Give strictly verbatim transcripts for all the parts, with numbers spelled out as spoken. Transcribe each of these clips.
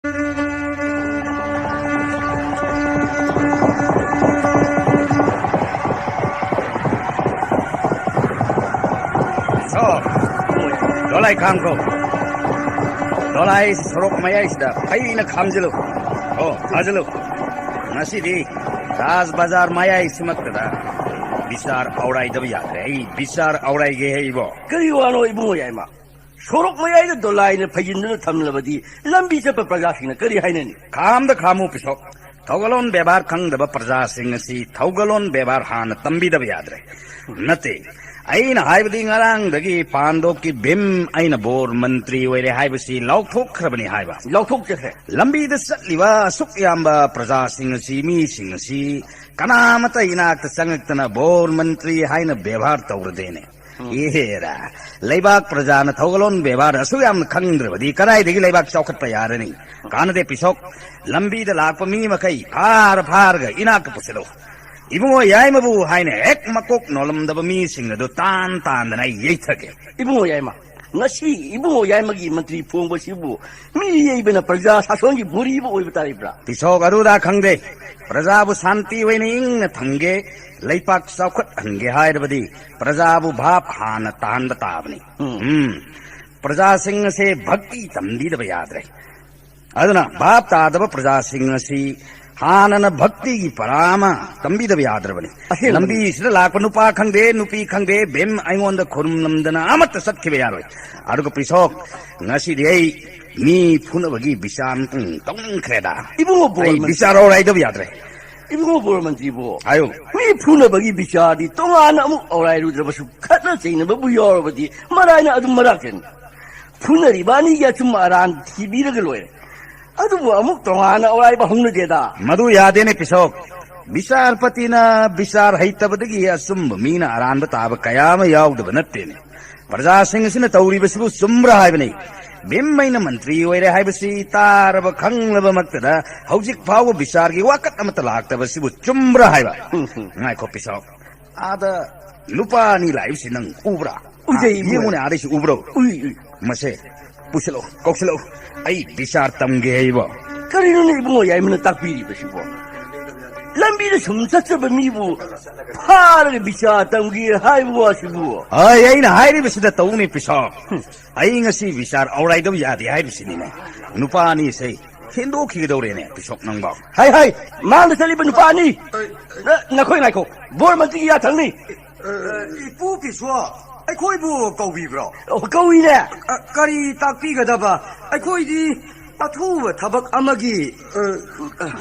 ꯁꯣ, ꯗꯣꯂꯥꯏ ꯈꯥꯝꯈꯣ꯫ ꯗꯣꯂꯥꯏ ꯁꯣꯔꯣꯛ ꯃꯌꯥꯏꯁꯤꯗ ꯐꯩꯅ ꯈꯥꯝꯖꯤꯜꯂꯨ꯫ ꯑꯣ, ꯐꯥꯖꯤꯜꯂꯨ꯫ ꯉꯁꯤꯗꯤ ꯔꯥꯖ ꯕꯖꯥꯔ ꯃꯌꯥꯏꯁꯤꯃꯛꯇꯗ ꯕꯤꯆꯥꯔ ꯑꯧꯔꯥꯏꯗꯕ ꯌꯥꯗ꯭ꯔꯦ꯫ ꯑꯩ ꯕꯤꯆꯥꯔ ꯑꯧꯔꯥꯏꯒꯦ ꯍꯦ ꯏꯕꯣ꯫ ꯀꯔꯤ ꯋꯥꯅꯣ ꯏꯕꯨꯡꯉꯣ ꯌꯥꯏꯃ? ꯁꯣꯔꯣꯛ ꯃꯌꯥꯏꯗ ꯗꯣꯂꯥꯏꯅ ꯐꯩꯖꯤꯟꯗꯨꯅ ꯊꯝꯂꯕꯗꯤ ꯂꯝꯕꯤ ꯆꯠꯄ ꯄ꯭ꯔꯖꯥꯁꯤꯡꯅ ꯀꯔꯤ ꯍꯥꯏꯅꯅꯤ? ꯈꯥꯝꯗ ꯈꯥꯝꯃꯨ ꯄꯤꯁꯣꯛ꯫ ꯊꯧꯒꯜꯂꯣꯟ ꯕꯦꯕꯥꯔ ꯈꯪꯗꯕ ꯄ꯭ꯔꯖꯥꯁꯤꯡ ꯑꯁꯤ ꯊꯧꯒꯜꯂꯣꯟ ꯕꯦꯕꯥꯔ ꯍꯥꯟꯅ ꯇꯝꯕꯤꯗꯕ ꯌꯥꯗ꯭ꯔꯦ꯫ ꯅꯠꯇꯦ, ꯑꯩꯅ ꯍꯥꯏꯕꯗꯤ ꯉꯔꯥꯡꯗꯒꯤ ꯄꯥꯟꯗꯣꯞꯀꯤ ꯚꯤꯝ ꯑꯩꯅ ꯕꯣꯔ ꯃꯟꯇ꯭ꯔꯤ ꯑꯣꯏꯔꯦ ꯍꯥꯏꯕꯁꯤ ꯂꯥꯎꯊꯣꯛꯈ꯭ꯔꯕꯅꯤ ꯍꯥꯏꯕ꯫ ꯂꯥꯎꯊꯣꯛꯆꯈ꯭ꯔꯦ꯫ ꯂꯝꯕꯤꯗ ꯆꯠꯂꯤꯕ ꯑꯁꯨꯛ ꯌꯥꯝꯕ ꯄ꯭ꯔꯖꯥꯁꯤꯡ ꯑꯁꯤ, ꯃꯤꯁꯤꯡ ꯑꯁꯤ ꯀꯅꯥꯃꯠꯇ ꯏꯅꯥꯛꯇ ꯆꯪꯉꯛꯇꯅ ꯕꯣꯔ ꯃꯟꯇ꯭ꯔꯤ ꯍꯥꯏꯅ ꯕꯦꯕꯥꯔ ꯇꯧꯔꯗꯦꯅꯦ꯫ ꯎꯝ꯫ ꯑꯦꯔꯥ, ꯂꯩꯕꯥꯛ ꯄ꯭ꯔꯖꯥꯅ ꯊꯧꯒꯜꯂꯣꯟ ꯕꯦꯕꯥꯔ ꯑꯁꯨꯛ ꯌꯥꯝꯅ ꯈꯪꯗ꯭ꯔꯕꯗꯤ ꯀꯗꯥꯏꯗꯒꯤ ꯂꯩꯕꯥꯛ ꯆꯥꯎꯈꯠꯄ ꯌꯥꯔꯅꯤ? ꯀꯥꯟꯅꯗꯦ ꯄꯤꯁꯣꯛ꯫ ꯂꯝꯕꯤꯗ ꯂꯥꯛꯄ ꯃꯤ ꯃꯈꯩ ꯐꯥꯔ ꯐꯥꯔꯒ ꯏꯅꯥꯛꯇ ꯄꯨꯁꯤꯜꯂꯨ꯫ ꯏꯕꯨꯡꯉꯣ ꯌꯥꯏꯃꯕꯨ ꯍꯥꯏꯅ ꯍꯦꯛ ꯃꯀꯣꯛ ꯅꯣꯜꯂꯝꯗꯕ ꯃꯤꯁꯤꯡ ꯑꯗꯨ ꯇꯥꯟ ꯇꯥꯟꯗꯅ ꯑꯩ ꯌꯩꯊꯒꯦ꯫ ꯏꯕꯨꯡꯉꯣ ꯌꯥꯏꯃ, ꯉꯁꯤ ꯏꯕꯨꯡꯉꯣ ꯌꯥꯏꯃꯒꯤ ꯃꯟꯇ꯭ꯔꯤ ꯐꯣꯡꯕꯁꯤꯕꯨ ꯃꯤ ꯌꯩꯕꯅ ꯄ꯭ꯔꯖꯥ ꯁꯥꯁꯣꯟꯒꯤ ꯕꯣꯔꯤꯕ ꯑꯣꯏꯕ ꯇꯥꯔꯤꯕ꯭ꯔꯥ? ꯄꯤꯁꯣꯛ ꯑꯔꯨꯗ ꯈꯪꯗꯦ꯫ ꯄ꯭ꯔꯖꯥꯕꯨ ꯁꯥꯟꯇꯤ ꯑꯣꯏꯅ ꯏꯪꯅ ꯊꯝꯒꯦ, ꯂꯩꯄꯥꯛ ꯆꯥꯎꯈꯠꯍꯟꯒꯦ ꯍꯥꯏꯔꯕꯗꯤ ꯄ꯭ꯔꯖꯥꯕꯨ ꯚꯥꯞ ꯍꯥꯟꯅ ꯇꯥꯍꯟꯕ ꯇꯥꯕꯅꯤ꯫ ꯎꯝ꯫ ꯎꯝ꯫ ꯄ꯭ꯔꯖꯥꯁꯤꯡ ꯑꯁꯦ ꯚꯛꯇꯤ ꯇꯝꯕꯤꯗꯕ ꯌꯥꯗ꯭ꯔꯦ꯫ ꯑꯗꯨꯅ ꯚꯥꯞ ꯇꯥꯗꯕ ꯄ꯭ꯔꯖꯥꯁꯤꯡ ꯑꯁꯤ ꯍꯥꯟꯅꯅ ꯚꯛꯇꯤꯒꯤ ꯄꯔꯥ ꯑꯃ ꯇꯝꯕꯤꯗꯕ ꯌꯥꯗ꯭ꯔꯕꯅꯤ꯫ ꯑꯁꯦꯡꯕꯅꯤ꯫ ꯂꯝꯕꯤꯁꯤꯗ ꯂꯥꯛꯄ ꯅꯨꯄꯥ ꯈꯪꯗꯦ, ꯅꯨꯄꯤ ꯈꯪꯗꯦ, ꯚꯤꯝ ꯑꯩꯉꯣꯟꯗ ꯈꯨꯔꯨꯝꯂꯝꯗꯅ ꯑꯃꯠꯇ ꯆꯠꯈꯤꯕ ꯌꯥꯔꯣꯏ꯫ ꯑꯗꯨꯒ ꯄꯤꯁꯣꯛ, ꯉꯁꯤꯗꯤ ꯑꯩ ꯃꯤ ꯐꯨꯅꯕꯒꯤ ꯕꯤꯆꯥꯔ ꯑꯃꯇꯪ ꯇꯧꯅꯤꯡꯈ꯭ꯔꯦꯗ꯫ ꯏꯕꯨꯡꯉꯣ ꯕꯣꯔ ꯑꯩ ꯃꯟꯇ꯭ꯔꯤ꯫ ꯕꯤꯆꯥꯔ ꯑꯧꯔꯥꯏꯗꯕ ꯌꯥꯗ꯭ꯔꯦ꯫ ꯏꯕꯨꯡꯉꯣ ꯕꯣꯔ ꯃꯟꯇ꯭ꯔꯤꯕꯨ, ꯍꯥꯏꯌꯨ꯫ ꯃꯤ ꯐꯨꯅꯕꯒꯤ ꯕꯤꯆꯥꯔꯗꯤ ꯇꯣꯉꯥꯟꯅ ꯑꯃꯨꯛ ꯑꯧꯔꯥꯏꯔꯨꯗ꯭ꯔꯕꯁꯨ ꯈꯠꯅ ꯆꯩꯅꯕꯕꯨ ꯌꯥꯎꯔꯕꯗꯤ ꯃꯔꯥꯏꯅ ꯑꯗꯨꯝ ꯃꯔꯥꯛꯀꯅꯤ꯫ ꯐꯨꯅꯔꯤꯕ ꯑꯅꯤꯒꯤ ꯑꯆꯨꯝꯕ ꯑꯔꯥꯟ ꯊꯤꯕꯤꯔꯒ ꯂꯣꯏꯔꯦ꯫ ꯑꯗꯨꯕꯨ ꯑꯃꯨꯛ ꯇꯣꯉꯥꯟꯅ ꯑꯧꯔꯥꯏꯕ ꯍꯧꯅꯗꯦꯗ꯫ ꯃꯗꯨ ꯌꯥꯗꯦꯅꯦ ꯄꯤꯁꯣꯛ꯫ ꯕꯤꯆꯥꯔꯄꯇꯤꯅ ꯕꯤꯆꯥꯔ ꯍꯩꯇꯕꯗꯒꯤ ꯑꯆꯨꯝꯕ ꯃꯤꯅ ꯑꯔꯥꯟꯕ ꯇꯥꯕ ꯀꯌꯥ ꯑꯃ ꯌꯥꯎꯗꯕ ꯅꯠꯇꯦꯅꯦ꯫ ꯄ꯭ꯔꯖꯥꯁꯤꯡ ꯑꯁꯤꯅ ꯇꯧꯔꯤꯕꯁꯤꯕꯨ ꯆꯨꯝꯕ꯭ꯔꯥ ꯍꯥꯏꯕꯅꯤ꯫ ꯚꯤꯝ ꯑꯩꯅ ꯃꯟꯇ꯭ꯔꯤ ꯑꯣꯏꯔꯦ ꯍꯥꯏꯕꯁꯤ ꯇꯥꯔꯕ ꯈꯪꯂꯕꯃꯛꯇꯗ ꯍꯧꯖꯤꯛ ꯐꯥꯎꯕ ꯕꯤꯆꯥꯔꯒꯤ ꯋꯥꯀꯠ ꯑꯃꯠꯇ ꯂꯥꯛꯇꯕꯁꯤꯕꯨ ꯆꯨꯝꯕ꯭ꯔꯥ ꯍꯥꯏꯕ? ꯎꯝ, ꯎꯝ꯫ ꯉꯥꯏꯈꯣ ꯄꯤꯁꯣꯛ꯫ ꯑꯥꯗ ꯅꯨꯄꯥ ꯑꯅꯤ ꯂꯥꯛꯏꯕꯁꯤ ꯅꯪ ꯎꯕ꯭ꯔꯥ? ꯎꯖꯩ, ꯑꯥ, ꯏꯕꯨꯡꯉꯣ꯫ ꯌꯦꯡꯉꯨꯅꯦ, ꯑꯥꯗꯩꯁꯨ ꯎꯕ꯭ꯔꯣ? ꯎꯏ, ꯎꯏ꯫ ꯃꯁꯦ ꯄꯨꯁꯤꯜꯂꯛꯎ, ꯀꯧꯁꯤꯜꯂꯛꯎ꯫ ꯑꯩ ꯕꯤꯆꯥꯔ ꯇꯝꯒꯦ ꯍꯥꯏꯕ꯫ ꯀꯔꯤꯅꯣꯅꯦ ꯏꯕꯨꯡꯉꯣ ꯌꯥꯏꯃꯅ ꯇꯥꯛꯄꯤꯔꯤꯕꯁꯤꯕꯣ? ꯂꯝꯕꯤꯗ ꯁꯨꯝ ꯆꯠꯆꯕ ꯃꯤꯕꯨ ꯐꯥꯔꯒ ꯕꯤꯆꯥꯔ ꯇꯝꯒꯦ ꯍꯥꯏꯕ ꯋꯥꯁꯤꯕꯨ? ꯍꯣꯏ, ꯑꯩꯅ ꯍꯥꯏꯔꯤꯕꯁꯤꯗ ꯇꯧꯅꯤ, ꯄꯤꯁꯣ꯫ ꯑꯩ ꯉꯁꯤ ꯕꯤꯆꯥꯔ ꯑꯧꯔꯥꯏꯗꯧ ꯌꯥꯗꯦ ꯍꯥꯏꯔꯤꯁꯤꯅꯤꯅꯦ꯫ ꯅꯨꯄꯥ ꯑꯅꯤꯁꯦ ꯍꯦꯟꯗꯣꯛꯈꯤꯒꯗꯧꯔꯦꯅꯦ, ꯄꯤꯁꯣꯛ ꯅꯪꯕꯣ꯫ ꯍꯥꯏ, ꯍꯥꯏ, ꯃꯥꯡꯗ ꯆꯠꯂꯤꯕ ꯅꯨꯄꯥ ꯑꯅꯤ꯫ ꯅ-, ꯅꯈꯣꯏ ꯉꯥꯏꯈꯣ, ꯕꯣꯔ ꯃꯟꯇ꯭ꯔꯤꯒꯤ ꯌꯥꯊꯪꯅꯤ꯫ ꯏꯄꯨ ꯄꯤꯁꯣ, ꯑꯩꯈꯣꯏꯕꯨ ꯀꯧꯕꯤꯕ꯭ꯔꯣ? ꯑꯣ, ꯀꯧꯏꯅꯦ꯫ ꯑ, ꯀꯔꯤ ꯇꯥꯛꯄꯤꯒꯗꯕ? ꯑꯩꯈꯣꯏꯗꯤ ꯑꯊꯨꯕ ꯊꯕꯛ ꯑꯃꯒꯤ, ꯑ,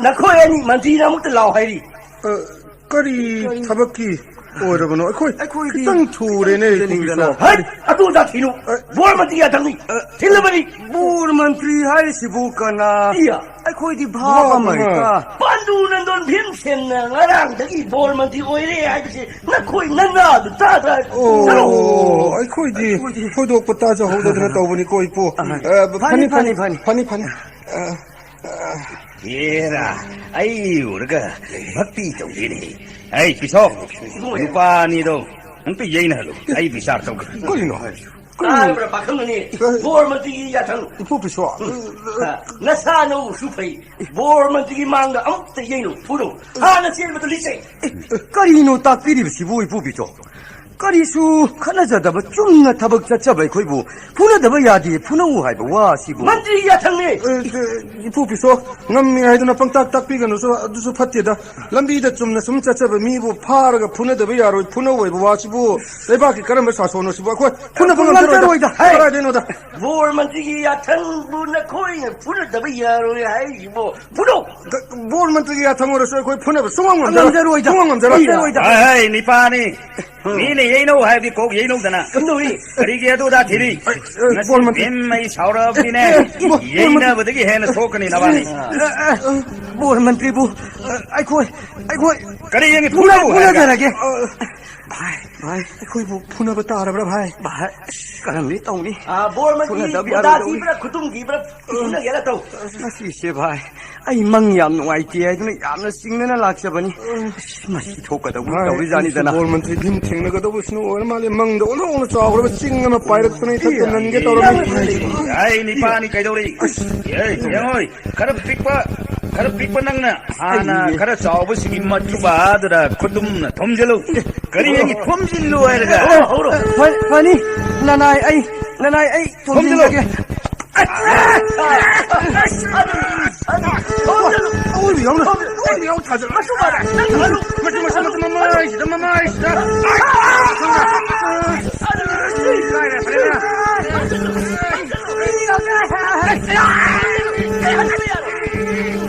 ꯅꯈꯣꯏ ꯑꯅꯤ ꯃꯟꯇ꯭ꯔꯤꯅ ꯑꯃꯨꯛꯇ ꯂꯥꯎ ꯍꯥꯏꯔꯤ꯫ ꯑ, ꯀꯔꯤ ꯊꯕꯛꯀꯤ ꯑꯣꯏꯔꯕꯅꯣ? ꯑꯩꯈꯣꯏ ꯑꯩꯈꯣꯏꯗꯤ ꯈꯤꯇꯪ ꯊꯨꯔꯦꯅꯦ, ꯊꯨꯔꯦꯅꯦ꯫ ꯏꯄꯨ ꯄꯤꯁꯣ꯫ ꯍꯩ, ꯑꯗꯨ ꯑꯣꯖꯥ ꯊꯤꯅꯨ꯫ ꯑ, ꯕꯣꯔ ꯃꯟꯇ꯭ꯔꯤꯒꯤ ꯌꯥꯊꯪꯅꯤ꯫ ꯑ, ꯊꯤꯜꯂꯕꯅꯤ꯫ ꯕꯣꯔ ꯃꯟꯇ꯭ꯔꯤ ꯍꯥꯏꯔꯤꯁꯤꯕꯨ ꯀꯅꯥ? ꯏꯌꯥ꯫ ꯑꯩꯈꯣꯏꯗꯤ ꯚꯥꯞ ꯚꯥꯞ ꯑꯃ ꯑꯃ꯫ ꯍꯦꯛꯇ꯫ ꯄꯥꯟꯗꯨ ꯅꯟꯗꯣꯟ ꯚꯤꯝꯁꯦꯟꯅ ꯉꯔꯥꯡꯗꯒꯤ ꯕꯣꯔ ꯃꯟꯇ꯭ꯔꯤ ꯑꯣꯏꯔꯦ ꯍꯥꯏꯕꯁꯤ ꯅꯈꯣꯏ ꯅꯅꯥꯗꯨ ꯇꯥꯗ꯭ꯔꯥ? ꯑꯣ, ꯆꯠꯂꯣ꯫ ꯑꯩꯈꯣꯏꯗꯤ ꯑꯩꯈꯣꯏꯗꯤ ꯊꯣꯏꯗꯣꯛꯄ ꯇꯥꯖꯍꯧꯗꯗꯅ ꯇꯧꯕꯅꯤꯀꯣ, ꯏꯄꯨ꯫ ꯑ, ꯑ, ꯐꯅꯤ, ꯐꯅꯤ, ꯐꯅꯤ, ꯐꯅꯤ꯫ ꯐꯅꯤ, ꯐꯅꯤ꯫ ꯑ, ꯑ, ꯍꯦꯔꯥ, ꯑꯩ ꯎꯔꯒ ꯚꯛꯇꯤ ꯇꯧꯗꯦꯅꯦ꯫ ꯑꯩ ꯄꯤꯁꯣ, ꯅꯨꯄꯥ ꯑꯅꯤꯗꯣ ꯑꯝꯇ ꯌꯩꯅꯍꯜꯂꯨ, ꯑꯩ ꯕꯤꯆꯥꯔ ꯇꯧꯒꯦ꯫ ꯀꯔꯤꯅꯣ ꯍꯥꯏꯁꯤꯕꯣ? ꯀꯔꯤꯅꯣ? ꯇꯥꯔꯕ꯭ꯔꯥ ꯄꯥꯈꯪ ꯑꯅꯤ? ꯀꯔꯤ? ꯕꯣꯔ ꯃꯟꯇ꯭ꯔꯤꯒꯤ ꯌꯥꯊꯪ꯫ ꯏꯄꯨ ꯄꯤꯁꯣ꯫ ꯎꯝ꯫ ꯑ, ꯅꯁꯥ ꯅꯎꯁꯨ ꯐꯩ, ꯕꯣꯔ ꯃꯟꯇ꯭ꯔꯤꯒꯤ ꯃꯥꯡꯗ ꯑꯃꯨꯛꯇ ꯌꯩꯅꯧ, ꯐꯨꯅꯧ꯫ ꯍꯥꯟꯅ ꯆꯦꯟꯕꯗꯨ ꯂꯤꯆꯩ꯫ ꯀꯔꯤꯅꯣ ꯇꯥꯛꯄꯤꯔꯤꯕꯁꯤꯕꯨ, ꯏꯄꯨ ꯄꯤꯁꯣ? ꯀꯔꯤꯁꯨ ꯈꯠꯅꯖꯗꯕ ꯆꯨꯝꯅ ꯊꯕꯛ ꯆꯠꯆꯕ ꯑꯩꯈꯣꯏꯕꯨ ꯐꯨꯅꯗꯕ ꯌꯥꯗꯦ, ꯐꯨꯅꯧ ꯍꯥꯏꯕ ꯋꯥ ꯑꯁꯤꯕꯨ? ꯃꯟꯇ꯭ꯔꯤꯒꯤ ꯌꯥꯊꯪꯅꯤ꯫ ꯑꯦ, ꯑꯦ, ꯏꯄꯨ ꯄꯤꯁꯣ, ꯉꯝꯃꯤ ꯍꯥꯏꯗꯨꯅ ꯄꯪꯇꯥꯛ ꯇꯥꯛꯄꯤꯒꯅꯨꯁꯨ, ꯑꯗꯨꯁꯨ ꯐꯠꯇꯦꯗ꯫ ꯂꯝꯕꯤꯗ ꯆꯨꯝꯅ ꯁꯨꯝ ꯆꯠꯆꯕ ꯃꯤꯕꯨ ꯐꯥꯔꯒ ꯐꯨꯅꯗꯕ ꯌꯥꯔꯣꯏ, ꯐꯨꯅꯧ ꯍꯥꯏꯕ ꯋꯥꯁꯤꯕꯨ? ꯂꯩꯕꯥꯛꯀꯤ ꯀꯔꯝꯕ ꯁꯥꯁꯣꯟꯅꯣ ꯁꯤꯕꯨ? ꯑꯩꯈꯣꯏ ꯐꯨꯅꯕ ꯉꯝꯖꯔꯣꯏꯗ꯫ ꯉꯝꯖꯔꯣꯏꯗ꯫ ꯍꯦ! ꯀꯗꯥꯏꯗꯩꯅꯣꯗ? ꯕꯣꯔ ꯃꯟꯇ꯭ꯔꯤꯒꯤ ꯌꯥꯊꯪꯕꯨ ꯅꯈꯣꯏꯅ ꯐꯨꯅꯗꯕ ꯌꯥꯔꯣꯏ ꯍꯥꯏꯔꯤꯕꯣ? ꯐꯨꯅꯧ! ꯒ-, ꯕꯣꯔ ꯃꯟꯇ꯭ꯔꯤꯒꯤ ꯌꯥꯊꯪ ꯑꯣꯏꯔꯁꯨ ꯑꯩꯈꯣꯏ ꯐꯨꯅꯕ ꯁꯨꯡꯉꯝ ꯉꯝꯖꯔꯣꯏ꯫ ꯉꯝꯖꯔꯣꯏꯗ꯫ ꯁꯨꯡꯉꯝ ꯉꯝꯖꯔꯣꯏ꯫ ꯉꯝꯖꯔꯣꯏꯗ꯫ ꯍꯥꯏ, ꯍꯥꯏ, ꯅꯤꯄꯥꯅꯤ꯫ ꯃꯤꯅ ꯌꯩꯅꯧ ꯍꯥꯏꯕꯗꯤ ꯀꯣꯛ ꯌꯩꯅꯧꯗꯅ꯫ ꯀꯝꯗꯧꯏ? ꯀꯔꯤꯒꯤ ꯑꯗꯨꯗ ꯊꯤꯔꯤ? ꯑꯩ, ꯑꯩ, ꯉꯁꯤ ꯕꯣꯔ ꯃꯟꯇ꯭ꯔꯤ꯫ ꯕꯦꯝ ꯑꯩ ꯁꯥꯎꯔꯛꯑꯕꯅꯤꯅꯦ꯫ ꯑꯦ, ꯑꯦ, ꯕꯣꯔ, ꯕꯣꯔ ꯃꯟꯇ꯭ꯔꯤ꯫ ꯌꯩꯅꯕꯗꯒꯤ ꯍꯦꯟꯅ ꯁꯣꯛꯀꯅꯤ ꯅꯕꯥꯅꯤ꯫ ꯑꯦ, ꯑꯦ, ꯑꯦ꯫ ꯕꯣꯔ ꯃꯟꯇ꯭ꯔꯤꯕꯨ, ꯑ, ꯑꯩꯈꯣꯏ, ꯑꯩꯈꯣꯏ ꯀꯔꯤ ꯌꯦꯡꯉꯤ? ꯐꯨꯅ-, ꯐꯨꯅꯧ ꯍꯥꯏꯔꯒ꯫ ꯐꯨꯅꯖꯔꯒꯦ꯫ ꯑ, ꯚꯥꯏ, ꯚꯥꯏ, ꯑꯩꯈꯣꯏꯕꯨ ꯐꯨꯅꯕ ꯇꯥꯔꯕ꯭ꯔꯥ, ꯚꯥꯏ? ꯚꯥꯏ, ꯑꯁ, ꯀꯔꯝꯗꯤ ꯇꯧꯅꯤ? ꯑ, ꯕꯣꯔ ꯃꯟꯇ꯭ꯔꯤ, ꯐꯨꯅꯗꯕ ꯃꯣꯟꯗꯥ ꯌꯥꯔꯣꯏꯗꯧꯔꯤ꯫ ꯊꯤꯕ꯭ꯔꯥ, ꯈꯨꯇꯨꯝ ꯊꯤꯕ꯭ꯔꯥ, ꯐꯨꯅꯒꯦꯔꯥ ꯇꯧ꯫ ꯉꯁꯤꯁꯦ, ꯚꯥꯏ, ꯑꯩ ꯃꯪ ꯌꯥꯝ ꯅꯨꯡꯉꯥꯏꯇꯦ ꯍꯥꯏꯗꯨꯅ ꯌꯥꯝꯅ ꯆꯤꯡꯅꯅ ꯂꯥꯛꯆꯕꯅꯤ꯫ ꯑꯁ, ꯃꯁꯤ ꯊꯣꯛꯀꯗꯧꯕ ꯚꯥꯏ, ꯇꯧꯔꯤꯖꯥꯠꯅꯤꯗꯅ꯫ ꯑꯩꯁꯨ ꯕꯣꯔ ꯃꯟꯇ꯭ꯔꯤ ꯚꯤꯝ ꯊꯦꯡꯅꯒꯗꯧꯕꯁꯨ ꯑꯣꯏꯔ ꯃꯥꯜꯂꯦ꯫ ꯃꯪꯗ ꯑꯣꯟꯊꯣꯛꯅ ꯆꯥꯎꯈ꯭ꯔꯕ ꯆꯤꯡ ꯑꯃ ꯄꯥꯏꯔꯛꯇꯅ ꯏꯊꯛꯇ ꯅꯟꯒꯦ ꯇꯧꯔꯝꯃꯤ꯫ ꯑꯩ ꯅꯤꯄꯥꯅꯤ ꯀꯩꯗꯧꯔꯤ? ꯑꯁ, ꯑꯦ, ꯌꯦꯡꯉꯣꯏ, ꯈꯔ ꯄꯤꯛꯄ, ꯈꯔ ꯄꯤꯛꯄ ꯅꯪꯅ ꯍꯥꯟꯅ ꯑꯩ ꯈꯔ ꯆꯥꯎꯕꯁꯤꯒꯤ ꯃꯊꯨꯕꯥꯗꯨꯗ ꯈꯨꯇꯨꯝꯅ ꯊꯣꯝꯖꯤꯜꯂꯨ꯫ ꯀꯔꯤ ꯅꯪꯒꯤ ꯊꯣꯝꯖꯤꯜꯂꯨ ꯍꯥꯏꯔꯒ? ꯍꯧꯔꯣ, ꯍꯧꯔꯣ꯫ ꯐ-, ꯐꯅꯤ, ꯅꯅꯥꯏ ꯑꯩ, ꯅꯅꯥꯏ ꯑꯩ ꯊꯣꯝꯖꯤꯜꯂꯨ꯫ ꯊꯣꯝꯖꯤꯜꯂꯒꯦ꯫ ꯑꯣꯏꯕ ꯌꯥꯎꯅ, ꯑꯣꯏꯕ ꯌꯥꯎꯅ ꯊꯥꯖꯤꯜꯂꯣ꯫ ꯃꯆꯨ, ꯃꯆꯨ, ꯃꯆꯨ, ꯃꯃꯥꯏꯁꯤꯗ, ꯃꯃꯥꯏꯁꯤꯗ꯫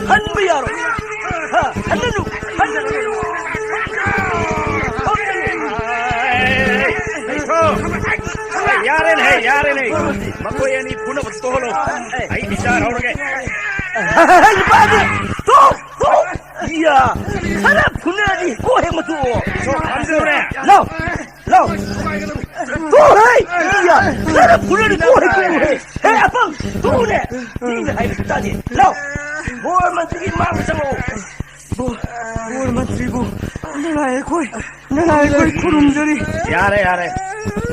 ꯍꯟꯕ ꯌꯥꯔꯣꯏ꯫ ꯍꯥ, ꯍꯜꯂꯅꯨ, ꯍꯜꯂꯅꯨ꯫ ꯌꯥꯔꯦꯅꯦ, ꯌꯥꯔꯦꯅꯦ꯫ ꯃꯈꯣꯏ ꯑꯅꯤ ꯐꯨꯅꯕ ꯇꯣꯛꯍꯜꯂꯣ꯫ ꯑꯩ ꯕꯤꯆꯥꯔ ꯍꯧꯔꯒꯦ꯫ ꯍꯦ, ꯍꯦ, ꯍꯦ, ꯅꯨꯄꯥꯗꯤ! ꯇꯣꯛ! ꯇꯣꯛ! ꯏꯌꯥ! ꯈꯔ ꯐꯨꯅꯔꯗꯤ ꯀꯣꯛ ꯍꯦꯛ ꯃꯇꯨ! ꯏꯁꯣꯔ ꯈꯥꯝꯖꯤꯜꯂꯨꯅꯦ! ꯂꯥꯎ! ꯂꯥꯎ! ꯇꯣꯛ ꯍꯦ! ꯏꯌꯥ! ꯈꯔ ꯐꯨꯅꯔꯗꯤ ꯀꯣꯛ ꯍꯦꯛ ꯇꯣꯛꯎ ꯍꯦ! ꯍꯦ, ꯑꯄꯪ! ꯇꯣꯛꯎꯅꯦ! ꯃꯤꯅ ꯍꯥꯏꯕ ꯇꯥꯗꯦ! ꯂꯥꯎ! ꯕꯣꯔ ꯃꯟꯇ꯭ꯔꯤꯒꯤ ꯃꯥꯡꯗ ꯆꯪꯉꯛꯑꯣ! ꯕꯣ-, ꯕꯣꯔ ꯃꯟꯇ꯭ꯔꯤꯕꯨ ꯅꯅꯥꯏ ꯑꯩꯈꯣꯏ, ꯅꯅꯥꯏ ꯑꯩꯈꯣꯏ ꯈꯨꯔꯨꯝꯖꯔꯤ꯫ ꯌꯥꯔꯦ, ꯌꯥꯔꯦ꯫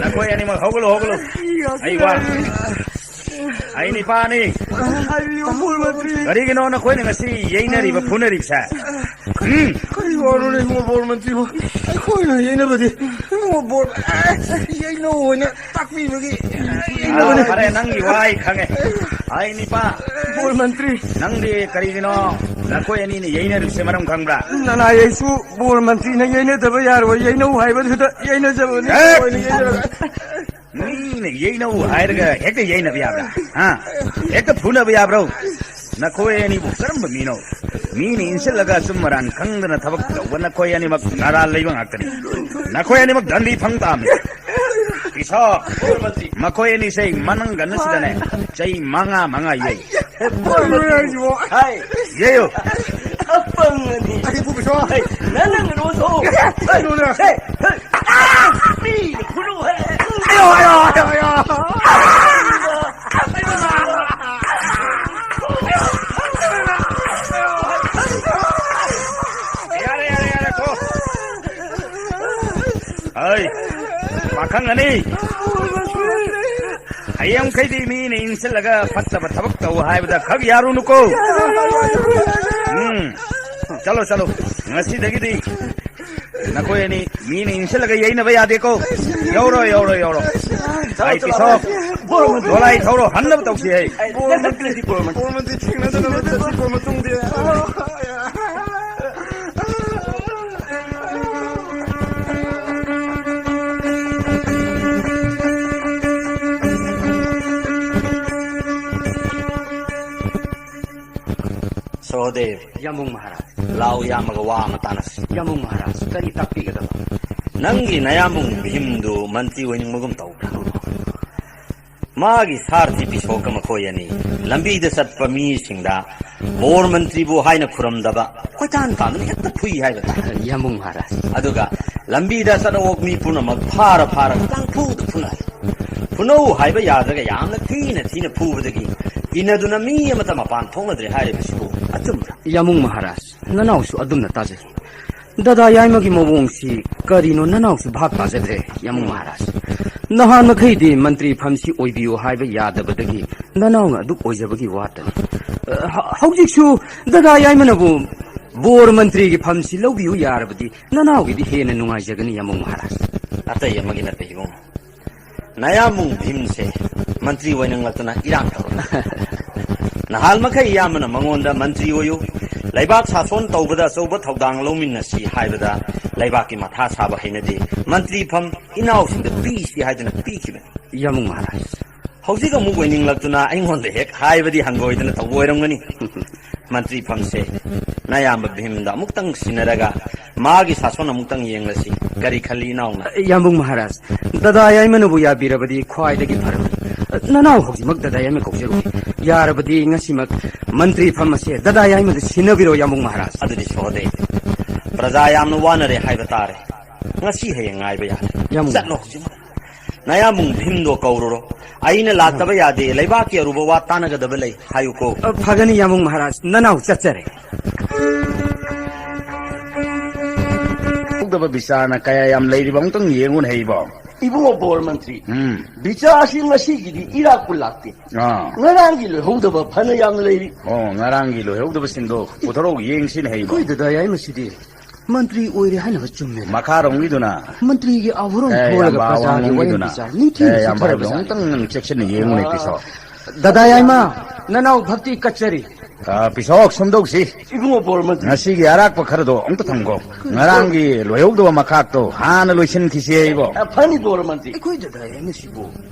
ꯅꯈꯣꯏ ꯑꯅꯤꯃꯛ ꯍꯧꯒꯠꯂꯨ, ꯍꯧꯒꯠꯂꯨ꯫ ꯑꯩ ꯋꯥ-, ꯑꯩ ꯅꯤꯄꯥꯅꯤ꯫ ꯍꯥꯏꯕꯤꯌꯨ, ꯕꯣꯔ ꯃꯟꯇ꯭ꯔꯤ꯫ ꯀꯔꯤꯒꯤꯅꯣ ꯅꯈꯣꯏꯅ ꯉꯁꯤ ꯌꯩꯅꯔꯤꯕ, ꯐꯨꯅꯔꯤꯕꯁꯦ? ꯎꯝ? ꯀꯔꯤ ꯋꯥꯅꯣꯅꯦ, ꯏꯕꯨꯡꯉꯣ ꯕꯣꯔ ꯃꯟꯇ꯭ꯔꯤꯕꯨ? ꯑꯩꯈꯣꯏꯅ ꯌꯩꯅꯕꯗꯤ, ꯏꯕꯨꯡꯉꯣ ꯕꯣꯔ, ꯑꯦ, ꯌꯩꯅꯧ ꯍꯥꯏꯅ ꯇꯥꯛꯄꯤꯕꯒꯤ, ꯑꯦ, ꯑꯥ, ꯌꯩꯅꯕꯅꯦ꯫ ꯐꯔꯦ, ꯅꯪꯒꯤ ꯋꯥ ꯑꯩ ꯈꯪꯉꯦ꯫ ꯑꯩ ꯅꯤꯄꯥ꯫ ꯕꯣꯔ ꯃꯟꯇ꯭ꯔꯤ꯫ ꯅꯪꯗꯤ ꯀꯔꯤꯒꯤꯅꯣ ꯅꯈꯣꯏ ꯑꯅꯤꯅ ꯌꯩꯅꯔꯤꯕꯁꯦ ꯃꯔꯝ ꯈꯪꯕ꯭ꯔꯥ? ꯅꯅꯥꯏ ꯑꯩꯁꯨ ꯕꯣꯔ ꯃꯟꯇ꯭ꯔꯤꯅ ꯌꯩꯅꯗꯕ ꯌꯥꯔꯣꯏ, ꯌꯩꯅꯧ ꯍꯥꯏꯕꯗꯨꯗ ꯌꯩꯅꯖꯕꯅꯤ꯫ ꯑꯦ! ꯃꯤꯅ ꯌꯩꯅꯧ ꯍꯥꯏꯔꯒ ꯍꯦꯛꯇ ꯌꯩꯅꯕ ꯌꯥꯕ꯭ꯔꯥ? ꯍꯥ? ꯍꯦꯛꯇ ꯐꯨꯅꯕ ꯌꯥꯕ꯭ꯔꯣ? ꯅꯈꯣꯏ ꯑꯅꯤꯕꯨ ꯀꯔꯝꯕ ꯃꯤꯅꯣ? ꯃꯤꯅ ꯏꯟꯁꯤꯜꯂꯒ ꯑꯆꯨꯝ ꯑꯔꯥꯟ ꯈꯪꯗꯅ ꯊꯕꯛ ꯇꯧꯕ ꯅꯈꯣꯏ ꯑꯅꯤꯃꯛ ꯅꯔꯥꯜ ꯂꯩꯕ ꯉꯥꯛꯇꯅꯤ꯫ ꯅꯈꯣꯏ ꯑꯅꯤꯃꯛ ꯗꯟꯗꯤ ꯐꯪ ꯇꯥꯕꯅꯤ꯫ ꯄꯤꯁꯣ, ꯃꯈꯣꯏ ꯑꯅꯤꯁꯦ ꯃꯅꯪꯒꯟ ꯑꯁꯤꯗꯅꯦ ꯆꯩ ꯃꯉꯥ ꯃꯉꯥ ꯌꯩ꯫ ꯀꯩꯅꯣꯅꯦ ꯍꯥꯏꯁꯤꯕꯣ? ꯍꯥꯏ꯫ ꯌꯦꯌꯣ꯫ ꯑꯄꯪ ꯑꯅꯤ꯫ ꯑꯩ ꯐꯨꯕꯤꯁꯣ꯫ ꯍꯩ, ꯅꯪ, ꯅꯪ ꯀꯩꯅꯣ ꯁꯣ꯫ ꯀꯩꯅꯣꯅꯦ? ꯍꯩ, ꯍꯩ꯫ ꯑꯥ! ꯃꯤ ꯐꯨꯔꯨ ꯍꯥꯏ꯫ ꯑꯌꯣ, ꯑꯌꯣ, ꯑꯌꯣ, ꯑꯌꯣ꯫ ꯌꯥꯔꯦ, ꯌꯥꯔꯦ, ꯌꯥꯔꯦ, ꯊꯣꯛꯑꯣ꯫ ꯍꯩ, ꯄꯥꯈꯪ ꯑꯅꯤ꯫ ꯍꯌꯦꯡ ꯃꯈꯩꯗꯤ ꯃꯤꯅ ꯏꯟꯁꯤꯜꯂꯒ ꯐꯠꯇꯕ ꯊꯕꯛ ꯇꯧ ꯍꯥꯏꯕꯗ ꯈꯛ ꯌꯥꯔꯨꯅꯨꯀꯣ꯫ ꯎꯝ, ꯆꯠꯂꯣ, ꯆꯠꯂꯣ꯫ ꯉꯁꯤꯗꯒꯤꯗꯤ ꯅꯈꯣꯏ ꯑꯅꯤ ꯃꯤꯅ ꯏꯟꯁꯤꯜꯂꯒ ꯌꯩꯅꯕ ꯌꯥꯗꯦꯀꯣ꯫ ꯌꯧꯔꯣ, ꯌꯧꯔꯣ, ꯌꯧꯔꯣ꯫ ꯑꯩ ꯄꯤꯁꯣ꯫ ꯗꯣꯂꯥꯏ ꯊꯧꯔꯣ, ꯍꯟꯅꯕ ꯇꯧꯁꯤ ꯑꯩ꯫ ꯕꯣꯔ ꯃꯟꯇ꯭ꯔꯤ ꯊꯦꯡꯅꯗꯅꯕ ꯆꯠꯁꯤꯀꯣ ꯃꯇꯨꯡꯗꯤ꯫ ꯁꯍꯗꯦꯕ, ꯌꯥꯝꯕꯨꯡ ꯃꯍꯥꯔꯥꯖ꯫ ꯂꯥꯎ ꯌꯥꯝꯃꯒ ꯋꯥ ꯑꯃ ꯇꯥꯟꯅꯁꯤ꯫ ꯌꯥꯝꯕꯨꯡ ꯃꯍꯥꯔꯥꯖ, ꯀꯔꯤ ꯇꯥꯛꯄꯤꯒꯗꯕ? ꯅꯪꯒꯤ ꯅꯌꯥꯝꯕꯨꯡ ꯚꯤꯝꯗꯨ ꯃꯟꯇ꯭ꯔꯤ ꯑꯣꯏꯅꯤꯡꯕꯒꯨꯝ ꯇꯧꯕ꯭ꯔꯥ? ꯃꯥꯒꯤ ꯁꯥꯔꯊꯤ ꯄꯤꯁꯣꯛꯀ ꯃꯈꯣꯏ ꯑꯅꯤ ꯂꯝꯕꯤꯗ ꯆꯠꯄ ꯃꯤꯁꯤꯡꯗ ꯕꯣꯔ ꯃꯟꯇ꯭ꯔꯤꯕꯨ ꯍꯥꯏꯅ ꯈꯨꯔꯝꯗꯕ, ꯀꯣꯏꯇꯥꯟ ꯇꯥꯟꯗꯨꯅ ꯍꯦꯛꯇ ꯐꯨꯏ ꯍꯥꯏꯕ ꯇꯥꯏ꯫ ꯌꯥꯝꯕꯨꯡ ꯃꯍꯥꯔꯥꯖ꯫ ꯑꯗꯨꯒ ꯂꯝꯕꯤꯗ ꯆꯠꯅꯋꯣꯛ ꯃꯤ ꯄꯨꯝꯅꯃꯛ ꯐꯥꯔ ꯐꯥꯔꯒ ꯄꯪꯐꯨꯗ ꯐꯨꯅꯍꯜꯂꯤ꯫ ꯐꯨꯅꯧ ꯍꯥꯏꯕ ꯌꯥꯗ꯭ꯔꯒ ꯌꯥꯝꯅ ꯊꯤꯅ ꯊꯤꯅ ꯐꯨꯕꯗꯒꯤ ꯏꯟꯅꯗꯨꯅ ꯃꯤ ꯑꯃꯠꯇ ꯃꯄꯥꯟ ꯊꯣꯛꯅꯗ꯭ꯔꯦ ꯍꯥꯏꯔꯤꯕꯁꯤꯕꯨ ꯑꯆꯨꯝꯕ꯭ꯔꯥ? ꯌꯥꯝꯕꯨꯡ ꯃꯍꯥꯔꯥꯖ, ꯅꯅꯥꯎꯁꯨ ꯑꯗꯨꯝꯅ ꯇꯥꯖꯩ꯫ ꯗꯗꯥ ꯌꯥꯏꯃꯒꯤ ꯃꯑꯣꯡꯁꯤ ꯀꯔꯤꯅꯣ ꯅꯅꯥꯎꯁꯨ ꯚꯥꯞ ꯇꯥꯖꯗ꯭ꯔꯦ, ꯌꯥꯝꯕꯨꯡ ꯃꯍꯥꯔꯥꯖ꯫ ꯅꯍꯥꯟ ꯃꯈꯩꯗꯤ ꯃꯟꯇ꯭ꯔꯤ ꯐꯝꯁꯤ ꯑꯣꯏꯕꯤꯌꯨ ꯍꯥꯏꯕ ꯌꯥꯗꯕꯗꯒꯤ ꯅꯅꯥꯎꯅ ꯑꯗꯨ ꯑꯣꯏꯖꯕꯒꯤ ꯋꯥꯇꯅꯤ꯫ ꯑ, ꯍ-, ꯍꯧꯖꯤꯛꯁꯨ ꯗꯗꯥ ꯌꯥꯏꯃꯅꯕꯨ ꯕꯣꯔ ꯃꯟꯇ꯭ꯔꯤꯒꯤ ꯐꯝꯁꯤ ꯂꯧꯕꯤꯌꯨ ꯌꯥꯔꯕꯗꯤ ꯅꯅꯥꯎꯒꯤꯗꯤ ꯍꯦꯟꯅ ꯅꯨꯡꯉꯥꯏꯖꯒꯅꯤ, ꯌꯥꯝꯕꯨꯡ ꯃꯍꯥꯔꯥꯖ꯫ ꯑꯇꯩ ꯑꯃꯒꯤ ꯅꯠꯇꯦ ꯏꯕꯨꯡꯉꯣ꯫ ꯅꯌꯥꯝꯕꯨꯡ ꯚꯤꯝꯁꯦ ꯃꯟꯇ꯭ꯔꯤ ꯑꯣꯏꯅꯤꯡꯂꯛꯇꯨꯅ ꯏꯔꯥꯡ ꯇꯧꯔꯛꯂꯦ꯫ ꯅꯍꯥꯟ ꯃꯈꯩ ꯏꯌꯥꯝꯕꯅ ꯃꯉꯣꯟꯗ ꯃꯟꯇ꯭ꯔꯤ ꯑꯣꯏꯌꯨ, ꯂꯩꯕꯥꯛ ꯁꯥꯁꯣꯟ ꯇꯧꯕꯗ ꯑꯆꯧꯕ ꯊꯧꯗꯥꯡ ꯂꯧꯃꯤꯟꯅꯁꯤ ꯍꯥꯏꯕꯗ ꯂꯩꯕꯥꯛꯀꯤ ꯃꯊꯥ ꯁꯥꯕ ꯍꯩꯅꯗꯦ, ꯃꯟꯇ꯭ꯔꯤ ꯐꯝ ꯏꯅꯥꯎꯁꯤꯡꯗ ꯄꯤꯁꯤ ꯍꯥꯏꯗꯨꯅ ꯄꯤꯈꯤꯕꯅꯤ꯫ ꯌꯥꯝꯕꯨꯡ ꯃꯍꯥꯔꯥꯖ꯫ ꯍꯧꯖꯤꯛ ꯑꯃꯨꯛ ꯑꯣꯏꯅꯤꯡꯂꯛꯇꯨꯅ ꯑꯩꯉꯣꯟꯗ ꯍꯦꯛ ꯍꯥꯏꯕꯗꯤ ꯍꯪꯒꯣꯏꯗꯅ ꯇꯧꯕ ꯑꯣꯏꯔꯝꯒꯅꯤ꯫ ꯃꯟꯇ꯭ꯔꯤ ꯐꯝꯁꯦ ꯅꯌꯥꯝꯕ ꯚꯤꯝꯗ ꯑꯃꯨꯛꯇꯪ ꯁꯤꯟꯅꯔꯒ ꯃꯥꯒꯤ ꯁꯥꯁꯣꯟ ꯑꯃꯨꯛꯇꯪ ꯌꯦꯡꯂꯁꯤ꯫ ꯀꯔꯤ ꯈꯜꯂꯤ ꯏꯅꯥꯎꯅ? ꯌꯥꯝꯕꯨꯡ ꯃꯍꯥꯔꯥꯖ, ꯗꯗꯥ ꯌꯥꯏꯃꯅꯕꯨ ꯌꯥꯕꯤꯔꯕꯗꯤ ꯈ꯭ꯋꯥꯏꯗꯒꯤ ꯐꯔꯕꯅꯤ꯫ ꯅꯅꯥꯎ ꯍꯧꯖꯤꯛꯃꯛ ꯗꯗꯥ ꯌꯥꯏꯃ ꯀꯧꯖꯔꯨ꯫ ꯌꯥꯔꯕꯗꯤ ꯉꯁꯤꯃꯛ ꯃꯟꯇ꯭ꯔꯤ ꯐꯝ ꯑꯁꯦ ꯗꯗꯥ ꯌꯥꯏꯃꯗ ꯁꯤꯟꯅꯕꯤꯔꯣ, ꯌꯥꯝꯕꯨꯡ ꯃꯍꯥꯔꯥꯖ꯫ ꯑꯗꯨꯗꯤ ꯁꯣꯗꯦ, ꯄ꯭ꯔꯖꯥ ꯌꯥꯝꯅ ꯋꯥꯅꯔꯦ ꯍꯥꯏꯕ ꯇꯥꯔꯦ꯫ ꯉꯁꯤ ꯍꯌꯦꯡ ꯉꯥꯏꯕ ꯌꯥꯔꯦ꯫ ꯌꯥꯝꯕꯨꯡ꯫ ꯆꯠꯂꯣ ꯍꯧꯖꯤꯛꯃꯛ꯫ ꯅꯌꯥꯝꯕꯨꯡ ꯚꯤꯝꯗꯣ ꯀꯧꯔꯨꯔꯣ꯫ ꯑꯩꯅ ꯂꯥꯛꯇꯕ ꯌꯥꯗꯦ, ꯂꯩꯕꯥꯛꯀꯤ ꯑꯔꯨꯕ ꯋꯥ ꯇꯥꯟꯅꯒꯗꯕ ꯂꯩ ꯍꯥꯏꯌꯨꯀꯣ꯫ ꯑ, ꯐꯒꯅꯤ, ꯌꯥꯝꯕꯨꯡ ꯃꯍꯥꯔꯥꯖ, ꯅꯅꯥꯎ ꯆꯠꯆꯔꯦ꯫ ꯍꯧꯗꯕ ꯕꯤꯆꯥꯔꯅ ꯀꯌꯥ ꯌꯥꯝ ꯂꯩꯔꯤꯕ ꯑꯃꯨꯛꯇꯪ ꯌꯦꯡꯉꯨꯅꯦ ꯍꯩꯕꯣ꯫ ꯏꯕꯨꯡꯉꯣ ꯕꯣꯔ ꯃꯟꯇ꯭ꯔꯤ, ꯎꯝ꯫ ꯕꯤꯆꯥꯔꯁꯤ ꯉꯁꯤꯒꯤꯗꯤ ꯏꯔꯥꯛꯄꯨ ꯂꯥꯛꯇꯦ꯫ ꯑꯥ꯫ ꯉꯔꯥꯡꯒꯤ ꯂꯣꯏꯍꯧꯗꯕ ꯐꯅ ꯌꯥꯝꯅ ꯂꯩꯔꯤ꯫ ꯑꯣ, ꯉꯔꯥꯡꯒꯤ ꯂꯣꯏꯍꯧꯗꯕꯁꯤꯡꯗꯣ ꯄꯨꯊꯣꯔꯛꯎ ꯌꯦꯡꯁꯤꯅꯦ ꯍꯩꯕꯣ꯫ ꯑꯩꯈꯣꯏ ꯗꯗꯥ ꯌꯥꯏꯃꯁꯤꯗꯤ ꯃꯟꯇ꯭ꯔꯤ ꯑꯣꯏꯔꯦ ꯍꯥꯏꯅꯕ ꯆꯨꯝꯃꯦ꯫ ꯃꯈꯥꯔꯣꯝꯒꯤꯗꯨꯅ? ꯃꯟꯇ꯭ꯔꯤꯒꯤ ꯑꯥꯚꯔꯣꯟ ꯑꯦ, ꯊꯣꯜꯂꯒ ꯏꯌꯥꯝꯕ ꯄ꯭ꯔꯖꯥꯒꯤ ꯑꯋꯥꯡꯂꯣꯝꯒꯤꯗꯨꯅ? ꯋꯥꯌꯦꯜ ꯕꯤꯆꯥꯔ ꯅꯤꯡꯊꯤꯅ ꯑꯦ, ꯏꯌꯥꯝꯕ ꯍꯥꯏꯕꯗꯣ ꯁꯤꯊꯔꯕꯖꯥꯠꯅꯤ꯫ ꯑꯃꯨꯛꯇꯪ ꯆꯦꯛꯁꯤꯟꯅ ꯌꯦꯡꯉꯨꯅꯦ, ꯄꯤꯁꯣ꯫ ꯗꯗꯥ ꯌꯥꯏꯃ, ꯅꯅꯥꯎ ꯚꯛꯇꯤ ꯀꯠꯆꯔꯤ꯫ ꯑ, ꯄꯤꯁꯣꯛ ꯁꯨꯝꯗꯧꯁꯤ꯫ ꯏꯕꯨꯡꯉꯣ ꯕꯣꯔ ꯃꯟꯇ꯭ꯔꯤ꯫ ꯉꯁꯤꯒꯤ ꯑꯔꯥꯛꯄ ꯈꯔꯗꯣ ꯑꯃꯨꯛꯇ ꯊꯝꯈꯣ꯫ ꯉꯔꯥꯡꯒꯤ ꯂꯣꯏꯍꯧꯗꯕ ꯃꯈꯥꯛꯇꯣ ꯍꯥꯟꯅ ꯂꯣꯏꯁꯤꯟꯈꯤꯁꯤ ꯍꯩꯕꯣ꯫ ꯑ, ꯐꯅꯤ ꯕꯣꯔ ꯃꯟꯇ꯭ꯔꯤ꯫ ꯑꯩꯈꯣꯏ ꯗꯗꯥ ꯌꯥꯏꯃꯁꯤꯕꯨ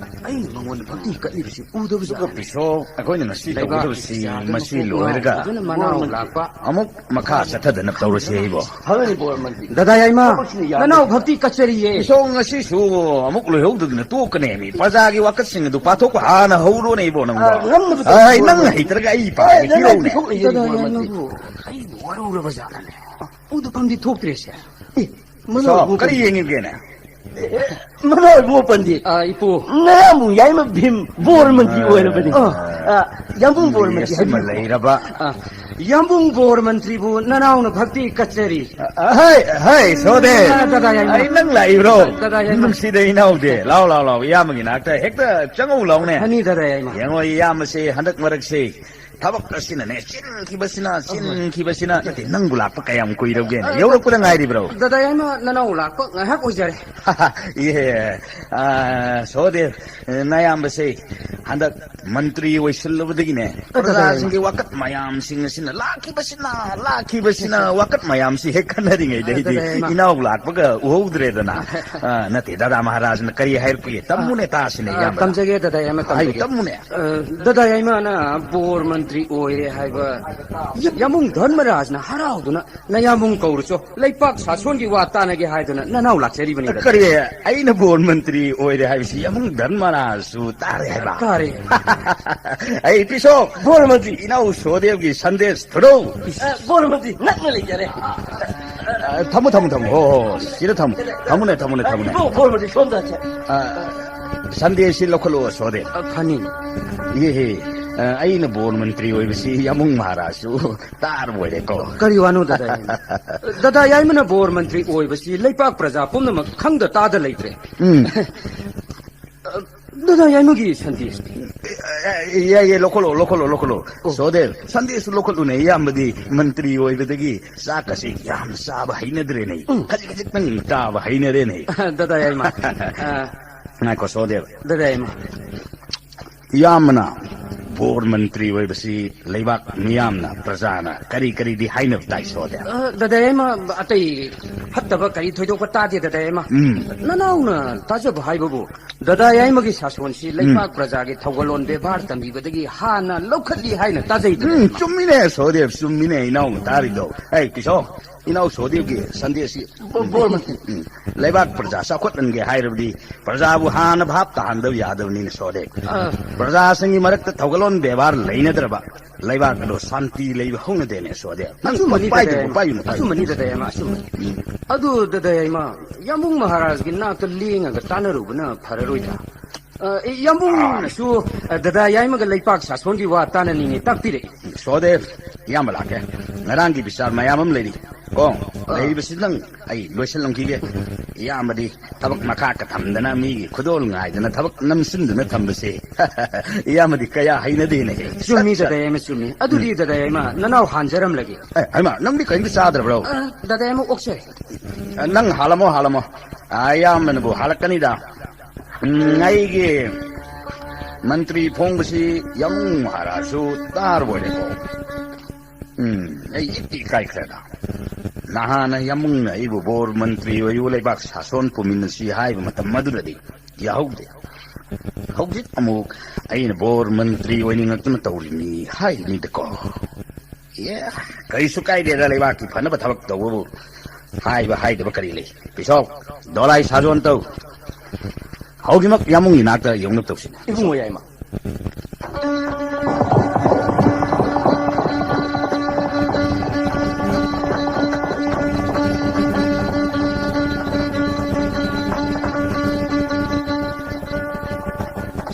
ꯑꯩꯅ ꯃꯉꯣꯟꯗ ꯚꯛꯇꯤ ꯀꯠꯂꯤꯕꯁꯤ ꯎꯗꯕꯖꯥꯠꯅꯤ꯫ ꯑꯗꯨꯒ ꯄꯤꯁꯣꯛ, ꯑꯩꯈꯣꯏꯅ ꯉꯁꯤ ꯂꯩꯕꯥꯛꯀꯤ ꯇꯧꯒꯗꯕꯁꯤ ꯏꯆꯥꯗꯨꯅ ꯃꯁꯤ ꯀꯣꯛ ꯂꯣꯏꯔꯒ ꯉꯥꯎꯗꯨꯅ ꯃꯅꯥꯎ ꯂꯥꯛꯄ ꯑꯃꯨꯛ ꯃꯈꯥ ꯆꯠꯊꯗꯅ ꯇꯧꯔꯁꯤ ꯍꯩꯕꯣ꯫ ꯐꯒꯅꯤ ꯕꯣꯔ ꯃꯟꯇ꯭ꯔꯤ꯫ ꯗꯗꯥ ꯌꯥꯏꯃ, ꯊꯕꯛꯁꯤꯅ ꯌꯥꯝꯃꯦ꯫ ꯅꯅꯥꯎ ꯚꯛꯇꯤ ꯀꯠꯆꯔꯤꯌꯦ꯫ ꯄꯤꯁꯣꯛ ꯉꯁꯤꯁꯨ ꯑꯃꯨꯛ ꯂꯣꯏꯍꯧꯗꯗꯅ ꯇꯣꯛꯀꯅꯦ ꯃꯤ꯫ ꯄ꯭ꯔꯖꯥꯒꯤ ꯋꯥꯀꯠꯁꯤꯡ ꯑꯗꯨ ꯄꯥꯊꯣꯛꯄ ꯍꯥꯟꯅ ꯍꯧꯔꯣꯅꯦ ꯏꯕꯣ ꯅꯪꯕꯣ꯫ ꯑ, ꯉꯝꯅꯕ ꯑꯩ ꯇꯧꯕꯤꯌꯨ ꯅꯪꯅ ꯕꯣꯔ ꯃꯟꯇ꯭ꯔꯤ꯫ ꯍꯩꯇ꯭ꯔꯒ ꯑꯩ ꯑꯦ, ꯄꯥꯒꯦ ꯅꯪ ꯄꯤꯔꯛꯎꯅꯦ꯫ ꯄꯤꯊꯣꯛ ꯂꯩꯖꯔꯤ ꯗꯗꯥ ꯕꯣꯔ ꯃꯟꯇ꯭ꯔꯤ꯫ ꯌꯥꯏꯃꯕꯨ ꯑꯩꯕꯨ ꯋꯥꯔꯧꯔꯕ ꯖꯥꯠꯂꯅꯦ? ꯎꯗꯐꯝꯗꯤ ꯊꯣꯛꯇ꯭ꯔꯦꯁꯦ꯫ ꯑꯦ, ꯃꯅꯥꯎ ꯁꯣ, ꯏꯕꯨꯡꯉꯣ ꯀꯔꯤ ꯄꯟꯗꯤꯠ꯫ ꯌꯦꯡꯉꯤꯒꯦꯅꯦ? ꯑꯦ, ꯃꯅꯥꯎ ꯏꯕꯨꯡꯉꯣ ꯄꯟꯗꯤꯠ꯫ ꯑ, ꯏꯄꯨ꯫ ꯅꯌꯥꯝꯕꯨꯡ ꯌꯥꯏꯃ ꯚꯤꯝ ꯕꯣꯔ ꯃꯟꯇ꯭ꯔꯤ ꯑ, ꯑꯣꯏꯔꯕꯅꯤ꯫ ꯑ, ꯌꯥꯝꯕꯨꯡ ꯕꯣꯔ ꯃꯟꯇ꯭ꯔꯤ ꯃꯦꯁ ꯑꯃ ꯍꯥꯏꯕꯤꯌꯨ꯫ ꯂꯩꯔꯕ꯫ ꯑ, ꯌꯥꯝꯕꯨꯡ ꯕꯣꯔ ꯃꯟꯇ꯭ꯔꯤꯕꯨ ꯅꯅꯥꯎꯅ ꯚꯛꯇꯤ ꯀꯠꯆꯔꯤ꯫ ꯑ, ꯍꯩ, ꯍꯩ, ꯁꯣꯗꯦ꯫ ꯑ, ꯗꯗꯥ ꯌꯥꯏꯃ꯫ ꯑꯩ ꯅꯪ ꯂꯥꯛꯏꯕ꯭ꯔꯣ? ꯗꯗꯥ ꯌꯥꯏꯃ꯫ ꯅꯨꯡꯁꯤꯗ ꯏꯅꯥꯎꯗꯦ꯫ ꯂꯥꯎ, ꯂꯥꯎ, ꯂꯥꯎ, ꯏꯌꯥꯝꯕꯒꯤ ꯅꯥꯛꯇ ꯍꯦꯛꯇ ꯆꯪꯉꯧ ꯂꯥꯎꯅꯦ꯫ ꯐꯅꯤ, ꯗꯗꯥ ꯌꯥꯏꯃ꯫ ꯌꯦꯡꯉꯣ, ꯏꯌꯥꯝꯕꯁꯦ ꯍꯟꯗꯛ ꯃꯔꯛꯁꯦ ꯊꯕꯛ ꯑꯁꯤꯅꯅꯦ, ꯆꯤꯟꯈꯤꯕꯁꯤꯅ, ꯑꯍꯣꯏ꯫ ꯆꯤꯟꯈꯤꯕꯁꯤꯅ꯫ ꯅꯠꯇꯦ, ꯅꯪꯕꯨ ꯂꯥꯛꯄ ꯀꯌꯥꯝ ꯀꯨꯏꯔꯕꯒꯦꯅꯦ? ꯑ, ꯌꯧꯔꯛꯄꯗ ꯉꯥꯏꯔꯤꯕ꯭ꯔꯣ? ꯗꯗꯥ ꯌꯥꯏꯃ, ꯅꯅꯥꯎ ꯂꯥꯛꯄ ꯉꯥꯏꯍꯥꯛ ꯑꯣꯏꯖꯔꯦ꯫ ꯏꯍꯦ, ꯑ, ꯁꯣꯗꯦ, ꯅꯌꯥꯝꯕꯁꯦ ꯍꯟꯗꯛ ꯃꯟꯇ꯭ꯔꯤ ꯑꯣꯏꯁꯤꯜꯂꯕꯗꯒꯤꯅꯦ, ꯑ, ꯗꯗꯥ ꯌꯥꯏꯃ꯫ ꯄ꯭ꯔꯖꯥꯁꯤꯡꯒꯤ ꯋꯥꯀꯠ ꯃꯌꯥꯝꯁꯤꯡ ꯑꯁꯤꯅ ꯂꯥꯛꯈꯤꯕꯁꯤꯅ, ꯂꯥꯛꯈꯤꯕꯁꯤꯅ, ꯋꯥꯀꯠ ꯃꯌꯥꯝꯁꯤ ꯍꯦꯛ ꯈꯟꯅꯔꯤꯉꯩꯗ ꯑ, ꯑꯩꯗꯤ ꯗꯗꯥ ꯌꯥꯏꯃ꯫ ꯏꯅꯥꯎ ꯂꯥꯛꯄꯒ ꯎꯍꯧꯗ꯭ꯔꯦꯗꯅ꯫ ꯑ, ꯅꯠꯇꯦ, ꯗꯗꯥ ꯃꯍꯥꯔꯥꯖꯅ ꯀꯔꯤ ꯍꯥꯏꯔꯛꯄꯒꯦ? ꯇꯝꯃꯨꯅꯦ, ꯇꯥꯁꯤꯅꯦ, ꯑ, ꯏꯌꯥꯝꯕꯅ꯫ ꯇꯝꯖꯒꯦ, ꯗꯗꯥ ꯌꯥꯏꯃ, ꯍꯥꯏꯌꯨ, ꯇꯝꯖꯒꯦ꯫ ꯇꯝꯃꯨꯅꯦ꯫ ꯑ, ꯗꯗꯥ ꯌꯥꯏꯃꯅ ꯕꯣꯔ ꯃꯟꯇ꯭ꯔꯤ ꯑꯣꯏꯔꯦ ꯍꯥꯏꯕ ꯌꯥꯝꯕꯨꯡ ꯙꯔꯃꯔꯥꯖꯅ ꯍꯔꯥꯎꯗꯨꯅ ꯅꯌꯥꯝꯕꯨꯡ ꯀꯧꯔꯨꯆꯣ, ꯂꯩꯄꯥꯛ ꯁꯥꯁꯣꯟꯒꯤ ꯋꯥ ꯇꯥꯟꯅꯒꯦ ꯍꯥꯏꯗꯨꯅ ꯅꯅꯥꯎ ꯂꯥꯛꯆꯔꯤꯕꯅꯤ, ꯗꯗꯥ꯫ ꯀꯔꯤ ꯑꯦ, ꯑꯩꯅ ꯕꯣꯔ ꯃꯟꯇ꯭ꯔꯤ ꯑꯣꯏꯔꯦ ꯍꯥꯏꯕꯁꯤ ꯌꯥꯝꯕꯨꯡ ꯙꯔꯃꯔꯥꯖꯁꯨ ꯇꯥꯔꯦ ꯍꯥꯏꯕ꯫ ꯇꯥꯔꯦ꯫ ꯑꯩ ꯄꯤꯁꯣꯛ, ꯕꯣꯔ ꯃꯟꯇ꯭ꯔꯤ꯫ ꯏꯅꯥꯎ ꯁꯣꯗꯦꯕꯒꯤ ꯁꯟꯗꯦꯁ ꯊꯨꯔꯧ꯫ ꯑ, ꯕꯣꯔ ꯃꯟꯇ꯭ꯔꯤ, ꯅꯛꯅ ꯂꯩꯖꯔꯦ꯫ ꯑ, ꯊꯝꯃꯣ, ꯊꯝꯃꯣ, ꯊꯝꯃꯣ꯫ ꯍꯣ, ꯍꯣ, ꯍꯣ꯫ ꯁꯤꯗ ꯊꯝꯃꯣ꯫ ꯊꯝꯃꯨꯅꯦ, ꯊꯝꯃꯨꯅꯦ, ꯊꯝꯃꯨꯅꯦ꯫ ꯏꯕꯣ, ꯕꯣꯔ ꯃꯟꯇ꯭ꯔꯤ, ꯁꯣꯝꯗ ꯁꯦ꯫ ꯑ, ꯁꯟꯗꯦꯁꯤ ꯂꯧꯈꯠꯂꯣ, ꯁꯣꯗꯦꯕ꯫ ꯑ, ꯐꯅꯤ꯫ ꯏꯍꯦ, ꯍꯦ꯫ ꯑ, ꯑꯩꯅ ꯕꯣꯔ ꯃꯟꯇ꯭ꯔꯤ ꯑꯣꯏꯕꯁꯤ ꯌꯥꯝꯕꯨꯡ ꯃꯍꯥꯔꯥꯖꯁꯨ ꯇꯥꯔꯕ ꯑꯣꯏꯔꯦꯀꯣ꯫ ꯀꯔꯤ ꯋꯥꯅꯣ, ꯗꯗꯥ ꯌꯥꯏꯃ? ꯗꯗꯥ ꯌꯥꯏꯃꯅ ꯕꯣꯔ ꯃꯟꯇ꯭ꯔꯤ ꯑꯣꯏꯕꯁꯤ ꯂꯩꯄꯥꯛ ꯄ꯭ꯔꯖꯥ ꯄꯨꯝꯅꯃꯛ ꯈꯪꯗ ꯇꯥꯗ ꯂꯩꯇ꯭ꯔꯦ꯫ ꯎꯝ꯫ ꯗꯗꯥ ꯌꯥꯏꯃꯒꯤ ꯁꯟꯗꯦꯁꯇꯤ? ꯑꯦ, ꯑꯦ, ꯌꯥꯏ, ꯌꯥꯏ, ꯂꯧꯈꯠꯂꯣ, ꯂꯧꯈꯠꯂꯣ, ꯂꯧꯈꯠꯂꯣ꯫ ꯑꯣ꯫ ꯁꯣꯗꯦꯕ, ꯁꯟꯗꯦꯁꯁꯨ ꯂꯧꯈꯠꯂꯨꯅꯦ꯫ ꯏꯌꯥꯝꯕꯗꯤ ꯃꯟꯇ꯭ꯔꯤ ꯑꯣꯏꯕꯗꯒꯤ ꯆꯥꯛꯀꯁꯤ ꯌꯥꯝ ꯆꯥꯕ ꯍꯩꯅꯗ꯭ꯔꯦꯅꯦ꯫ ꯎꯝ꯫ ꯈꯖꯤꯛ ꯈꯖꯤꯛꯇꯪ ꯆꯥꯕ ꯍꯩꯅꯔꯦꯅꯦ꯫ ꯗꯗꯥ ꯌꯥꯏꯃ꯫ ꯑ, ꯉꯥꯏꯈꯣ, ꯁꯣꯗꯦꯕ꯫ ꯗꯗꯥ ꯌꯥꯏꯃ꯫ ꯏꯌꯥꯝꯕꯅ ꯕꯣꯔ ꯃꯟꯇ꯭ꯔꯤ ꯑꯣꯏꯕꯁꯤ ꯂꯩꯕꯥꯛ ꯃꯤꯌꯥꯝꯅ, ꯄ꯭ꯔꯖꯥꯅ ꯀꯔꯤ ꯀꯔꯤꯗꯤ ꯍꯥꯏꯅꯕ ꯇꯥꯏ, ꯁꯣꯗꯦꯕ? ꯑ, ꯗꯗꯥ ꯌꯥꯏꯃ, ꯑꯇꯩ ꯐꯠꯇꯕ ꯀꯔꯤ ꯊꯣꯏꯗꯣꯛꯄ ꯇꯥꯗꯦ, ꯗꯗꯥ ꯌꯥꯏꯃ꯫ ꯎꯝ꯫ ꯅꯅꯥꯎꯅ ꯇꯥꯖꯕ ꯍꯥꯏꯕꯕꯨ, ꯗꯗꯥ ꯌꯥꯏꯃꯒꯤ ꯁꯥꯁꯣꯟꯁꯤ ꯎꯝ꯫ ꯂꯩꯄꯥꯛ ꯄ꯭ꯔꯖꯥꯒꯤ ꯊꯧꯒꯜꯂꯣꯟ ꯕꯦꯕꯥꯔ ꯇꯝꯕꯤꯕꯗꯒꯤ ꯍꯥꯟꯅ ꯂꯧꯈꯠꯂꯤ ꯍꯥꯏꯅ ꯇꯥꯖꯩ, ꯗꯗꯥ ꯎꯝ, ꯌꯥꯏꯃ꯫ ꯆꯨꯝꯃꯤꯅꯦ, ꯁꯣꯗꯦꯕ, ꯆꯨꯝꯃꯤꯅꯦ, ꯏꯅꯥꯎꯅ ꯇꯥꯔꯤꯗꯣ꯫ ꯑꯩ ꯄꯤꯁꯣ, ꯏꯅꯥꯎ ꯁꯣꯗꯦꯕꯒꯤ ꯁꯟꯗꯦꯁꯤ ꯕꯣ-, ꯕꯣꯔ ꯃꯟꯇ꯭ꯔꯤ꯫ ꯎꯝ, ꯂꯩꯕꯥꯛ ꯄ꯭ꯔꯖꯥ ꯆꯥꯎꯈꯠꯍꯟꯒꯦ ꯍꯥꯏꯔꯕꯗꯤ ꯄ꯭ꯔꯖꯥꯕꯨ ꯍꯥꯟꯅ ꯚꯥꯞ ꯇꯥꯍꯟꯗꯕ ꯌꯥꯗꯕꯅꯤꯅ, ꯁꯣꯗꯦꯕ꯫ ꯑ꯫ ꯄ꯭ꯔꯖꯥꯁꯤꯡꯒꯤ ꯃꯔꯛꯇ ꯊꯧꯒꯜꯂꯣꯟ ꯕꯦꯕꯥꯔ ꯂꯩꯅꯗ꯭ꯔꯕ ꯂꯩꯕꯥꯛ ꯑꯗꯣ ꯁꯥꯟꯇꯤ ꯂꯩꯕ ꯍꯧꯅꯗꯦꯅꯦ, ꯁꯣꯗꯦꯕ꯫ ꯅꯪ ꯑꯆꯨꯝꯕꯅꯤ, ꯄꯥꯏꯗꯨꯕꯨ, ꯗꯗꯥ ꯌꯥꯏꯃ꯫ ꯄꯥꯏꯌꯨꯅꯦ, ꯄꯥꯏꯌꯨꯅꯦ꯫ ꯑꯆꯨꯝꯕꯅꯤ, ꯗꯗꯥ ꯌꯥꯏꯃ, ꯑꯆꯨꯝꯕꯅꯤ꯫ ꯎꯝ꯫ ꯑꯗꯨ, ꯗꯗꯥ ꯌꯥꯏꯃ, ꯌꯥꯝꯕꯨꯡ ꯃꯍꯥꯔꯥꯖꯒꯤ ꯅꯥꯛꯇ ꯂꯦꯡꯉꯒ ꯇꯥꯟꯅꯔꯨꯕꯅ ꯐꯔꯔꯣꯏꯗ꯭ꯔꯥ? ꯑ, ꯏꯌꯥꯝꯕꯨꯡꯅꯁꯨ, ꯑ, ꯗꯗꯥ ꯌꯥꯏꯃꯒ ꯂꯩꯄꯥꯛ ꯁꯥꯁꯣꯟꯒꯤ ꯋꯥ ꯇꯥꯅꯅꯤꯡꯉꯤ, ꯇꯥꯛꯄꯤꯔꯛꯏ꯫ ꯁꯣꯗꯦꯕ, ꯏꯌꯥꯝꯕ ꯂꯥꯛꯀꯦ꯫ ꯉꯔꯥꯡꯒꯤ ꯕꯤꯆꯥꯔ ꯃꯌꯥꯝ ꯑꯃ ꯂꯩꯔꯤ꯫ ꯀꯣ, ꯑ꯫ ꯂꯩꯔꯤꯕꯁꯤꯗꯪ ꯑꯩ ꯂꯣꯏꯁꯤꯜꯂꯝꯈꯤꯒꯦ꯫ ꯏꯌꯥꯝꯕꯗꯤ ꯊꯕꯛ ꯃꯈꯥ ꯀ ꯊꯝꯗꯅ, ꯃꯤꯒꯤ ꯈꯨꯗꯣꯜ ꯉꯥꯏꯗꯅ ꯊꯕꯛ ꯅꯝꯁꯤꯟꯗꯨꯅ ꯊꯝꯕꯁꯦ꯫ ꯏꯌꯥꯝꯕꯗꯤ ꯀꯌꯥ ꯍꯩꯅꯗꯦꯅꯦ꯫ ꯆꯨꯝꯃꯤ, ꯁꯠ, ꯁꯠ꯫ ꯗꯗꯥ ꯌꯥꯏꯃ, ꯆꯨꯝꯃꯤ꯫ ꯑꯗꯨꯗꯤ, ꯎꯝ꯫ ꯗꯗꯥ ꯌꯥꯏꯃ, ꯅꯅꯥꯎ ꯍꯥꯟꯖꯔꯝꯂꯒꯦ꯫ ꯑꯦ, ꯍꯩꯃꯥ, ꯅꯪꯗꯤ ꯀꯔꯤꯝꯇ ꯆꯥꯗ꯭ꯔꯕ꯭ꯔꯣ? ꯑ, ꯗꯗꯥ ꯌꯥꯏꯃ, ꯑꯣꯛꯆꯔꯦ꯫ ꯑ, ꯅꯪ ꯍꯥꯜꯂꯝꯃꯣ, ꯍꯥꯜꯂꯝꯃꯣ꯫ ꯑ, ꯏꯌꯥꯝꯕꯅꯕꯨ ꯍꯥꯜꯂꯛꯀꯅꯤꯗ꯫ ꯎꯝ, ꯑꯩꯒꯤ ꯃꯟꯇ꯭ꯔꯤ ꯐꯣꯡꯕꯁꯤ ꯌꯥꯝꯕꯨꯡ ꯃꯍꯥꯔꯥꯖꯁꯨ ꯇꯥꯔꯕ ꯑꯣꯏꯔꯦꯀꯣ꯫ ꯎꯝ, ꯑꯩ ꯏꯛꯇꯤ ꯏꯀꯥꯏꯈ꯭ꯔꯦꯗ꯫ ꯅꯍꯥꯟꯅ ꯌꯥꯝꯕꯨꯡꯅ ꯑꯩꯕꯨ ꯕꯣꯔ ꯃꯟꯇ꯭ꯔꯤ ꯑꯣꯏꯌꯨ, ꯂꯩꯕꯥꯛ ꯁꯥꯁꯣꯟ ꯄꯨꯃꯤꯟꯅꯁꯤ ꯍꯥꯏꯕ ꯃꯇꯝ ꯑꯗꯨꯗꯗꯤ ꯌꯥꯍꯧꯗꯦ꯫ ꯍꯧꯖꯤꯛ ꯑꯃꯨꯛ ꯑꯩꯅ ꯕꯣꯔ ꯃꯟꯇ꯭ꯔꯤ ꯑꯣꯏꯅꯤꯡꯉꯛꯇꯨꯅ ꯇꯧꯔꯤꯅꯤ ꯍꯥꯏꯔꯤꯅꯤꯗꯀꯣ꯫ ꯑꯦ, ꯀꯔꯤꯁꯨ ꯀꯥꯏꯗꯦꯗ, ꯂꯩꯕꯥꯛꯀꯤ ꯐꯅꯕ ꯊꯕꯛ ꯇꯧꯕꯕꯨ꯫ ꯍꯥꯏꯕ ꯍꯥꯏꯗꯕ ꯀꯔꯤ ꯂꯩ? ꯄꯤꯁꯣꯛ, ꯗꯣꯂꯥꯏ ꯁꯥꯖꯣꯟ ꯇꯧ꯫ ꯍꯧꯖꯤꯛꯃꯛ ꯌꯥꯃꯨꯡꯒꯤ ꯅꯥꯛꯇ ꯌꯧꯅꯕ ꯇꯧꯁꯤ꯫ ꯏꯕꯨꯡꯉꯣ ꯌꯥꯏꯃ꯫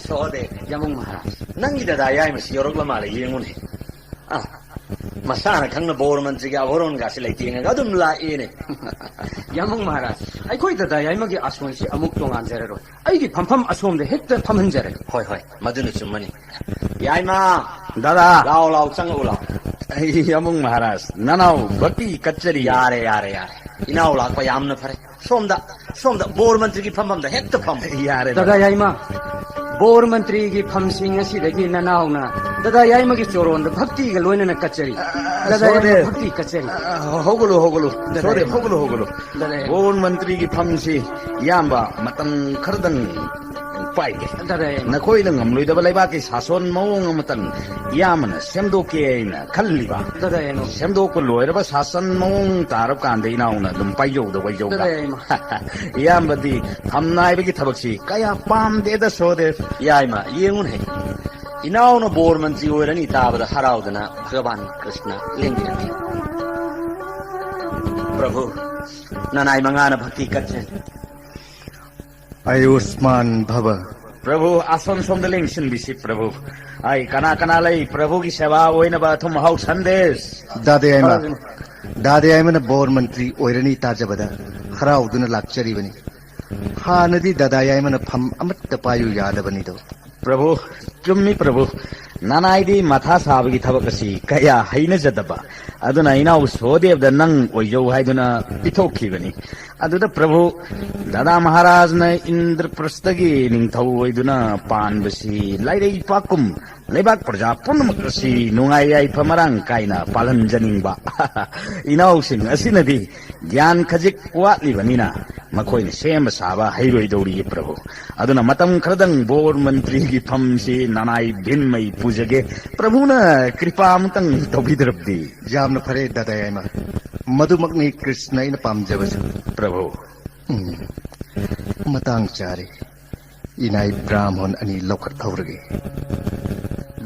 ꯁꯣꯗꯦ꯫ ꯌꯥꯃꯨꯡ ꯃꯍꯥꯔꯥꯖ꯫ ꯅꯪꯒꯤ ꯗꯗꯥ ꯌꯥꯏꯃꯁꯤ ꯌꯧꯔꯛꯂ ꯃꯥꯜꯂꯦ, ꯌꯦꯡꯉꯨꯅꯦ꯫ ꯑ, ꯃꯁꯥꯅ ꯈꯪꯅ ꯕꯣꯔ ꯃꯟꯇ꯭ꯔꯤꯒꯤ ꯑꯥꯚꯔꯣꯟꯒꯥꯁꯤ ꯂꯩꯇꯦꯡꯉꯒ ꯑꯗꯨꯝ ꯂꯥꯛꯑꯦꯅꯦ꯫ ꯌꯥꯃꯨꯡ ꯃꯍꯥꯔꯥꯖ, ꯑꯩꯈꯣꯏ ꯗꯗꯥ ꯌꯥꯏꯃꯒꯤ ꯑꯥꯁꯣꯟꯁꯤ ꯑꯃꯨꯛ ꯇꯣꯉꯥꯟꯖꯔꯔꯣꯏ꯫ ꯑꯩꯒꯤ ꯐꯝꯐꯝ ꯑꯁꯣꯝꯗ ꯍꯦꯛꯇ ꯐꯝꯍꯟꯖꯔꯒꯦ꯫ ꯍꯣꯏ, ꯍꯣꯏ, ꯃꯗꯨꯅ ꯆꯨꯝꯃꯅꯤ꯫ ꯌꯥꯏꯃ! ꯗꯗꯥ! ꯂꯥꯎ, ꯂꯥꯎ, ꯆꯪꯉꯛꯎ, ꯂꯥꯎ꯫ ꯑꯩ ꯌꯥꯃꯨꯡ ꯃꯍꯥꯔꯥꯖ, ꯅꯅꯥꯎ ꯚꯛꯇꯤ ꯀꯠꯆꯔꯤ꯫ ꯌꯥꯔꯦ, ꯌꯥꯔꯦ, ꯌꯥꯔꯦ꯫ ꯏꯅꯥꯎ ꯂꯥꯛꯄ ꯌꯥꯝꯅ ꯐꯔꯦ꯫ ꯁꯣꯝꯗ, ꯁꯣꯝꯗ ꯕꯣꯔ ꯃꯟꯇ꯭ꯔꯤꯒꯤ ꯐꯝꯐꯝꯗ ꯍꯦꯛꯇ ꯐꯝ꯫ ꯌꯥꯔꯦ, ꯗꯗꯥ ꯗꯗꯥ꯫ ꯌꯥꯏꯃ, ꯕꯣꯔ ꯃꯟꯇ꯭ꯔꯤꯒꯤ ꯐꯝꯁꯤ ꯉꯁꯤꯗꯒꯤ ꯅꯅꯥꯎꯅ ꯗꯗꯥ ꯌꯥꯏꯃꯒꯤ ꯆꯣꯔꯣꯟꯗ ꯚꯛꯇꯤꯒ ꯂꯣꯏꯅꯅ ꯀꯠꯆꯔꯤ꯫ ꯑ, ꯗꯗꯥ ꯌꯥꯏꯃ, ꯁꯣꯗꯦ꯫ ꯚꯛꯇꯤ ꯀꯠꯆꯔꯤ꯫ ꯑ, ꯍꯧꯒꯠꯂꯨ, ꯍꯧꯒꯠꯂꯨ꯫ ꯗꯗꯥ ꯁꯣꯗꯦ, ꯌꯥꯏꯃ꯫ ꯍꯧꯒꯠꯂꯨ, ꯍꯧꯒꯠꯂꯨ꯫ ꯗꯗꯥ ꯌꯥꯏꯃ꯫ ꯕꯣꯔ ꯃꯟꯇ꯭ꯔꯤꯒꯤ ꯐꯝꯁꯤ ꯏꯌꯥꯝꯕ ꯃꯇꯝ ꯈꯔꯗꯪ ꯄꯥꯏꯒꯦ꯫ ꯗꯗꯥ ꯌꯥꯏꯃ꯫ ꯅꯈꯣꯏꯅ ꯉꯝꯂꯣꯏꯗꯕ ꯂꯩꯕꯥꯛꯀꯤ ꯁꯥꯁꯣꯟ ꯃꯑꯣꯡ ꯑꯃꯇꯪ ꯏꯌꯥꯝꯕꯅ ꯁꯦꯝꯗꯣꯛꯀꯦ ꯍꯥꯏꯅ ꯈꯜꯂꯤꯕ꯫ ꯗꯗꯥ ꯌꯥꯏꯃ꯫ ꯁꯦꯝꯗꯣꯛꯄ ꯂꯣꯏꯔꯕ ꯁꯥꯁꯟ ꯃꯑꯣꯡ ꯇꯥꯔꯕ ꯀꯥꯟꯗ ꯏꯅꯥꯎꯅ ꯑꯗꯨꯝ ꯄꯥꯏꯖꯧꯗ ꯋꯥꯏꯖꯧꯗ꯫ ꯗꯗꯥ ꯌꯥꯏꯃ꯫ ꯏꯌꯥꯝꯕꯗꯤ ꯐꯝ ꯅꯥꯏꯕꯒꯤ ꯊꯕꯛꯁꯤ ꯀꯌꯥ ꯄꯥꯝꯗꯦꯗ ꯁꯣꯗꯦ꯫ ꯌꯥꯏꯃ, ꯌꯦꯡꯉꯨꯅꯦ꯫ ꯏꯅꯥꯎꯅ ꯕꯣꯔ ꯃꯟꯇ꯭ꯔꯤ ꯑꯣꯏꯔꯅꯤ ꯇꯥꯕꯗ ꯍꯔꯥꯎꯗꯅ ꯚꯒꯋꯥꯟ ꯀ꯭ꯔꯤꯁꯅ ꯂꯦꯡꯕꯤꯔꯝꯃꯤ꯫ ꯄ꯭ꯔꯚꯨ, ꯅꯅꯥꯏ ꯃꯉꯥꯅ ꯚꯛꯇꯤ ꯀꯠꯆꯩ꯫ ꯑꯌꯨꯁꯃꯥꯟ ꯚꯕ꯫ ꯄ꯭ꯔꯚꯨ, ꯑꯁꯣꯝ ꯁꯣꯝꯗ ꯂꯦꯡꯁꯤꯟꯕꯤꯁꯤ, ꯄ꯭ꯔꯚꯨ꯫ ꯑꯩ ꯀꯅꯥ ꯀꯅꯥ ꯂꯩ? ꯄ꯭ꯔꯚꯨꯒꯤ ꯁꯦꯕꯥ ꯑꯣꯏꯅꯕ ꯑꯊꯨꯝ ꯑꯍꯥꯎ ꯁꯟꯗꯦꯁ꯫ ꯗꯥꯗꯥ ꯌꯥꯏꯃ, ꯗꯥꯗꯥ ꯌꯥꯏꯃꯅ ꯕꯣꯔ ꯃꯟꯇ꯭ꯔꯤ ꯑꯣꯏꯔꯅꯤ ꯇꯥꯖꯕꯗ ꯍꯔꯥꯎꯗꯨꯅ ꯂꯥꯛꯆꯔꯤꯕꯅꯤ꯫ ꯍꯥꯟꯅꯗꯤ ꯗꯥꯗꯥ ꯌꯥꯏꯃꯅ ꯐꯝ ꯑꯃꯠꯇ ꯄꯥꯏꯌꯨ ꯌꯥꯗꯕꯅꯤꯗꯣ꯫ ꯄ꯭ꯔꯚꯨ, ꯆꯨꯝꯃꯤ ꯄ꯭ꯔꯚꯨ꯫ ꯅꯅꯥꯏꯗꯤ ꯃꯊꯥ ꯁꯥꯕꯒꯤ ꯊꯕꯛ ꯑꯁꯤ ꯀꯌꯥ ꯍꯩꯅꯖꯗꯕ꯫ ꯑꯗꯨꯅ ꯏꯅꯥꯎ ꯁꯣꯗꯦꯕꯗ ꯅꯪ ꯑꯣꯏꯖꯧ ꯍꯥꯏꯗꯨꯅ ꯄꯤꯊꯣꯛꯈꯤꯕꯅꯤ꯫ ꯑꯗꯨꯗ ꯄ꯭ꯔꯚꯨ, ꯗꯥꯗꯥ ꯃꯍꯥꯔꯥꯖꯅ ꯏꯟꯗ꯭ꯔꯄ꯭ꯔꯁꯇꯒꯤ ꯅꯤꯡꯊꯧ ꯑꯣꯏꯗꯨꯅ ꯄꯥꯟꯕꯁꯤ ꯂꯥꯏꯔꯩ ꯄꯥꯛꯀꯨꯝ ꯂꯩꯕꯥꯛ ꯄ꯭ꯔꯖꯥ ꯄꯨꯝꯅꯃꯛ ꯑꯁꯤ ꯅꯨꯡꯉꯥꯏ ꯌꯥꯏꯐ ꯃꯔꯥꯡ ꯀꯥꯏꯅ ꯄꯥꯜꯍꯟꯖꯅꯤꯡꯕ ꯏꯅꯥꯎꯁꯤꯡ ꯑꯁꯤꯅꯗꯤ ꯒ꯭ꯌꯥꯟ ꯈꯖꯤꯛ ꯋꯥꯠꯂꯤꯕꯅꯤꯅ ꯃꯈꯣꯏꯅ ꯁꯦꯝꯕ ꯁꯥꯕ ꯍꯩꯔꯣꯏꯗꯧꯔꯤ ꯄ꯭ꯔꯚꯨ꯫ ꯑꯗꯨꯅ ꯃꯇꯝ ꯈꯔꯗꯪ ꯕꯣꯔ ꯃꯟꯇ꯭ꯔꯤꯒꯤ ꯐꯝꯁꯤ ꯅꯅꯥꯏ ꯚꯤꯟꯃꯩ ꯄꯨꯖꯒꯦ꯫ ꯄ꯭ꯔꯚꯨꯅ ꯀ꯭ꯔꯤꯄꯥ ꯑꯃꯇꯪ ꯇꯧꯕꯤꯗ꯭ꯔꯕꯗꯤ꯫ ꯌꯥꯝꯅ ꯐꯔꯦ ꯗꯥꯗꯥ ꯌꯥꯏꯃ꯫ ꯃꯗꯨꯃꯛꯅꯤ ꯀ꯭ꯔꯤꯁꯅ ꯑꯩꯅ ꯄꯥꯝꯖꯕꯁꯨ꯫ ꯄ꯭ꯔꯚꯨ꯫ ꯎꯝ, ꯃꯇꯥꯡ ꯆꯥꯔꯦ꯫ ꯏꯅꯥꯏ ꯕ꯭ꯔꯥꯍꯃꯣꯟ ꯑꯅꯤ ꯂꯧꯈꯠꯍꯧꯔꯒꯦ꯫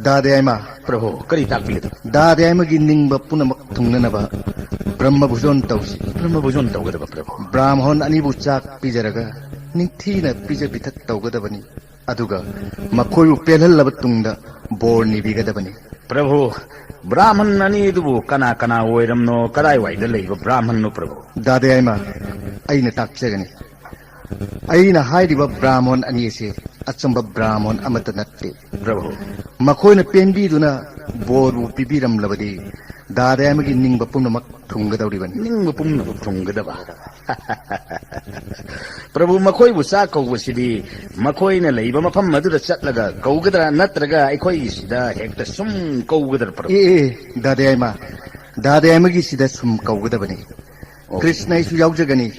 ꯗꯥꯗꯥ ꯌꯥꯏꯃ꯫ ꯄ꯭ꯔꯚꯨ, ꯀꯔꯤ ꯇꯥꯛꯄꯤꯒꯗꯕ? ꯗꯥꯗꯥ ꯌꯥꯏꯃꯒꯤ ꯅꯤꯡꯕ ꯄꯨꯝꯅꯃꯛ ꯊꯨꯡꯅꯅꯕ ꯕ꯭ꯔꯍ꯭ꯃ ꯚꯣꯖꯣꯟ ꯇꯧꯁꯤ꯫ ꯕ꯭ꯔꯍ꯭ꯃ ꯚꯣꯖꯣꯟ ꯇꯧꯒꯗꯕ, ꯄ꯭ꯔꯚꯨ꯫ ꯕ꯭ꯔꯥꯍꯃꯣꯟ ꯑꯅꯤꯕꯨ ꯆꯥꯛ ꯄꯤꯖꯔꯒ ꯅꯤꯡꯊꯤꯅ ꯄꯤꯖ ꯄꯤꯊꯛ ꯇꯧꯒꯗꯕꯅꯤ꯫ ꯑꯗꯨꯒ ꯃꯈꯣꯏꯕꯨ ꯄꯦꯜꯍꯜꯂꯕ ꯇꯨꯡꯗ ꯕꯣꯔ ꯅꯤꯕꯤꯒꯗꯕꯅꯤ꯫ ꯄ꯭ꯔꯚꯨ, ꯕ꯭ꯔꯥꯍꯃꯟ ꯑꯅꯤ ꯑꯗꯨꯕꯨ ꯀꯅꯥ ꯀꯅꯥ ꯑꯣꯏꯔꯝꯅꯣ, ꯀꯗꯥꯏꯋꯥꯏꯗ ꯂꯩꯕ ꯕ꯭ꯔꯥꯍꯃꯟꯅꯣ, ꯄ꯭ꯔꯚꯨ? ꯗꯥꯗꯥ ꯌꯥꯏꯃ, ꯑꯩꯅ ꯇꯥꯛꯆꯒꯅꯤ꯫ ꯑꯩꯅ ꯍꯥꯏꯔꯤꯕ ꯕ꯭ꯔꯥꯍꯃꯣꯟ ꯑꯅꯤ ꯑꯁꯤ ꯑꯆꯝꯕ ꯕ꯭ꯔꯥꯍꯃꯣꯟ ꯑꯃꯠꯇ ꯅꯠꯇꯦ꯫ ꯄ꯭ꯔꯚꯨ꯫ ꯃꯈꯣꯏꯅ ꯄꯦꯟꯕꯤꯗꯨꯅ ꯕꯣꯔꯕꯨ ꯄꯤꯕꯤꯔꯝꯂꯕꯗꯤ ꯗꯥꯗꯥ ꯌꯥꯏꯃꯒꯤ ꯅꯤꯡꯕ ꯄꯨꯝꯅꯃꯛ ꯊꯨꯡꯒꯗꯧꯔꯤꯕꯅꯤ꯫ ꯅꯤꯡꯕ ꯄꯨꯝꯅꯃꯛ ꯊꯨꯡꯒꯗꯕ꯫ ꯄ꯭ꯔꯚꯨ, ꯃꯈꯣꯏꯕꯨ ꯆꯥꯛ ꯀꯧꯕꯁꯤꯗꯤ ꯃꯈꯣꯏꯅ ꯂꯩꯕ ꯃꯐꯝ ꯑꯗꯨꯗ ꯆꯠꯂꯒ ꯀꯧꯒꯗ꯭ꯔꯥ, ꯅꯠꯇ꯭ꯔꯒ ꯑꯩꯈꯣꯏꯒꯤꯁꯤꯗ ꯍꯦꯛꯇ ꯁꯨꯝ ꯀꯧꯒꯗ꯭ꯔꯥ, ꯄ꯭ꯔꯚꯨ? ꯑꯦ, ꯑꯦ, ꯗꯥꯗꯥ ꯌꯥꯏꯃ, ꯗꯥꯗꯥ ꯌꯥꯏꯃꯒꯤꯁꯤꯗ ꯁꯨꯝ ꯀꯧꯒꯗꯕꯅꯤ꯫ ꯑꯣ꯫ ꯀ꯭ꯔꯤꯁꯅ ꯑꯩꯁꯨ ꯌꯥꯎꯖꯒꯅꯤ꯫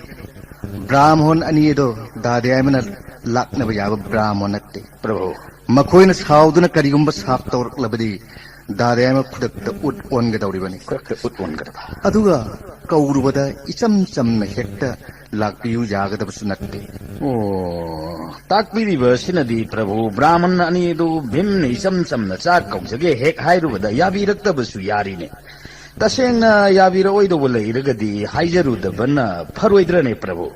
ꯕ꯭ꯔꯥꯍꯃꯣꯟ ꯑꯅꯤ ꯑꯗꯣ ꯗꯥꯗꯥ ꯌꯥꯏꯃꯅ ꯂꯥꯛꯅꯕ ꯌꯥꯕ ꯕ꯭ꯔꯥꯍꯃꯣꯟ ꯅꯠꯇꯦ꯫ ꯄ꯭ꯔꯚꯨ꯫ ꯃꯈꯣꯏꯅ ꯁꯥꯎꯗꯨꯅ ꯀꯔꯤꯒꯨꯝꯕ ꯁꯥꯞ ꯇꯧꯔꯛꯂꯕꯗꯤ ꯗꯥꯗꯥ ꯌꯥꯏꯃ ꯈꯨꯗꯛꯇ ꯎꯠ ꯑꯣꯟꯒꯗꯧꯔꯤꯕꯅꯤ꯫ ꯈꯨꯗꯛꯇ ꯎꯠ ꯑꯣꯟꯒꯗꯕ꯫ ꯑꯗꯨꯒ ꯀꯧꯔꯨꯕꯗ ꯏꯆꯝ ꯆꯝꯅ ꯍꯦꯛꯇ ꯂꯥꯛꯄꯤꯌꯨ ꯌꯥꯒꯗꯕꯁꯨ ꯅꯠꯇꯦ꯫ ꯑꯣ, ꯇꯥꯛꯄꯤꯔꯤꯕ ꯑꯁꯤꯅꯗꯤ, ꯄ꯭ꯔꯚꯨ, ꯕ꯭ꯔꯥꯍꯃꯟ ꯑꯅꯤ ꯑꯗꯨ ꯚꯤꯝꯅ ꯏꯆꯝ ꯆꯝꯅ ꯆꯥꯛ ꯀꯧꯖꯒꯦ ꯍꯦꯛ ꯍꯥꯏꯔꯨꯕꯗ ꯌꯥꯕꯤꯔꯛꯇꯕꯁꯨ ꯌꯥꯔꯤꯅꯦ꯫ ꯇꯁꯦꯡꯅ ꯌꯥꯕꯤꯔꯛꯑꯣꯏꯗꯧꯕ ꯂꯩꯔꯒꯗꯤ ꯍꯥꯏꯖꯔꯨꯗꯕꯅ ꯐꯔꯣꯏꯗ꯭ꯔꯅꯦ, ꯄ꯭ꯔꯚꯨ?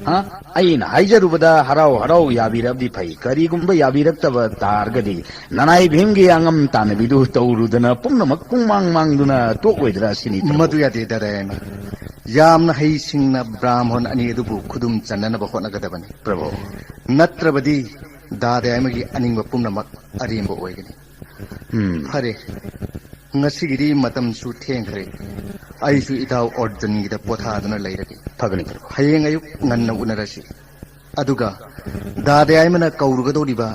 ꯍꯥ? ꯑꯩꯅ ꯍꯥꯏꯖꯔꯨꯕꯗ ꯍꯔꯥꯎ ꯍꯔꯥꯎ ꯌꯥꯕꯤꯔꯕꯗꯤ ꯐꯩ꯫ ꯀꯔꯤꯒꯨꯝꯕ ꯌꯥꯕꯤꯔꯛꯇꯕ ꯇꯥꯔꯒꯗꯤ ꯅꯅꯥꯏ ꯚꯤꯝꯒꯤ ꯑꯉꯝ ꯇꯥꯟꯅꯕꯤꯗꯨ ꯇꯧꯔꯨꯗꯅ ꯄꯨꯝꯅꯃꯛ ꯄꯨꯡꯃꯥꯡ ꯃꯥꯡꯗꯨꯅ ꯇꯣꯛꯂꯣꯏꯗ꯭ꯔꯥ ꯁꯤꯅꯤ, ꯄ꯭ꯔꯚꯨ꯫ ꯃꯗꯨ ꯌꯥꯗꯦ, ꯗꯥꯗꯥ ꯌꯥꯏꯃ꯫ ꯌꯥꯝꯅ ꯍꯩꯁꯤꯡꯅ ꯕ꯭ꯔꯥꯍꯃꯣꯟ ꯑꯅꯤ ꯑꯗꯨꯕꯨ ꯈꯨꯗꯨꯝ ꯆꯟꯅꯅꯕ ꯍꯣꯠꯅꯒꯗꯕꯅꯤ꯫ ꯄ꯭ꯔꯚꯨ꯫ ꯅꯠꯇ꯭ꯔꯕꯗꯤ ꯗꯥꯗꯥ ꯌꯥꯏꯃꯒꯤ ꯑꯅꯤꯡꯕ ꯄꯨꯝꯅꯃꯛ ꯑꯔꯦꯝꯕ ꯑꯣꯏꯒꯅꯤ꯫ ꯎꯝ꯫ ꯐꯔꯦ, ꯉꯁꯤꯒꯤꯗꯤ ꯃꯇꯝꯁꯨ ꯊꯦꯡꯈ꯭ꯔꯦ꯫ ꯑꯩꯁꯨ ꯏꯇꯥꯎ ꯑꯔꯖꯨꯟꯒꯤꯗ ꯄꯣꯊꯥꯗꯨꯅ ꯂꯩꯔꯒꯦ꯫ ꯐꯒꯅꯤ, ꯄ꯭ꯔꯚꯨ꯫ ꯍꯌꯦꯡ ꯑꯌꯨꯛ ꯉꯟꯅ ꯎꯅꯔꯁꯤ꯫ ꯑꯗꯨꯒ ꯗꯥꯗꯥ ꯌꯥꯏꯃꯅ ꯀꯧꯔꯨꯒꯗꯧꯔꯤꯕ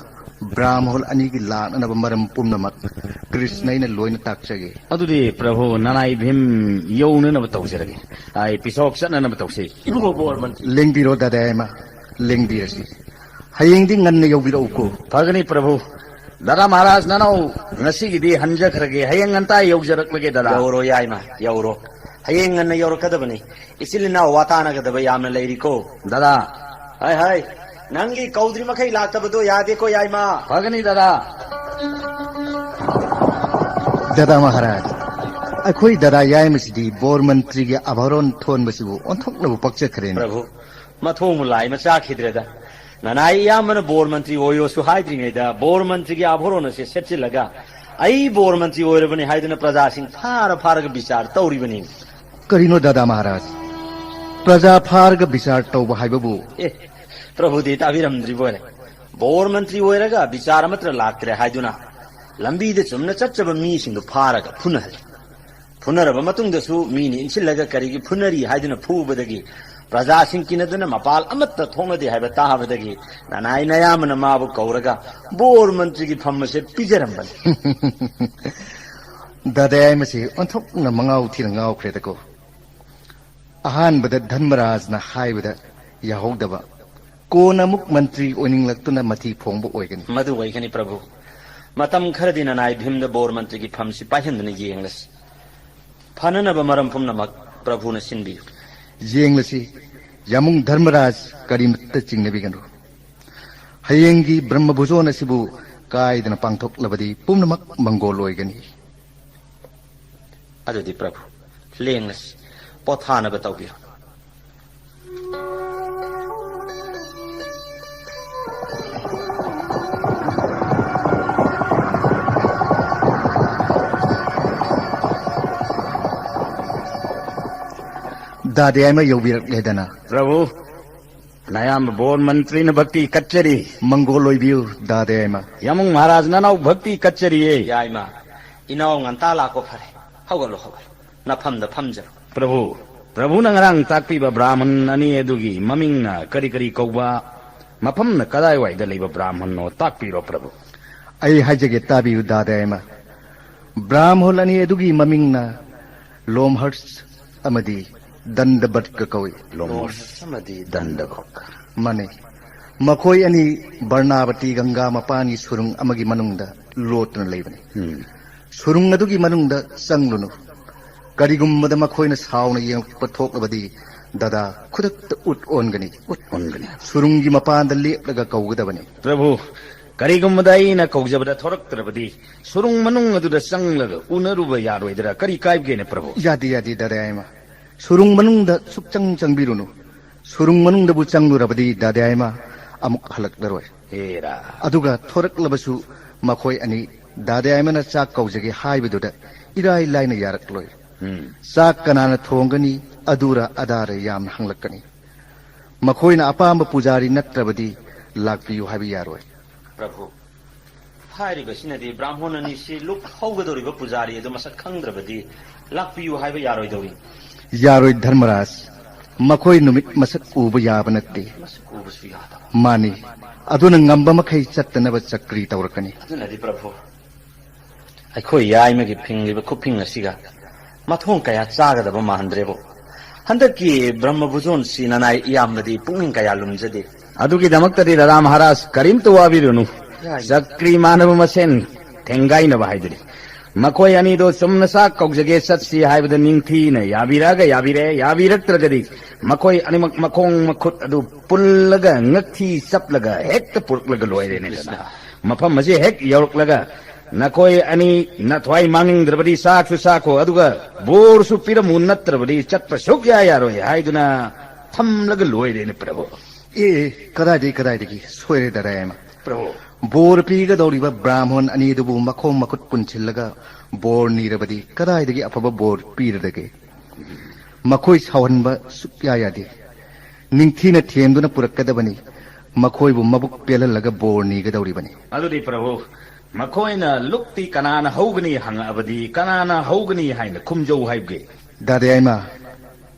ꯕ꯭ꯔꯥꯍꯃꯣꯟ ꯑꯅꯤꯒꯤ ꯂꯥꯛꯅꯅꯕ ꯃꯔꯝ ꯄꯨꯝꯅꯃꯛ ꯀ꯭ꯔꯤꯁꯅ ꯑꯩꯅ ꯂꯣꯏꯅ ꯇꯥꯛꯆꯒꯦ꯫ ꯑꯗꯨꯗꯤ ꯄ꯭ꯔꯚꯨ, ꯅꯅꯥꯏ ꯚꯤꯝ ꯌꯧꯅꯅꯕ ꯇꯧꯖꯔꯒꯦ꯫ ꯑꯩ ꯄꯤꯁꯣꯛ ꯆꯠꯅꯅꯕ ꯇꯧꯁꯤ꯫ ꯏꯕꯨꯡꯉꯣ ꯕꯣꯔꯃꯟ꯫ ꯂꯦꯡꯕꯤꯔꯣ ꯗꯥꯗꯥ ꯌꯥꯏꯃ, ꯂꯦꯡꯕꯤꯔꯁꯤ꯫ ꯍꯌꯦꯡꯗꯤ ꯉꯟꯅ ꯌꯧꯕꯤꯔꯛꯎꯀꯣ꯫ ꯐꯒꯅꯤ ꯄ꯭ꯔꯚꯨ꯫ ꯗꯥꯗꯥ ꯃꯍꯥꯔꯥꯖ, ꯅꯅꯥꯎ ꯉꯁꯤꯒꯤꯗꯤ ꯍꯟꯖꯈ꯭ꯔꯒꯦ꯫ ꯍꯌꯦꯡ ꯉꯟꯇꯥ ꯌꯧꯖꯔꯛꯂꯒꯦ ꯗꯥꯗꯥ꯫ ꯌꯧꯔꯣ ꯌꯥꯏꯃ, ꯌꯧꯔꯣ꯫ ꯍꯌꯦꯡ ꯉꯟꯅ ꯌꯧꯔꯛꯀꯗꯕꯅꯤ꯫ ꯏꯆꯤꯜ ꯏꯅꯥꯎ ꯋꯥ ꯇꯥꯅꯒꯗꯕ ꯌꯥꯝꯅ ꯂꯩꯔꯤꯀꯣ꯫ ꯗꯗꯥ꯫ ꯍꯥꯏ, ꯍꯥꯏ꯫ ꯅꯪꯒꯤ ꯀꯧꯗ꯭ꯔꯤ ꯃꯈꯩ ꯂꯥꯛꯇꯕꯗꯣ ꯌꯥꯗꯦꯀꯣ, ꯌꯥꯏꯃ꯫ ꯐꯒꯅꯤ, ꯗꯗꯥ꯫ ꯗꯗꯥ ꯃꯍꯥꯔꯥꯖ, ꯑꯩꯈꯣꯏ ꯗꯗꯥ ꯌꯥꯏꯃꯁꯤꯗꯤ ꯕꯣꯔ ꯃꯟꯇ꯭ꯔꯤꯒꯤ ꯑꯥꯚꯔꯣꯟ ꯊꯣꯟꯕꯁꯤꯕꯨ ꯑꯣꯟꯊꯣꯛꯅꯕꯨ ꯄꯛꯆꯈ꯭ꯔꯦꯅꯦ꯫ ꯄ꯭ꯔꯚꯨ, ꯃꯊꯣꯡꯕꯨ ꯂꯥꯏ ꯃꯆꯥꯈꯤꯗ꯭ꯔꯦꯗ꯫ ꯅꯅꯥꯏ ꯏꯌꯥꯝꯕꯅ ꯕꯣꯔ ꯃꯟꯇ꯭ꯔꯤ ꯑꯣꯏꯌꯣꯁꯨ ꯍꯥꯏꯗ꯭ꯔꯤꯉꯩꯗ ꯕꯣꯔ ꯃꯟꯇ꯭ꯔꯤꯒꯤ ꯑꯥꯚꯣꯔꯣꯟ ꯑꯁꯦ ꯁꯦꯠꯆꯤꯜꯂꯒ ꯑꯩ ꯕꯣꯔ ꯃꯟꯇ꯭ꯔꯤ ꯑꯣꯏꯔꯕꯅꯤ ꯍꯥꯏꯗꯨꯅ ꯄ꯭ꯔꯖꯥꯁꯤꯡ ꯐꯥꯔ ꯐꯥꯔꯒ ꯕꯤꯆꯥꯔ ꯇꯧꯔꯤꯕꯅꯤ꯫ ꯀꯔꯤꯅꯣ ꯗꯥꯗꯥ ꯃꯍꯥꯔꯥꯖ? ꯄ꯭ꯔꯖꯥ ꯐꯥꯔꯒ ꯕꯤꯆꯥꯔ ꯇꯧꯕ ꯍꯥꯏꯕꯕꯨ? ꯑꯦ, ꯄ꯭ꯔꯚꯨꯗꯤ ꯇꯥꯕꯤꯔꯝꯗ꯭ꯔꯤꯕꯣꯏꯔꯦ꯫ ꯕꯣꯔ ꯃꯟꯇ꯭ꯔꯤ ꯑꯣꯏꯔꯒ ꯕꯤꯆꯥꯔ ꯑꯃꯠꯇ ꯂꯥꯛꯇ꯭ꯔꯦ ꯍꯥꯏꯗꯨꯅ ꯂꯝꯕꯤꯗ ꯆꯨꯝꯅ ꯆꯠꯆꯕ ꯃꯤꯁꯤꯡꯗꯨ ꯐꯥꯔꯒ ꯐꯨꯅꯍꯜꯂꯤ꯫ ꯐꯨꯅꯔꯕ ꯃꯇꯨꯡꯗꯁꯨ ꯃꯤꯅ ꯏꯟꯁꯤꯜꯂꯒ ꯀꯔꯤꯒꯤ ꯐꯨꯅꯔꯤ ꯍꯥꯏꯗꯨꯅ ꯐꯨꯕꯗꯒꯤ ꯄ꯭ꯔꯖꯥꯁꯤꯡ ꯀꯤꯅꯗꯨꯅ ꯃꯄꯥꯜ ꯑꯃꯠꯇ ꯊꯣꯛꯅꯗꯦ ꯍꯥꯏꯕ ꯇꯥꯕꯗꯒꯤ ꯅꯅꯥꯏ ꯅꯌꯥꯝꯕꯅ ꯃꯥꯕꯨ ꯀꯧꯔꯒ ꯕꯣꯔ ꯃꯟꯇ꯭ꯔꯤꯒꯤ ꯐꯝ ꯑꯁꯦ ꯄꯤꯖꯔꯝꯕꯅꯤ꯫ ꯗꯥꯗꯥ ꯌꯥꯏꯃꯁꯤ ꯑꯣꯟꯊꯣꯛꯅ ꯃꯉꯥꯎ ꯊꯤꯅ ꯉꯥꯎꯈ꯭ꯔꯦꯗꯀꯣ꯫ ꯑꯍꯥꯟꯕꯗ ꯙꯔꯃꯔꯥꯖꯅ ꯍꯥꯏꯕꯗ ꯌꯥꯍꯧꯗꯕ, ꯀꯣꯟꯅ ꯑꯃꯨꯛ ꯃꯟꯇ꯭ꯔꯤ ꯑꯣꯏꯅꯤꯡꯂꯛꯇꯨꯅ ꯃꯊꯤ ꯐꯣꯡꯕ ꯑꯣꯏꯒꯅꯤ꯫ ꯃꯗꯨ ꯑꯣꯏꯒꯅꯤ ꯄ꯭ꯔꯚꯨ꯫ ꯃꯇꯝ ꯈꯔꯗꯤ ꯅꯅꯥꯏ ꯚꯤꯝꯗ ꯕꯣꯔ ꯃꯟꯇ꯭ꯔꯤꯒꯤ ꯐꯝꯁꯤ ꯄꯥꯏꯍꯟꯗꯨꯅ ꯌꯦꯡꯂꯁꯤ꯫ ꯐꯅꯅꯕ ꯃꯔꯝ ꯄꯨꯝꯅꯃꯛ ꯄ꯭ꯔꯚꯨꯅ ꯁꯤꯟꯕꯤꯌꯨ꯫ ꯌꯦꯡꯂꯁꯤ, ꯌꯥꯃꯨꯡ ꯙꯔꯃꯔꯥꯖ ꯀꯔꯤꯃꯠꯇ ꯆꯤꯡꯅꯕꯤꯒꯅꯨ꯫ ꯍꯌꯦꯡꯒꯤ ꯕ꯭ꯔꯍ꯭ꯃ ꯚꯣꯖꯣꯟ ꯑꯁꯤꯕꯨ ꯀꯥꯏꯗꯅ ꯄꯥꯡꯊꯣꯛꯂꯕꯗꯤ ꯄꯨꯝꯅꯃꯛ ꯃꯪꯒꯣꯜ ꯑꯣꯏꯒꯅꯤ꯫ ꯑꯗꯨꯗꯤ ꯄ꯭ꯔꯚꯨ, ꯂꯦꯡꯂꯁꯤ, ꯄꯣꯊꯥꯅꯕ ꯇꯧꯕꯤꯔꯣ꯫ ꯗꯥꯗꯥ ꯌꯥꯏꯃ ꯌꯧꯕꯤꯔꯛꯂꯦꯗꯅ꯫ ꯄ꯭ꯔꯚꯨ, ꯅꯌꯥꯝꯕ ꯕꯣꯔ ꯃꯟꯇ꯭ꯔꯤꯅ ꯚꯛꯇꯤ ꯀꯠꯆꯔꯤ꯫ ꯃꯪꯒꯣꯜ ꯑꯣꯏꯕꯤꯌꯨ ꯗꯥꯗꯥ ꯌꯥꯏꯃ꯫ ꯌꯥꯃꯨꯡ ꯃꯍꯥꯔꯥꯖ ꯅꯅꯥꯎ ꯚꯛꯇꯤ ꯀꯠꯆꯔꯤꯌꯦ꯫ ꯌꯥꯏꯃ, ꯏꯅꯥꯎ ꯉꯟꯇꯥ ꯂꯥꯛꯄ ꯐꯔꯦ꯫ ꯍꯧꯒꯠꯂꯣ, ꯍꯧꯒꯠꯂꯣ꯫ ꯅꯐꯝꯗ ꯐꯝꯖꯔꯣ꯫ ꯄ꯭ꯔꯚꯨ, ꯄ꯭ꯔꯚꯨꯅ ꯉꯔꯥꯡ ꯇꯥꯛꯄꯤꯕ ꯕ꯭ꯔꯥꯍꯃꯟ ꯑꯅꯤ ꯑꯗꯨꯒꯤ ꯃꯃꯤꯡꯅ ꯀꯔꯤ ꯀꯔꯤ ꯀꯧꯕ, ꯃꯐꯝꯅ ꯀꯗꯥꯏꯋꯥꯏꯗ ꯂꯩꯕ ꯕ꯭ꯔꯥꯍꯃꯟꯅꯣ ꯇꯥꯛꯄꯤꯔꯣ ꯄ꯭ꯔꯚꯨ꯫ ꯑꯩ ꯍꯥꯏꯖꯒꯦ ꯇꯥꯕꯤꯌꯨ ꯗꯥꯗꯥ ꯌꯥꯏꯃ꯫ ꯕ꯭ꯔꯥꯍꯃꯟ ꯑꯅꯤ ꯑꯗꯨꯒꯤ ꯃꯃꯤꯡꯅ ꯂꯣꯝꯍꯔꯁ ꯑꯃꯗꯤ ꯗꯟꯗꯕꯠꯀ ꯀꯧꯏ꯫ ꯂꯣꯝꯍꯔꯁ ꯑꯃꯗꯤ ꯗꯟꯗꯕꯠꯀ꯫ ꯃꯥꯅꯦ꯫ ꯃꯈꯣꯏ ꯑꯅꯤ ꯕꯔꯅꯥꯕꯇꯤ ꯒꯪꯒꯥ ꯃꯄꯥꯟꯒꯤ ꯁꯨꯔꯨꯡ ꯑꯃꯒꯤ ꯃꯅꯨꯡꯗ ꯂꯣꯠꯇꯨꯅ ꯂꯩꯕꯅꯤ꯫ ꯎꯝ꯫ ꯁꯨꯔꯨꯡ ꯑꯗꯨꯒꯤ ꯃꯅꯨꯡꯗ ꯆꯪꯂꯨꯅꯨ꯫ ꯀꯔꯤꯒꯨꯝꯕꯗ ꯃꯈꯣꯏꯅ ꯁꯥꯎꯅ ꯌꯦꯡꯂꯛꯄ ꯊꯣꯛꯂꯕꯗꯤ, ꯗꯥꯗꯥ, ꯈꯨꯗꯛꯇ ꯎꯠ ꯑꯣꯟꯒꯅꯤ꯫ ꯎꯠ ꯑꯣꯟꯒꯅꯤ꯫ ꯁꯨꯔꯨꯡꯒꯤ ꯃꯄꯥꯟꯗ ꯂꯦꯞꯂꯒ ꯀꯧꯒꯗꯕꯅꯤ꯫ ꯄ꯭ꯔꯚꯨ, ꯀꯔꯤꯒꯨꯝꯕꯗ ꯑꯩꯅ ꯀꯧꯖꯕꯗ ꯊꯣꯔꯛꯇ꯭ꯔꯕꯗꯤ, ꯁꯨꯔꯨꯡ ꯃꯅꯨꯡ ꯑꯗꯨꯗ ꯆꯪꯂꯒ ꯎꯅꯔꯨꯕ ꯌꯥꯔꯣꯏꯗ꯭ꯔꯥ? ꯀꯔꯤ ꯀꯥꯏꯕꯒꯦꯅꯦ, ꯄ꯭ꯔꯚꯨ? ꯌꯥꯗꯦ, ꯌꯥꯗꯦ, ꯗꯥꯗꯥ ꯌꯥꯏꯃ꯫ ꯁꯨꯔꯨꯡ ꯃꯅꯨꯡꯗ ꯁꯨꯛꯆꯪ ꯆꯪꯕꯤꯔꯨꯅꯨ꯫ ꯁꯨꯔꯨꯡ ꯃꯅꯨꯡꯗꯕꯨ ꯆꯪꯂꯨꯔꯕꯗꯤ, ꯗꯥꯗꯥ ꯌꯥꯏꯃ ꯑꯃꯨꯛ ꯍꯜꯂꯛꯂꯔꯣꯏ꯫ ꯍꯦꯔꯥ꯫ ꯑꯗꯨꯒ ꯊꯣꯔꯛꯂꯕꯁꯨ, ꯃꯈꯣꯏ ꯑꯅꯤ ꯗꯥꯗꯥ ꯌꯥꯏꯃꯅ ꯆꯥꯛ ꯀꯧꯖꯒꯦ ꯍꯥꯏꯕꯗꯨꯗ ꯏꯔꯥꯏ ꯂꯥꯏꯅ ꯌꯥꯔꯛꯂꯣꯏ꯫ ꯎꯝ꯫ ꯆꯥꯛ ꯀꯅꯥꯅ ꯊꯣꯡꯒꯅꯤ, ꯑꯗꯨꯔ ꯑꯗꯥꯔ ꯌꯥꯝꯅ ꯍꯪꯂꯛꯀꯅꯤ꯫ ꯃꯈꯣꯏꯅ ꯑꯄꯥꯝꯕ ꯄꯨꯖꯥꯔꯤ ꯅꯠꯇ꯭ꯔꯕꯗꯤ ꯂꯥꯛꯄꯤꯌꯨ ꯍꯥꯏꯕ ꯌꯥꯔꯣꯏ꯫ ꯄ꯭ꯔꯚꯨ, ꯍꯥꯏꯔꯤꯕꯁꯤꯅꯗꯤ ꯕ꯭ꯔꯥꯍꯃꯣꯟ ꯑꯅꯤꯁꯤ ꯂꯨꯞ ꯍꯧꯒꯗꯧꯔꯤꯕ ꯄꯨꯖꯥꯔꯤ ꯑꯗꯨ ꯃꯁꯛ ꯈꯪꯗ꯭ꯔꯕꯗꯤ ꯂꯥꯛꯄꯤꯌꯨ ꯍꯥꯏꯕ ꯌꯥꯔꯣꯏꯗꯧꯔꯤ꯫ ꯌꯥꯔꯣꯏ ꯙꯔꯃꯔꯥꯖ, ꯃꯈꯣꯏ ꯅꯨꯃꯤꯠ ꯃꯁꯛ ꯎꯕ ꯌꯥꯕ ꯅꯠꯇꯦ꯫ ꯃꯁꯛ ꯎꯕꯁꯨ ꯌꯥꯗꯕ꯫ ꯃꯥꯅꯤ, ꯑꯗꯨꯅ ꯉꯝꯕ ꯃꯈꯩ ꯆꯠꯇꯅꯕ ꯆꯀ꯭ꯔꯤ ꯇꯧꯔꯛꯀꯅꯤ꯫ ꯑꯗꯨꯅꯗꯤ ꯄ꯭ꯔꯚꯨ, ꯑꯩꯈꯣꯏ ꯌꯥꯏꯃꯒꯤ ꯐꯤꯡꯂꯤꯕ ꯈꯨꯐꯤꯡ ꯑꯁꯤꯒ ꯃꯊꯣꯡ ꯀꯌꯥ ꯆꯥꯒꯗꯕ ꯃꯥꯟꯗ꯭ꯔꯦꯕꯨ꯫ ꯍꯟꯗꯛꯀꯤ ꯕ꯭ꯔꯍ꯭ꯃ ꯚꯨꯖꯣꯟꯁꯤ ꯅꯅꯥꯏ ꯏꯌꯥꯝꯕꯗꯤ ꯄꯨꯛꯅꯤꯡ ꯀꯌꯥ ꯂꯨꯝꯖꯗꯦ꯫ ꯑꯗꯨꯒꯤꯗꯃꯛꯇꯗꯤ ꯔꯥꯖꯥ ꯃꯍꯥꯔꯥꯖ ꯀꯔꯤꯝꯇ ꯋꯥꯕꯤꯔꯨꯅꯨ꯫ ꯌꯥꯏ꯫ ꯆꯀ꯭ꯔꯤ ꯃꯥꯟꯅꯕ ꯃꯁꯦꯟ ꯊꯦꯡꯒꯥꯏꯅꯕ ꯍꯥꯏꯗꯨꯅꯤ꯫ ꯃꯈꯣꯏ ꯑꯅꯤꯗꯣ ꯆꯨꯝꯅ ꯆꯥꯛ ꯀꯧꯖꯒꯦ ꯆꯠꯁꯤ ꯍꯥꯏꯕꯗ ꯅꯤꯡꯊꯤꯅ ꯌꯥꯕꯤꯔꯛꯑꯒ ꯌꯥꯕꯤꯔꯦ, ꯌꯥꯕꯤꯔꯛꯇ꯭ꯔꯒꯗꯤ ꯃꯈꯣꯏ ꯑꯅꯤꯃꯛ ꯃꯈꯣꯡ ꯃꯈꯨꯠ ꯑꯗꯨ ꯄꯨꯜꯂꯒ ꯉꯛꯊꯤ ꯆꯞꯂꯒ ꯍꯦꯛꯇ ꯄꯨꯔꯛꯂꯒ ꯂꯣꯏꯔꯦꯅꯦꯗꯅ꯫ ꯀ꯭ꯔꯤꯁꯅ꯫ ꯃꯐꯝ ꯑꯁꯤ ꯍꯦꯛ ꯌꯧꯔꯛꯂꯒ ꯅꯈꯣꯏ ꯑꯅꯤ ꯅꯊ꯭ꯋꯥꯏ ꯃꯥꯡꯅꯤꯡꯗ꯭ꯔꯕꯗꯤ ꯆꯥꯛꯁꯨ ꯆꯥꯈꯣ, ꯑꯗꯨꯒ ꯕꯣꯔꯁꯨ ꯄꯤꯔꯝꯃꯨ, ꯅꯠꯇ꯭ꯔꯕꯗꯤ ꯆꯠꯄ ꯁꯨꯛꯌꯥ ꯌꯥꯔꯣꯏ ꯍꯥꯏꯗꯨꯅ ꯊꯝꯂꯒ ꯂꯣꯏꯔꯦꯅꯦ ꯄ꯭ꯔꯚꯨ꯫ ꯑꯦ, ꯑꯦ, ꯀꯗꯥꯏꯗꯒꯤ, ꯀꯗꯥꯏꯗꯒꯤ? ꯁꯣꯏꯔꯦ ꯗꯥꯗꯥ ꯌꯥꯏꯃ꯫ ꯄ꯭ꯔꯚꯨ꯫ ꯕꯣꯔ ꯄꯤꯒꯗꯧꯔꯤꯕ ꯕ꯭ꯔꯥꯍꯃꯣꯟ ꯑꯅꯤꯗꯨꯕꯨ ꯃꯈꯣꯡ ꯃꯈꯨꯠ ꯄꯨꯟꯁꯤꯜꯂꯒ ꯕꯣꯔ ꯅꯤꯔꯕꯗꯤ ꯀꯗꯥꯏꯗꯒꯤ ꯑꯐꯕ ꯕꯣꯔ ꯄꯤꯔꯗꯒꯦ? ꯃꯈꯣꯏ ꯁꯥꯎꯍꯟꯕ ꯁꯨꯛꯌꯥ ꯌꯥꯗꯦ꯫ ꯅꯤꯡꯊꯤꯅ ꯊꯦꯝꯗꯨꯅ ꯄꯨꯔꯛꯀꯗꯕꯅꯤ꯫ ꯃꯈꯣꯏꯕꯨ ꯃꯕꯨꯛ ꯄꯦꯜꯍꯜꯂꯒ ꯕꯣꯔ ꯅꯤꯒꯗꯧꯔꯤꯕꯅꯤ꯫ ꯑꯗꯨꯗꯤ ꯄ꯭ꯔꯚꯨ, ꯃꯈꯣꯏꯅ ꯂꯨꯛꯇꯤ ꯀꯅꯥꯅ ꯍꯧꯒꯅꯤ ꯍꯪꯉꯛꯑꯕꯗꯤ ꯀꯅꯥꯅ ꯍꯧꯒꯅꯤ ꯍꯥꯏꯅ ꯈꯨꯝꯖꯧ ꯍꯥꯏꯕꯒꯦ? ꯗꯥꯗꯥ ꯌꯥꯏꯃ,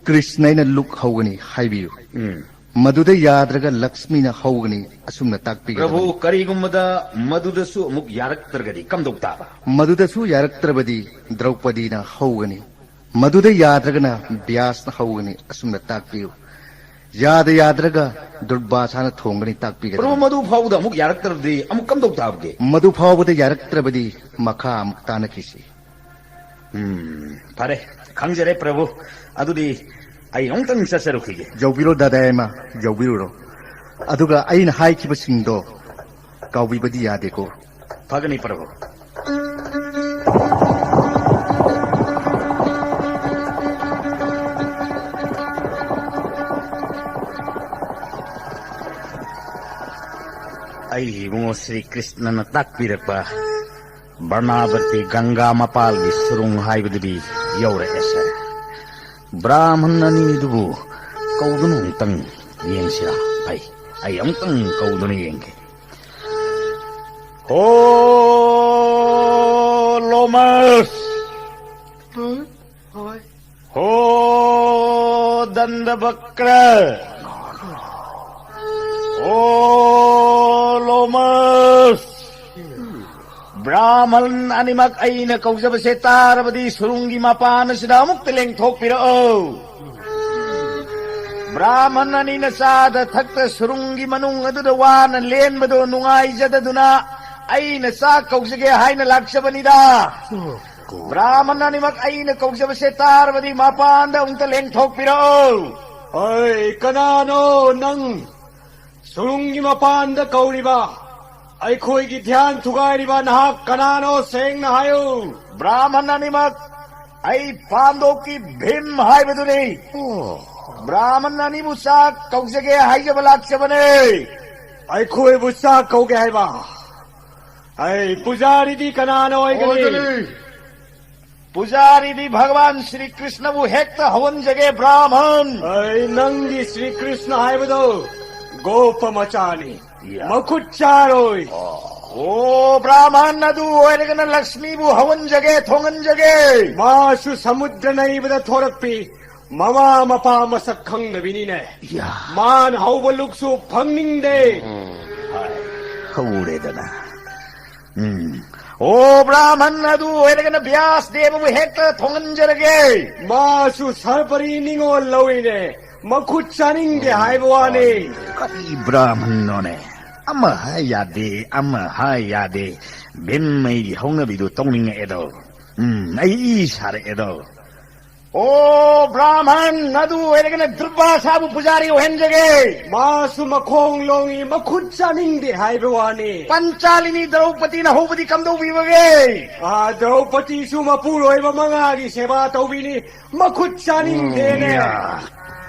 ꯀ꯭ꯔꯤꯁꯅ ꯑꯩꯅ ꯂꯨꯛ ꯍꯧꯒꯅꯤ ꯍꯥꯏꯕꯤꯌꯨ꯫ ꯎꯝ꯫ ꯃꯗꯨꯗ ꯌꯥꯗ꯭ꯔꯒ ꯂꯛꯁꯃꯤꯅ ꯍꯧꯒꯅꯤ ꯑꯁꯨꯝꯅ ꯇꯥꯛꯄꯤꯒꯗꯕꯅꯤ꯫ ꯄ꯭ꯔꯚꯨ, ꯀꯔꯤꯒꯨꯝꯕꯗ ꯃꯗꯨꯗꯁꯨ ꯑꯃꯨꯛ ꯌꯥꯔꯛꯇ꯭ꯔꯒꯗꯤ ꯀꯝꯗꯧ ꯇꯥꯕ? ꯃꯗꯨꯗꯁꯨ ꯌꯥꯔꯛꯇ꯭ꯔꯕꯗꯤ ꯗ꯭ꯔꯧꯄꯗꯤꯅ ꯍꯧꯒꯅꯤ꯫ ꯃꯗꯨꯗ ꯌꯥꯗ꯭ꯔꯒꯅ ꯕ꯭ꯌꯥꯁꯅ ꯍꯧꯒꯅꯤ ꯑꯁꯨꯝꯅ ꯇꯥꯛꯄꯤꯌꯨ꯫ ꯌꯥꯗ ꯌꯥꯗ꯭ꯔꯒ ꯗꯨꯔꯕꯥꯁꯥꯅ ꯊꯣꯡꯒꯅꯤ ꯄ꯭ꯔꯚꯨ, ꯇꯥꯛꯄꯤꯒꯗꯕꯅꯤ꯫ ꯃꯗꯨ ꯐꯥꯎꯕꯗ ꯑꯃꯨꯛ ꯌꯥꯔꯛꯇ꯭ꯔꯕꯗꯤ ꯑꯃꯨꯛ ꯀꯝꯗꯧ ꯇꯥꯕꯒꯦ? ꯃꯗꯨ ꯐꯥꯎꯕꯗ ꯌꯥꯔꯛꯇ꯭ꯔꯕꯗꯤ ꯃꯈꯥ ꯑꯃꯨꯛ ꯇꯥꯅꯈꯤꯁꯤ꯫ ꯎꯝ, ꯐꯔꯦ, ꯈꯪꯖꯔꯦ ꯄ꯭ꯔꯚꯨ꯫ ꯑꯗꯨꯗꯤ ꯑꯩ ꯑꯃꯨꯛꯇꯪ ꯆꯠꯆꯔꯨꯈꯤꯒꯦ꯫ ꯌꯧꯕꯤꯔꯣ ꯗꯥꯗꯥ ꯌꯥꯏꯃ, ꯌꯧꯕꯤꯔꯨꯔꯣ꯫ ꯑꯗꯨꯒ ꯑꯩꯅ ꯍꯥꯏꯈꯤꯕꯁꯤꯡꯗꯣ ꯀꯥꯎꯕꯤꯕꯗꯤ ꯌꯥꯗꯦꯀꯣ꯫ ꯐꯒꯅꯤ ꯄ꯭ꯔꯚꯨ꯫ ꯑꯩ ꯏꯕꯨꯡꯉꯣ ꯁ꯭ꯔꯤ ꯀ꯭ꯔꯤꯁꯅꯅ ꯇꯥꯛꯄꯤꯔꯛꯄ ꯕꯔꯅꯥꯕꯇꯤ ꯒꯪꯒꯥ ꯃꯄꯥꯜꯒꯤ ꯁꯨꯔꯨꯡ ꯍꯥꯏꯕꯗꯨꯗꯤ ꯌꯧꯔꯛꯑꯦ ꯁꯥꯔ꯫ ꯕ꯭ꯔꯥꯍꯃꯟ ꯑꯅꯤꯗꯨꯕꯨ ꯀꯧꯗꯨꯅ ꯑꯃꯨꯛꯇꯪ ꯌꯦꯡꯁꯤꯔꯥ? ꯐꯩ, ꯑꯩ ꯑꯃꯨꯛꯇꯪ ꯀꯧꯗꯨꯅ ꯌꯦꯡꯒꯦ꯫ ꯍꯣ ꯂꯣꯃꯁ! ꯍꯣ ꯗꯟꯗꯕꯀ꯭ꯔ! ꯍꯣ ꯂꯣꯃꯁ! ꯕ꯭ꯔꯥꯍꯃꯟ ꯑꯅꯤꯃꯛ ꯑꯩꯅ ꯀꯧꯖꯕꯁꯦ ꯇꯥꯔꯕꯗꯤ ꯁꯨꯔꯨꯡꯒꯤ ꯃꯄꯥꯟ ꯑꯁꯤꯗ ꯑꯃꯨꯛꯇ ꯂꯦꯡꯊꯣꯛꯄꯤꯔꯛꯑꯣ꯫ ꯕ꯭ꯔꯥꯍꯃꯟ ꯑꯅꯤꯅ ꯆꯥꯗ ꯊꯛꯇ ꯁꯨꯔꯨꯡꯒꯤ ꯃꯅꯨꯡ ꯑꯗꯨꯗ ꯋꯥꯅ ꯂꯦꯟꯕꯗꯣ ꯅꯨꯡꯉꯥꯏꯖꯗꯗꯨꯅ ꯑꯩꯅ ꯆꯥꯛ ꯀꯧꯖꯒꯦ ꯍꯥꯏꯅ ꯂꯥꯛꯆꯕꯅꯤꯗ꯫ ꯕ꯭ꯔꯥꯍꯃꯟ ꯑꯅꯤꯃꯛ ꯑꯩꯅ ꯀꯧꯖꯕꯁꯦ ꯇꯥꯔꯕꯗꯤ ꯃꯄꯥꯟꯗ ꯑꯃꯨꯛꯇ ꯂꯦꯡꯊꯣꯛꯄꯤꯔꯛꯑꯣ꯫ ꯑꯩ ꯀꯅꯥꯅꯣ ꯅꯪ ꯁꯨꯔꯨꯡꯒꯤ ꯃꯄꯥꯟꯗ ꯀꯧꯔꯤꯕ? ꯑꯩꯈꯣꯏꯒꯤ ꯙ꯭ꯌꯥꯟ ꯊꯨꯒꯥꯏꯔꯤꯕ ꯅꯍꯥꯛ ꯀꯅꯥꯅꯣ? ꯁꯦꯡꯅ ꯍꯥꯏꯌꯨ꯫ ꯕ꯭ꯔꯥꯍꯃꯟ ꯑꯅꯤꯃꯛ, ꯑꯩ ꯄꯥꯟꯗꯣꯞꯀꯤ ꯚꯤꯝ ꯍꯥꯏꯕꯗꯨꯅꯤ꯫ ꯑꯣ꯫ ꯕ꯭ꯔꯥꯍꯃꯟ ꯑꯅꯤꯕꯨ ꯆꯥꯛ ꯀꯧꯖꯒꯦ ꯍꯥꯏꯖꯕ ꯂꯥꯛꯆꯕꯅꯦ꯫ ꯑꯩꯈꯣꯏꯕꯨ ꯆꯥꯛ ꯀꯧꯒꯦ ꯍꯥꯏꯕ? ꯑꯩ ꯄꯨꯖꯥꯔꯤꯗꯤ ꯀꯅꯥꯅ ꯑꯣꯏꯒꯅꯤ? ꯑꯣꯏꯒꯅꯤ꯫ ꯄꯨꯖꯥꯔꯤꯗꯤ ꯚꯒꯋꯥꯟ ꯁ꯭ꯔꯤ ꯀ꯭ꯔꯤꯁꯅꯕꯨ ꯍꯦꯛꯇ ꯍꯧꯍꯟꯖꯒꯦ, ꯕ꯭ꯔꯥꯍꯃꯟ꯫ ꯑꯩ ꯅꯪꯒꯤ ꯁ꯭ꯔꯤ ꯀ꯭ꯔꯤꯁꯅ ꯍꯥꯏꯕꯗꯣ ꯒꯣꯄ ꯃꯆꯥꯅꯤ, ꯌꯥ꯫ ꯃꯈꯨꯠ ꯆꯥꯔꯣꯏ꯫ ꯑꯣ, ꯕ꯭ꯔꯥꯍꯃꯟ, ꯑꯗꯨ ꯑꯣꯏꯔꯒꯅ ꯂꯛꯁꯃꯤꯕꯨ ꯍꯧꯍꯟꯖꯒꯦ, ꯊꯣꯡꯍꯟꯖꯒꯦ꯫ ꯃꯥꯁꯨ ꯁꯃꯨꯗ꯭ꯔ ꯅꯩꯕꯗ ꯊꯣꯔꯛꯄꯤ ꯃꯃꯥ ꯃꯄꯥ ꯃꯁꯛ ꯈꯪꯗꯕꯤꯅꯤꯅꯦ꯫ ꯌꯥ꯫ ꯃꯥꯅ ꯍꯧꯕ ꯂꯨꯛꯁꯨ ꯐꯪꯅꯤꯡꯗꯦ꯫ ꯎꯝ, ꯍꯣꯏ꯫ ꯍꯧꯔꯦꯗꯅ꯫ ꯎꯝ꯫ ꯑꯣ, ꯕ꯭ꯔꯥꯍꯃꯟ, ꯑꯗꯨ ꯑꯣꯏꯔꯒꯅ ꯕ꯭ꯌꯥꯁ ꯗꯦꯕꯕꯨ ꯍꯦꯛꯇ ꯊꯣꯡꯍꯟꯖꯔꯒꯦ꯫ ꯃꯥꯁꯨ ꯁꯔꯄꯔꯤ ꯅꯤꯡꯉꯣꯜ ꯂꯧꯏꯅꯦ꯫ ꯃꯈꯨꯠ ꯆꯥꯅꯤꯡꯗꯦ ꯍꯥꯏꯕ ꯋꯥꯅꯤ꯫ ꯀꯔꯤ ꯕ꯭ꯔꯥꯍꯃꯟꯅꯣꯅꯦ? ꯑꯃ ꯍꯥꯏ ꯌꯥꯗꯦ, ꯑꯃ ꯍꯥꯏ ꯌꯥꯗꯦ꯫ ꯚꯤꯝ, ꯑꯩꯒꯤ ꯍꯧꯅꯕꯤꯗꯨ ꯇꯧꯅꯤꯡꯉꯛꯑꯦꯗꯣ꯫ ꯎꯝ, ꯑꯩ ꯏ ꯁꯥꯔꯛꯑꯦꯗꯣ꯫ ꯑꯣ, ꯕ꯭ꯔꯥꯍꯃꯟ, ꯑꯗꯨ ꯑꯣꯏꯔꯒꯅ ꯗꯨꯔꯕꯥꯁꯥꯕꯨ ꯄꯨꯖꯥꯔꯤ ꯑꯣꯏꯍꯟꯖꯒꯦ꯫ ꯃꯥꯁꯨ ꯃꯈꯣꯡ ꯂꯣꯡꯉꯤ, ꯃꯈꯨꯠ ꯆꯥꯅꯤꯡꯗꯦ ꯍꯥꯏꯕ ꯋꯥꯅꯤ꯫ ꯄꯟꯆꯥꯂꯤꯅꯤ ꯗ꯭ꯔꯧꯄꯗꯤꯅ ꯍꯧꯕꯗꯤ ꯀꯝꯗꯧꯕꯤꯕꯒꯦ? ꯑꯥ, ꯗ꯭ꯔꯧꯄꯗꯤꯁꯨ ꯃꯄꯨꯔꯣꯏꯕ ꯃꯉꯥꯒꯤ ꯁꯦꯕꯥ ꯇꯧꯕꯤꯅꯤ, ꯃꯈꯨꯠ ꯆꯥꯅꯤꯡꯗꯦꯅꯦ꯫ ꯎꯝ, ꯌꯥ꯫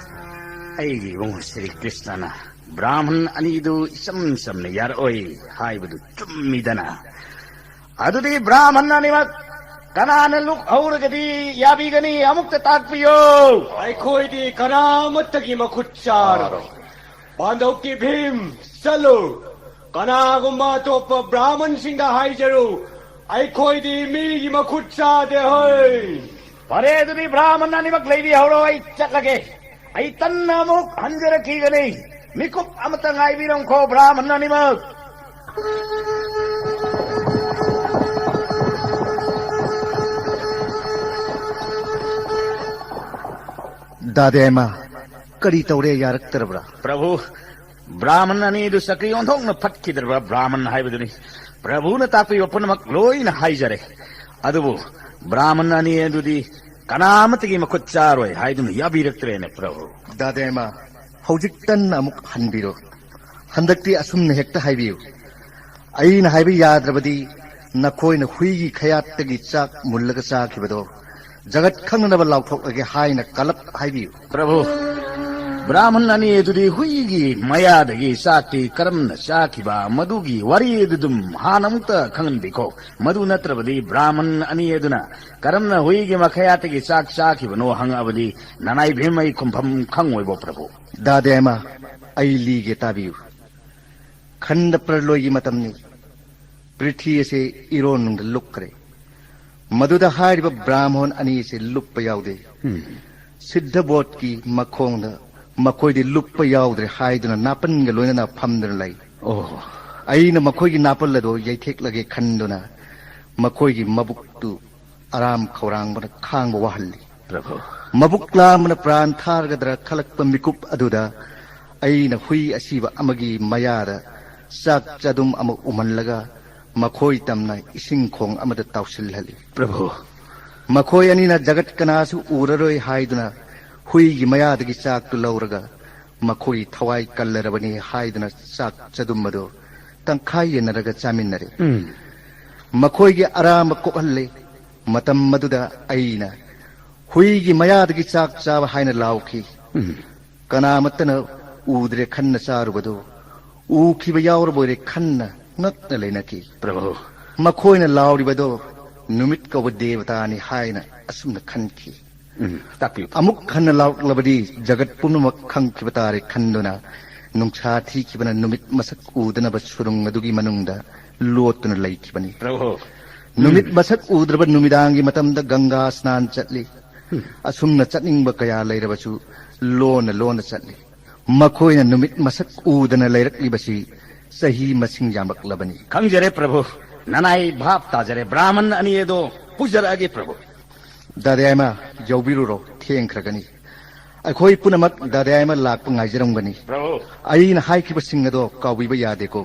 ꯑꯩꯒꯤ ꯏꯕꯨꯡ ꯁ꯭ꯔꯤ ꯀ꯭ꯔꯤꯁꯅꯅ ꯕ꯭ꯔꯥꯍꯃꯟ ꯑꯅꯤꯗꯨ ꯏꯆꯝ ꯆꯝꯅ ꯌꯥꯔꯛꯑꯣꯏ ꯍꯥꯏꯕꯗꯨ ꯆꯨꯝꯃꯤꯗꯅ꯫ ꯑꯗꯨꯗꯤ ꯕ꯭ꯔꯥꯍꯃꯟ ꯑꯅꯤꯃꯛ ꯀꯅꯥꯅ ꯂꯨꯞ ꯍꯧꯔꯒꯗꯤ ꯌꯥꯕꯤꯒꯅꯤ? ꯑꯃꯨꯛꯇ ꯇꯥꯛꯄꯤꯌꯨ꯫ ꯑꯩꯈꯣꯏꯗꯤ ꯀꯅꯥꯃꯠꯇꯒꯤ ꯃꯈꯨꯠ ꯆꯥꯔꯣꯏ꯫ ꯄꯥꯟꯗꯧꯀꯤ ꯚꯤꯝ, ꯆꯠꯂꯨ꯫ ꯀꯅꯥꯒꯨꯝꯕ ꯑꯇꯣꯞꯄ ꯕ꯭ꯔꯥꯍꯃꯟꯁꯤꯡꯗ ꯍꯥꯏꯖꯔꯨ, ꯑꯩꯈꯣꯏꯗꯤ ꯃꯤꯒꯤ ꯃꯈꯨꯠ ꯆꯥꯗꯦ ꯍꯣꯏ꯫ ꯐꯔꯦ, ꯑꯗꯨꯗꯤ ꯕ꯭ꯔꯥꯍꯃꯟ ꯑꯅꯤꯃꯛ ꯂꯩꯕꯤꯍꯧꯔꯣ, ꯑꯩ ꯆꯠꯂꯒꯦ꯫ ꯑꯩ ꯇꯟꯅ ꯑꯃꯨꯛ ꯍꯟꯖꯔꯛꯈꯤꯒꯅꯤ꯫ ꯃꯤꯀꯨꯞ ꯑꯃꯇ ꯉꯥꯏꯕꯤꯔꯝꯈꯣ, ꯕ꯭ꯔꯥꯍꯃꯟ ꯑꯅꯤꯃꯛ꯫ ꯗꯥꯗꯦꯃ, ꯀꯔꯤ ꯇꯧꯔꯦ, ꯌꯥꯔꯛꯇ꯭ꯔꯕ꯭ꯔꯥ? ꯄ꯭ꯔꯚꯨ, ꯕ꯭ꯔꯥꯍꯃꯟ ꯑꯅꯤꯗꯨ ꯆꯀ꯭ꯔꯤ ꯑꯣꯟꯊꯣꯛꯅ ꯐꯠꯈꯤꯗ꯭ꯔꯕ ꯕ꯭ꯔꯥꯍꯃꯟ ꯍꯥꯏꯕꯗꯨꯅꯤ꯫ ꯄ꯭ꯔꯚꯨꯅ ꯇꯥꯛꯄꯤꯕ ꯄꯨꯝꯅꯃꯛ ꯂꯣꯏꯅ ꯍꯥꯏꯖꯔꯦ꯫ ꯑꯗꯨꯕꯨ ꯕ꯭ꯔꯥꯍꯃꯟ ꯑꯅꯤ ꯑꯗꯨꯗꯤ ꯀꯅꯥ ꯑꯃꯠꯇꯒꯤ ꯃꯈꯨꯠ ꯆꯥꯔꯣꯏ ꯍꯥꯏꯗꯨꯅ ꯌꯥꯕꯤꯔꯛꯇ꯭ꯔꯦꯅꯦ, ꯄ꯭ꯔꯚꯨ꯫ ꯗꯥꯗꯦꯃ, ꯍꯧꯖꯤꯛ ꯇꯟꯅ ꯑꯃꯨꯛ ꯍꯟꯕꯤꯔꯣ꯫ ꯍꯟꯗꯛꯇꯤ ꯑꯁꯨꯝꯅ ꯍꯦꯛꯇ ꯍꯥꯏꯕꯤꯌꯨ꯫ ꯑꯩꯅ ꯍꯥꯏꯕ ꯌꯥꯗ꯭ꯔꯕꯗꯤ ꯅꯈꯣꯏꯅ ꯍꯨꯏꯒꯤ ꯈꯌꯥꯠꯇꯒꯤ ꯆꯥꯛ ꯃꯨꯜꯂꯒ ꯆꯥꯈꯤꯕꯗꯣ ꯖꯒꯠ ꯈꯪꯅꯅꯕ ꯂꯥꯎꯊꯣꯛꯂꯒꯦ ꯍꯥꯏꯅ ꯀꯂꯞ ꯍꯥꯏꯕꯤꯌꯨ꯫ ꯄ꯭ꯔꯚꯨ, ꯕ꯭ꯔꯥꯍꯃꯟ ꯑꯅꯤ ꯑꯗꯨꯗꯤ ꯍꯨꯏꯒꯤ ꯃꯌꯥꯗꯒꯤ ꯆꯥꯛꯇꯤ ꯀꯔꯝꯅ ꯆꯥꯈꯤꯕ, ꯃꯗꯨꯒꯤ ꯋꯥꯔꯤ ꯑꯗꯨ ꯑꯗꯨꯝ ꯍꯥꯟꯅ ꯑꯃꯨꯛꯇ ꯈꯪꯍꯟꯕꯤꯈꯣ꯫ ꯃꯗꯨ ꯅꯠꯇ꯭ꯔꯕꯗꯤ ꯕ꯭ꯔꯥꯍꯃꯟ ꯑꯅꯤ ꯑꯗꯨꯅ ꯀꯔꯝꯅ ꯍꯨꯏꯒꯤ ꯃꯈꯌꯥꯠꯇꯒꯤ ꯆꯥꯛ ꯆꯥꯈꯤꯕꯅꯣ ꯍꯪꯉꯛꯑꯕꯗꯤ ꯅꯅꯥꯏ ꯚꯤꯝ ꯑꯩ ꯈꯨꯝꯐꯝ ꯈꯪꯉꯣꯏꯕꯣ, ꯄ꯭ꯔꯚꯨ꯫ ꯗꯥꯗꯦꯃ, ꯑꯩ ꯂꯤꯒꯦ ꯇꯥꯕꯤꯌꯨ꯫ ꯈꯟꯗ ꯄ꯭ꯔꯂꯣꯏꯒꯤ ꯃꯇꯝꯅꯤ꯫ ꯄ꯭ꯔꯤꯊꯤ ꯑꯁꯤ ꯏꯔꯣꯟꯅꯨꯡꯗ ꯂꯨꯞꯈ꯭ꯔꯦ꯫ ꯃꯗꯨꯗ ꯍꯥꯏꯔꯤꯕ ꯕ꯭ꯔꯥꯍꯃꯣꯟ ꯑꯅꯤ ꯑꯁꯤ ꯂꯨꯞꯄ ꯌꯥꯎꯗꯦ꯫ ꯎꯝ꯫ ꯁꯤꯗꯙꯕꯣꯙꯀꯤ ꯃꯈꯣꯡꯗ ꯃꯈꯣꯏꯗꯤ ꯂꯨꯞꯄ ꯌꯥꯎꯗ꯭ꯔꯦ ꯍꯥꯏꯗꯨꯅ ꯅꯥꯄꯟꯒ ꯂꯣꯏꯅꯅ ꯐꯝꯗꯨꯅ ꯂꯩ꯫ ꯑꯣ꯫ ꯑꯩꯅ ꯃꯈꯣꯏꯒꯤ ꯅꯥꯄꯜ ꯑꯗꯨ ꯌꯩꯊꯦꯛꯂꯒꯦ ꯈꯟꯗꯨꯅ ꯃꯈꯣꯏꯒꯤ ꯃꯕꯨꯛꯇꯨ ꯑꯔꯥꯝ ꯈꯧꯔꯥꯡꯕꯅ ꯈꯥꯡꯕ ꯋꯥꯍꯜꯂꯤ꯫ ꯄ꯭ꯔꯚꯨ꯫ ꯃꯕꯨꯛ ꯂꯥꯝꯕꯅ ꯄ꯭ꯔꯥꯟ ꯊꯥꯔꯒꯗ꯭ꯔꯥ ꯈꯜꯂꯛꯄ ꯃꯤꯀꯨꯞ ꯑꯗꯨꯗ ꯑꯩꯅ ꯍꯨꯏ ꯑꯁꯤꯕ ꯑꯃꯒꯤ ꯃꯌꯥꯗ ꯆꯥꯛ ꯆꯗꯨꯝ ꯑꯃ ꯎꯃꯜꯂꯒ ꯃꯈꯣꯏ ꯇꯝꯅ ꯏꯁꯤꯡ ꯈꯣꯡ ꯑꯃꯗ ꯇꯥꯎꯁꯤꯜꯍꯜꯂꯤ꯫ ꯄ꯭ꯔꯚꯨ꯫ ꯃꯈꯣꯏ ꯑꯅꯤꯅ ꯖꯒꯠ ꯀꯅꯥꯁꯨ ꯎꯔꯔꯣꯏ ꯍꯥꯏꯗꯨꯅ ꯍꯨꯏꯒꯤ ꯃꯌꯥꯗꯒꯤ ꯆꯥꯛꯇꯨ ꯂꯧꯔꯒ ꯃꯈꯣꯏ ꯊꯋꯥꯏ ꯀꯜꯂꯔꯕꯅꯤ ꯍꯥꯏꯗꯨꯅ ꯆꯥꯛ ꯆꯗꯨꯝ ꯑꯗꯨ ꯇꯪꯈꯥꯏ ꯌꯦꯟꯅꯔꯒ ꯆꯥꯃꯤꯟꯅꯔꯦ꯫ ꯎꯝ꯫ ꯃꯈꯣꯏꯒꯤ ꯑꯔꯥꯝꯕ ꯀꯣꯛꯍꯜꯂꯦ꯫ ꯃꯇꯝ ꯑꯗꯨꯗ ꯑꯩꯅ ꯍꯨꯏꯒꯤ ꯃꯌꯥꯗꯒꯤ ꯆꯥꯛ ꯆꯥꯕ ꯍꯥꯏꯅ ꯂꯥꯎꯈꯤ꯫ ꯎꯝ꯫ ꯀꯅꯥꯃꯠꯇꯅ ꯎꯗ꯭ꯔꯦ ꯈꯟꯅ ꯆꯥꯔꯨꯕꯗꯨ ꯎꯈꯤꯕ ꯌꯥꯎꯔꯕꯣꯏꯔꯦ ꯈꯟꯅ ꯉꯛꯅ ꯂꯩꯅꯈꯤ꯫ ꯄ꯭ꯔꯚꯨ꯫ ꯃꯈꯣꯏꯅ ꯂꯥꯎꯔꯤꯕꯗꯣ ꯅꯨꯃꯤꯠ ꯀꯧꯕ ꯗꯦꯕꯇꯥꯅꯤ ꯍꯥꯏꯅ ꯑꯁꯨꯝꯅ ꯈꯟꯈꯤ꯫ ꯎꯝ, ꯇꯥꯛꯄꯤꯌꯨ꯫ ꯑꯃꯨꯛ ꯍꯟꯅ ꯂꯥꯎꯔꯛꯂꯕꯗꯤ ꯖꯒꯠ ꯄꯨꯝꯅꯃꯛ ꯈꯪꯈꯤꯕ ꯇꯥꯔꯦ ꯈꯟꯗꯨꯅ ꯅꯨꯡꯁꯥ ꯊꯤꯈꯤꯕꯅ ꯅꯨꯃꯤꯠ ꯃꯁꯛ ꯎꯗꯅꯕ ꯁꯨꯔꯨꯡ ꯑꯗꯨꯒꯤ ꯃꯅꯨꯡꯗ ꯂꯣꯠꯇꯨꯅ ꯂꯩꯈꯤꯕꯅꯤ꯫ ꯄ꯭ꯔꯚꯨ꯫ ꯅꯨꯃꯤꯠ ꯃꯁꯛ ꯎꯗ꯭ꯔꯕ ꯅꯨꯃꯤꯗꯥꯡꯒꯤ ꯃꯇꯝꯗ ꯒꯪꯒꯥ ꯁ꯭ꯅꯥꯟ ꯆꯠꯂꯤ꯫ ꯑꯁꯨꯝꯅ ꯆꯠꯅꯤꯡꯕ ꯀꯌꯥ ꯂꯩꯔꯕꯁꯨ ꯂꯣꯟꯅ ꯂꯣꯟꯅ ꯆꯠꯂꯤ꯫ ꯃꯈꯣꯏꯅ ꯅꯨꯃꯤꯠ ꯃꯁꯛ ꯎꯗꯅ ꯂꯩꯔꯛꯂꯤꯕꯁꯤ ꯆꯍꯤ ꯃꯁꯤꯡ ꯌꯥꯝꯂꯛꯂꯕꯅꯤ꯫ ꯈꯪꯖꯔꯦ ꯄ꯭ꯔꯚꯨ, ꯅꯅꯥꯏ ꯚꯥꯞ ꯇꯥꯖꯔꯦ꯫ ꯕ꯭ꯔꯥꯍꯃꯟ ꯑꯅꯤ ꯑꯗꯣ ꯄꯨꯖꯔꯛꯑꯒꯦ ꯄ꯭ꯔꯚꯨ꯫ ꯗꯥꯗꯥꯌꯥꯏꯃ, ꯌꯧꯕꯤꯔꯨꯔꯣ, ꯊꯦꯡꯈ꯭ꯔꯒꯅꯤ꯫ ꯑꯩꯈꯣꯏ ꯄꯨꯝꯅꯃꯛ ꯗꯥꯗꯥꯌꯥꯏꯃ ꯂꯥꯛꯄ ꯉꯥꯏꯖꯔꯝꯒꯅꯤ꯫ ꯄ꯭ꯔꯚꯨ꯫ ꯑꯩꯅ ꯍꯥꯏꯈꯤꯕꯁꯤꯡ ꯑꯗꯣ ꯀꯥꯎꯕꯤꯕ ꯌꯥꯗꯦꯀꯣ꯫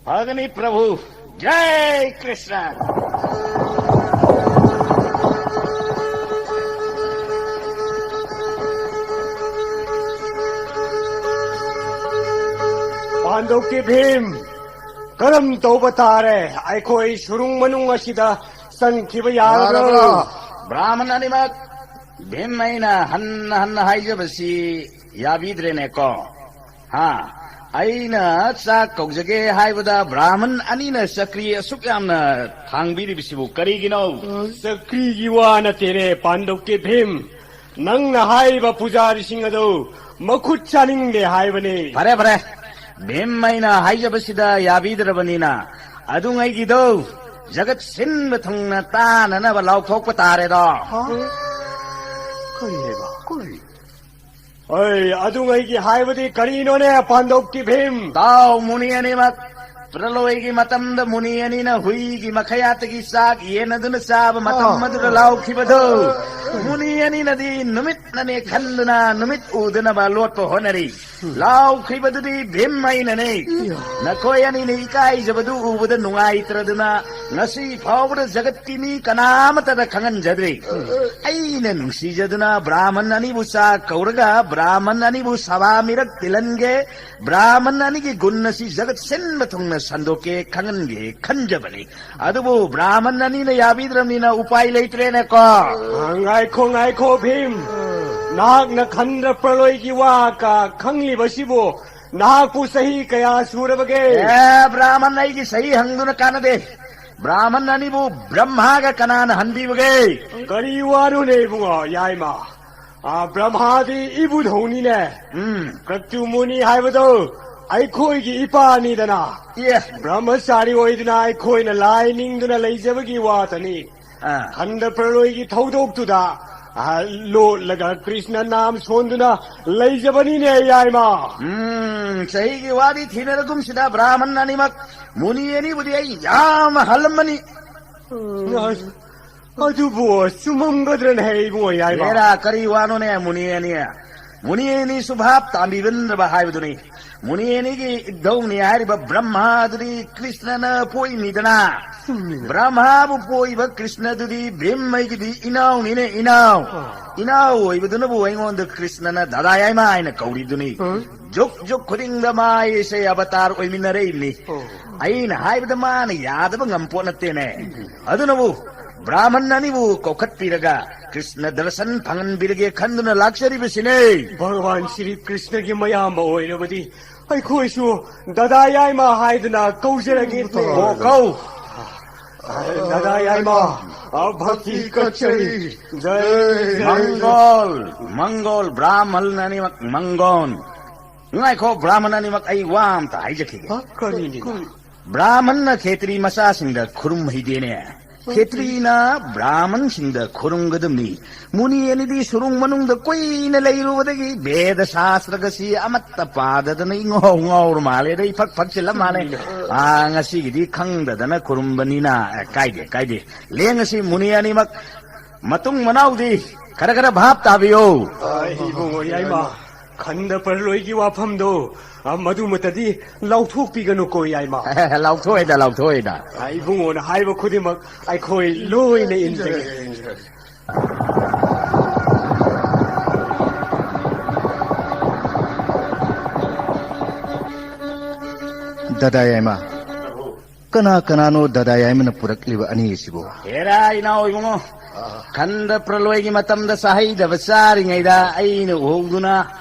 ꯐꯒꯅꯤ ꯄ꯭ꯔꯚꯨ꯫ ꯖꯥꯏ ꯀ꯭ꯔꯤꯁꯅ꯫ ꯄꯥꯟꯗꯧꯀꯤ ꯚꯤꯝ, ꯀꯔꯝ ꯇꯧꯕ ꯇꯥꯔꯦ? ꯑꯩꯈꯣꯏ ꯁꯨꯔꯨꯡ ꯃꯅꯨꯡ ꯑꯁꯤꯗ ꯆꯪꯈꯤꯕ ꯌꯥꯔꯕ꯭ꯔꯣ? ꯌꯥꯔꯕ꯭ꯔꯣ? ꯕ꯭ꯔꯥꯍꯃꯟ ꯑꯅꯤꯃꯛ, ꯚꯤꯝ, ꯑꯩꯅ ꯍꯟꯅ ꯍꯟꯅ ꯍꯥꯏꯖꯕꯁꯤ ꯌꯥꯕꯤꯗ꯭ꯔꯦꯅꯦꯀꯣ꯫ ꯍꯥ? ꯑꯩꯅ ꯆꯥꯛ ꯀꯧꯖꯒꯦ ꯍꯥꯏꯕꯗ ꯕ꯭ꯔꯥꯍꯃꯟ ꯑꯅꯤꯅ ꯆꯀ꯭ꯔꯤ ꯑꯁꯨꯛ ꯌꯥꯝꯅ ꯊꯥꯡꯕꯤꯔꯤꯕꯁꯤꯕꯨ ꯀꯔꯤꯒꯤꯅꯣ? ꯆꯀ꯭ꯔꯤꯒꯤ ꯋꯥ ꯅꯠꯇꯦꯅꯦ, ꯄꯥꯟꯗꯧꯀꯤ ꯚꯤꯝ꯫ ꯅꯪꯅ ꯍꯥꯏꯔꯤꯕ ꯄꯨꯖꯥꯔꯤꯁꯤꯡ ꯑꯗꯨ ꯃꯈꯨꯠ ꯆꯥꯅꯤꯡꯗꯦ ꯍꯥꯏꯕꯅꯤ꯫ ꯐꯔꯦ, ꯐꯔꯦ꯫ ꯚꯤꯝ, ꯑꯩꯅ ꯍꯥꯏꯖꯕꯁꯤꯗ ꯌꯥꯕꯤꯗ꯭ꯔꯕꯅꯤꯅ ꯑꯗꯨꯉꯩꯒꯤꯗꯣ ꯖꯒꯠ ꯁꯤꯟꯕ ꯊꯨꯡꯅ ꯇꯥꯅꯅꯕ ꯂꯥꯎꯊꯣꯛꯄ ꯇꯥꯔꯦꯗꯣ꯫ ꯍꯥ? ꯀꯔꯤ ꯍꯥꯏꯕ? ꯀꯔꯤ? ꯑꯩ, ꯑꯗꯨꯉꯩꯒꯤ ꯍꯥꯏꯕꯗꯤ ꯀꯔꯤꯅꯣꯅꯦ, ꯄꯥꯟꯗꯧꯀꯤ ꯚꯤꯝ? ꯇꯥꯎ, ꯃꯨꯅꯤ ꯑꯅꯤꯃꯛ꯫ ꯄ꯭ꯔꯂꯣꯏꯒꯤ ꯃꯇꯝꯗ ꯃꯨꯅꯤ ꯑꯅꯤꯅ ꯍꯨꯏꯒꯤ ꯃꯈꯌꯥꯠꯇꯒꯤ ꯆꯥꯛ ꯌꯦꯟꯅꯗꯨꯅ ꯆꯥꯕ ꯃꯇꯝ ꯑꯥ꯫ ꯑꯗꯨꯗ ꯂꯥꯎꯈꯤꯕꯗꯨ, ꯑꯥ꯫ ꯃꯨꯅꯤ ꯑꯅꯤꯅꯗꯤ ꯅꯨꯃꯤꯠꯅꯅꯦ ꯈꯟꯗꯨꯅ ꯅꯨꯃꯤꯠ ꯎꯗꯅꯕ ꯂꯣꯠꯄ ꯍꯣꯠꯅꯔꯤ꯫ ꯂꯥꯎꯈꯤꯕꯗꯨꯗꯤ ꯚꯤꯝ ꯑꯩꯅꯅꯦ꯫ ꯏꯌꯥ꯫ ꯅꯈꯣꯏ ꯑꯅꯤꯅ ꯏꯀꯥꯏꯖꯕꯗꯨ ꯎꯕꯗ ꯅꯨꯡꯉꯥꯏꯇ꯭ꯔꯗꯨꯅ ꯉꯁꯤ ꯐꯥꯎꯕꯗ ꯖꯒꯠꯀꯤ ꯃꯤ ꯀꯅꯥ ꯑꯃꯠꯇꯗ ꯈꯪꯍꯟꯖꯗ꯭ꯔꯤ꯫ ꯑꯩꯅ ꯅꯨꯡꯁꯤꯖꯗꯨꯅ ꯕ꯭ꯔꯥꯍꯃꯟ ꯑꯅꯤꯕꯨ ꯆꯥꯛ ꯀꯧꯔꯒ ꯕ꯭ꯔꯥꯍꯃꯟ ꯑꯅꯤꯕꯨ ꯁꯚꯥ ꯃꯤꯔꯛ ꯇꯤꯜꯍꯟꯒꯦ꯫ ꯕ꯭ꯔꯥꯍꯃꯟ ꯑꯅꯤꯒꯤ ꯒꯨꯟ ꯑꯁꯤ ꯖꯒꯠ ꯁꯤꯟꯕ ꯊꯨꯡꯅ ꯁꯟꯗꯣꯛꯀꯦ ꯈꯪꯍꯟꯒꯦ ꯈꯟꯖꯕꯅꯤ꯫ ꯑꯗꯨꯕꯨ ꯕ꯭ꯔꯥꯍꯃꯟ ꯑꯅꯤꯅ ꯌꯥꯕꯤꯗ꯭ꯔꯕꯅꯤꯅ ꯎꯄꯥꯏ ꯂꯩꯇ꯭ꯔꯦꯅꯦꯀꯣ꯫ ꯑ, ꯉꯥꯏꯈꯣ, ꯉꯥꯏꯈꯣ, ꯚꯤꯝ꯫ ꯅꯍꯥꯛꯅ ꯈꯟꯗ꯭ꯔ ꯄ꯭ꯔꯂꯣꯏꯒꯤ ꯋꯥ ꯀ-, ꯈꯪꯂꯤꯕꯁꯤꯕꯨ ꯅꯍꯥꯛꯄꯨ ꯆꯍꯤ ꯀꯌꯥ ꯁꯨꯔꯕꯒꯦ? ꯑꯦ, ꯕ꯭ꯔꯥꯍꯃꯟ ꯑꯩꯒꯤ ꯆꯍꯤ ꯍꯪꯗꯨꯅ ꯀꯥꯟꯅꯗꯦ꯫ ꯕ꯭ꯔꯥꯍꯃꯟ ꯑꯅꯤꯕꯨ ꯕ꯭ꯔꯍ꯭ꯃꯥꯒ ꯀꯅꯥꯅ ꯍꯟꯕꯤꯕꯒꯦ? ꯀꯔꯤ ꯋꯥꯅꯣꯅꯦ ꯏꯕꯨꯡꯉꯣ, ꯌꯥꯏꯃ? ꯑ, ꯕ꯭ꯔꯍ꯭ꯃꯥꯗꯤ ꯏꯕꯨꯙꯧꯅꯤꯅꯦ꯫ ꯎꯝ꯫ ꯀ꯭ꯔꯇꯨꯃꯨꯅꯤ ꯍꯥꯏꯕꯗꯣ ꯑꯩꯈꯣꯏꯒꯤ ꯏꯄꯥꯅꯤꯗꯅ꯫ ꯏꯌꯦ꯫ ꯕ꯭ꯔꯍ꯭ꯃꯆꯥꯔꯤ ꯑꯣꯏꯗꯨꯅ ꯑꯩꯈꯣꯏꯅ ꯂꯥꯏ ꯅꯤꯡꯗꯨꯅ ꯂꯩꯖꯕꯒꯤ ꯋꯥꯇꯅꯤ꯫ ꯑꯥ꯫ ꯈꯟꯗ ꯄ꯭ꯔꯂꯣꯏꯒꯤ ꯊꯧꯗꯣꯛꯇꯨꯗ, ꯑ, ꯂꯣꯠꯂꯒ ꯀ꯭ꯔꯤꯁꯅ ꯅꯥꯝ ꯁꯣꯟꯗꯨꯅ ꯂꯩꯖꯕꯅꯤꯅꯦ, ꯌꯥꯏꯃ꯫ ꯎꯝ, ꯆꯍꯤꯒꯤ ꯋꯥꯗꯤ ꯊꯤꯅꯔꯒꯨꯝꯁꯤꯗ, ꯕ꯭ꯔꯥꯍꯃꯟ ꯑꯅꯤꯃꯛ ꯃꯨꯅꯤ ꯑꯅꯤꯕꯨꯗꯤ ꯑꯩ ꯌꯥꯝ ꯍꯜꯂꯝꯃꯅꯤ꯫ ꯑꯁ, ꯑꯗꯨꯕꯨ ꯆꯨꯝꯃꯝꯒꯗ꯭ꯔꯅꯦ, ꯏꯕꯨꯡꯉꯣ, ꯌꯥꯏꯃ? ꯍꯦꯔꯥ, ꯀꯔꯤ ꯋꯥꯅꯣꯅꯦ, ꯃꯨꯅꯤ ꯑꯅꯤ? ꯃꯨꯅꯤ ꯑꯅꯤꯁꯨ ꯚꯥꯞ ꯇꯥꯕꯤꯃꯟꯗ꯭ꯔꯕ ꯍꯥꯏꯕꯗꯨꯅꯤ꯫ ꯃꯨꯅꯤ ꯑꯅꯤꯒꯤ ꯏꯙꯧꯅꯤ ꯍꯥꯏꯔꯤꯕ ꯕ꯭ꯔꯍ꯭ꯃꯥꯗꯨꯗꯤ ꯀ꯭ꯔꯤꯁꯅꯅ ꯄꯣꯛꯏꯅꯤꯗꯅ꯫ ꯆꯨꯝꯃꯤꯅꯦ꯫ ꯕ꯭ꯔꯍ꯭ꯃꯥꯕꯨ ꯄꯣꯛꯏꯕ ꯀ꯭ꯔꯤꯁꯅꯗꯨꯗꯤ ꯚꯤꯝ ꯑꯩꯒꯤꯗꯤ ꯏꯅꯥꯎꯅꯤꯅꯦ, ꯏꯅꯥꯎ꯫ ꯑꯥ꯫ ꯏꯅꯥꯎ ꯑꯣꯏꯕꯗꯨꯅꯕꯨ ꯑꯩꯉꯣꯟꯗ ꯀ꯭ꯔꯤꯁꯅꯅ ꯗꯥꯗꯥ ꯌꯥꯏꯃ ꯍꯥꯏꯅ ꯀꯧꯔꯤꯕꯗꯨꯅꯤ꯫ ꯍꯥ? ꯖꯨꯛ ꯖꯨꯛ ꯈꯨꯗꯤꯡꯗ ꯃꯥ ꯑꯩꯁꯦ ꯑꯕꯇꯥꯔ ꯑꯣꯏꯃꯤꯟꯅꯔꯛꯏꯕꯅꯤ꯫ ꯑꯣ꯫ ꯑꯩꯅ ꯍꯥꯏꯕꯗ ꯃꯥꯅ ꯌꯥꯗꯕ ꯉꯝꯄꯣꯠ ꯅꯠꯇꯦꯅꯦ꯫ ꯑꯗꯨꯅꯕꯨ ꯕ꯭ꯔꯥꯍꯃꯟ ꯑꯅꯤꯕꯨ ꯀꯧꯈꯠꯄꯤꯔꯒ ꯀ꯭ꯔꯤꯁꯅ ꯗꯔꯁꯟ ꯐꯪꯍꯟꯕꯤꯔꯒꯦ ꯈꯟꯗꯨꯅ ꯂꯥꯛꯆꯔꯤꯕꯁꯤꯅꯦ꯫ ꯚꯒꯋꯥꯟ ꯁ꯭ꯔꯤ ꯀ꯭ꯔꯤꯁꯅꯒꯤ ꯃꯌꯥꯝꯕ ꯑꯣꯏꯔꯕꯗꯤ ꯑꯩꯈꯣꯏꯁꯨ ꯗꯗꯥ ꯌꯥꯏꯃ ꯍꯥꯏꯗꯨꯅ ꯀꯧꯖꯔꯒꯦ꯫ ꯑꯣ, ꯀꯧ꯫ ꯗꯗꯥ ꯌꯥꯏꯃ, ꯚꯛꯇꯤ ꯀꯠꯆꯔꯤ꯫ ꯖꯩ, ꯖꯩ, ꯖꯩ꯫ ꯃꯪꯒꯣꯜ, ꯃꯪꯒꯣꯜ, ꯕ꯭ꯔꯥꯍꯃꯟ ꯑꯅꯤꯃꯛ ꯃꯪꯒꯣꯟ꯫ ꯉꯥꯏꯈꯣ, ꯕ꯭ꯔꯥꯍꯃꯟ ꯑꯅꯤꯃꯛ, ꯑꯩ ꯋꯥ ꯑꯝꯇ ꯍꯥꯏꯖꯈꯤꯒꯦ꯫ ꯍ? ꯀꯔꯤꯅꯤꯅ? ꯕ꯭ꯔꯥꯍꯃꯟꯅ ꯈꯦꯇ꯭ꯔꯤ ꯃꯆꯥꯁꯤꯡꯗ ꯈꯨꯔꯨꯝ ꯍꯩꯗꯦꯅꯦ꯫ ꯈꯦꯇ꯭ꯔꯤꯅ ꯕ꯭ꯔꯥꯍꯃꯟꯁꯤꯡꯗ ꯈꯨꯔꯨꯝꯒꯗꯕꯅꯤ꯫ ꯃꯨꯅꯤ ꯑꯅꯤꯗꯤ ꯁꯨꯔꯨꯡ ꯃꯅꯨꯡꯗ ꯀꯨꯏꯅ ꯂꯩꯔꯨꯕꯗꯒꯤ ꯚꯦꯗ ꯁꯥꯁꯇ꯭ꯔꯒꯁꯤ ꯑꯃꯠꯇ ꯄꯥꯗꯗꯅ ꯏꯉꯥꯎ ꯉꯥꯎꯔ ꯃꯥꯜꯂꯦ, ꯑꯗꯩ ꯏꯐꯛ ꯐꯛꯆꯤꯜꯂ ꯃꯥꯜꯂꯦ꯫ ꯑꯥ, ꯉꯁꯤꯒꯤꯗꯤ ꯈꯪꯗꯗꯅ ꯈꯨꯔꯨꯝꯕꯅꯤꯅ, ꯑꯦ, ꯀꯥꯏꯗꯦ, ꯀꯥꯏꯗꯦ꯫ ꯂꯦꯡꯉꯁꯤ ꯃꯨꯅꯤ ꯑꯅꯤꯃꯛ꯫ ꯃꯇꯨꯡ ꯃꯅꯥꯎꯗꯤ ꯈꯔ ꯈꯔ ꯚꯥꯞ ꯇꯥꯕꯤꯌꯨ꯫ ꯑ, ꯏꯕꯨꯡꯉꯣ ꯌꯥꯏꯃ, ꯈꯟꯗ ꯄꯔꯂꯣꯏꯒꯤ ꯋꯥꯐꯝꯗꯣ, ꯑ, ꯃꯗꯨꯃꯇꯗꯤ ꯂꯥꯎꯊꯣꯛꯄꯤꯒꯅꯨꯀꯣ ꯌꯥꯏꯃ꯫ ꯂꯥꯎꯊꯣꯛꯑꯦꯗ, ꯂꯥꯎꯊꯣꯛꯑꯦꯗ꯫ ꯑ, ꯏꯕꯨꯡꯉꯣꯅ ꯍꯥꯏꯕ ꯈꯨꯗꯤꯡꯃꯛ ꯑꯩꯈꯣꯏ ꯂꯣꯏꯅ ꯏꯟꯖꯒꯦ꯫ ꯗꯗꯥ ꯌꯥꯏꯃ, ꯀꯅꯥ ꯀꯅꯥꯅꯣ ꯗꯗꯥ ꯌꯥꯏꯃꯅ ꯄꯨꯔꯛꯂꯤꯕ ꯑꯅꯤ ꯑꯁꯤꯕꯨ? ꯍꯦꯔꯥ, ꯏꯅꯥꯎ ꯏꯕꯨꯡꯉꯣ, ꯈꯟꯗ ꯄ꯭ꯔꯂꯣꯏꯒꯤ ꯃꯇꯝꯗ ꯆꯥꯍꯩꯗꯕ ꯆꯥꯔꯤꯉꯩꯗ ꯑꯩꯅ ꯎꯍꯧꯗꯨꯅ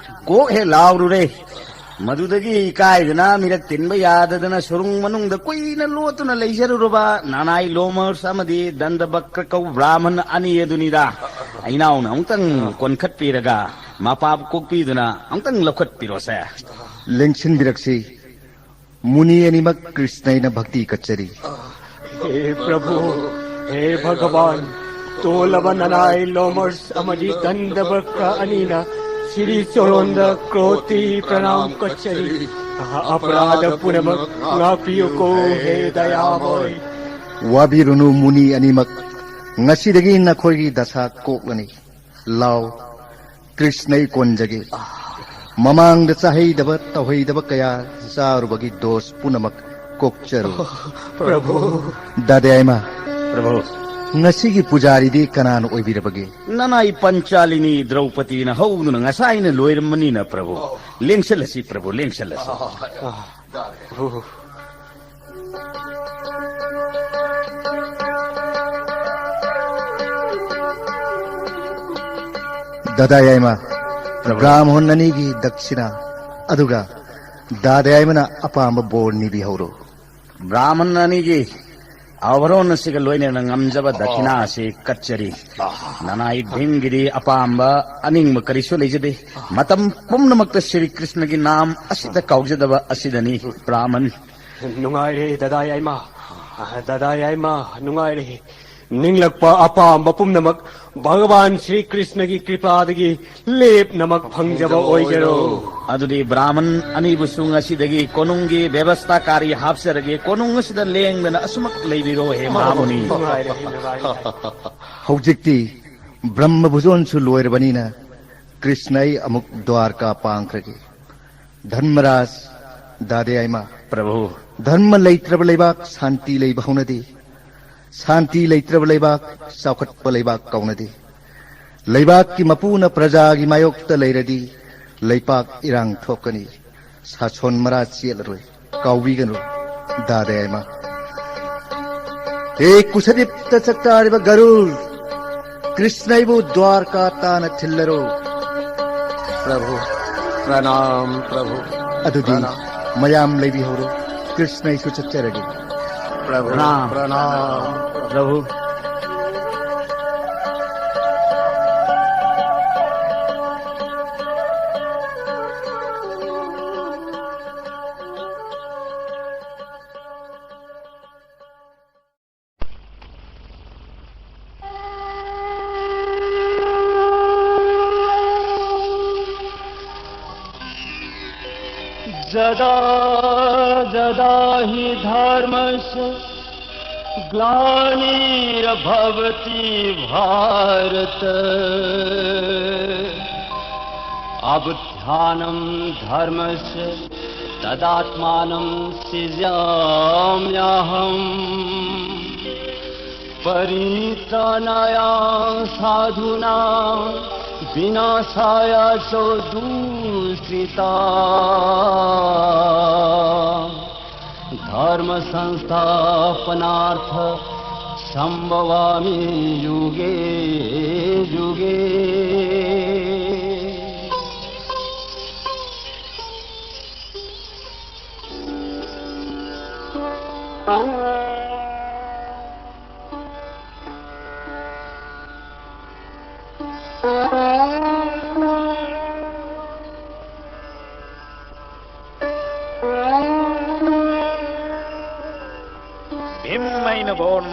ꯀꯣꯛ ꯍꯦꯛ ꯂꯥꯎꯔꯨꯔꯦ꯫ ꯃꯗꯨꯗꯒꯤ ꯏꯀꯥꯏꯗꯅ ꯃꯤꯔꯛ ꯇꯤꯟꯕ ꯌꯥꯗꯗꯅ ꯁꯨꯔꯨꯡ ꯃꯅꯨꯡꯗ ꯀꯨꯏꯅ ꯂꯣꯠꯇꯨꯅ ꯂꯩꯖꯔꯨꯔꯕ ꯅꯅꯥꯏ ꯂꯣꯃꯔꯁ ꯑꯃꯗꯤ ꯗꯟꯗꯕꯀ꯭ꯔ ꯀꯧꯕ ꯕ꯭ꯔꯥꯍꯃꯟ ꯑꯅꯤ ꯑꯗꯨꯅꯤꯗ꯫ ꯏꯅꯥꯎꯅ ꯑꯃꯨꯛꯇꯪ ꯀꯣꯟꯈꯠꯄꯤꯔꯒ ꯃꯄꯥ ꯀꯣꯛꯄꯤꯗꯨꯅ ꯑꯃꯨꯛꯇꯪ ꯂꯧꯈꯠꯄꯤꯔꯣꯁꯦ꯫ ꯂꯦꯡꯁꯤꯟꯕꯤꯔꯛꯁꯤ꯫ ꯃꯨꯅꯤ ꯑꯅꯤꯃꯛ ꯀ꯭ꯔꯤꯁꯅ ꯑꯩꯅ ꯚꯛꯇꯤ ꯀꯠꯆꯔꯤ꯫ ꯍꯦ ꯄ꯭ꯔꯚꯨ, ꯍꯦ ꯚꯒꯋꯥꯟ, ꯇꯣꯜꯂꯕ ꯅꯅꯥꯏ ꯂꯣꯃꯔꯁ ꯑꯃꯗꯤ ꯗꯟꯗꯕꯀ꯭ꯔ ꯑꯅꯤꯅ ꯁꯤꯔꯤ ꯆꯣꯔꯣꯟꯗ ꯀ꯭ꯔꯣꯇꯤ ꯄ꯭ꯔꯅꯥꯝ ꯀꯠꯆꯔꯤ꯫ ꯑꯄꯔꯥꯙ ꯄꯨꯝꯅꯃꯛ ꯉꯥꯛꯄꯤꯌꯨꯀꯣ, ꯍꯦ ꯗꯌꯥꯃꯣꯏ꯫ ꯋꯥꯕꯤꯔꯨꯅꯨ ꯃꯨꯅꯤ ꯑꯅꯤꯃꯛ, ꯉꯁꯤꯗꯒꯤ ꯅꯈꯣꯏꯒꯤ ꯗꯁꯥ ꯀꯣꯛꯂꯅꯤ꯫ ꯂꯥꯎ, ꯀ꯭ꯔꯤꯁꯅ ꯑꯩ ꯀꯣꯟꯖꯒꯦ꯫ ꯃꯃꯥꯡꯗ ꯆꯥꯍꯩꯗꯕ ꯇꯧꯍꯩꯗꯕ ꯀꯌꯥ ꯆꯥꯔꯨꯕꯒꯤ ꯗꯣꯁ ꯄꯨꯝꯅꯃꯛ ꯀꯣꯛꯆꯔꯨ꯫ ꯄ꯭ꯔꯚꯨ꯫ ꯗꯥꯗꯥ ꯌꯥꯏꯃ, ꯄ꯭ꯔꯚꯨ꯫ ꯉꯁꯤꯒꯤ ꯄꯨꯖꯥꯔꯤꯗꯤ ꯀꯅꯥꯅ ꯑꯣꯏꯕꯤꯔꯕꯒꯦ? ꯅꯅꯥꯏ ꯄꯟꯆꯥꯂꯤꯅꯤ ꯗ꯭ꯔꯧꯄꯗꯤꯅ ꯍꯧꯗꯨꯅ ꯉꯁꯥꯏꯅ ꯂꯣꯏꯔꯝꯕꯅꯤꯅ, ꯄ꯭ꯔꯚꯨ꯫ ꯂꯦꯡꯁꯜꯂꯁꯤ, ꯄ꯭ꯔꯚꯨ, ꯂꯦꯡꯁꯜꯂꯁꯤ꯫ ꯄ꯭ꯔꯚꯨ꯫ ꯗꯥꯗꯥ ꯌꯥꯏꯃ, ꯄ꯭ꯔꯚꯨ꯫ ꯕ꯭ꯔꯥꯍꯃꯟ ꯑꯅꯤꯒꯤ ꯗꯛꯁꯤꯅꯥ, ꯑꯗꯨꯒ ꯗꯥꯗꯥ ꯌꯥꯏꯃꯅ ꯑꯄꯥꯝꯕ ꯕꯣꯔ ꯅꯤꯕꯤꯍꯧꯔꯣ꯫ ꯕ꯭ꯔꯥꯍꯃꯟ ꯑꯅꯤꯒꯤ ꯑꯥꯚꯔꯣꯟ ꯑꯁꯤꯒ ꯂꯣꯏꯅꯅ ꯉꯝꯖꯕ ꯗꯈꯤꯅꯥ ꯑꯁꯤ ꯀꯠꯆꯔꯤ꯫ ꯅꯅꯥꯏ ꯚꯤꯝꯒꯤꯗꯤ ꯑꯄꯥꯝꯕ ꯑꯅꯤꯡꯕ ꯀꯔꯤꯁꯨ ꯂꯩꯖꯗꯦ꯫ ꯃꯇꯝ ꯄꯨꯝꯅꯃꯛꯇ ꯁ꯭ꯔꯤ ꯀ꯭ꯔꯤꯁꯅꯒꯤ ꯅꯥꯝ ꯑꯁꯤꯗ ꯀꯥꯎꯖꯗꯕ ꯑꯁꯤꯗꯅꯤ, ꯕ꯭ꯔꯥꯍꯃꯟ꯫ ꯅꯨꯡꯉꯥꯏꯔꯦ, ꯗꯗꯥ ꯌꯥꯏꯃ꯫ ꯑꯥ, ꯗꯥꯗꯥ ꯌꯥꯏꯃ, ꯅꯨꯡꯉꯥꯏꯔꯦ꯫ ꯅꯤꯡꯂꯛꯄ ꯑꯄꯥꯝꯕ ꯄꯨꯝꯅꯃꯛ ꯚꯒꯋꯥꯟ ꯁ꯭ꯔꯤ ꯀ꯭ꯔꯤꯁꯅꯒꯤ ꯀ꯭ꯔꯤꯄꯥꯗꯒꯤ ꯂꯦꯞꯅꯃꯛ ꯐꯪꯖꯕ ꯑꯣꯏꯖꯔꯣ꯫ ꯑꯗꯨꯗꯤ ꯕ꯭ꯔꯥꯍꯃꯟ ꯑꯅꯤꯕꯨꯁꯨ ꯉꯁꯤꯗꯒꯤ ꯀꯣꯅꯨꯡꯒꯤ ꯕꯦꯕꯁꯊꯥꯀꯥꯔꯤ ꯍꯥꯞꯆꯔꯒꯦ꯫ ꯀꯣꯅꯨꯡ ꯑꯁꯤꯗ ꯂꯦꯡꯗꯅ ꯑꯁꯨꯃꯛ ꯂꯩꯕꯤꯔꯣ, ꯍꯦ ꯃꯍꯥꯃꯨꯅꯤ꯫ ꯅꯨꯡꯉꯥꯏꯔꯦ, ꯅꯨꯡꯉꯥꯏꯔꯦ꯫ ꯍꯧꯖꯤꯛꯇꯤ ꯕ꯭ꯔꯍꯃ ꯚꯣꯖꯣꯟꯁꯨ ꯂꯣꯏꯔꯕꯅꯤꯅ ꯀ꯭ꯔꯤꯁꯅ ꯑꯩ ꯑꯃꯨꯛ ꯗ꯭ꯋꯥꯔꯀꯥ ꯄꯥꯡꯈ꯭ꯔꯒꯦ꯫ ꯙꯔꯃꯔꯥꯖ, ꯗꯥꯗꯥ ꯌꯥꯏꯃ, ꯄ꯭ꯔꯚꯨ꯫ ꯙꯔꯃ ꯂꯩꯇ꯭ꯔꯕ ꯂꯩꯕꯥꯛ ꯁꯥꯟꯇꯤ ꯂꯩꯕ ꯍꯧꯅꯗꯦ꯫ ꯁꯥꯟꯇꯤ ꯂꯩꯇ꯭ꯔꯕ ꯂꯩꯕꯥꯛ ꯆꯥꯎꯈꯠꯄ ꯂꯩꯕꯥꯛ ꯀꯧꯅꯗꯦ꯫ ꯂꯩꯕꯥꯛꯀꯤ ꯃꯄꯨꯅ ꯄ꯭ꯔꯖꯥꯒꯤ ꯃꯥꯌꯣꯛꯇ ꯂꯩꯔꯗꯤ ꯂꯩꯄꯥꯛ ꯏꯔꯥꯡ ꯊꯣꯛꯀꯅꯤ꯫ ꯁꯥꯁꯣꯟ ꯃꯔꯥ ꯆꯦꯜꯂꯔꯣꯏ꯫ ꯀꯥꯎꯕꯤꯒꯅꯨ, ꯗꯥꯗꯥ ꯌꯥꯏꯃ꯫ ꯍꯦ ꯀꯨꯁꯗꯤꯞꯇ ꯆꯥꯛꯇꯥꯔꯤꯕ ꯒꯔꯨꯔ, ꯀ꯭ꯔꯤꯁꯅ ꯑꯩꯕꯨ ꯗ꯭ꯋꯥꯔꯀꯥ ꯇꯥꯅ ꯊꯤꯜꯂꯔꯣ꯫ ꯄ꯭ꯔꯚꯨ, ꯄ꯭ꯔꯅꯥꯝ ꯄ꯭ꯔꯚꯨ, ꯑꯗꯨꯗꯤ ꯄ꯭ꯔꯅꯥꯝ꯫ ꯃꯌꯥꯝ ꯂꯩꯕꯤꯍꯧꯔꯣ, ꯀ꯭ꯔꯤꯁꯅ ꯑꯩꯁꯨ ꯆꯠꯆꯔꯒꯦ꯫ ꯄ꯭ꯔꯚꯨ, ꯄ꯭ꯔꯅꯥꯝ꯫ ꯄ꯭ꯔꯅꯥꯝ ꯄ꯭ꯔꯚꯨ꯫ जदा जदा हि धर्मस्य ग्लानिर्भवति भारत। अब ध्यानं धर्मस्य तदात्मानं सृजाम्यहम्। परित्राणाय साधूनां विनाशाय च दूषिता। धर्म संस्थापनार्थ संभवामि युगे युगे।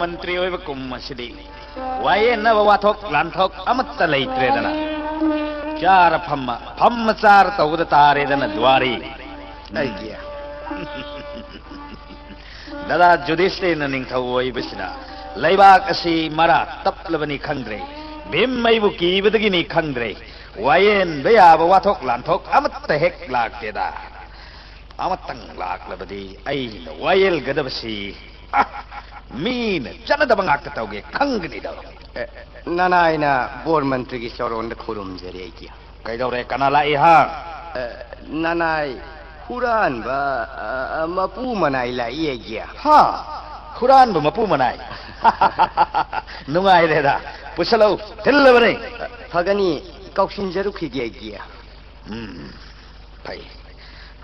ꯃꯟꯇ꯭ꯔꯤ ꯑꯣꯏꯕ ꯀꯨꯝ ꯑꯁꯤꯗꯤ ꯋꯥꯌꯦꯟꯅꯕ ꯋꯥꯊꯣꯛ ꯂꯥꯟꯊꯣꯛ ꯑꯃꯠꯇ ꯂꯩꯇ꯭ꯔꯦꯗꯅ, ꯆꯥꯔ ꯐꯝꯃ, ꯐꯝꯃ ꯆꯥꯔ ꯇꯧꯕꯗ ꯇꯥꯔꯦꯗꯅ ꯗ꯭ꯋꯥꯔꯤ꯫ ꯑꯩꯒꯤ꯫ ꯗꯗꯥ ꯖꯨꯗꯤꯁꯇꯤꯔꯅ ꯅꯤꯡꯊꯧ ꯑꯣꯏꯕꯁꯤꯅ ꯂꯩꯕꯥꯛ ꯑꯁꯤ ꯃꯔꯥ ꯇꯞꯂꯕꯅꯤ ꯈꯪꯗ꯭ꯔꯦ, ꯚꯤꯝ ꯑꯩꯕꯨ ꯀꯤꯕꯗꯒꯤꯅꯤ ꯈꯪꯗ꯭ꯔꯦ, ꯋꯥꯌꯦꯟꯕ ꯌꯥꯕ ꯋꯥꯊꯣꯛ ꯂꯥꯟꯊꯣꯛ ꯑꯃꯠꯇ ꯍꯦꯛ ꯂꯥꯛꯇꯦꯗ꯫ ꯑꯃꯇꯪ ꯂꯥꯛꯂꯕꯗꯤ ꯑꯩꯅ ꯋꯥꯌꯦꯜꯒꯗꯕꯁꯤ, ꯑ, ꯃꯤꯅ ꯆꯠꯅꯗꯕ ꯉꯥꯛꯇ ꯇꯧꯒꯦ ꯈꯪꯒꯅꯤꯗꯣ꯫ ꯑꯦ, ꯅꯅꯥꯏꯅ ꯕꯣꯔ ꯃꯟꯇ꯭ꯔꯤꯒꯤ ꯆꯧꯔꯣꯟꯗ ꯈꯨꯔꯨꯝꯖꯔꯤ ꯑꯩꯒꯤ꯫ ꯀꯩꯗꯧꯔꯦ? ꯀꯅꯥ ꯂꯥꯛꯏ ꯍꯥ? ꯑꯦ, ꯅꯅꯥꯏ ꯍꯨꯔꯥꯟꯕ, ꯑ, ꯃꯄꯨ ꯃꯅꯥꯏ ꯂꯥꯛꯏ ꯑꯩꯒꯤ꯫ ꯍꯥ? ꯍꯨꯔꯥꯟꯕ ꯃꯄꯨ ꯃꯅꯥꯏ? ꯅꯨꯡꯉꯥꯏꯔꯦꯗ꯫ ꯄꯨꯁꯜꯂꯧ, ꯊꯤꯜꯂꯕꯅꯤ꯫ ꯐꯒꯅꯤ, ꯀꯧꯁꯤꯟꯖꯔꯨꯈꯤꯒꯦ ꯑꯩꯒꯤ꯫ ꯎꯝ, ꯐꯩ꯫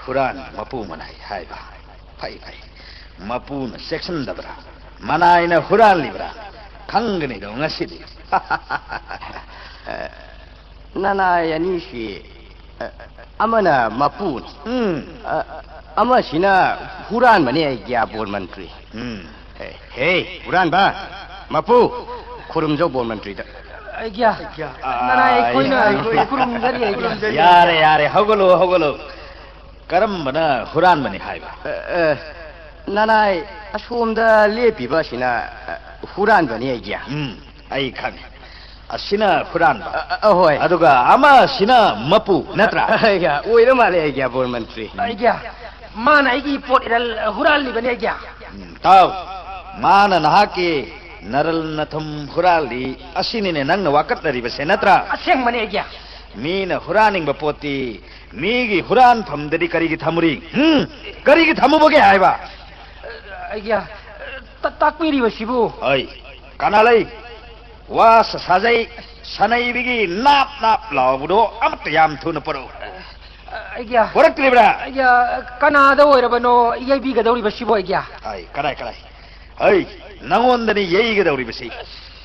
ꯍꯨꯔꯥꯟ ꯃꯄꯨ ꯃꯅꯥꯏ ꯍꯥꯏꯕ꯫ ꯐꯩ, ꯐꯩ꯫ ꯃꯄꯨꯅ ꯆꯦꯛꯁꯤꯟꯗꯕ꯭ꯔꯥ? ꯃꯅꯥꯏꯅ ꯍꯨꯔꯥꯜꯂꯤꯕ꯭ꯔꯥ? ꯈꯪꯒꯅꯤꯗꯣ ꯉꯁꯤꯗꯤ꯫ ꯅꯅꯥꯏ ꯑꯅꯤꯁꯤ, ꯑ, ꯑꯃꯅ ꯃꯄꯨꯅꯤ꯫ ꯎꯝ꯫ ꯑ, ꯑꯃꯁꯤꯅ ꯍꯨꯔꯥꯟꯕꯅꯤ ꯑꯩꯒꯤ ꯕꯣꯔ ꯃꯟꯇ꯭ꯔꯤ꯫ ꯎꯝ꯫ ꯍꯦ, ꯍꯦ, ꯍꯨꯔꯥꯟꯕ! ꯃꯄꯨ! ꯈꯨꯔꯨꯝꯖꯧ ꯕꯣꯔ ꯃꯟꯇ꯭ꯔꯤꯗ꯫ ꯑꯩꯒ꯭ꯌꯥ, ꯑꯥ, ꯅꯅꯥꯏ ꯑꯩꯈꯣꯏꯅ ꯑꯩ ꯈꯨꯔꯨꯝꯖꯔꯤ, ꯑꯩꯒ꯭ꯌꯥ꯫ ꯌꯥꯔꯦ, ꯌꯥꯔꯦ, ꯍꯧꯒꯠꯂꯣ, ꯍꯧꯒꯠꯂꯣ꯫ ꯀꯔꯝꯕꯅ ꯍꯨꯔꯥꯟꯕꯅꯤ ꯍꯥꯏꯕ? ꯑ, ꯑ, ꯅꯅꯥꯏ ꯑꯁꯣꯝꯗ ꯂꯦꯞꯄꯤꯕ ꯑꯁꯤꯅ, ꯑ, ꯍꯨꯔꯥꯟꯕꯅꯤ, ꯑꯩꯒ꯭ꯌꯥ꯫ ꯎꯝ, ꯑꯩ ꯈꯪꯉꯦ꯫ ꯑꯁꯤꯅ ꯍꯨꯔꯥꯟꯕ꯫ ꯑ, ꯑ, ꯍꯣꯏ꯫ ꯑꯗꯨꯒ ꯑꯃꯁꯤꯅ ꯃꯄꯨ, ꯅꯠꯇ꯭ꯔꯥ? ꯑꯩꯒ꯭ꯌꯥ, ꯑꯣꯏꯔ ꯃꯥꯜꯂꯦ, ꯑꯩꯒ꯭ꯌꯥ, ꯕꯣꯔ ꯃꯟꯇ꯭ꯔꯤ꯫ ꯑꯩꯒ꯭ꯌꯥ, ꯃꯥꯅ ꯑꯩꯒꯤ ꯄꯣꯠ ꯏꯔꯜ ꯍꯨꯔꯥꯜꯂꯤꯕꯅꯤ, ꯑꯩꯒ꯭ꯌꯥ꯫ ꯎꯝ, ꯇꯥꯎ, ꯃꯥꯅ ꯅꯍꯥꯛꯀꯤ ꯅꯔꯜ ꯅꯊꯨꯝ ꯍꯨꯔꯥꯜꯂꯤ, ꯑꯁꯤꯅꯤꯅꯦ ꯅꯪꯅ ꯋꯥꯀꯠꯅꯔꯤꯕꯁꯦ, ꯅꯠꯇ꯭ꯔꯥ? ꯑꯁꯦꯡꯕꯅꯦ, ꯑꯩꯒ꯭ꯌꯥ꯫ ꯃꯤꯅ ꯍꯨꯔꯥꯟꯅꯤꯡꯕ ꯄꯣꯠꯇꯤ ꯃꯤꯒꯤ ꯍꯨꯔꯥꯟꯐꯝꯗꯗꯤ ꯀꯔꯤꯒꯤ ꯊꯝꯃꯨꯔꯤ? ꯍꯨꯝ? ꯀꯔꯤꯒꯤ ꯊꯝꯃꯨꯕꯒꯦ ꯍꯥꯏꯕ? ꯑꯩꯒ꯭ꯌꯥ, ꯇ-, ꯇꯥꯛꯄꯤꯔꯤꯕꯁꯤꯕꯨ? ꯍꯣꯏ, ꯀꯅꯥ ꯂꯩ? ꯋꯥ ꯁ-, ꯁꯥꯖꯩ, ꯁꯅꯩꯕꯤꯒꯤ ꯅꯥꯞ ꯅꯥꯞ ꯂꯥꯎꯕꯗꯣ ꯑꯃꯠꯇ ꯌꯥꯝ ꯊꯨꯅ ꯄꯨꯔꯛꯎ꯫ ꯑꯩꯒ꯭ꯌꯥ꯫ ꯄꯨꯔꯛꯇ꯭ꯔꯤꯕ꯭ꯔꯥ? ꯑꯩꯒ꯭ꯌꯥ, ꯀꯅꯥꯗ ꯑꯣꯏꯔꯕꯅꯣ ꯌꯩꯕꯤꯒꯗꯧꯔꯤꯕꯁꯤꯕꯨ, ꯑꯩꯒ꯭ꯌꯥ? ꯍꯥꯏ, ꯀꯗꯥꯏ, ꯀꯗꯥꯏ? ꯍꯩ, ꯅꯉꯣꯟꯗꯅꯤ ꯌꯩꯒꯗꯧꯔꯤꯕꯁꯤ꯫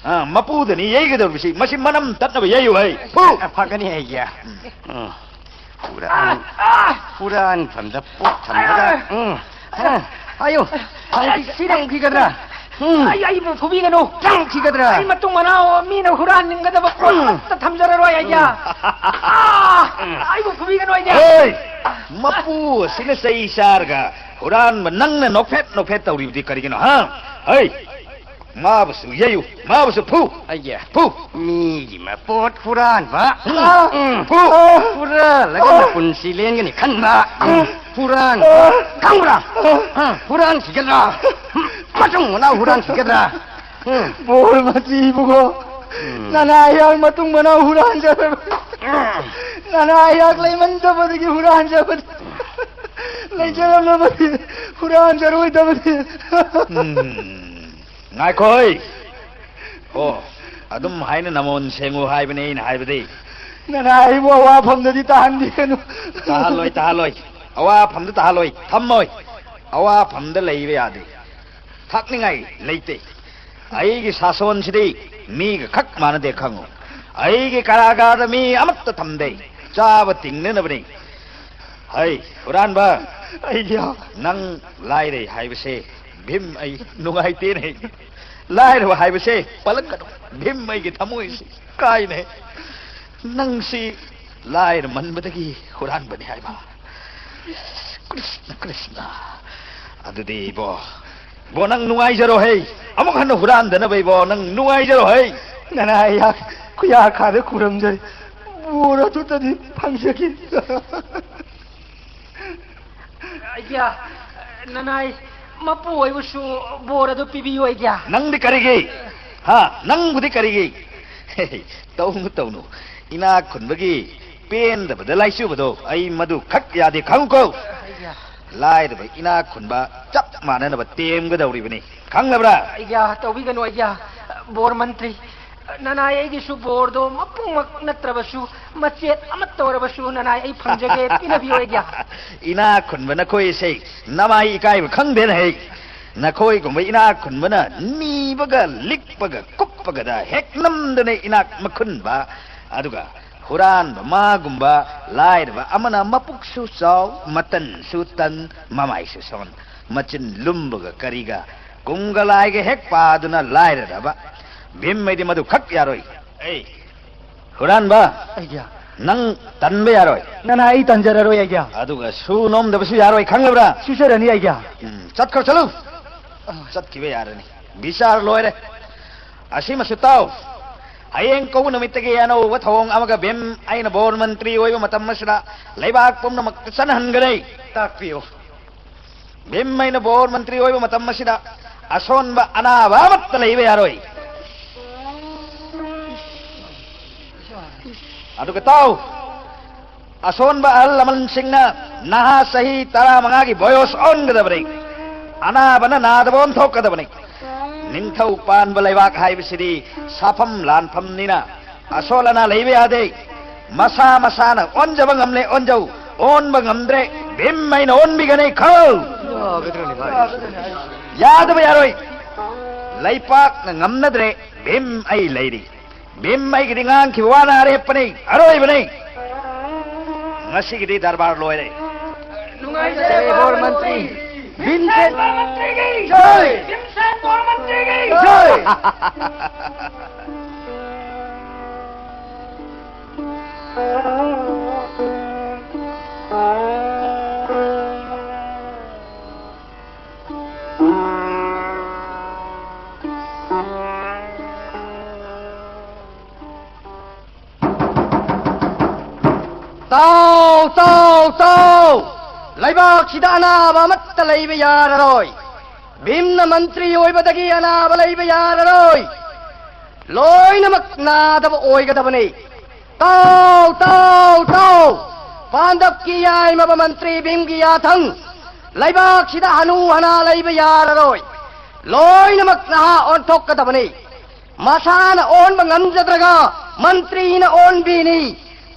ꯑ, ꯃꯄꯨꯗꯅꯤ ꯌꯩꯒꯗꯧꯔꯤꯕꯁꯤ꯫ ꯃꯁꯤ ꯃꯅꯝ ꯇꯠꯅꯕ ꯌꯩꯌꯨ, ꯍꯩ꯫ ꯐꯨ! ꯐꯒꯅꯤ, ꯑꯩꯒ꯭ꯌꯥ꯫ ꯎꯝ꯫ ꯎꯝ꯫ ꯍꯨꯔꯥꯟ-, ꯍꯨꯔꯥꯟꯐꯝꯗ ꯄꯣꯠ ꯊꯝꯕꯗ꯫ ꯎꯝ꯫ ꯍꯥ? ꯍꯥꯏꯌꯨ꯫ ꯍꯧꯖꯤꯛꯇꯤ ꯁꯤꯅ ꯎꯈꯤꯒꯗ꯭ꯔꯥ? ꯎꯝ꯫ ꯑꯩ, ꯑꯩꯕꯨ ꯐꯨꯕꯤꯒꯅꯨ꯫ ꯆꯪꯈꯤꯒꯗ꯭ꯔꯥ? ꯑꯩ ꯃꯇꯨꯡ ꯃꯅꯥꯎ ꯃꯤꯅ ꯍꯨꯔꯥꯟꯅꯤꯡꯒꯗꯕ ꯄꯣꯠ ꯎꯝ꯫ ꯑꯃꯠꯇ ꯊꯝꯖꯔꯔꯣꯏ, ꯑꯩꯗꯤ꯫ ꯎꯝ꯫ ꯑꯥ! ꯑꯩꯕꯨ ꯐꯨꯕꯤꯒꯅꯨ, ꯑꯩꯗꯤ꯫ ꯍꯣꯏ! ꯃꯄꯨ ꯑꯁꯤꯅ ꯆꯩ ꯆꯥꯔꯒ ꯍꯨꯔꯥꯟꯕ ꯅꯪꯅ ꯅꯣꯛꯐꯦꯠ ꯅꯣꯛꯐꯦꯠ ꯇꯧꯔꯤꯕꯗꯤ ꯀꯔꯤꯒꯤꯅꯣ, ꯍꯥ? ꯍꯩ! ꯃꯥꯕꯨꯁꯨ ꯌꯩꯌꯨ, ꯃꯥꯕꯨꯁꯨ ꯐꯨ! ꯑꯩꯒꯤ ꯐꯨ! ꯃꯤꯒꯤ ꯃꯄꯣꯠ ꯍꯨꯔꯥꯟꯕ꯫ ꯎꯝ, ꯎꯝ꯫ ꯐꯨ! ꯍꯨꯔꯥꯜꯂꯒ ꯅꯄꯨꯟꯁꯤ ꯂꯦꯟꯒꯅꯤ ꯈꯟꯕ꯫ ꯎꯝ꯫ ꯍꯨꯔꯥꯟꯕ꯫ ꯈꯪꯕ꯭ꯔꯥ? ꯎꯝ, ꯍꯨꯔꯥꯟꯈꯤꯒꯗ꯭ꯔꯥ? ꯃꯇꯨꯡ ꯃꯅꯥꯎ ꯍꯨꯔꯥꯟꯈꯤꯒꯗ꯭ꯔꯥ? ꯎꯝ꯫ ꯕꯣꯔ ꯃꯆꯤ ꯏꯕꯨꯡꯉꯣ꯫ ꯎꯝ꯫ ꯅꯅꯥ ꯑꯩꯍꯥꯛ ꯃꯇꯨꯡ ꯃꯅꯥꯎ ꯍꯨꯔꯥꯟꯖꯔꯔꯣꯏ꯫ ꯎꯝ꯫ ꯅꯅꯥ ꯑꯩꯍꯥꯛ ꯂꯩꯃꯟꯗꯕꯗꯒꯤ ꯍꯨꯔꯥꯟꯖꯕꯅꯤ꯫ ꯂꯩꯖꯔꯝꯂꯕꯗꯤ ꯍꯨꯔꯥꯟꯖꯔꯣꯏꯗꯕꯅꯤ꯫ ꯎꯝ꯫ ꯉꯥꯏꯈꯣꯏ! ꯑꯣ, ꯑꯗꯨꯝ ꯍꯥꯏꯅ ꯅꯃꯣꯟ ꯁꯦꯡꯉꯨ ꯍꯥꯏꯕꯅꯤ ꯑꯩꯅ ꯍꯥꯏꯕꯗꯤ꯫ ꯅꯅꯥ ꯑꯩꯕꯨ ꯑꯋꯥꯐꯝꯗꯗꯤ ꯇꯥꯍꯟꯕꯤꯒꯅꯨ꯫ ꯇꯥꯍꯜꯂꯣꯏ, ꯇꯥꯍꯜꯂꯣꯏ꯫ ꯑꯋꯥꯐꯝꯗ ꯇꯥꯍꯜꯂꯣꯏ꯫ ꯊꯝꯃꯣꯏ꯫ ꯑꯋꯥꯐꯝꯗ ꯂꯩꯕ ꯌꯥꯗꯦ꯫ ꯊꯛꯅꯤꯡꯉꯥꯏ ꯂꯩꯇꯦ꯫ ꯑꯩꯒꯤ ꯁꯥꯁꯣꯟꯁꯤꯗꯤ ꯃꯤꯒ ꯈꯛ ꯃꯥꯟꯅꯗꯦ ꯈꯪꯉꯨ꯫ ꯑꯩꯒꯤ ꯀꯔꯥꯒꯥꯔꯗ ꯃꯤ ꯑꯃꯠꯇ ꯊꯝꯗꯦ꯫ ꯆꯥꯕ ꯇꯤꯡꯅꯅꯕꯅꯤ꯫ ꯍꯩ, ꯍꯨꯔꯥꯟꯕ! ꯑꯩꯒꯤ ꯅꯪ ꯂꯥꯏꯔꯩ ꯍꯥꯏꯕꯁꯦ ꯚꯤꯝ ꯑꯩ ꯅꯨꯡꯉꯥꯏꯇꯦꯅꯦ꯫ ꯂꯥꯏꯔꯕ ꯍꯥꯏꯕꯁꯦ ꯄꯜꯂꯛꯀꯅꯨ꯫ ꯚꯤꯝ ꯑꯩꯒꯤ ꯊꯃꯣꯏꯁꯤ ꯀꯥꯏꯅꯦ꯫ ꯅꯪꯁꯤ ꯂꯥꯏꯔꯃꯟꯕꯗꯒꯤ ꯍꯨꯔꯥꯟꯕꯅꯤ ꯍꯥꯏꯕ꯫ ꯀ꯭ꯔꯤꯁꯅ, ꯀ꯭ꯔꯤꯁꯅ꯫ ꯑꯗꯨꯗꯤ ꯏꯕꯣ, ꯏꯕꯣ, ꯅꯪ ꯅꯨꯡꯉꯥꯏꯖꯔꯣ ꯍꯩ꯫ ꯑꯃꯨꯛ ꯍꯟꯅ ꯍꯨꯔꯥꯟꯗꯅꯕ ꯏꯕꯣ, ꯅꯪ ꯅꯨꯡꯉꯥꯏꯖꯔꯣ ꯍꯩ꯫ ꯅꯅꯥ ꯑꯩꯍꯥꯛ ꯈꯨꯌꯥ ꯈꯥꯗ ꯈꯨꯔꯨꯝꯖꯔꯤ꯫ ꯕꯣꯔ ꯑꯗꯨꯇꯗꯤ ꯐꯪꯖꯒꯦ꯫ ꯑꯩꯒ꯭ꯌꯥ, ꯅꯅꯥꯏ, ꯃꯄꯨ ꯑꯣꯏꯕꯨꯁꯨ ꯕꯣꯔ ꯑꯗꯨ ꯄꯤꯕꯤꯌꯨ, ꯑꯩꯒ꯭ꯌꯥ꯫ ꯅꯪꯗꯤ ꯀꯔꯤꯒꯤ? ꯍꯥ? ꯅꯪꯕꯨꯗꯤ ꯀꯔꯤꯒꯤ? ꯇꯧꯅꯨ, ꯇꯧꯅꯨ꯫ ꯏꯅꯥꯛ ꯈꯨꯟꯕꯒꯤ ꯄꯦꯟꯗꯕꯗ ꯂꯥꯏꯆꯨꯕꯗꯣ ꯑꯩ ꯃꯗꯨ ꯈꯛ ꯌꯥꯗꯦ, ꯈꯪꯉꯨꯀꯣ꯫ ꯑꯩꯒ꯭ꯌꯥ꯫ ꯂꯥꯏꯔꯕ ꯏꯅꯥꯛ ꯈꯨꯟꯕ ꯆꯞ ꯃꯥꯟꯅꯅꯕ ꯇꯦꯝꯒꯗꯧꯔꯤꯕꯅꯤ, ꯈꯪꯂꯕ꯭ꯔꯥ? ꯑꯩꯒ꯭ꯌꯥ, ꯇꯧꯕꯤꯒꯅꯨ, ꯑꯩꯒ꯭ꯌꯥ꯫ ꯕꯣꯔ ꯃꯟꯇ꯭ꯔꯤ, ꯅꯅꯥꯏ ꯑꯩꯒꯤꯁꯨ ꯕꯣꯔꯗꯣ ꯃꯄꯨꯡꯃꯛ ꯅꯠꯇ꯭ꯔꯕꯁꯨ ꯃꯆꯦꯠ ꯑꯃꯠꯇ ꯑꯣꯏꯔꯕꯁꯨ ꯅꯅꯥꯏ ꯑꯩ ꯐꯪꯖꯒꯦ, ꯄꯤꯅꯕꯤꯌꯨ ꯑꯩꯒꯤ꯫ ꯏꯅꯥꯛ ꯈꯨꯟꯕ ꯅꯈꯣꯏꯁꯦ ꯅꯃꯥꯏ ꯏꯀꯥꯏꯕ ꯈꯪꯗꯦꯅꯦ ꯍꯦ꯫ ꯅꯈꯣꯏꯒꯨꯝꯕ ꯏꯅꯥꯛ ꯈꯨꯟꯕꯅ ꯅꯤꯕꯒ ꯂꯤꯛꯄꯒ ꯀꯨꯞꯄꯒꯗ ꯍꯦꯛ ꯅꯝꯗꯅ ꯏꯅꯥꯛ ꯃꯈꯨꯟꯕ꯫ ꯑꯗꯨꯒ ꯍꯨꯔꯥꯟꯕ ꯃꯥꯒꯨꯝꯕ ꯂꯥꯏꯔꯕ ꯑꯃꯅ ꯃꯄꯨꯛꯁꯨ ꯆꯥꯎ, ꯃꯇꯟꯁꯨ ꯇꯟ, ꯃꯃꯥꯏꯁꯨ ꯁꯣꯟ, ꯃꯆꯤꯟ ꯂꯨꯝꯕꯒ ꯀꯔꯤꯒ ꯀꯨꯝꯒ ꯂꯥꯏꯒ ꯍꯦꯛ ꯄꯥꯗꯨꯅ ꯂꯥꯏꯔꯔꯕ ꯚꯤꯝ ꯑꯩꯗꯤ ꯃꯗꯨ ꯈꯛ ꯌꯥꯔꯣꯏ꯫ ꯑꯩ ꯍꯨꯔꯥꯟꯕ, ꯑꯩꯒ꯭ꯌꯥ꯫ ꯅꯪ ꯇꯟꯕ ꯌꯥꯔꯣꯏ꯫ ꯅꯅꯥ ꯑꯩ ꯇꯟꯖꯔꯔꯣꯏ, ꯑꯩꯒ꯭ꯌꯥ꯫ ꯑꯗꯨꯒ ꯁꯨ ꯅꯣꯝꯗꯕꯁꯨ ꯌꯥꯔꯣꯏ, ꯈꯪꯂꯕ꯭ꯔꯥ? ꯁꯨꯖꯔꯅꯤ, ꯑꯩꯒ꯭ꯌꯥ꯫ ꯎꯝ, ꯆꯠꯈ꯭ꯔꯣ, ꯆꯠꯂꯨ꯫ ꯑ꯫ ꯆꯠꯈꯤꯕ ꯌꯥꯔꯅꯤ꯫ ꯕꯤꯆꯥꯔ ꯂꯣꯏꯔꯦ꯫ ꯑꯁꯤꯃꯁꯨ ꯇꯥꯎ꯫ ꯍꯌꯦꯡ ꯀꯧꯕ ꯅꯨꯃꯤꯠꯇꯒꯤ ꯑꯅꯧꯕ ꯊꯧꯑꯣꯡ ꯑꯃꯒ ꯚꯤꯝ ꯑꯩꯅ ꯕꯣꯔ ꯃꯟꯇ꯭ꯔꯤ ꯑꯣꯏꯕ ꯃꯇꯝ ꯑꯁꯤꯗ ꯂꯩꯕꯥꯛ ꯄꯨꯝꯅꯃꯛꯇ ꯆꯠꯅꯍꯟꯒꯅꯤ꯫ ꯇꯥꯛꯄꯤꯌꯨ꯫ ꯚꯤꯝ ꯑꯩꯅ ꯕꯣꯔ ꯃꯟꯇ꯭ꯔꯤ ꯑꯣꯏꯕ ꯃꯇꯝ ꯑꯁꯤꯗ ꯑꯁꯣꯟꯕ ꯑꯅꯥꯕ ꯑꯃꯠꯇ ꯂꯩꯕ ꯌꯥꯔꯣꯏ꯫ ꯑꯗꯨꯒ ꯇꯥꯎ, ꯑꯁꯣꯟꯕ ꯑꯍꯜ ꯂꯃꯟꯁꯤꯡꯅ ꯅꯍꯥ ꯆꯍꯤ ꯇꯔꯥꯃꯉꯥꯒꯤ ꯕꯣꯌꯣꯁ ꯑꯣꯟꯒꯗꯕꯅꯤ꯫ ꯑꯅꯥꯕꯅ ꯅꯥꯗꯕ ꯑꯣꯟꯊꯣꯛꯀꯗꯕꯅꯤ꯫ ꯅꯤꯡꯊꯧ ꯄꯥꯟꯕ ꯂꯩꯕꯥꯛ ꯍꯥꯏꯕꯁꯤꯗꯤ ꯁꯥꯐꯝ ꯂꯥꯟꯐꯝꯅꯤꯅ ꯑꯁꯣꯜ ꯑꯅꯥ ꯂꯩꯕ ꯌꯥꯗꯦ꯫ ꯃꯁꯥ ꯃꯁꯥꯅ ꯑꯣꯟꯖꯕ ꯉꯝꯂꯦ ꯑꯣꯟꯖꯧ, ꯑꯣꯟꯕ ꯉꯝꯗ꯭ꯔꯦ ꯚꯤꯝ ꯑꯩꯅ ꯑꯣꯟꯕꯤꯒꯅꯤ ꯈꯪ꯫ ꯌꯥꯗꯕ ꯌꯥꯔꯣꯏ꯫ ꯂꯩꯄꯥꯛꯅ ꯉꯝꯅꯗ꯭ꯔꯦ, ꯚꯤꯝ ꯑꯩ ꯂꯩꯔꯤ꯫ ꯚꯤꯝ ꯑꯩꯒꯤꯗꯤ ꯉꯥꯡꯈꯤꯕ ꯋꯥꯅ ꯑꯔꯦꯞꯄꯅꯤ, ꯑꯔꯣꯏꯕꯅꯤ꯫ ꯉꯁꯤꯒꯤꯗꯤ ꯗꯔꯕꯥꯔ ꯂꯣꯏꯔꯦ꯫ ꯅꯨꯡꯉꯥꯏꯖꯔꯦ ꯕꯣꯔ ꯃꯟꯇ꯭ꯔꯤ꯫ ꯚꯤꯝꯁꯦꯟ ꯕꯣꯔ ꯃꯟꯇ꯭ꯔꯤꯒꯤ ꯖꯣꯏ! ꯚꯤꯝꯁꯦꯟ ꯕꯣꯔ ꯃꯟꯇ꯭ꯔꯤꯒꯤ ꯖꯣꯏ! ꯇꯥꯎ, ꯇꯥꯎ, ꯇꯥꯎ! ꯂꯩꯕꯥꯛꯁꯤꯗ ꯑꯅꯥꯕ ꯑꯃꯠꯇ ꯂꯩꯕ ꯌꯥꯔꯔꯣꯏ꯫ ꯚꯤꯝꯅ ꯃꯟꯇ꯭ꯔꯤ ꯑꯣꯏꯕꯗꯒꯤ ꯑꯅꯥꯕ ꯂꯩꯕ ꯌꯥꯔꯔꯣꯏ꯫ ꯂꯣꯏꯅꯃꯛ ꯅꯥꯗꯕ ꯑꯣꯏꯒꯗꯕꯅꯤ꯫ ꯇꯥꯎ, ꯇꯥꯎ, ꯇꯥꯎ! ꯄꯥꯟꯗꯕꯀꯤ ꯌꯥꯏꯃꯕ ꯃꯟꯇ꯭ꯔꯤ ꯚꯤꯝꯒꯤ ꯌꯥꯊꯪ꯫ ꯂꯩꯕꯥꯛꯁꯤꯗ ꯍꯅꯨ ꯍꯅꯥ ꯂꯩꯕ ꯌꯥꯔꯔꯣꯏ꯫ ꯂꯣꯏꯅꯃꯛ ꯅꯍꯥ ꯑꯣꯟꯊꯣꯛꯀꯗꯕꯅꯤ꯫ ꯃꯁꯥꯅ ꯑꯣꯟꯕ ꯉꯝꯖꯗ꯭ꯔꯒ ꯃꯟꯇ꯭ꯔꯤꯅ ꯑꯣꯟꯕꯤꯅꯤ꯫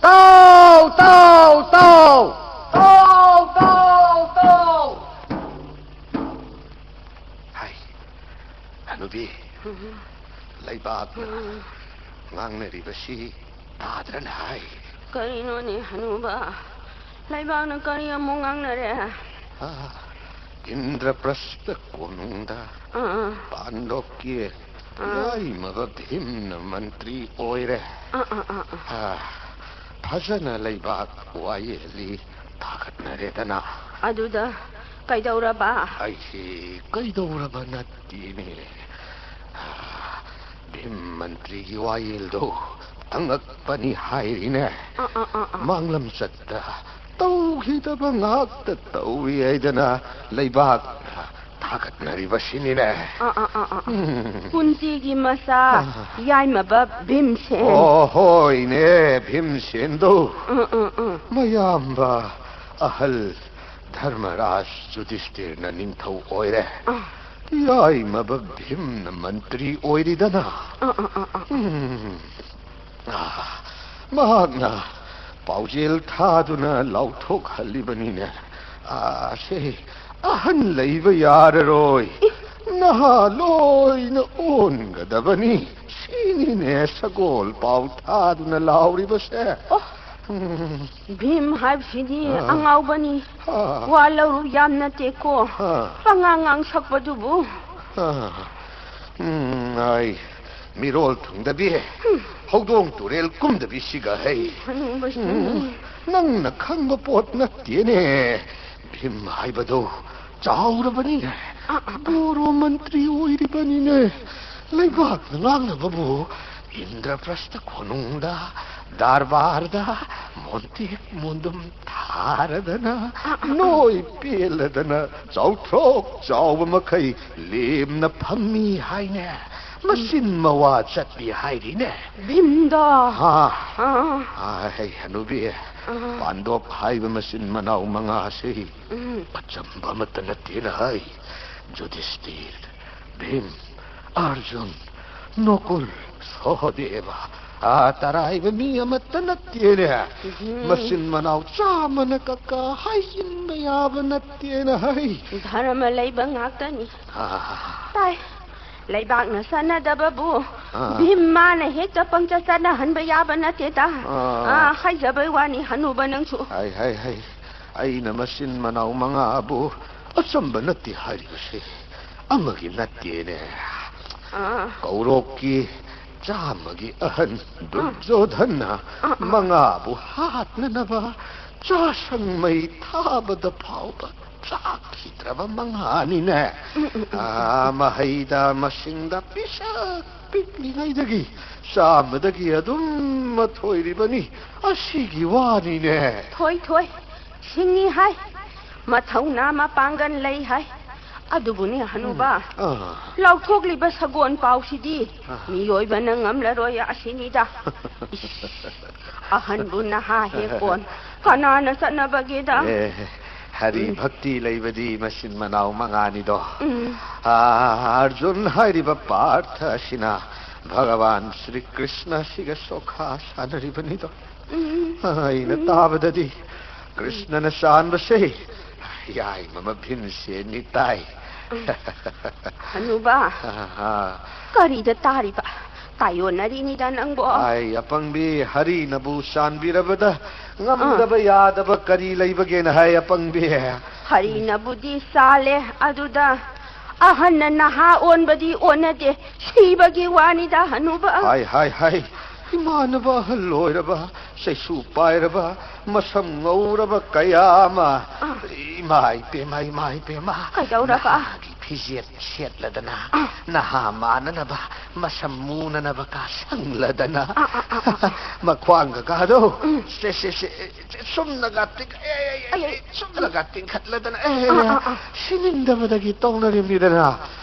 ꯇꯥꯎ, ꯇꯥꯎ, ꯇꯥꯎ! ꯇꯥꯎ, ꯇꯥꯎ, ꯇꯥꯎ! ꯍꯥꯏ, ꯍꯅꯨꯕꯤ, ꯎꯝ꯫ ꯂꯩꯕꯥꯛꯅ ꯎꯝ꯫ ꯉꯥꯡꯅꯔꯤꯕꯁꯤ ꯇꯥꯗ꯭ꯔꯅ ꯍꯥꯏ꯫ ꯀꯔꯤꯅꯣꯅꯦ ꯍꯅꯨꯕ? ꯂꯩꯕꯥꯛꯅ ꯀꯔꯤ ꯑꯃꯨꯛ ꯉꯥꯡꯅꯔꯦ? ꯑꯥ, ꯏꯟꯗ꯭ꯔꯄ꯭ꯔꯁꯇ ꯀꯣꯅꯨꯡꯗ ꯑꯥ, ꯑꯥ꯫ ꯄꯥꯟꯗꯣꯞꯀꯤ ꯑꯥ꯫ ꯌꯥꯏꯃꯕ ꯚꯤꯝꯅ ꯃꯟꯇ꯭ꯔꯤ ꯑꯣꯏꯔꯦ꯫ ꯑꯥ, ꯑꯥ, ꯑꯥ, ꯑꯥ꯫ ꯑꯥ, ꯐꯖꯅ ꯂꯩꯕꯥꯛ ꯋꯥꯌꯦꯜꯂꯤ ꯊꯥꯒꯠꯅꯔꯦꯗꯅ꯫ ꯑꯗꯨꯗ ꯀꯩꯗꯧꯔꯕ? ꯑꯩꯁꯦ ꯀꯩꯗꯧꯔꯕ ꯅꯠꯇꯦꯅꯦ꯫ ꯑꯥ, ꯚꯤꯝ ꯃꯟꯇ꯭ꯔꯤꯒꯤ ꯋꯥꯌꯦꯜꯗꯣ ꯇꯪꯉꯛꯄꯅꯤ ꯍꯥꯏꯔꯤꯅꯦ꯫ ꯑꯥ, ꯑꯥ, ꯑꯥ, ꯑꯥ꯫ ꯃꯥꯡꯂꯝꯆꯠꯇ ꯇꯧꯈꯤꯗꯕ ꯉꯥꯛꯇ ꯇꯧꯏ ꯍꯥꯏꯗꯅ ꯂꯩꯕꯥꯛꯅ ꯊꯥꯒꯠꯅꯔꯤꯕꯁꯤꯅꯤꯅꯦ꯫ ꯑꯥ, ꯑꯥ, ꯑꯥ, ꯑꯥ꯫ ꯎꯝ꯫ ꯀꯨꯟꯇꯤꯒꯤ ꯃꯆꯥ ꯑꯥ꯫ ꯌꯥꯏꯃꯕ ꯚꯤꯝꯁꯦꯟ꯫ ꯑꯣ, ꯍꯣꯏꯅꯦ, ꯚꯤꯝꯁꯦꯟꯗꯣ꯫ ꯎꯝ, ꯎꯝ, ꯎꯝ꯫ ꯃꯌꯥꯝꯕ ꯑꯍꯜ ꯙꯔꯃꯔꯥꯖ ꯌꯨꯙꯤꯁꯇꯤꯔꯅ ꯅꯤꯡꯊꯧ ꯑꯣꯏꯔꯦ꯫ ꯑꯥ꯫ ꯌꯥꯏꯃꯕ ꯚꯤꯝꯅ ꯃꯟꯇ꯭ꯔꯤ ꯑꯣꯏꯔꯤꯗꯅ꯫ ꯑꯥ, ꯑꯥ, ꯑꯥ, ꯑꯥ꯫ ꯎꯝ꯫ ꯑꯥ, ꯃꯍꯥꯛꯅ ꯄꯥꯎꯖꯦꯜ ꯊꯥꯗꯨꯅ ꯂꯥꯎꯊꯣꯛꯍꯜꯂꯤꯕꯅꯤꯅꯦ꯫ ꯑꯥ, ꯁꯦ, ꯑꯍꯟ ꯂꯩꯕ ꯌꯥꯔꯔꯣꯏ꯫ ꯅꯍꯥ ꯂꯣꯏꯅ ꯑꯣꯟꯒꯗꯕꯅꯤ꯫ ꯁꯤꯅꯤꯅꯦ ꯁꯒꯣꯜ ꯄꯥꯎ ꯊꯥꯗꯨꯅ ꯂꯥꯎꯔꯤꯕꯁꯦ꯫ ꯑꯣ꯫ ꯎꯝ꯫ ꯚꯤꯝ ꯍꯥꯏꯕꯁꯤꯗꯤ ꯑꯥ꯫ ꯑꯉꯥꯎꯕꯅꯤ꯫ ꯑꯥ꯫ ꯋꯥ ꯂꯧꯔꯨ ꯌꯥꯝ ꯅꯠꯇꯦꯀꯣ꯫ ꯑꯥ꯫ ꯄꯉꯥꯡ ꯉꯥꯡꯁꯛꯄꯗꯨꯕꯨ꯫ ꯑꯥ꯫ ꯎꯝ, ꯑꯩ ꯃꯤꯔꯣꯜ ꯊꯨꯡꯗꯕꯤ, ꯍꯧꯗꯣꯡ ꯇꯨꯔꯦꯜ ꯀꯨꯝꯗꯕꯤꯁꯤꯒ ꯍꯩ꯫ ꯍꯅꯨꯕꯁꯤ꯫ ꯎꯝ, ꯅꯪꯅ ꯈꯪꯕ ꯄꯣꯠ ꯅꯠꯇꯦꯅꯦ꯫ ꯚꯤꯝ ꯍꯥꯏꯕꯗꯣ ꯆꯥꯎꯔꯕꯅꯤꯅꯦ꯫ ꯑꯥ, ꯑꯥ, ꯑꯥ꯫ ꯕꯣꯔꯣ ꯃꯟꯇ꯭ꯔꯤ ꯑꯣꯏꯔꯤꯕꯅꯤꯅꯦ꯫ ꯂꯩꯕꯥꯛꯅ ꯉꯥꯡꯅꯕꯕꯨ ꯏꯟꯗ꯭ꯔꯄ꯭ꯔꯁꯊ ꯀꯣꯅꯨꯡꯗ, ꯗꯔꯕꯥꯔꯗ ꯃꯣꯟꯇꯦꯛ ꯃꯣꯟꯗꯨꯝ ꯊꯥꯔꯗꯅ, ꯑꯥ, ꯑꯥ, ꯑꯥ꯫ ꯅꯣꯏ ꯄꯦꯜꯂꯗꯅ ꯆꯥꯎꯊ꯭ꯔꯣꯛ ꯆꯥꯎꯕ ꯃꯈꯩ ꯂꯦꯝꯅ ꯐꯝꯃꯤ ꯍꯥꯏꯅꯦ꯫ ꯃꯆꯤꯟ ꯃꯋꯥ ꯆꯠꯂꯤ ꯍꯥꯏꯔꯤꯅꯦ꯫ ꯚꯤꯝꯗꯣ꯫ ꯑꯥ꯫ ꯑꯥ꯫ ꯑꯥ, ꯍꯩ, ꯍꯅꯨꯕꯤ, ꯑꯥ꯫ ꯄꯥꯟꯗꯣꯞ ꯍꯥꯏꯕ ꯃꯆꯤꯟ ꯃꯅꯥꯎ ꯃꯉꯥꯁꯤ ꯎꯝ꯫ ꯑꯆꯝꯕ ꯑꯃꯠꯇ ꯅꯠꯇꯦꯅ ꯍꯥꯏ꯫ ꯌꯨꯙꯤꯁꯇꯤꯔ, ꯚꯤꯝ, ꯑꯔꯖꯨꯟ, ꯅꯣꯀꯨꯜ, ꯁꯍꯗꯦꯕ, ꯑꯥ, ꯇꯔꯥꯏꯕ ꯃꯤ ꯑꯃꯠꯇ ꯅꯠꯇꯦꯅꯦ꯫ ꯎꯝ꯫ ꯃꯆꯤꯟ ꯃꯅꯥꯎ ꯆꯥꯝꯃꯅ ꯀꯀꯥ ꯍꯥꯏꯖꯤꯟꯕ ꯌꯥꯕ ꯅꯠꯇꯦꯅ ꯍꯥꯏ꯫ ꯙꯔꯃ ꯂꯩꯕ ꯉꯥꯛꯇꯅꯤ꯫ ꯑꯥ꯫ ꯇꯥꯏ꯫ ꯂꯩꯕꯥꯛꯅ ꯆꯠꯅꯗꯕꯕꯨ ꯑꯥ꯫ ꯚꯤꯝ ꯃꯥꯅ ꯍꯦꯛꯇ ꯄꯪꯆꯠ ꯆꯠꯅꯍꯟꯕ ꯌꯥꯕ ꯅꯠꯇꯦꯗ꯫ ꯑꯥ꯫ ꯑꯥ, ꯍꯥꯏꯖꯕꯩ ꯋꯥꯅꯤ, ꯍꯅꯨꯕ ꯅꯪꯁꯨ꯫ ꯍꯥꯏ, ꯍꯥꯏ, ꯍꯥꯏ꯫ ꯑꯩꯅ ꯃꯆꯤꯟ ꯃꯅꯥꯎ ꯃꯉꯥꯕꯨ ꯑꯆꯝꯕ ꯅꯠꯇꯦ ꯍꯥꯏꯔꯤꯕꯁꯦ꯫ ꯑꯃꯒꯤ ꯅꯠꯇꯦꯅꯦ꯫ ꯑꯥ꯫ ꯀꯧꯔꯣꯛꯀꯤ ꯆꯥꯝꯃꯒꯤ ꯑꯍꯟ ꯗꯨꯔꯖꯣꯙꯟꯅ ꯑꯥ, ꯑꯥ꯫ ꯃꯉꯥꯕꯨ ꯍꯥꯠꯅꯅꯕ ꯆꯥꯁꯪ ꯃꯩ ꯊꯥꯕꯗ ꯐꯥꯎꯕ ꯆꯥꯈꯤꯗ꯭ꯔꯕ ꯃꯉꯥꯅꯤꯅꯦ꯫ ꯎꯝ, ꯎꯝ, ꯎꯝ, ꯎꯝ꯫ ꯑꯥ, ꯃꯍꯩꯗ ꯃꯁꯤꯡꯗ ꯄꯤꯁꯛ ꯄꯤꯛꯂꯤꯉꯩꯗꯒꯤ ꯆꯥꯝꯃꯗꯒꯤ ꯑꯗꯨꯝ ꯃꯊꯣꯏꯔꯤꯕꯅꯤ꯫ ꯑꯁꯤꯒꯤ ꯋꯥꯅꯤꯅꯦ꯫ ꯊꯣꯏ, ꯊꯣꯏ꯫ ꯁꯤꯡꯉꯤ ꯍꯥꯏ꯫ ꯃꯊꯧꯅꯥ ꯃꯄꯥꯡꯒꯜ ꯂꯩ ꯍꯥꯏ꯫ ꯑꯗꯨꯕꯨꯅꯦ ꯍꯅꯨꯕ, ꯎꯝ꯫ ꯑꯥ꯫ ꯂꯥꯎꯊꯣꯛꯂꯤꯕ ꯁꯒꯣꯜ ꯄꯥꯎꯁꯤꯗꯤ ꯑꯥ꯫ ꯃꯤꯑꯣꯏꯕꯅ ꯉꯝꯂꯔꯣꯏ ꯑꯁꯤꯅꯤꯗ꯫ ꯏꯁ, ꯑꯍꯟꯕꯨ ꯅꯍꯥ ꯍꯦꯛ ꯑꯣꯟ, ꯀꯅꯥꯅ ꯆꯠꯅꯕꯒꯦꯗ? ꯑꯦ, ꯍꯔꯤ ꯎꯝ꯫ ꯚꯛꯇꯤ ꯂꯩꯕꯗꯤ ꯃꯆꯤꯟ ꯃꯅꯥꯎ ꯃꯉꯥꯅꯤꯗꯣ꯫ ꯎꯝ꯫ ꯑꯥ, ꯑꯔꯖꯨꯟ ꯍꯥꯏꯔꯤꯕ ꯄꯥꯔꯊ ꯑꯁꯤꯅ ꯚꯒꯋꯥꯟ ꯁ꯭ꯔꯤ ꯀ꯭ꯔꯤꯁꯅ ꯑꯁꯤꯒ ꯁꯣꯈꯥ ꯁꯥꯟꯅꯔꯤꯕꯅꯤꯗꯣ꯫ ꯎꯝ꯫ ꯑꯩꯅ ꯎꯝ꯫ ꯇꯥꯕꯗꯗꯤ ꯎꯝ꯫ ꯀ꯭ꯔꯤꯁꯅꯅ ꯆꯥꯟꯕꯁꯦ ꯌꯥꯏꯃ ꯃ ꯚꯤꯝꯁꯦꯟꯅꯤ ꯇꯥꯏ꯫ ꯎꯝ꯫ ꯍꯅꯨꯕ, ꯑꯥ, ꯑꯥ꯫ ꯀꯔꯤꯗ ꯇꯥꯔꯤꯕ? ꯇꯥꯏꯌꯣꯟꯅꯔꯤꯅꯤꯗ ꯅꯪꯕꯣ꯫ ꯑꯥꯏ, ꯑꯄꯪꯕꯤ, ꯍꯔꯤꯅꯕꯨ ꯆꯥꯟꯕꯤꯔꯕꯗ ꯉꯝꯗꯕ ꯑꯥ꯫ ꯌꯥꯗꯕ ꯀꯔꯤ ꯂꯩꯕꯒꯦꯅ ꯍꯥꯏ, ꯑꯄꯪꯕꯤ? ꯍꯔꯤꯅꯕꯨꯗꯤ ꯆꯥꯜꯂꯦ, ꯑꯗꯨꯗ ꯑꯍꯟꯅ ꯅꯍꯥ ꯑꯣꯟꯕꯗꯤ ꯑꯣꯟꯅꯗꯦ, ꯁꯤꯕꯒꯤ ꯋꯥꯅꯤꯗ, ꯍꯅꯨꯕ꯫ ꯍꯥꯏ, ꯍꯥꯏ, ꯍꯥꯏ, ꯏꯃꯥꯟꯅꯕ ꯑꯍꯜ ꯑꯣꯏꯔꯕ, ꯆꯩꯁꯨ ꯄꯥꯏꯔꯕ, ꯃꯁꯝ ꯉꯧꯔꯕ ꯀꯌꯥ ꯑꯃ꯫ ꯑꯥ꯫ ꯏꯃꯥ ꯏꯄꯦꯝꯃ, ꯏꯃꯥ ꯏꯄꯦꯝꯃ꯫ ꯀꯩꯗꯧꯔꯕ? ꯅꯍꯥꯒꯤ ꯐꯤꯖꯦꯠ ꯁꯦꯠꯂꯗꯅ, ꯑꯥ꯫ ꯅꯍꯥ ꯃꯥꯟꯅꯅꯕ, ꯃꯁꯝ ꯃꯨꯅꯅꯕ ꯀꯥ ꯁꯪꯂꯗꯅ꯫ ꯑꯥ, ꯑꯥ, ꯑꯥ, ꯑꯥ, ꯑꯥ꯫ ꯃꯈ꯭ꯋꯥꯡꯒ ꯀꯥꯗꯣ, ꯎꯝ꯫ ꯁꯦ, ꯁꯦ, ꯁꯦ, ꯁꯦ, ꯆꯨꯝꯅꯒ ꯇꯤꯡ-, ꯑꯦ, ꯑꯦ, ꯑꯦ, ꯑꯩ, ꯑꯩ, ꯆꯨꯝꯅꯒ ꯇꯤꯡꯈꯠꯂꯗꯅ, ꯑꯦ, ꯑꯦ, ꯑꯥ, ꯑꯦ, ꯑꯥ, ꯑꯥ꯫ ꯁꯤꯅꯤꯡꯗꯕꯗꯒꯤ ꯇꯧꯅꯔꯤꯕꯅꯤꯗꯅ꯫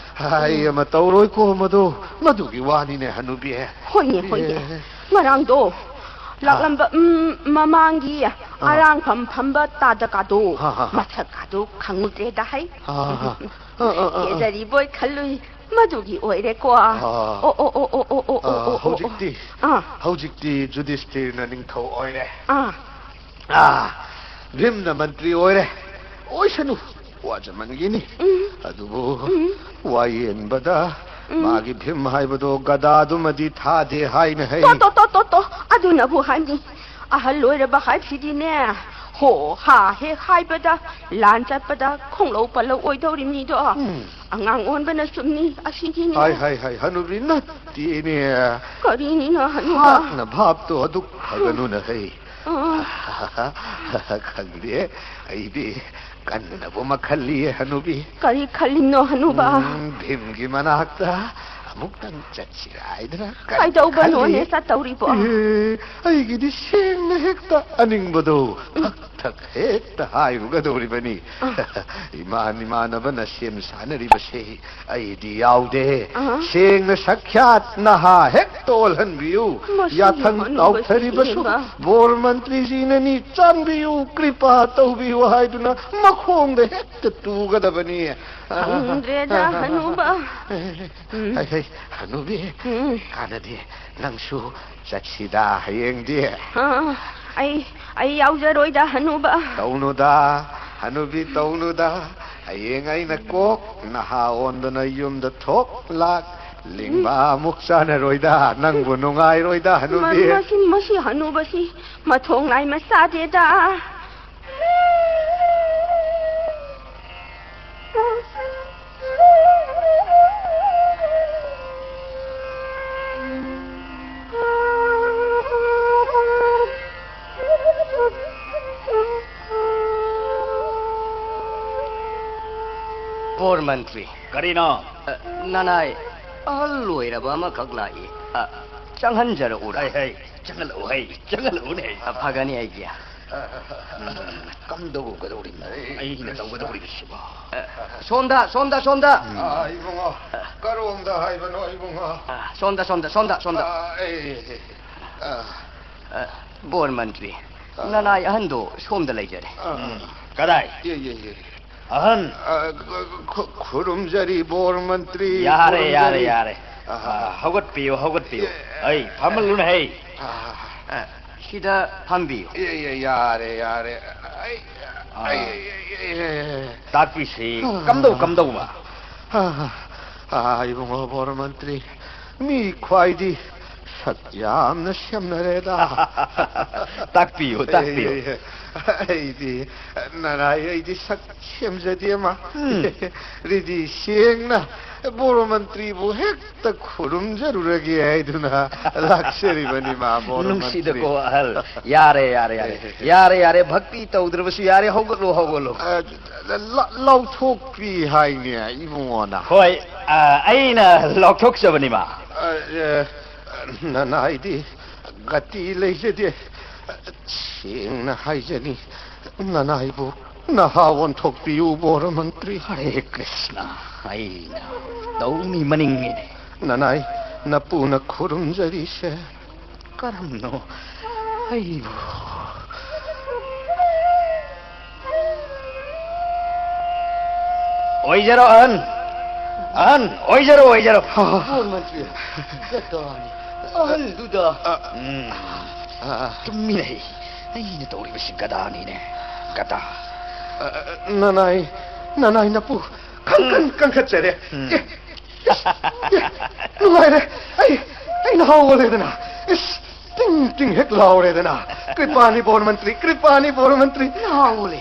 ꯑꯩ ꯎꯝ꯫ ꯑꯃ ꯇꯧꯔꯣꯏꯀꯣ ꯃꯗꯨ, ꯃꯗꯨꯒꯤ ꯋꯥꯅꯤꯅꯦ, ꯍꯅꯨꯕꯤ꯫ ꯍꯣꯏꯅꯦ, ꯍꯣꯏꯅꯦ꯫ ꯑꯦ꯫ ꯉꯔꯥꯡꯗꯣ, ꯑꯥ꯫ ꯂꯥꯛꯂꯝꯕ, ꯎꯝ, ꯃꯃꯥꯡꯒꯤ ꯑꯥ꯫ ꯑꯔꯥꯡꯐꯝ ꯐꯝꯕ ꯇꯥꯗꯀꯥꯗꯣ, ꯑꯥ, ꯑꯥ, ꯑꯥ꯫ ꯃꯁꯛꯀꯥꯗꯣ ꯈꯪꯉꯨꯗ꯭ꯔꯦꯗ ꯍꯩ꯫ ꯑꯥ, ꯑꯥ, ꯑꯥ, ꯑꯥ, ꯑꯥ, ꯑꯥ꯫ ꯀꯦꯖꯔꯤꯕꯣꯏ ꯈꯜꯂꯨꯏ, ꯃꯗꯨꯒꯤ ꯑꯣꯏꯔꯦꯀꯣ꯫ ꯑꯥ꯫ ꯑꯣ, ꯑꯣ, ꯑꯣ꯫ ꯑꯥ, ꯍꯧꯖꯤꯛꯇꯤ, ꯑꯥ꯫ ꯍꯧꯖꯤꯛꯇꯤ ꯖꯨꯗꯤꯁꯇꯤꯔꯅ ꯅꯤꯡꯊꯧ ꯑꯣꯏꯔꯦ꯫ ꯑꯥ꯫ ꯑꯥ, ꯚꯤꯝꯅ ꯃꯟꯇ꯭ꯔꯤ ꯑꯣꯏꯔꯦ꯫ ꯑꯣꯏꯁꯅꯨ, ꯋꯥꯖꯃꯟꯒꯤꯅꯤ꯫ ꯎꯝ꯫ ꯑꯗꯨꯕꯨ ꯎꯝ꯫ ꯋꯥꯌꯦꯟꯕꯗ ꯎꯝ꯫ ꯃꯥꯒꯤ ꯚꯤꯝ ꯍꯥꯏꯕꯗꯣ ꯒꯗꯥꯗꯨꯃꯗꯤ ꯊꯥꯗꯦ ꯍꯥꯏꯅ ꯍꯥꯏ꯫ ꯇꯣ, ꯇꯣ, ꯇꯣ, ꯇꯣ, ꯇꯣ, ꯑꯗꯨꯅꯕꯨ ꯍꯥꯏꯅꯤ꯫ ꯑꯍꯜ ꯑꯣꯏꯔꯕ ꯍꯥꯏꯕꯁꯤꯗꯤꯅꯦ, ꯍꯣ, ꯍꯥ ꯍꯦꯛ ꯍꯥꯏꯕꯗ ꯂꯥꯟ ꯆꯠꯄꯗ ꯈꯣꯡꯂꯧ ꯄꯜꯂꯧ ꯑꯣꯏꯗꯧꯔꯤꯕꯅꯤꯗꯣ꯫ ꯎꯝ꯫ ꯑꯉꯥꯡ ꯑꯣꯟꯕꯅ ꯆꯨꯝꯅꯤ ꯑꯁꯤꯒꯤꯅꯦ꯫ ꯍꯥꯏ ꯍꯥꯏ ꯍꯥꯏ, ꯍꯅꯨꯕꯤ ꯅꯠꯇꯦꯅꯦ꯫ ꯀꯔꯤꯅꯤꯅꯣ ꯍꯅꯨꯕ? ꯍꯥꯛꯅ ꯚꯥꯞꯇꯣ ꯑꯗꯨꯛ ꯐꯒꯅꯨꯅ ꯍꯩ꯫ ꯑꯥ꯫ ꯈꯪꯗꯦ, ꯑꯩꯗꯤ ꯀꯟꯅꯕꯨ ꯑꯃ ꯈꯜꯂꯤꯌꯦ ꯍꯅꯨꯕꯤ꯫ ꯀꯔꯤ ꯈꯜꯂꯤꯅꯣ ꯍꯅꯨꯕ? ꯎꯝ, ꯚꯤꯝꯒꯤ ꯃꯅꯥꯛꯇ ꯑꯃꯨꯛꯇꯪ ꯆꯠꯁꯤꯔꯥ ꯍꯥꯏꯗꯅ ꯀꯟꯅ ꯀꯩꯗꯧꯕꯅꯣꯅꯦ ꯈꯜꯂꯤ꯫ ꯆꯠꯇꯧꯔꯤꯕꯣ? ꯑꯦ, ꯑꯩꯒꯤꯗꯤ ꯁꯦꯡꯅ ꯍꯦꯛꯇ ꯑꯅꯤꯡꯕꯗꯣ ꯊꯛ ꯊꯛ ꯍꯦꯛꯇ ꯍꯥꯏꯔꯨꯒꯗꯧꯔꯤꯕꯅꯤ꯫ ꯏꯃꯥꯟ ꯏꯃꯥꯟꯅꯕꯅ ꯁꯦꯝ ꯁꯥꯟꯅꯔꯤꯕꯁꯦ ꯑꯩꯗꯤ ꯌꯥꯎꯗꯦ꯫ ꯑꯍ꯫ ꯁꯦꯡꯅ ꯁꯥꯈ꯭ꯌꯥꯠ ꯅꯍꯥ ꯍꯦꯛꯇ ꯑꯣꯜꯍꯟꯕꯤꯌꯨ꯫ ꯃꯁꯤꯒꯤ ꯌꯥꯊꯪ ꯍꯅꯨꯕꯁꯤ ꯇꯥꯎꯊꯔꯤꯕꯁꯨ ꯏꯕꯦꯝꯃ꯫ ꯕꯣꯔ ꯃꯟꯇ꯭ꯔꯤꯖꯤꯅꯅꯤ, ꯆꯥꯟꯕꯤꯌꯨ, ꯀ꯭ꯔꯤꯄꯥ ꯇꯧꯕꯤꯌꯨ ꯍꯥꯏꯗꯨꯅ ꯃꯈꯣꯡꯗ ꯍꯦꯛꯇ ꯇꯨꯒꯗꯕꯅꯤ꯫ ꯈꯪꯗ꯭ꯔꯦꯗ, ꯍꯅꯨꯕ꯫ ꯎꯝ꯫ ꯍꯩ, ꯍꯩ, ꯍꯅꯨꯕꯤ, ꯎꯝ꯫ ꯀꯥꯟꯅꯗꯦ꯫ ꯅꯪꯁꯨ ꯆꯠꯁꯤꯗ ꯍꯌꯦꯡꯗꯤ꯫ ꯑꯥ, ꯑꯩ, ꯑꯩ ꯌꯥꯎꯖꯔꯣꯏꯗ, ꯍꯅꯨꯕ꯫ ꯇꯧꯅꯨꯗ, ꯍꯅꯨꯕꯤ, ꯇꯧꯅꯨꯗ꯫ ꯍꯌꯦꯡ ꯑꯩꯅ ꯀꯣꯛ ꯅꯍꯥ ꯑꯣꯟꯗꯅ ꯌꯨꯝꯗ ꯊꯣꯛ ꯂꯥꯛ꯫ ꯂꯤꯡꯕ ꯑꯃꯨꯛ ꯆꯥꯅꯔꯣꯏꯗ, ꯅꯪꯕꯨ ꯅꯨꯡꯉꯥꯏꯔꯣꯏꯗ, ꯍꯅꯨꯕꯤ꯫ ꯃ-, ꯃꯁꯤ, ꯃꯁꯤ ꯍꯅꯨꯕꯁꯤ ꯃꯊꯣꯡ ꯅꯥꯏ ꯃꯆꯥꯗꯦꯗ꯫ ꯕꯣꯔ ꯃꯟꯇ꯭ꯔꯤ꯫ ꯀꯔꯤꯅꯣ? ꯑ, ꯅꯅꯥꯏ ꯑꯍꯜ ꯑꯣꯏꯔꯕ ꯑꯃꯈꯛ ꯂꯥꯛꯏ꯫ ꯑ, ꯆꯪꯍꯟꯖꯔꯛꯎꯔꯥ? ꯍꯩ, ꯍꯩ, ꯆꯪꯍꯜꯂꯛꯎ, ꯍꯩ, ꯆꯪꯍꯜꯂꯛꯎꯅꯦ, ꯍꯩ꯫ ꯑ, ꯐꯒꯅꯤ ꯑꯩꯒꯤ꯫ ꯎꯝ, ꯀꯝꯗꯧꯒꯗꯧꯔꯤꯅꯣ? ꯑꯩꯅ ꯇꯧꯒꯗꯧꯔꯤꯕꯁꯤꯕꯣ? ꯑ, ꯁꯣꯝꯗ, ꯁꯣꯝꯗ, ꯁꯣꯝꯗ꯫ ꯑꯥ, ꯏꯕꯨꯡꯉꯣ, ꯀꯔꯣꯝꯗ ꯍꯥꯏꯕꯅꯣ, ꯏꯕꯨꯡꯉꯣ? ꯑ, ꯁꯣꯝꯗ, ꯁꯣꯝꯗ, ꯁꯣꯝꯗ, ꯁꯣꯝꯗ꯫ ꯑꯥ, ꯑꯦ, ꯑꯦ, ꯑꯥ, ꯑ, ꯕꯣꯔ ꯃꯟꯇ꯭ꯔꯤ, ꯅꯅꯥꯏ ꯑꯍꯟꯗꯣ ꯁꯣꯝꯗ ꯂꯩꯖꯔꯦ꯫ ꯑꯥ, ꯀꯗꯥꯏ? ꯌꯦ, ꯌꯦ, ꯌꯦ꯫ ꯑꯍꯟ! ꯑꯥ, ꯈꯨ-, ꯈꯨ-, ꯈꯨꯔꯨꯝꯖꯔꯤ, ꯕꯣꯔ ꯃꯟꯇ꯭ꯔꯤ, ꯌꯥꯔꯦ, ꯌꯥꯔꯦ, ꯈꯨꯔꯨꯝꯖꯔꯤ꯫ ꯌꯥꯔꯦ꯫ ꯑꯥ, ꯑ, ꯍꯧꯒꯠꯄꯤꯌꯨ, ꯍꯧꯒꯠꯄꯤꯌꯨ꯫ ꯑꯩ ꯐꯝꯍꯜꯂꯨꯅꯦ, ꯍꯩ꯫ ꯑꯥ, ꯑ, ꯁꯤꯗ ꯐꯝꯕꯤꯌꯨ꯫ ꯌꯦ, ꯌꯦ, ꯌꯥꯔꯦ, ꯌꯥꯔꯦ꯫ ꯑꯩ, ꯑꯥ꯫ ꯑꯩ, ꯑꯩ, ꯑꯩ, ꯑꯩ, ꯇꯥꯛꯄꯤꯁꯤ, ꯀꯝꯗꯧ, ꯀꯝꯗꯧꯕ? ꯑꯥ, ꯑꯥ, ꯏꯕꯨꯡꯉꯣ ꯕꯣꯔ ꯃꯟꯇ꯭ꯔꯤ, ꯃꯤ ꯈ꯭ꯋꯥꯏꯗꯤ ꯁꯛ ꯌꯥꯝꯅ ꯁꯦꯝꯅꯔꯦꯗ꯫ ꯇꯥꯛꯄꯤꯌꯨ, ꯇꯥꯛꯄꯤꯌꯨ꯫ ꯑꯩꯗꯤ, ꯅꯅꯥꯏ, ꯑꯩꯗꯤ ꯁꯛ ꯁꯦꯝꯖꯗꯦꯃ꯫ ꯎꯝ꯫ ꯔꯤꯗꯤ ꯁꯦꯡꯅ ꯕꯣꯔ ꯃꯟꯇ꯭ꯔꯤꯕꯨ ꯍꯦꯛꯇ ꯈꯨꯔꯨꯝꯖꯔꯨꯔꯒꯦ ꯍꯥꯏꯗꯨꯅ ꯂꯥꯛꯆꯔꯤꯕꯅꯤ, ꯃꯥ ꯕꯣꯔ ꯃꯟꯇ꯭ꯔꯤ꯫ ꯅꯨꯡꯁꯤꯗꯀꯣ ꯑꯍꯜ꯫ ꯌꯥꯔꯦ, ꯌꯥꯔꯦ, ꯌꯥꯔꯦ꯫ ꯌꯥꯔꯦ, ꯌꯥꯔꯦ꯫ ꯚꯛꯇꯤ ꯇꯧꯗ꯭ꯔꯕꯁꯨ ꯌꯥꯔꯦ꯫ ꯍꯧꯒꯠꯂꯣ, ꯍꯧꯒꯠꯂꯣ꯫ ꯑ, ꯂ-, ꯂ-, ꯂꯥꯎꯊꯣꯛꯄꯤ ꯍꯥꯏꯅꯦ, ꯏꯕꯨꯡꯉꯣꯅ꯫ ꯍꯣꯏ, ꯑ, ꯑꯩꯅ ꯂꯥꯎꯊꯣꯛꯆꯕꯅꯤꯃ꯫ ꯑ, ꯑ, ꯅꯅꯥꯏꯗꯤ ꯒꯇꯤ ꯂꯩꯖꯗꯦ꯫ ꯁꯦꯡꯅ ꯍꯥꯏꯖꯅꯤ, ꯅꯅꯥꯏꯕꯨ ꯅꯍꯥ ꯑꯣꯟꯊꯣꯛꯄꯤꯌꯨ, ꯕꯣꯔ ꯃꯟꯇ꯭ꯔꯤ꯫ ꯍꯔꯦ ꯀ꯭ꯔꯤꯁꯅ, ꯑꯩꯅ ꯇꯧꯅꯤ ꯃꯅꯤꯡꯉꯤꯅꯦ꯫ ꯅꯅꯥꯏ, ꯅꯄꯨꯅ ꯈꯨꯔꯨꯝꯖꯔꯤꯁꯦ꯫ ꯀꯔꯝꯅꯣ ꯑꯩꯕꯨ? ꯑꯣꯏꯖꯔꯣ ꯑꯍꯟ, ꯑꯍꯟ, ꯑꯣꯏꯖꯔꯣ, ꯑꯣꯏꯖꯔꯣ꯫ ꯕꯣꯔ ꯃꯟꯇ꯭ꯔꯤ, ꯒꯗꯥꯅꯤ, ꯑꯍꯜꯗꯨꯗ꯫ ꯎꯝ, ꯆꯨꯝꯃꯤꯅꯦ꯫ ꯑꯩꯅ ꯇꯧꯔꯤꯕꯁꯤ ꯒꯗꯥꯅꯤꯅꯦ, ꯒꯗꯥ꯫ ꯑ, ꯅꯅꯥꯏ, ꯅꯅꯥꯏ ꯅꯄꯨ ꯈꯪ-, ꯈꯪ-, ꯀꯟꯈꯠꯆꯔꯦ꯫ ꯎꯝ꯫ ꯑꯦ, ꯏꯁ, ꯑꯦ, ꯅꯨꯡꯉꯥꯏꯔꯦ꯫ ꯑꯩ, ꯑꯩ ꯅꯍꯥ ꯑꯣꯜꯂꯦꯗꯅ꯫ ꯏꯁ, ꯇꯤꯡ ꯇꯤꯡ ꯍꯦꯛ ꯂꯥꯎꯔꯦꯗꯅ꯫ ꯀ꯭ꯔꯤꯄꯥꯅꯤ ꯕꯣꯔ ꯃꯟꯇ꯭ꯔꯤ, ꯀ꯭ꯔꯤꯄꯥꯅꯤ ꯕꯣꯔ ꯃꯟꯇ꯭ꯔꯤ꯫ ꯅꯍꯥ ꯑꯣꯜꯂꯦ,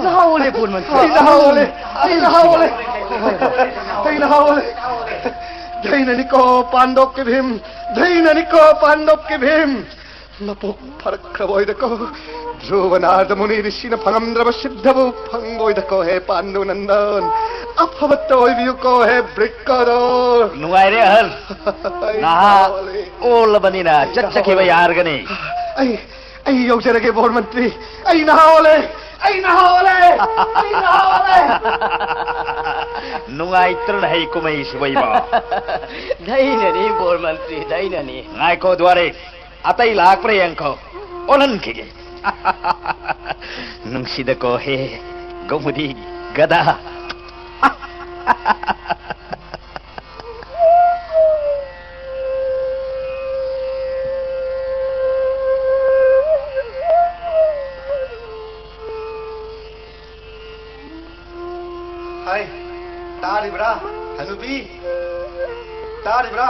ꯅꯍꯥ ꯑꯣꯜꯂꯦ ꯕꯣꯔ ꯃꯟꯇ꯭ꯔꯤ꯫ ꯑꯩ ꯅꯍꯥ ꯑꯣꯜꯂꯦ, ꯑꯩ ꯅꯍꯥ ꯑꯣꯜꯂꯦ, ꯑꯩ ꯅꯍꯥ ꯑꯣꯜꯂꯦ꯫ ꯙꯩꯅꯅꯤꯀꯣ ꯄꯥꯟꯗꯣꯞꯀꯤ ꯚꯤꯝ, ꯙꯩꯅꯅꯤꯀꯣ ꯄꯥꯟꯗꯣꯞꯀꯤ ꯚꯤꯝ꯫ ꯃꯄꯣꯛ ꯐꯔꯛꯈ꯭ꯔꯕ ꯑꯣꯏꯗꯀꯣ꯫ ꯙ꯭ꯔꯨꯕ ꯅꯥꯔꯗ ꯃꯨꯅꯤ ꯔꯤꯁꯤꯅ ꯐꯪꯉꯝꯗ꯭ꯔꯕ ꯁꯤꯗꯕꯨ ꯐꯪꯕ ꯑꯣꯏꯗꯀꯣ, ꯍꯦ ꯄꯥꯟꯗꯨ ꯅꯟꯗꯟ꯫ ꯑꯐꯕꯇ ꯑꯣꯏꯕꯤꯌꯨꯀꯣ, ꯍꯦ ꯕ꯭ꯔꯤꯛꯀꯗꯣ꯫ ꯅꯨꯡꯉꯥꯏꯔꯦ ꯑꯍꯜ, ꯑꯩ ꯅꯍꯥ ꯅꯍꯥ ꯑꯣꯜꯂꯦ꯫ ꯑꯣꯜꯂꯕꯅꯤꯅ ꯆꯠꯆꯈꯤꯕ ꯌꯥꯔꯒꯅꯤ꯫ ꯑꯩ, ꯑꯩ ꯌꯧꯖꯔꯒꯦ ꯕꯣꯔ ꯃꯟꯇ꯭ꯔꯤ꯫ ꯑꯩ ꯅꯍꯥ ꯑꯣꯜꯂꯦ, ꯑꯩ ꯅꯍꯥ ꯑꯣꯜꯂꯦ, ꯑꯩ ꯅꯍꯥ ꯑꯣꯜꯂꯦ꯫ ꯅꯨꯡꯉꯥꯏꯇ꯭ꯔꯅ ꯍꯩ ꯀꯨꯝꯍꯩꯁꯤꯕꯣ ꯏꯕꯣ? ꯙꯩꯅꯅꯤ ꯕꯣꯔ ꯃꯟꯇ꯭ꯔꯤ, ꯙꯩꯅꯅꯤ꯫ ꯉꯥꯏꯈꯣ ꯗ꯭ꯋꯥꯔꯦ, ꯑꯇꯩ ꯂꯥꯛꯄ꯭ꯔꯥ ꯌꯦꯡꯈꯣ, ꯑꯣꯜꯍꯟꯈꯤꯒꯦ꯫ ꯅꯨꯡꯁꯤꯗꯀꯣ ꯍꯦ ꯒꯧꯃꯨꯗꯤ ꯒꯗꯥ꯫ ꯍꯥꯏ, ꯇꯥꯔꯤꯕ꯭ꯔꯥ, ꯍꯅꯨꯕꯤ? ꯇꯥꯔꯤꯕ꯭ꯔꯥ?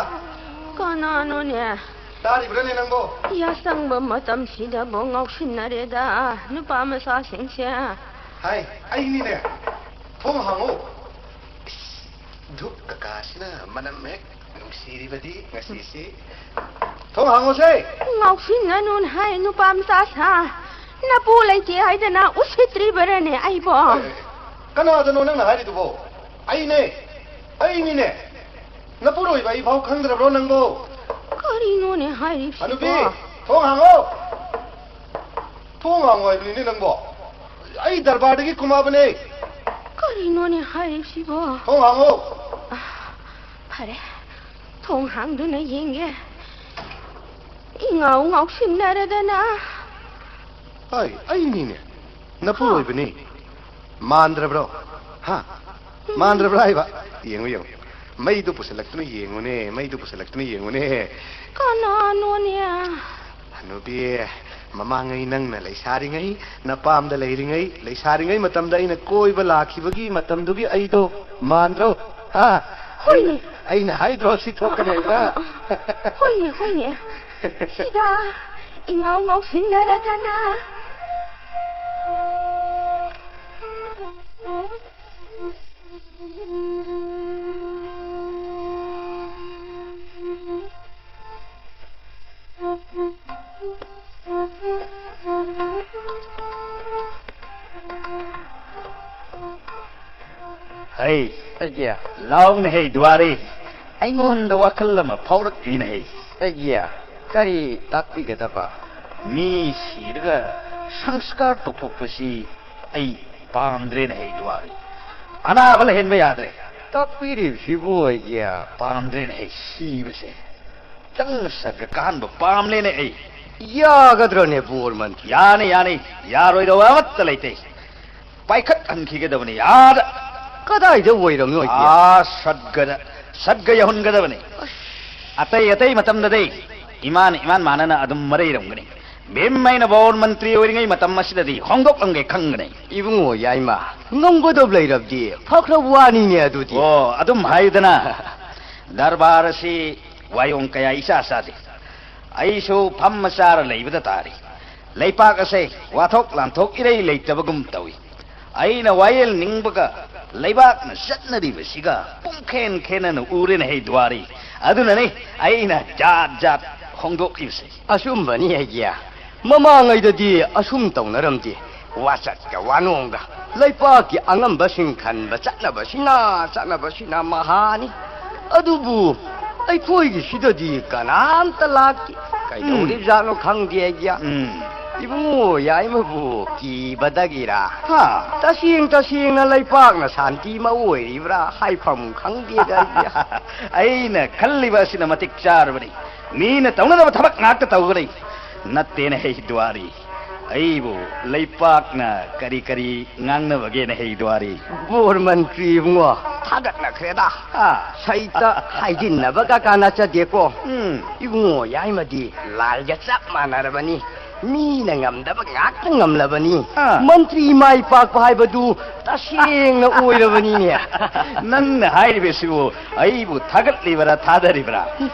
ꯀꯅꯥꯅꯣꯅꯦ? ꯇꯥꯔꯤꯕ꯭ꯔꯥꯅꯦ ꯅꯪꯕꯣ? ꯌꯥꯆꯪꯕ ꯃꯇꯝꯁꯤꯗꯕꯨ ꯉꯥꯎꯁꯤꯟꯅꯔꯦꯗ ꯅꯨꯄꯥ ꯃꯆꯥꯁꯤꯡꯁꯦ꯫ ꯍꯥꯏ, ꯑꯩꯅꯤꯅꯦ꯫ ꯊꯣꯡ ꯍꯥꯡꯉꯣ꯫ ꯏꯁ, ꯙꯨꯞ ꯀꯀꯥꯁꯤꯅ ꯃꯅꯝ ꯍꯦꯛ ꯅꯨꯡꯁꯤꯔꯤꯕꯗꯤ ꯉꯁꯤꯁꯤ꯫ ꯊꯣꯡ ꯍꯥꯡꯉꯣꯁꯦ꯫ ꯉꯥꯎꯁꯤꯟꯅꯅꯨꯅ ꯍꯥꯏ ꯅꯨꯄꯥ ꯃꯆꯥ ꯁꯥ꯫ ꯅꯄꯨ ꯂꯩꯇꯦ ꯍꯥꯏꯗꯅ ꯎꯁꯤꯠꯇ꯭ꯔꯤꯕꯔꯅꯦ ꯑꯩꯕꯣ? ꯑꯦ, ꯀꯅꯥꯗꯅꯣ ꯅꯪꯅ ꯍꯥꯏꯔꯤꯗꯨꯕꯣ? ꯑꯩꯅꯦ, ꯑꯩꯅꯤꯅꯦ꯫ ꯅꯄꯨꯔꯣꯏꯕ ꯑꯩ ꯐꯥꯎ ꯈꯪꯗ꯭ꯔꯕ꯭ꯔꯣ ꯅꯪꯕꯣ? ꯀꯔꯤꯅꯣꯅꯦ ꯍꯥꯏꯔꯤꯁꯤꯕꯣ? ꯍꯅꯨꯕꯤ, ꯊꯣꯡ ꯍꯥꯡꯉꯣ꯫ ꯊꯣꯡ ꯍꯥꯡꯉꯣ ꯍꯥꯏꯕꯅꯤꯅꯦ ꯅꯪꯕꯣ꯫ ꯑꯩ ꯗꯔꯕꯥꯔꯗꯒꯤ ꯀꯨꯝꯃꯛꯑꯕꯅꯦ꯫ ꯀꯔꯤꯅꯣꯅꯦ ꯍꯥꯏꯔꯤꯁꯤꯕꯣ? ꯊꯣꯡ ꯍꯥꯡꯉꯣ꯫ ꯐꯔꯦ, ꯊꯣꯡ ꯍꯥꯡꯗꯨꯅ ꯌꯦꯡꯒꯦ꯫ ꯏꯉꯥꯎ ꯉꯥꯎꯁꯤꯟꯅꯔꯗꯅ꯫ ꯍꯥꯏ, ꯑꯩꯅꯤꯅꯦ꯫ ꯅꯄꯨꯔꯣꯏꯕꯅꯤ꯫ ꯃꯥꯟꯗ꯭ꯔꯕ꯭ꯔꯣ? ꯍꯥ? ꯃꯥꯟꯗ꯭ꯔꯕ꯭ꯔꯥ ꯍꯥꯏꯕ? ꯌꯦꯡꯉꯨ, ꯌꯦꯡꯉꯨ꯫ ꯃꯩꯗꯨ ꯄꯨꯁꯜꯂꯛꯇꯨꯅ ꯌꯦꯡꯉꯨꯅꯦ, ꯃꯩꯗꯨ ꯄꯨꯁꯜꯂꯛꯇꯨꯅ ꯌꯦꯡꯉꯨꯅꯦ꯫ ꯀꯅꯥꯅꯣꯅꯦ? ꯍꯅꯨꯕꯤ, ꯃꯃꯥꯡꯉꯩ ꯅꯪꯅ ꯂꯩꯁꯥꯔꯤꯉꯩ, ꯅꯄꯥꯝꯗ ꯂꯩꯔꯤꯉꯩ, ꯂꯩꯁꯥꯔꯤꯉꯩ ꯃꯇꯝꯗ ꯑꯩꯅ ꯀꯣꯏꯕ ꯂꯥꯛꯈꯤꯕꯒꯤ ꯃꯇꯝꯗꯨꯒꯤ ꯑꯩꯗꯣ ꯃꯥꯟꯗ꯭ꯔꯣ? ꯍꯥ? ꯍꯣꯏꯅꯦ꯫ ꯑꯩꯅ ꯍꯥꯏꯗ꯭ꯔꯣ ꯁꯤ ꯊꯣꯛꯀꯅꯤ ꯍꯥꯏꯕ? ꯍꯣꯏꯅꯦ, ꯍꯣꯏꯅꯦ꯫ ꯁꯤꯗ ꯏꯉꯥꯎ ꯉꯥꯎꯁꯤꯟꯅꯔꯗꯅ꯫ ꯍꯩ, ꯑꯩꯒꯤ ꯂꯥꯎꯅ ꯍꯩ ꯗꯨꯋꯥꯔꯤ, ꯑꯩꯉꯣꯟꯗ ꯋꯥꯈꯜ ꯑꯃ ꯐꯥꯎꯔꯛꯂꯤꯅꯦ ꯍꯩ꯫ ꯑꯩꯒꯤ ꯀꯔꯤ ꯇꯥꯛꯄꯤꯒꯗꯕ? ꯃꯤ ꯁꯤꯔꯒ ꯁꯪꯁꯀꯥꯔ ꯇꯧꯊꯣꯛꯄꯁꯤ ꯑꯩ ꯄꯥꯝꯗ꯭ꯔꯦꯅꯦ ꯍꯩ ꯗꯨꯋꯥꯔꯤ꯫ ꯑꯅꯥꯕ ꯂꯩꯍꯟꯕ ꯌꯥꯗ꯭ꯔꯦ꯫ ꯇꯥꯛꯄꯤꯔꯤꯕꯁꯤꯕꯨ ꯑꯩꯒꯤ ꯄꯥꯝꯗ꯭ꯔꯦꯅꯦ ꯍꯩ ꯁꯤꯕꯁꯦ꯫ ꯈꯤꯇꯪ ꯁꯔꯒ ꯀꯥꯍꯟꯕ ꯄꯥꯝꯂꯦꯅꯦ ꯑꯩ꯫ ꯌꯥꯒꯗ꯭ꯔꯅꯦ ꯕꯣꯔ ꯃꯟꯇ꯭ꯔꯤ? ꯌꯥꯅꯤ, ꯌꯥꯅꯤ꯫ ꯌꯥꯔꯣꯏꯗꯕ ꯑꯃꯠꯇ ꯂꯩꯇꯦ꯫ ꯄꯥꯏꯈꯠꯍꯟꯈꯤꯒꯗꯕꯅꯤ ꯑꯥꯗ꯫ ꯀꯗꯥꯏꯗ ꯑꯣꯏꯔꯝꯅꯣ ꯑꯩꯒꯤ? ꯑꯥ, ꯁꯠꯒꯗ, ꯁꯠꯒ ꯌꯧꯍꯟꯒꯗꯕꯅꯤ꯫ ꯑꯇꯩ ꯑꯇꯩ ꯃꯇꯝꯗꯗꯤ ꯏꯃꯥꯟ ꯏꯃꯥꯟ ꯃꯥꯟꯅꯅ ꯑꯗꯨꯝ ꯃꯔꯩꯔꯝꯒꯅꯤ꯫ ꯚꯤꯝ ꯑꯩꯅ ꯕꯣꯔ ꯃꯟꯇ꯭ꯔꯤ ꯑꯣꯏꯔꯤꯉꯩ ꯃꯇꯝ ꯑꯁꯤꯗꯗꯤ ꯍꯣꯡꯗꯣꯛꯂꯝꯒꯦ ꯈꯪꯒꯅꯤ꯫ ꯏꯕꯨꯡꯉꯣ, ꯌꯥꯏꯃ, ꯉꯝꯒꯗꯕ ꯂꯩꯔꯕꯗꯤ ꯐꯈ꯭ꯔꯕ ꯋꯥꯅꯤꯅꯦ ꯑꯗꯨꯗꯤ꯫ ꯑꯣ, ꯑꯗꯨꯝ ꯍꯥꯏꯌꯨꯗꯅ꯫ ꯗꯔꯕꯥꯔ ꯑꯁꯤ ꯋꯥꯌꯣꯡ ꯀꯌꯥ ꯏꯆꯥ ꯆꯥꯗꯦ꯫ ꯑꯩꯁꯨ ꯐꯝꯃ ꯆꯥꯔ ꯂꯩꯕꯗ ꯇꯥꯔꯤ꯫ ꯂꯩꯄꯥꯛ ꯑꯁꯦ ꯋꯥꯊꯣꯛ ꯂꯥꯟꯊꯣꯛ ꯏꯔꯩ ꯂꯩꯇꯕꯒꯨꯝ ꯇꯧꯏ꯫ ꯑꯩꯅ ꯋꯥꯌꯦꯜ ꯅꯤꯡꯕꯒ ꯂꯩꯕꯥꯛꯅ ꯆꯠꯅꯔꯤꯕꯁꯤꯒ ꯄꯨꯡꯈꯦꯟ ꯈꯦꯟꯅꯅ ꯎꯔꯦꯅꯦ ꯍꯦ ꯗꯨꯋꯥꯔꯤ꯫ ꯑꯗꯨꯅꯅꯤ ꯑꯩꯅ ꯖꯥꯠ ꯖꯥꯠ ꯍꯣꯡꯗꯣꯛꯂꯤꯕꯁꯦ꯫ ꯑꯆꯨꯝꯕꯅꯤ ꯍꯦꯒꯤꯌꯥ꯫ ꯃꯃꯥꯡꯉꯩꯗꯗꯤ ꯑꯁꯨꯝ ꯇꯧꯅꯔꯝꯗꯦ꯫ ꯋꯥꯆꯠꯀ ꯋꯥꯅꯣꯡꯒ ꯂꯩꯄꯥꯛꯀꯤ ꯑꯉꯝꯕꯁꯤꯡ ꯈꯟꯕ ꯆꯠꯅꯕꯁꯤꯅ, ꯆꯠꯅꯕꯁꯤꯅ ꯃꯍꯥꯅꯤ꯫ ꯑꯗꯨꯕꯨ ꯑꯩꯈꯣꯏꯒꯤꯁꯤꯗꯗꯤ ꯀꯅꯥꯝꯇ ꯂꯥꯛꯇꯦ꯫ ꯀꯩꯗꯧꯔꯤꯕꯖꯥꯠꯅꯣ ꯈꯪꯗꯦ ꯑꯩꯒꯤ꯫ ꯎꯝ꯫ ꯏꯕꯨꯡꯉꯣ ꯌꯥꯏꯃꯕꯨ ꯀꯤꯕꯗꯒꯤꯔꯥ? ꯍꯥ? ꯇꯁꯦꯡ ꯇꯁꯦꯡꯅ ꯂꯩꯄꯥꯛꯅ ꯁꯥꯟꯇꯤ ꯑꯃ ꯑꯣꯏꯔꯤꯕ꯭ꯔꯥ ꯍꯥꯏꯐꯝ ꯈꯪꯗꯦꯗ ꯑꯩꯒꯤ꯫ ꯑꯩꯅ ꯈꯜꯂꯤꯕ ꯑꯁꯤꯅ ꯃꯇꯤꯛ ꯆꯥꯔꯕꯅꯤ꯫ ꯃꯤꯅ ꯇꯧꯅꯗꯕ ꯊꯕꯛ ꯉꯥꯛꯇ ꯇꯧꯒꯅꯤ꯫ ꯅꯠꯇꯦꯅꯦ ꯍꯦ ꯗꯨꯋꯥꯔꯤ꯫ ꯑꯩꯕꯨ ꯂꯩꯄꯥꯛꯅ ꯀꯔꯤ ꯀꯔꯤ ꯉꯥꯡꯅꯕꯒꯦꯅꯦ ꯍꯦ ꯗꯨꯋꯥꯔꯤ? ꯕꯣꯔ ꯃꯟꯇ꯭ꯔꯤ ꯏꯕꯨꯡꯉꯣ, ꯊꯥꯒꯠꯅꯈ꯭ꯔꯦꯗ꯫ ꯑꯥ꯫ ꯁꯩꯇ ꯍꯥꯏꯖꯤꯟꯅꯕꯒ ꯀꯥꯟꯅꯖꯗꯦꯀꯣ꯫ ꯎꯝ꯫ ꯏꯕꯨꯡꯉꯣ ꯌꯥꯏꯃꯗꯤ ꯂꯥꯏꯒ ꯆꯞ ꯃꯥꯟꯅꯔꯕꯅꯤ꯫ ꯃꯤꯅ ꯉꯝꯗꯕ ꯉꯥꯛꯇ ꯉꯝꯂꯕꯅꯤ꯫ ꯑꯥ꯫ ꯃꯟꯇ꯭ꯔꯤ ꯃꯥꯏ ꯄꯥꯛꯄ ꯍꯥꯏꯕꯗꯨ ꯇꯁꯦꯡꯅ ꯑꯣꯏꯔꯕꯅꯤꯅꯦ꯫ ꯅꯪꯅ ꯍꯥꯏꯔꯤꯕꯁꯤꯕꯨ ꯑꯩꯕꯨ ꯊꯥꯒꯠꯂꯤꯕꯔꯥ ꯊꯥꯗꯔꯤꯕꯔꯥ?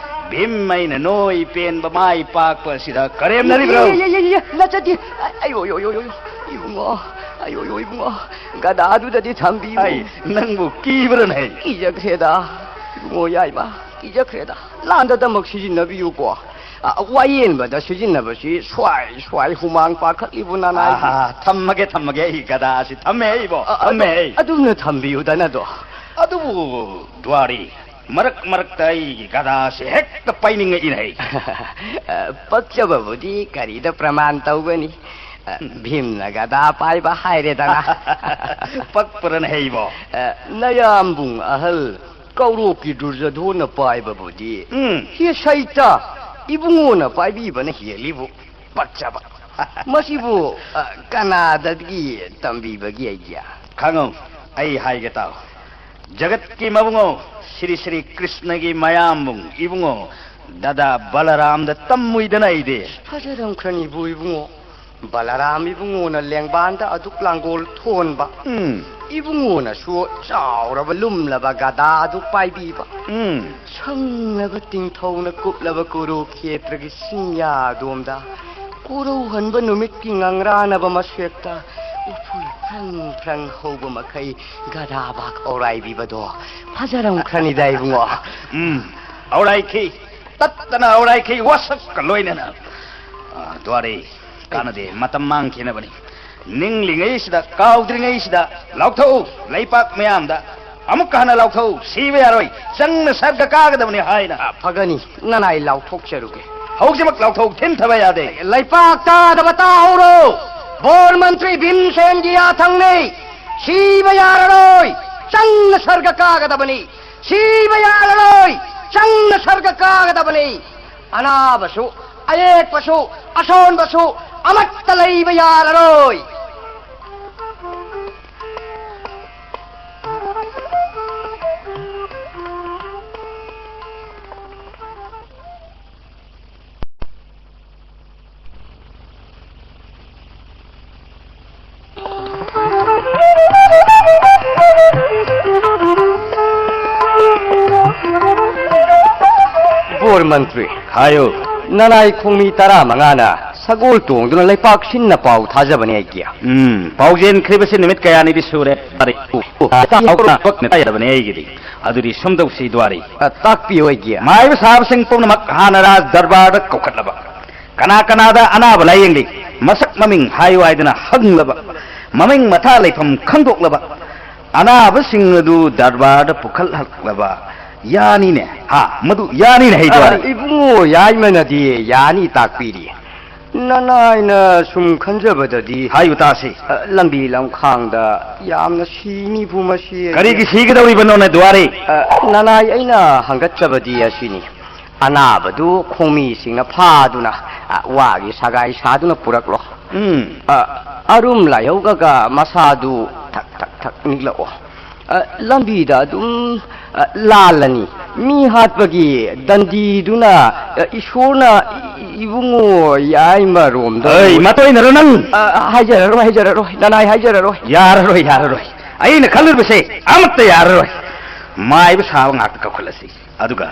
ꯚꯤꯝ ꯑꯩꯅ ꯅꯣꯏ ꯄꯦꯟꯕ ꯃꯥꯏ ꯄꯥꯛꯄ ꯑꯁꯤꯗ ꯀꯔꯦꯝꯅꯔꯤꯕ꯭ꯔꯣ? E, E, E, E, E, ꯅꯠꯆꯗꯦ꯫ ꯑꯌꯣ, ꯌꯣ, ꯌꯣ, ꯌꯣ, ꯌꯣ꯫ ꯏꯕꯨꯡꯉꯣ, ꯑꯌꯣ, ꯌꯣ, ꯏꯕꯨꯡꯉꯣ, ꯒꯗꯥꯗꯨꯗꯗꯤ ꯊꯝꯕꯤꯌꯨ꯫ ꯑꯩ ꯅꯪꯕꯨ ꯀꯤꯕ꯭ꯔꯅꯦ? ꯀꯤꯖꯈ꯭ꯔꯦꯗ꯫ ꯏꯕꯨꯡꯉꯣ ꯌꯥꯏꯃ, ꯀꯤꯖꯈ꯭ꯔꯦꯗ꯫ ꯂꯥꯟꯗꯗꯃꯛ ꯁꯤꯖꯤꯟꯅꯕꯤꯌꯨꯀꯣ꯫ ꯑ, ꯋꯥꯌꯦꯟꯕꯗ ꯁꯤꯖꯤꯟꯅꯕꯁꯤ ꯁ꯭ꯋꯥꯏ, ꯁ꯭ꯋꯥꯏ ꯍꯨꯃꯥꯡ ꯄꯥꯈꯠꯂꯤꯕꯨ ꯅꯅꯥꯏ꯫ ꯑꯥ, ꯊꯝꯃꯒꯦ, ꯊꯝꯃꯒꯦ, ꯑꯩ ꯒꯗꯥ ꯑꯁꯤ ꯊꯝꯃꯦ ꯑꯩꯕꯣ, ꯑ, ꯑꯗꯨ, ꯊꯝꯃꯦ ꯑꯩ꯫ ꯑꯗꯨꯝꯅ ꯊꯝꯕꯤꯌꯨꯗꯅꯗꯣ꯫ ꯑꯗꯨꯕꯨ ꯗ꯭ꯋꯥꯔꯤ, ꯃꯔꯛ ꯃꯔꯛꯇ ꯑꯩꯒꯤ ꯒꯗꯥꯁꯦ ꯍꯦꯛꯇ ꯄꯥꯏꯅꯤꯡꯉꯛꯏꯅꯦ꯫ ꯑ, ꯄꯛꯆꯕꯕꯨꯗꯤ ꯀꯔꯤꯗ ꯄ꯭ꯔꯃꯥꯟ ꯇꯧꯒꯅꯤ? ꯑ, ꯎꯝ꯫ ꯚꯤꯝꯅ ꯒꯗꯥ ꯄꯥꯏꯕ ꯍꯥꯏꯔꯦꯗꯅ꯫ ꯄꯛꯄ꯭ꯔꯅꯦ ꯍꯩꯕꯣ? ꯑ, ꯅꯌꯥꯝꯕꯨꯡ ꯑꯍꯜ ꯀꯧꯔꯣꯛꯀꯤ ꯗꯨꯔꯖꯣꯙꯣꯟꯅ ꯄꯥꯏꯕꯕꯨꯗꯤ ꯎꯝ꯫ ꯍꯦ ꯁꯩꯇ, ꯏꯕꯨꯡꯉꯣꯅ ꯄꯥꯏꯕꯤꯕꯅ ꯍꯦꯜꯂꯤꯕꯨ꯫ ꯄꯛꯆꯕ꯫ ꯃꯁꯤꯕꯨ, ꯑ, ꯀꯅꯥꯗꯒꯤ ꯇꯝꯕꯤꯕꯒꯤ ꯑꯥꯏꯗꯤꯌꯥ? ꯈꯪꯉꯨ, ꯑꯩ ꯍꯥꯏꯒꯦ ꯇꯥꯎ꯫ ꯖꯒꯠꯀꯤ ꯃꯕꯨꯡꯉꯣ, ꯁ꯭ꯔꯤ ꯁ꯭ꯔꯤ ꯀ꯭ꯔꯤꯁꯅꯒꯤ ꯃꯌꯥꯝꯕꯨꯡ ꯏꯕꯨꯡꯉꯣ, ꯗꯥꯗꯥ ꯕꯂꯔꯥꯝꯗ ꯇꯝꯃꯨꯏꯗꯅ ꯑꯩꯗꯤ꯫ ꯐꯖꯔꯝꯈ꯭ꯔꯅꯤꯕꯨ ꯏꯕꯨꯡꯉꯣ꯫ ꯕꯂꯔꯥꯝ ꯏꯕꯨꯡꯉꯣꯅ ꯂꯦꯡꯕꯥꯟꯗ ꯑꯗꯨꯛ ꯂꯥꯡꯒꯣꯜ ꯊꯣꯟꯕ, ꯎꯝ꯫ ꯏꯕꯨꯡꯉꯣꯅꯁꯨ ꯆꯥꯎꯔꯕ ꯂꯨꯝꯂꯕ ꯒꯗꯥ ꯑꯗꯨ ꯄꯥꯏꯕꯤꯕ, ꯎꯝ꯫ ꯁꯪꯂꯕ ꯇꯤꯡꯊꯧꯅ ꯀꯨꯞꯂꯕ ꯀꯨꯔꯨ ꯈꯦꯇ꯭ꯔꯒꯤ ꯆꯤꯡꯌꯥꯗꯣꯝꯗ ꯀꯣꯔꯧꯍꯟꯕ ꯅꯨꯃꯤꯠꯀꯤ ꯉꯪꯔꯥꯅꯕ ꯃꯁꯦꯛꯇ ꯎꯐꯨꯜ ꯐ꯭ꯔꯪ ꯐ꯭ꯔꯪ ꯍꯧꯕ ꯃꯈꯩ ꯒꯗꯥꯕꯥꯛ ꯑꯧꯔꯥꯏꯕꯤꯕꯗꯣ ꯐꯖꯔꯝꯈ꯭ꯔꯅꯤꯗ, ꯏꯕꯨꯡꯉꯣ꯫ ꯎꯝ, ꯑꯧꯔꯥꯏꯈꯤ꯫ ꯇꯠꯇꯅ ꯑꯧꯔꯥꯏꯈꯤ, ꯋꯥꯁꯛꯀ ꯂꯣꯏꯅꯅ꯫ ꯑ, ꯗ꯭ꯋꯥꯔꯤ, ꯀꯥꯟꯅꯗꯦ, ꯃꯇꯝ ꯃꯥꯡꯈꯤꯅꯕꯅꯤ꯫ ꯅꯤꯡꯂꯤꯉꯩꯁꯤꯗ, ꯀꯥꯎꯗ꯭ꯔꯤꯉꯩꯁꯤꯗ ꯂꯥꯎꯊꯣꯛꯎ, ꯂꯩꯄꯥꯛ ꯃꯌꯥꯝꯗ꯫ ꯑꯃꯨꯛꯀ ꯍꯟꯅ ꯂꯥꯎꯊꯣꯛꯎ, ꯁꯤꯕ ꯌꯥꯔꯣꯏ, ꯆꯪꯅ ꯁꯔꯒ ꯀꯥꯒꯗꯕꯅꯤ ꯍꯥꯏꯅ꯫ ꯑ, ꯐꯒꯅꯤ, ꯅꯅꯥꯏ ꯂꯥꯎꯊꯣꯛꯆꯔꯨꯒꯦ꯫ ꯍꯧꯖꯤꯛꯃꯛ ꯂꯥꯎꯊꯣꯛꯎ, ꯊꯤꯟꯊꯕ ꯌꯥꯗꯦ꯫ ꯂꯩꯄꯥꯛ ꯇꯥꯗꯕ ꯇꯥꯍꯧꯔꯣ, ꯕꯣꯔ ꯃꯟꯇ꯭ꯔꯤ ꯚꯤꯝꯁꯦꯟꯒꯤ ꯌꯥꯊꯪꯅꯤ꯫ ꯁꯤꯕ ꯌꯥꯔꯔꯣꯏ, ꯆꯪꯅ ꯁꯔꯒ ꯀꯥꯒꯗꯕꯅꯤ꯫ ꯁꯤꯕ ꯌꯥꯔꯔꯣꯏ, ꯆꯪꯅ ꯁꯔꯒ ꯀꯥꯒꯗꯕꯅꯤ꯫ ꯑꯅꯥꯕꯁꯨ, ꯑꯌꯦꯛꯄꯁꯨ, ꯑꯁꯣꯟꯕꯁꯨ ꯑꯃꯠꯇ ꯂꯩꯕ ꯌꯥꯔꯔꯣꯏ꯫ ꯕꯣꯔ ꯃꯟꯇ꯭ꯔꯤ꯫ ꯍꯥꯏꯌꯨ꯫ ꯅꯅꯥꯏ ꯈꯣꯡꯃꯤ ꯇꯔꯥꯃꯉꯥꯅ ꯁꯒꯣꯜ ꯇꯣꯡꯗꯨꯅ ꯂꯩꯄꯥꯛ ꯁꯤꯟꯅ ꯄꯥꯎ ꯊꯥꯖꯕꯅꯤ ꯑꯩꯒꯤ꯫ ꯎꯝ, ꯄꯥꯎ ꯆꯦꯟꯈ꯭ꯔꯤꯕꯁꯤ ꯅꯨꯃꯤꯠ ꯀꯌꯥꯅꯤꯗꯤ ꯁꯨꯔꯦ꯫ ꯄꯛꯅ ꯇꯥꯏꯗꯕꯅꯤ ꯑꯩꯒꯤꯗꯤ꯫ ꯑꯗꯨꯗꯤ ꯁꯨꯝ ꯇꯧꯁꯤ, ꯗ꯭ꯋꯥꯔꯤ꯫ ꯑ, ꯇꯥꯛꯄꯤꯌꯨ ꯑꯩꯒꯤ꯫ ꯃꯥꯏꯕ ꯁꯥꯕꯁꯤꯡ ꯄꯨꯝꯅꯃꯛ ꯍꯥꯟꯅ ꯔꯥꯖ ꯗꯔꯕꯥꯔꯗ ꯀꯧꯈꯠꯂꯕ꯫ ꯀꯅꯥ ꯀꯅꯥꯗ ꯑꯅꯥꯕ ꯂꯥꯌꯦꯡꯂꯤ? ꯃꯁꯛ ꯃꯃꯤꯡ ꯍꯥꯏꯌꯨ ꯍꯥꯏꯗꯨꯅ ꯍꯪꯂꯕ꯫ ꯃꯃꯤꯡ ꯃꯊꯥ ꯂꯩꯐꯝ ꯈꯪꯗꯣꯛꯂꯕ꯫ ꯑꯅꯥꯕꯁꯤꯡ ꯑꯗꯨ ꯗꯔꯕꯥꯔꯗ ꯄꯨꯈꯠꯂꯛꯂꯕ꯫ ꯌꯥꯅꯤꯅꯦ? ꯍꯥ? ꯃꯗꯨ ꯌꯥꯅꯤꯅꯦ ꯍꯩ, ꯑ, ꯗ꯭ꯋꯥꯔꯤ? ꯏꯕꯨꯡꯉꯣ ꯌꯥꯏꯃꯅꯗꯤ ꯌꯥꯅꯤ ꯇꯥꯛꯄꯤꯔꯤ꯫ ꯅꯅꯥꯏꯅ ꯁꯨꯝ ꯈꯟꯖꯕꯗꯗꯤ ꯍꯥꯏꯌꯨ ꯇꯥꯁꯤ꯫ ꯑ, ꯂꯝꯕꯤ ꯂꯝꯈꯥꯡꯗ ꯌꯥꯝꯅ ꯁꯤꯅꯤꯕꯨ ꯃꯁꯤ꯫ ꯀꯔꯤꯒꯤ ꯁꯤꯒꯗꯧꯔꯤꯕꯅꯣꯅꯦ, ꯗ꯭ꯋꯥꯔꯤ? ꯑ, ꯅꯅꯥꯏ ꯑꯩꯅ ꯍꯪꯒꯠꯆꯕꯗꯤ ꯑꯁꯤꯅꯤ꯫ ꯑꯅꯥꯕꯗꯨ ꯈꯣꯡꯃꯤꯁꯤꯡꯅ ꯐꯥꯗꯨꯅ, ꯑ, ꯋꯥꯒꯤ ꯁꯒꯥꯏ ꯁꯥꯗꯨꯅ ꯄꯨꯔꯛꯂꯣ꯫ ꯎꯝ꯫ ꯑ, ꯑꯔꯨꯝ ꯂꯥꯏꯍꯧꯒꯒ ꯃꯁꯥꯗꯨ ꯊꯛ ꯊꯛ ꯊꯛ ꯅꯤꯛꯂꯛꯑꯣ꯫ ꯑ, ꯂꯝꯕꯤꯗ ꯑꯗꯨꯝ, ꯑ, ꯂꯥꯜꯂꯅꯤ꯫ ꯃꯤ ꯍꯥꯠꯄꯒꯤ ꯗꯟꯗꯤꯗꯨꯅ, ꯑ, ꯏꯁꯣꯔꯅ ꯏ-, ꯏꯕꯨꯡꯉꯣ ꯌꯥꯏꯃꯔꯣꯝꯗ ꯑꯩ ꯃꯇꯣꯏꯅꯔꯣ ꯅꯪ? ꯑ, ꯍꯥꯏꯖꯔꯔꯣꯏ, ꯍꯥꯏꯖꯔꯔꯣꯏ꯫ ꯅꯅꯥꯏ ꯍꯥꯏꯖꯔꯔꯣꯏ꯫ ꯌꯥꯔꯔꯣꯏ, ꯌꯥꯔꯔꯣꯏ꯫ ꯑꯩꯅ ꯈꯜꯂꯨꯕꯁꯦ ꯑꯃꯠꯇ ꯌꯥꯔꯔꯣꯏ꯫ ꯃꯥꯏꯕ ꯁꯥꯕ ꯉꯥꯛꯇ ꯀꯧꯈꯠꯂꯁꯤ꯫ ꯑꯗꯨꯒ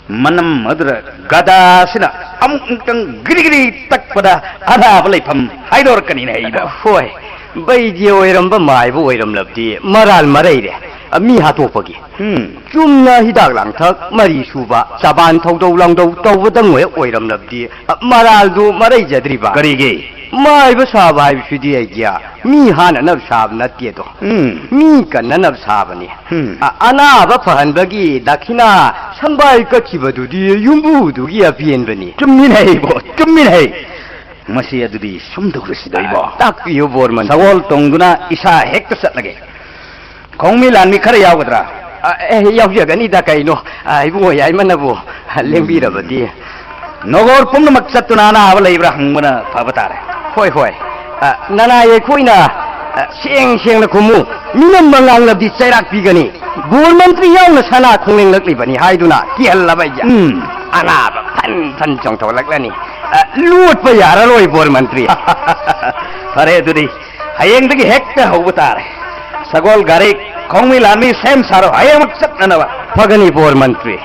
ꯃꯅꯝ ꯑꯗꯨꯗ ꯒꯗꯥꯁꯤꯅ ꯑꯃꯨꯛꯇꯪ ꯒꯤꯔꯤ ꯒꯤꯔꯤ ꯇꯛꯄꯗ ꯑꯅꯥꯕ ꯂꯩꯐꯝ ꯍꯥꯏꯗꯣꯔꯛꯀꯅꯤꯅꯦ ꯑꯩꯕꯣ꯫ ꯍꯣꯏ, ꯕꯩꯗꯤ ꯑꯣꯏꯔꯝꯕ ꯃꯥꯏꯕ ꯑꯣꯏꯔꯝꯂꯕꯗꯤ ꯃꯔꯥꯜ ꯃꯔꯩꯔꯦ꯫ ꯃꯤ ꯍꯥꯠꯇꯣꯛꯄꯒꯤ꯫ ꯎꯝ꯫ ꯆꯨꯝꯅ ꯍꯤꯗꯥꯛ ꯂꯥꯡꯊꯛ, ꯃꯔꯤ ꯁꯨꯕ, ꯆꯕꯥꯟ ꯊꯧꯗꯧ ꯂꯥꯡꯗꯧ ꯇꯧꯕꯗꯪ ꯑꯣꯏ-, ꯑꯣꯏꯔꯝꯂꯕꯗꯤ ꯃꯔꯥꯜꯗꯨ ꯃꯔꯩꯖꯗ꯭ꯔꯤꯕ꯫ ꯀꯔꯤꯒꯤ? ꯃꯥꯏꯕ ꯁꯥꯕ ꯍꯥꯏꯕꯁꯤꯗꯤ ꯑꯩꯒꯤ ꯃꯤ ꯍꯥꯠꯅꯅꯕ ꯁꯥꯕ ꯅꯠꯇꯦꯗꯣ꯫ ꯎꯝ꯫ ꯃꯤ ꯀꯟꯅꯅꯕ ꯁꯥꯕꯅꯤ꯫ ꯎꯝ꯫ ꯑ-, ꯑꯅꯥꯕ ꯐꯍꯟꯕꯒꯤ ꯗꯈꯤꯅꯥ ꯁꯝꯕꯥꯏ ꯀꯠꯈꯤꯕꯗꯨꯗꯤ ꯌꯨꯝꯕꯨꯗꯨꯒꯤ ꯑꯄꯦꯟꯕꯅꯤ꯫ ꯆꯨꯝꯃꯤꯅꯦ ꯏꯕꯣ, ꯆꯨꯝꯃꯤꯅꯦ꯫ ꯃꯁꯤ ꯑꯗꯨꯗꯤ ꯁꯨꯝ ꯇꯧꯔꯁꯤꯗ ꯏꯕꯣ꯫ ꯇꯥꯛꯄꯤꯌꯨ ꯕꯣꯔꯃꯟ꯫ ꯁꯒꯣꯜ ꯇꯣꯡꯗꯨꯅ ꯏꯁꯥ ꯍꯦꯛꯇ ꯆꯠꯂꯒꯦ꯫ ꯈꯣꯡꯃꯤ ꯂꯥꯟꯃꯤ ꯈꯔ ꯌꯥꯎꯒꯗ꯭ꯔꯥ? ꯑ, ꯑꯦ, ꯌꯥꯎꯖꯒꯅꯤꯗ ꯀꯩꯅꯣ꯫ ꯑ, ꯏꯕꯨꯡꯉꯣ ꯌꯥꯏꯃꯅꯕꯨ ꯂꯦꯡꯕꯤꯔꯕꯗꯤ꯫ ꯅꯣꯒꯣꯔ ꯄꯨꯝꯅꯃꯛ ꯆꯠꯇꯨꯅ ꯑꯅꯥꯕ ꯂꯩꯕ꯭ꯔꯥ ꯍꯪꯕꯅ ꯐꯕ ꯇꯥꯔꯦ꯫ ꯍꯣꯏ, ꯍꯣꯏ꯫ ꯑ, ꯅꯅꯥꯏ ꯑꯩꯈꯣꯏꯅ, ꯑ, ꯁꯦꯡ ꯁꯦꯡꯅ ꯈꯨꯝꯃꯨ꯫ ꯃꯤꯅꯝꯕ ꯉꯥꯡꯂꯕꯗꯤ ꯆꯩꯔꯥꯛ ꯄꯤꯒꯅꯤ꯫ ꯕꯣꯔ ꯃꯟꯇ꯭ꯔꯤ ꯌꯥꯎꯅ ꯁꯅꯥ ꯈꯣꯡꯂꯦꯡꯂꯛꯂꯤꯕꯅꯤ ꯍꯥꯏꯗꯨꯅ ꯀꯤꯍꯜꯂꯕ ꯑꯩꯁꯦ꯫ ꯎꯝ꯫ ꯑꯅꯥꯕ ꯐꯟ ꯐꯟ ꯆꯣꯡꯊꯣꯛꯂꯛꯂꯅꯤ꯫ ꯑ, ꯂꯣꯠꯄ ꯌꯥꯔꯔꯣꯏ ꯕꯣꯔ ꯃꯟꯇ꯭ꯔꯤ꯫ ꯐꯔꯦ ꯑꯗꯨꯗꯤ꯫ ꯍꯌꯦꯡꯗꯒꯤ ꯍꯦꯛꯇ ꯍꯧꯕ ꯇꯥꯔꯦ꯫ ꯁꯒꯣꯜ ꯒꯥꯔꯤ ꯈꯣꯡꯃꯤ ꯂꯥꯟꯃꯤ ꯁꯦꯝ ꯁꯥꯔꯣ, ꯍꯌꯦꯡꯃꯛ ꯆꯠꯅꯅꯕ꯫ ꯐꯒꯅꯤ ꯕꯣꯔ ꯃꯟꯇ꯭ꯔꯤ꯫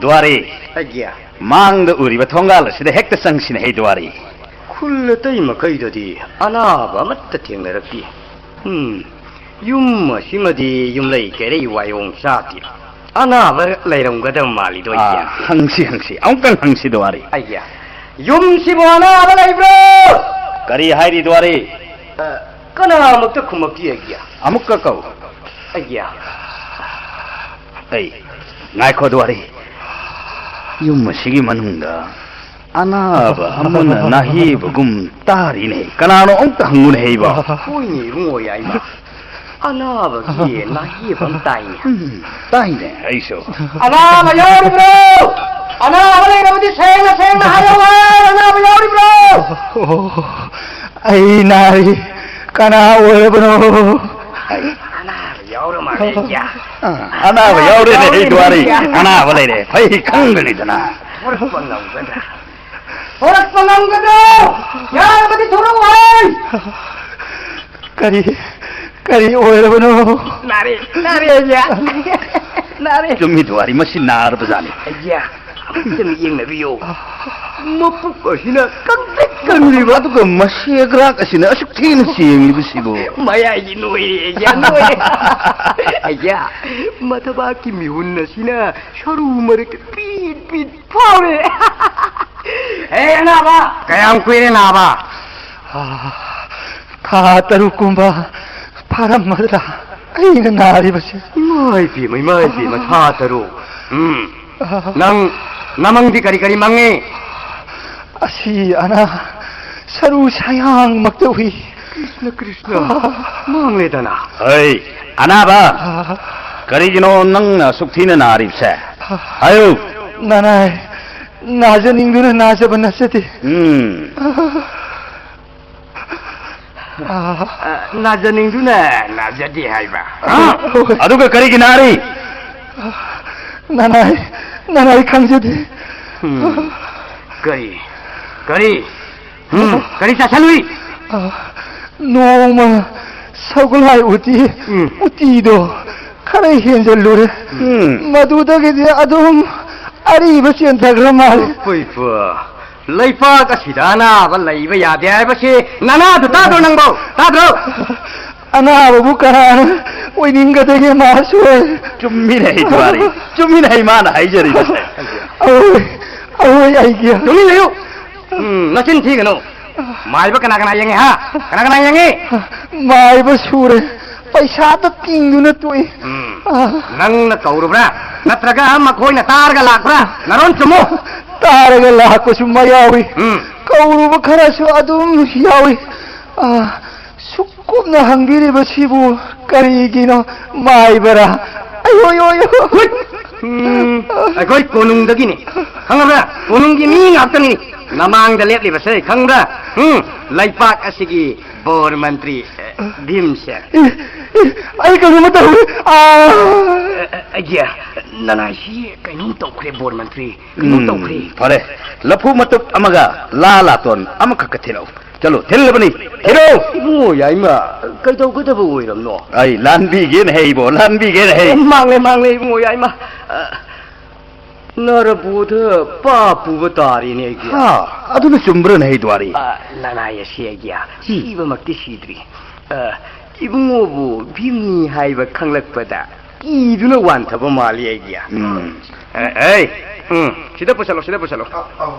ꯗꯨꯋꯥꯔꯤ꯫ ꯑꯩꯒꯤ꯫ ꯃꯥꯡꯗ ꯎꯔꯤꯕ ꯊꯣꯡꯒꯥꯜ ꯑꯁꯤꯗ ꯍꯦꯛꯇ ꯆꯪꯁꯤꯅꯦ, ꯍꯦ ꯗꯨꯋꯥꯔꯤ꯫ ꯈꯨꯜ ꯑꯇꯩ ꯃꯈꯩꯗꯗꯤ ꯑꯅꯥꯕ ꯑꯃꯠꯇ ꯊꯦꯡꯅꯔꯛꯇꯦ꯫ ꯎꯝ, ꯌꯨꯝ ꯑꯁꯤꯃꯗꯤ ꯌꯨꯝꯂꯩ ꯀꯩꯔꯩ ꯋꯥꯌꯣꯡ ꯆꯥꯗꯦ꯫ ꯑꯅꯥꯕ ꯂꯩꯔꯝꯒꯗꯕ ꯃꯥꯜꯂꯤꯗꯣ, ꯑꯩꯒꯤ꯫ ꯑꯥ, ꯍꯪꯁꯤ, ꯍꯪꯁꯤ꯫ ꯑꯃꯨꯛꯇꯪ ꯍꯪꯁꯤ, ꯗꯨꯋꯥꯔꯤ꯫ ꯑꯩꯒꯤ꯫ ꯌꯨꯝꯁꯤꯕꯨ ꯑꯅꯥꯕ ꯂꯩꯕ꯭ꯔꯣ? ꯀꯔꯤ ꯍꯥꯏꯔꯤ, ꯗꯨꯋꯥꯔꯤ? ꯑ, ꯀꯅꯥꯃꯛꯇ ꯈꯨꯝꯃꯛꯇꯦ, ꯑꯩꯒꯤ꯫ ꯑꯃꯨꯛꯀ ꯀꯧ꯫ ꯑꯩꯒꯤ꯫ ꯑꯩ, ꯉꯥꯏꯈꯣ, ꯗꯨꯋꯥꯔꯤ꯫ ꯌꯨꯝ ꯑꯁꯤꯒꯤ ꯃꯅꯨꯡꯗ ꯑꯅꯥꯕ ꯑꯃꯅ ꯅꯥꯍꯦꯕꯒꯨꯝ ꯇꯥꯔꯤꯅꯦ꯫ ꯀꯅꯥꯅꯣ ꯑꯝꯇ ꯍꯪꯉꯨꯅꯦ ꯏꯕꯣ꯫ ꯍꯣꯏꯅꯦ ꯏꯕꯨꯡꯉꯣ ꯌꯥꯏꯃ꯫ ꯑꯅꯥꯕꯒꯤ ꯅꯥꯍꯦꯕ ꯑꯃ ꯇꯥꯏꯅꯦ꯫ ꯎꯝ, ꯇꯥꯏꯅꯦ ꯑꯩꯁꯨ꯫ ꯑꯅꯥꯕ ꯌꯥꯎꯔꯤꯕ꯭ꯔꯣ? ꯑꯅꯥꯕ ꯂꯩꯔꯕꯗꯤ ꯁꯦꯡꯅ ꯁꯦꯡꯅ ꯍꯥꯏꯌꯣ꯫ ꯑꯅꯥꯕ ꯌꯥꯎꯔꯤꯕ꯭ꯔꯣ? ꯑꯣ, ꯑꯩ ꯅꯥꯔꯤ꯫ ꯀꯅꯥ ꯑꯣꯏꯔꯕꯅꯣ? ꯑꯅꯥꯕ ꯌꯥꯎꯔ ꯃꯥꯜꯂꯦ, ꯑꯩꯌꯥ꯫ ꯑ, ꯑꯅꯥꯕ ꯌꯥꯎꯔꯦꯅꯦ, ꯑꯩ ꯗꯨꯋꯥꯔꯤ꯫ ꯑꯅꯥꯕ ꯂꯩꯔꯦ꯫ ꯐꯩ ꯈꯪꯒꯅꯤꯗꯅ꯫ ꯍꯣꯔꯛꯄ ꯉꯝꯒꯗ꯭ꯔꯥ? ꯍꯣꯔꯛꯄ ꯉꯝꯒꯗ꯭ꯔꯣ? ꯌꯥꯔꯕꯗꯤ ꯊꯣꯔꯛꯎ ꯍꯥꯏ! ꯀꯔꯤ, ꯀꯔꯤ ꯑꯣꯏꯔꯕꯅꯣ? ꯅꯥꯔꯦ, ꯅꯥꯔꯦ, ꯑꯩꯌꯥ꯫ ꯅꯥꯔꯦ꯫ ꯆꯨꯝꯃꯤ ꯗꯨꯋꯥꯔꯤ, ꯃꯁꯤ ꯅꯥꯔꯕꯖꯥꯠꯅꯤ꯫ ꯑꯩꯌꯥ, ꯑꯃꯨꯛꯇ ꯌꯦꯡꯅꯕꯤꯌꯨ꯫ ꯃꯄꯨꯛ ꯑꯁꯤꯅ ꯀꯪꯇ꯭ꯔꯤꯛ ꯀꯪꯂꯤꯕ꯫ ꯑꯗꯨꯒ ꯃꯁꯦꯒ꯭ꯔꯥꯛ ꯑꯁꯤꯅ ꯑꯁꯨꯛ ꯊꯤꯅ ꯆꯦꯡꯂꯤꯕꯁꯤꯕꯨ꯫ ꯃꯌꯥꯏꯒꯤ ꯅꯣꯏꯔꯦ, ꯑꯩꯌꯥ, ꯅꯣꯏꯔꯦ꯫ ꯑꯩꯌꯥ, ꯃꯊꯕꯥꯛꯀꯤ ꯃꯤꯍꯨꯟ ꯑꯁꯤꯅ ꯁꯔꯨ ꯃꯔꯛꯇ ꯄꯤꯠ ꯄꯤꯠ ꯐꯥꯎꯔꯦ꯫ ꯍꯦ, ꯑꯅꯥꯕ! ꯀꯌꯥꯝ ꯀꯨꯏꯔꯦ ꯅꯥꯕ? ꯑꯥ, ꯊꯥ ꯇꯔꯨꯛ ꯀꯨꯝꯕ ꯐꯥꯔꯝꯃꯗ꯭ꯔꯥ ꯑꯩꯅ ꯅꯥꯔꯤꯕꯁꯦ? ꯏꯃꯥ ꯏꯕꯦꯝꯃ, ꯏꯃꯥ ꯏꯕꯦꯝꯃ, ꯊꯥ ꯇꯔꯨꯛ꯫ ꯎꯝ꯫ ꯑꯥ꯫ ꯅꯪ ꯅꯃꯪꯗꯤ ꯀꯔꯤ ꯀꯔꯤ ꯃꯪꯉꯤ? ꯑꯁꯤ ꯑꯅꯥ ꯁꯔꯨ ꯁꯌꯥꯡꯃꯛꯇ ꯎꯏ꯫ ꯀ꯭ꯔꯤꯁꯅ, ꯀ꯭ꯔꯤꯁꯅ, ꯑꯥ꯫ ꯃꯥꯡꯂꯦꯗꯅ꯫ ꯍꯩ, ꯑꯅꯥꯕ! ꯑꯥ꯫ ꯀꯔꯤꯒꯤꯅꯣ ꯅꯪꯅ ꯑꯁꯨꯛ ꯊꯤꯅ ꯅꯥꯔꯤꯕꯁꯦ? ꯑꯥ꯫ ꯍꯥꯏꯌꯨ꯫ ꯅꯅꯥꯏ, ꯅꯥꯖꯅꯤꯡꯗꯨꯅ ꯅꯥꯖꯕ ꯅꯠꯆꯗꯦ꯫ ꯎꯝ꯫ ꯑꯥ꯫ ꯑ, ꯅꯥꯖꯅꯤꯡꯗꯨꯅ ꯅꯥꯖꯗꯦ ꯍꯥꯏꯕ꯫ ꯍꯣꯏ꯫ ꯑꯗꯨꯒ ꯀꯔꯤꯒꯤ ꯅꯥꯔꯤ? ꯅꯅꯥꯏ, ꯅꯅꯥꯏ ꯈꯪꯖꯗꯦ꯫ ꯎꯝ꯫ ꯀꯔꯤ? ꯀꯔꯤ? ꯎꯝ, ꯀꯔꯤ ꯆꯥꯁꯜꯂꯨꯏ? ꯑꯥ, ꯅꯣꯡꯃ ꯁꯒꯣꯜꯍꯋꯥꯏ ꯎꯇꯤ, ꯎꯝ꯫ ꯎꯇꯤꯗꯣ ꯈꯔ ꯍꯦꯟꯖꯜꯂꯨꯔꯦ꯫ ꯎꯝ꯫ ꯃꯗꯨꯗꯒꯤꯗꯤ ꯑꯗꯨꯝ ꯑꯔꯤꯕ ꯆꯦꯟꯊꯈ꯭ꯔ ꯃꯥꯜꯂꯦ꯫ ꯄꯨꯏ ꯄꯨ, ꯂꯩꯄꯥꯛ ꯑꯁꯤꯗ ꯑꯅꯥꯕ ꯂꯩꯕ ꯌꯥꯗꯦ ꯍꯥꯏꯕꯁꯤ ꯅꯅꯥꯗꯨ ꯇꯥꯗ꯭ꯔꯣ ꯅꯪꯕꯣ? ꯇꯥꯗ꯭ꯔꯣ? ꯑꯅꯥꯕꯕꯨ ꯀꯅꯥꯅ ꯑꯣꯏꯅꯤꯡꯒꯗꯒꯦ, ꯃꯥꯁꯨ? ꯆꯨꯝꯃꯤꯅꯦ ꯑꯩ ꯗꯨꯋꯥꯔꯤ, ꯆꯨꯝꯃꯤꯅꯦ ꯑꯩ ꯃꯥꯅ ꯍꯥꯏꯖꯔꯤꯕꯁꯦ꯫ ꯑꯑꯣꯏ, ꯑꯑꯣꯏ, ꯑꯩꯒꯤ꯫ ꯇꯨꯃꯤꯟ ꯂꯩꯌꯨ꯫ ꯎꯝ, ꯅꯆꯤꯟ ꯊꯤꯒꯅꯨ꯫ ꯃꯥꯏꯕ ꯀꯅꯥ ꯀꯅꯥ ꯌꯦꯡꯉꯤ, ꯍꯥ? ꯀꯅꯥ ꯀꯅꯥ ꯌꯦꯡꯉꯤ? ꯃꯥꯏꯕ ꯁꯨꯔꯦ꯫ ꯄꯩꯁꯥꯗ ꯇꯤꯡꯗꯨꯅ ꯇꯣꯛꯏ꯫ ꯎꯝ꯫ ꯑꯥ꯫ ꯅꯪꯅ ꯀꯧꯔꯨꯕ꯭ꯔꯥ? ꯅꯠꯇ꯭ꯔꯒ ꯃꯈꯣꯏꯅ ꯇꯥꯔꯒ ꯂꯥꯛꯄ꯭ꯔꯥ? ꯅꯔꯣꯟ ꯆꯨꯝꯃꯨ꯫ ꯇꯥꯔꯒ ꯂꯥꯛꯄꯁꯨ ꯃꯌꯥꯎꯏ꯫ ꯎꯝ꯫ ꯀꯧꯔꯨꯕ ꯈꯔꯁꯨ ꯑꯗꯨꯝ ꯌꯥꯎꯏ꯫ ꯑ, ꯁꯨꯛ ꯀꯨꯞꯅ ꯍꯪꯕꯤꯔꯤꯕꯁꯤꯕꯨ ꯀꯔꯤꯒꯤꯅꯣ, ꯃꯥꯏꯕꯔꯥ? ꯑꯌꯣ, ꯌꯣ, ꯌꯣ꯫ ꯍꯨꯏꯠ! ꯎꯝ, ꯑꯩꯈꯣꯏ ꯀꯣꯅꯨꯡꯗꯒꯤꯅꯤ꯫ ꯈꯪꯉꯕ꯭ꯔꯥ? ꯀꯣꯅꯨꯡꯒꯤ ꯃꯤ ꯉꯥꯛꯇꯅꯤ ꯅꯃꯥꯡꯗ ꯂꯦꯞꯂꯤꯕꯁꯦ, ꯈꯪꯕ꯭ꯔꯥ? ꯎꯝ, ꯂꯩꯄꯥꯛ ꯑꯁꯤꯒꯤ ꯕꯣꯔ ꯃꯟꯇ꯭ꯔꯤ, ꯑ, ꯚꯤꯝꯁꯦ꯫ ꯑꯦ, ꯑꯦ, ꯑꯩ ꯀꯩꯅꯣꯝꯃ ꯇꯧꯔꯦ꯫ ꯑꯥ! ꯑ, ꯑ, ꯑ, ꯅꯅꯥꯏꯁꯤ ꯀꯩꯅꯣꯝ ꯇꯧꯈ꯭ꯔꯦ, ꯕꯣꯔ ꯃꯟꯇ꯭ꯔꯤ꯫ ꯀꯩꯅꯣꯝ ꯎꯝ, ꯇꯧꯈ꯭ꯔꯦ꯫ ꯐꯔꯦ꯫ ꯂꯐꯨ ꯃꯇꯨꯞ ꯑꯃꯒ ꯂꯥ ꯂꯥꯇꯣꯟ ꯑꯃꯈꯛꯀ ꯊꯤꯜꯂꯛꯎ꯫ ꯆꯠꯂꯣ, ꯊꯤꯜꯂꯕꯅꯤ꯫ ꯊꯤꯜꯂꯣ! ꯏꯕꯨꯡꯉꯣ ꯌꯥꯏꯃ, ꯀꯩꯗꯧꯒꯗꯕ ꯑꯣꯏꯔꯕꯅꯣ? ꯑꯩ ꯂꯥꯟꯕꯤꯒꯦꯅ ꯍꯩꯕꯣ, ꯂꯥꯟꯕꯤꯒꯦꯅ ꯍꯩ꯫ ꯑꯦ, ꯃꯥꯡꯂꯦ, ꯃꯥꯡꯂꯦ, ꯏꯕꯨꯡꯉꯣ ꯌꯥꯏꯃ꯫ ꯑ, ꯅꯔꯕꯣꯙ ꯄꯥꯞ ꯄꯨꯕ ꯇꯥꯔꯦꯅꯦ ꯑꯩꯒꯤ꯫ ꯍꯥ, ꯑꯗꯨꯅ ꯆꯨꯝꯕ꯭ꯔꯅꯦ ꯍꯩ ꯗ꯭ꯋꯥꯔꯤ? ꯑ, ꯅꯅꯥꯏ ꯑꯁꯤ ꯑꯩꯒꯤ ꯁꯤꯕꯃꯛꯇꯤ ꯁꯤꯗ꯭ꯔꯤ꯫ ꯑ, ꯏꯕꯨꯡꯉꯣꯕꯨ ꯚꯤꯝꯅꯤ ꯍꯥꯏꯕ ꯈꯪꯂꯛꯄꯗ ꯀꯤꯗꯨꯅ ꯋꯥꯟꯊꯕ ꯃꯥꯜꯂꯤ ꯑꯩꯒꯤ꯫ ꯎꯝ꯫ ꯑ, ꯑꯩ, ꯎꯝ, ꯁꯤꯗ ꯄꯨꯁꯜꯂꯣ, ꯁꯤꯗ ꯄꯨꯁꯜꯂꯣ꯫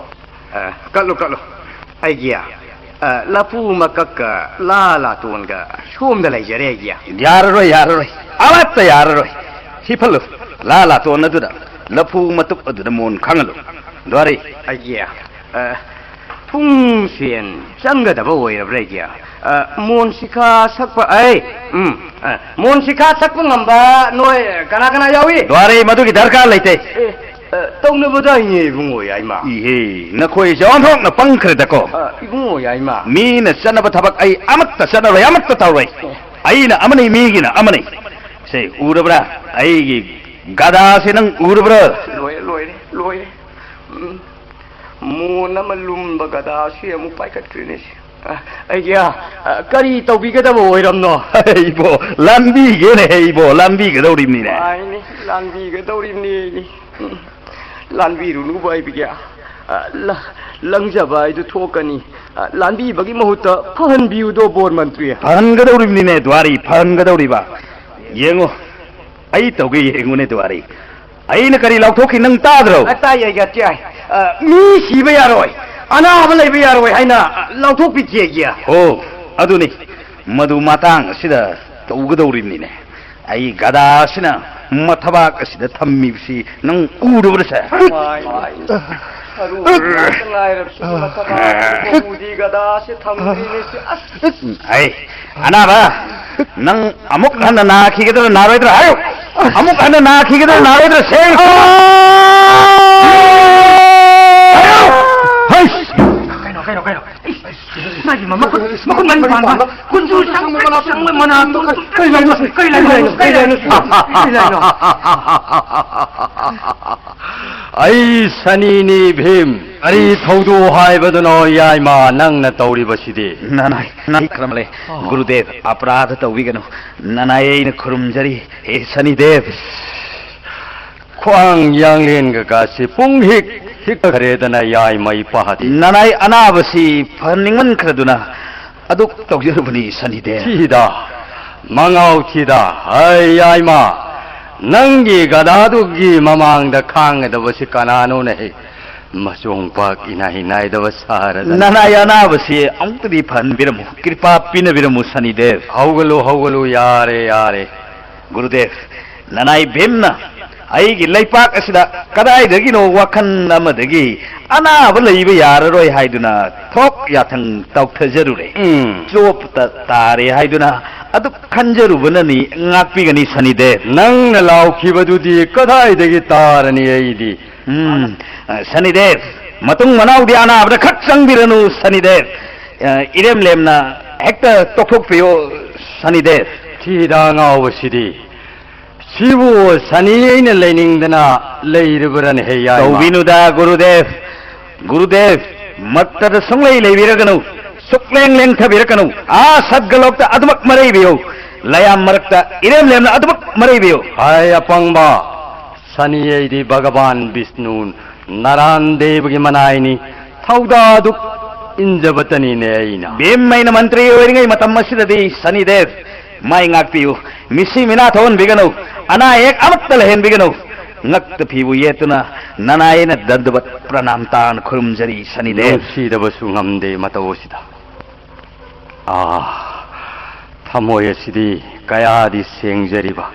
ꯑ, ꯀꯠꯂꯨ, ꯀꯠꯂꯨ꯫ ꯑꯩꯒꯤ, ꯑ, ꯂꯐꯨ ꯃꯀꯛꯀ ꯂꯥ ꯂꯥꯇꯣꯟꯒ ꯁꯣꯝꯗ ꯂꯩꯖꯔꯦ ꯑꯩꯒꯤ꯫ ꯌꯥꯔꯔꯣꯏ, ꯌꯥꯔꯔꯣꯏ꯫ ꯑꯃꯠꯇ ꯌꯥꯔꯔꯣꯏ꯫ ꯁꯤ ꯐꯜꯂꯨ꯫ ꯂꯥ ꯂꯥꯇꯣꯟ ꯑꯗꯨꯗ ꯂꯐꯨ ꯃꯇꯨꯞ ꯑꯗꯨꯗ ꯃꯣꯟ ꯈꯥꯡꯍꯜꯂꯨ꯫ ꯗ꯭ꯋꯥꯔꯤ꯫ ꯑꯩꯒꯤ, ꯑ, ꯄꯨꯡꯁꯦꯟ ꯆꯪꯒꯗꯕ ꯑꯣꯏꯔꯕ꯭ꯔꯥ ꯑꯩꯒꯤ? ꯑ, ꯃꯣꯟꯁꯤꯈꯥ ꯁꯛꯄ, ꯑꯩ, ꯎꯝ, ꯑ, ꯃꯣꯟꯁꯤꯈꯥ ꯁꯛꯄ ꯉꯝꯕ ꯅꯣꯏ ꯀꯅꯥ ꯀꯅꯥ ꯌꯥꯎꯏ? ꯗ꯭ꯋꯥꯔꯤ, ꯃꯗꯨꯒꯤ ꯗꯔꯀꯥꯔ ꯂꯩꯇꯦ꯫ ꯑꯦ, ꯑ, ꯇꯧꯅꯕꯗꯥꯏꯅꯦ ꯏꯕꯨꯡꯉꯣ ꯌꯥꯏꯃ꯫ ꯏꯍꯦ, ꯅꯈꯣꯏꯁꯦ ꯑꯣꯟꯊꯣꯛꯅ ꯄꯪꯈ꯭ꯔꯦꯗꯀꯣ꯫ ꯑ, ꯏꯕꯨꯡꯉꯣ ꯌꯥꯏꯃ꯫ ꯃꯤꯅ ꯆꯠꯅꯕ ꯊꯕꯛ ꯑꯩ ꯑꯃꯠꯇ ꯆꯠꯅꯔꯣꯏ, ꯑꯃꯠꯇ ꯇꯧꯔꯣꯏ꯫ ꯑꯦ꯫ ꯑꯩꯅ ꯑꯃꯅꯤ, ꯃꯤꯒꯤꯅ ꯑꯃꯅꯤ꯫ ꯁꯦ, ꯎꯔꯕ꯭ꯔꯥ? ꯑꯩꯒꯤ ꯒꯗꯥꯁꯦ ꯅꯪ ꯎꯔꯕ꯭ꯔꯥ? ꯂꯣꯏꯔꯦ, ꯂꯣꯏꯔꯦ, ꯂꯣꯏꯔꯦ꯫ ꯎꯝ꯫ ꯃꯣꯟ ꯑꯃ ꯂꯨꯝꯕ ꯒꯗꯥꯁꯤ ꯑꯃꯨꯛ ꯄꯥꯏꯈꯠꯈ꯭ꯔꯦꯅꯦ ꯁꯤ꯫ ꯑ, ꯑꯩꯒꯤ, ꯑ, ꯀꯔꯤ ꯇꯧꯕꯤꯒꯗꯕ ꯑꯣꯏꯔꯝꯅꯣ? ꯏꯕꯣ, ꯂꯥꯟꯕꯤꯒꯦꯅꯦ, ꯏꯕꯣ, ꯂꯥꯟꯕꯤꯒꯗꯧꯔꯤꯕꯅꯤꯅꯦ꯫ ꯃꯥꯅꯤ, ꯂꯥꯟꯕꯤꯒꯗꯧꯔꯤꯕꯅꯤ꯫ ꯎꯝ, ꯂꯥꯟꯕꯤꯔꯨꯅꯨꯕ ꯑꯩꯕꯤꯒꯦ꯫ ꯑ, ꯂ-, ꯂꯪꯖꯕ ꯍꯥꯏꯗꯨ ꯊꯣꯛꯀꯅꯤ꯫ ꯑ, ꯂꯥꯟꯕꯤꯕꯒꯤ ꯃꯍꯨꯠꯇ ꯐꯍꯟꯕꯤꯌꯨꯗꯣ, ꯕꯣꯔ ꯃꯟꯇ꯭ꯔꯤ꯫ ꯐꯍꯟꯒꯗꯧꯔꯤꯕꯅꯤꯅꯦ, ꯗ꯭ꯋꯥꯔꯤ, ꯐꯍꯟꯒꯗꯧꯔꯤꯕ꯫ ꯌꯦꯡꯉꯨ, ꯑꯩ ꯇꯧꯒꯦ ꯌꯦꯡꯉꯨꯅꯦ, ꯗ꯭ꯋꯥꯔꯤ꯫ ꯑꯩꯅ ꯀꯔꯤ ꯂꯥꯎꯊꯣꯛꯈꯤ ꯅꯪ ꯇꯥꯗ꯭ꯔꯣ? ꯑ, ꯇꯥꯏ, ꯑꯩꯒ ꯇꯥꯏ꯫ ꯑ, ꯃꯤ ꯁꯤꯕ ꯌꯥꯔꯣꯏ, ꯑꯅꯥꯕ ꯂꯩꯕ ꯌꯥꯔꯣꯏ ꯍꯥꯏꯅ, ꯑ, ꯂꯥꯎꯊꯣꯛꯄꯤꯈꯤ ꯑꯩꯒꯤ꯫ ꯑꯣ, ꯑꯗꯨꯅꯤ꯫ ꯃꯗꯨ ꯃꯇꯥꯡ ꯑꯁꯤꯗ ꯇꯧꯒꯗꯧꯔꯤꯕꯅꯤꯅꯦ꯫ ꯑꯩ ꯒꯗꯥ ꯑꯁꯤꯅ ꯃꯊꯕꯥꯛ ꯑꯁꯤꯗ ꯊꯝꯃꯤꯕꯁꯤ ꯅꯪ ꯎꯗꯕ꯭ꯔꯥ, ꯁꯦ? ꯃꯥꯏ, ꯃꯥꯏ꯫ ꯑꯔꯨꯕ ꯉꯥꯛꯇ ꯉꯥꯏꯔꯕꯁꯤꯕꯨ ꯃꯊꯕꯥꯛ ꯀꯧꯕꯨꯗꯤ ꯒꯗꯥꯁꯦ ꯊꯝꯈ꯭ꯔꯤꯅꯦ ꯁꯤ꯫ ꯑꯁ! ꯑꯩ, ꯑꯅꯥꯕ, ꯅꯪ ꯑꯃꯨꯛ ꯍꯟꯅ ꯅꯥꯈꯤꯒꯗ꯭ꯔꯥ ꯅꯥꯔꯣꯏꯗ꯭ꯔꯥ ꯍꯥꯏꯌꯨ! ꯑꯃꯨꯛ ꯍꯟꯅ ꯅꯥꯈꯤꯒꯗ꯭ꯔꯥ ꯅꯥꯔꯣꯏꯗ꯭ꯔꯥ ꯁꯦꯡ! ꯍꯩꯁ! ꯀꯩꯅꯣ, ꯀꯩꯅꯣ, ꯀꯩꯅꯣ? ꯏꯁ, ꯃꯥꯒꯤ ꯃꯃ-, ꯃꯈꯨꯠ, ꯃꯈꯨꯠ ꯃꯔꯤ ꯄꯥꯟꯕ, ꯀꯨꯟꯖꯨ ꯁꯪꯕ, ꯁꯪꯕ ꯃꯅꯥ, ꯀꯩ ꯂꯥꯏꯅꯣ ꯁꯤ? ꯀꯩ ꯂꯥꯏꯅꯣ ꯁꯤ? ꯀꯩ ꯂꯥꯏꯅꯣ? ꯀꯩ ꯂꯥꯏꯅꯣ? ꯑꯩ ꯁꯅꯤꯅꯤ ꯚꯤꯝ, ꯑꯔꯤ ꯊꯧꯗꯣꯛ ꯍꯥꯏꯕꯗꯨꯅꯣ ꯌꯥꯏꯃ ꯅꯪꯅ ꯇꯧꯔꯤꯕꯁꯤꯗꯤ꯫ ꯅꯅꯥꯏ, ꯅꯅꯥꯏ ꯈꯔꯃꯂꯦ꯫ ꯑꯣ꯫ ꯒꯨꯔꯨꯗꯦꯕ, ꯑꯄꯔꯥꯙ ꯇꯧꯕꯤꯒꯅꯨ꯫ ꯅꯅꯥꯏ ꯑꯩꯅ ꯈꯨꯔꯨꯝꯖꯔꯤ, ꯍꯦ ꯁꯅꯤꯗꯦꯕ꯫ ꯈ꯭ꯋꯥꯡ ꯌꯥꯡꯂꯦꯟꯒ ꯀꯥꯁꯤ ꯄꯨꯡ ꯍꯤꯛ ꯍꯤꯛꯈ꯭ꯔꯦꯗꯅ ꯌꯥꯏꯃ ꯏꯄꯥꯗꯤ꯫ ꯅꯅꯥꯏ ꯑꯅꯥꯕꯁꯤ ꯐꯍꯟꯅꯤꯡꯃꯟꯈ꯭ꯔꯗꯨꯅ ꯑꯗꯨꯛ ꯇꯧꯖꯔꯨꯕꯅꯤ ꯁꯅꯤꯗꯦꯕ꯫ ꯊꯤꯗ, ꯃꯉꯥꯎ ꯊꯤꯗ, ꯍꯩ ꯌꯥꯏꯃ, ꯅꯪꯒꯤ ꯒꯗꯥꯗꯨꯒꯤ ꯃꯃꯥꯡꯗ ꯈꯥꯡꯒꯗꯕꯁꯤ ꯀꯅꯥꯅꯣꯅꯦ? ꯍꯦ, ꯃꯆꯣꯡ ꯄꯥꯛ ꯏꯅꯥꯏ ꯅꯥꯏꯗꯕ ꯁꯥꯔꯗꯅ꯫ ꯅꯅꯥꯏ ꯑꯅꯥꯕꯁꯤ ꯑꯃꯨꯛꯇꯗꯤ ꯐꯍꯟꯕꯤꯔꯝꯃꯨ, ꯀ꯭ꯔꯤꯄꯥ ꯄꯤꯅꯕꯤꯔꯝꯃꯨ ꯁꯅꯤꯗꯦꯕ꯫ ꯍꯧꯒꯠꯂꯨ, ꯍꯧꯒꯠꯂꯨ, ꯌꯥꯔꯦ, ꯌꯥꯔꯦ꯫ ꯒꯨꯔꯨꯗꯦꯕ, ꯅꯅꯥꯏ ꯚꯤꯝꯅ ꯑꯩꯒꯤ ꯂꯩꯄꯥꯛ ꯑꯁꯤꯗ ꯀꯗꯥꯏꯗꯒꯤꯅꯣ ꯋꯥꯈꯜ ꯑꯃꯗꯒꯤ ꯑꯅꯥꯕ ꯂꯩꯕ ꯌꯥꯔꯔꯣꯏ ꯍꯥꯏꯗꯨꯅ ꯊꯣꯛ ꯌꯥꯊꯪ ꯇꯧꯊꯖꯔꯨꯔꯦ꯫ ꯎꯝ꯫ ꯆꯣꯞꯇ ꯇꯥꯔꯦ ꯍꯥꯏꯗꯨꯅ ꯑꯗꯨꯛ ꯈꯟꯖꯔꯨꯕꯅꯅꯤ ꯉꯥꯛꯄꯤꯒꯅꯤ ꯁꯅꯤꯗꯦꯕ꯫ ꯅꯪꯅ ꯂꯥꯎꯈꯤꯕꯗꯨꯗꯤ ꯀꯗꯥꯏꯗꯒꯤ ꯇꯥꯔꯅꯤ ꯑꯩꯗꯤ? ꯎꯝ, ꯑ, ꯁꯅꯤꯗꯦꯕ, ꯃꯇꯨꯡ ꯃꯅꯥꯎꯗꯤ ꯑꯅꯥꯕꯗ ꯈꯛ ꯆꯪꯕꯤꯔꯅꯨ ꯁꯅꯤꯗꯦꯕ꯫ ꯑ, ꯏꯔꯦꯝ ꯂꯦꯝꯅ ꯍꯦꯛꯇ ꯇꯣꯛꯊꯣꯛꯄꯤꯌꯣ ꯁꯅꯤꯗꯦꯕ꯫ ꯊꯤꯗ ꯉꯥꯎꯕꯁꯤꯗꯤ꯫ ꯁꯤꯕꯨ ꯁꯅꯤ ꯑꯩꯅ ꯂꯩꯅꯤꯡꯗꯅ ꯂꯩꯔꯤꯕ꯭ꯔꯥꯅꯦ ꯍꯦ ꯌꯥꯏꯃ? ꯇꯧꯕꯤꯅꯨꯗ ꯒꯨꯔꯨꯗꯦꯕ꯫ ꯒꯨꯔꯨꯗꯦꯕ, ꯃꯠꯇꯗ ꯁꯨꯡꯂꯩ ꯂꯩꯕꯤꯔꯒꯅꯨ, ꯁꯨꯛꯂꯦꯡ ꯂꯦꯡꯊꯕꯤꯔꯛꯀꯅꯨ꯫ ꯑꯥ ꯁꯠꯒꯂꯣꯛꯇ ꯑꯗꯨꯃꯛ ꯃꯔꯩꯕꯤꯌꯨ, ꯂꯌꯥꯝ ꯃꯔꯛꯇ ꯏꯔꯦꯝ ꯂꯦꯝꯅ ꯑꯗꯨꯃꯛ ꯃꯔꯩꯕꯤꯌꯨ꯫ ꯍꯥꯏ ꯑꯄꯪꯕ, ꯁꯅꯤ ꯑꯩꯗꯤ ꯚꯒꯕꯥꯟ ꯕꯤꯁꯅꯨ ꯅꯥꯔꯥꯟ ꯗꯦꯕꯒꯤ ꯃꯅꯥꯏꯅꯤ, ꯊꯧꯗꯥꯗꯨ ꯏꯟꯖꯕꯇꯅꯤꯅꯦ ꯑꯩꯅ꯫ ꯚꯤꯝ ꯑꯩꯅ ꯃꯟꯇ꯭ꯔꯤ ꯑꯣꯏꯔꯤꯉꯩ ꯃꯇꯝ ꯑꯁꯤꯗꯗꯤ ꯁꯅꯤꯗꯦꯕ ꯃꯥꯏ ꯉꯥꯛꯄꯤꯌꯨ, ꯃꯤꯁꯤ ꯃꯤꯅꯥ ꯊꯣꯛꯍꯟꯕꯤꯒꯅꯨ, ꯑꯅꯥ ꯑꯌꯦꯛ ꯑꯃꯠꯇ ꯂꯩꯍꯟꯕꯤꯒꯅꯨ꯫ ꯉꯛꯇ ꯐꯤꯕꯨ ꯌꯦꯠꯇꯨꯅ ꯅꯅꯥꯏ ꯑꯩꯅ ꯗꯟꯗꯕꯠ ꯄ꯭ꯔꯅꯥꯝ ꯇꯥꯅ ꯈꯨꯔꯨꯝꯖꯔꯤ ꯁꯅꯤꯗꯦꯕ꯫ ꯅꯨꯡꯁꯤꯗꯕꯁꯨ ꯉꯝꯗꯦ ꯃꯇꯧ ꯑꯁꯤꯗ꯫ ꯑꯥ, ꯊꯃꯣꯏ ꯑꯁꯤꯗꯤ ꯀꯌꯥꯗꯤ ꯁꯦꯡꯖꯔꯤꯕ꯫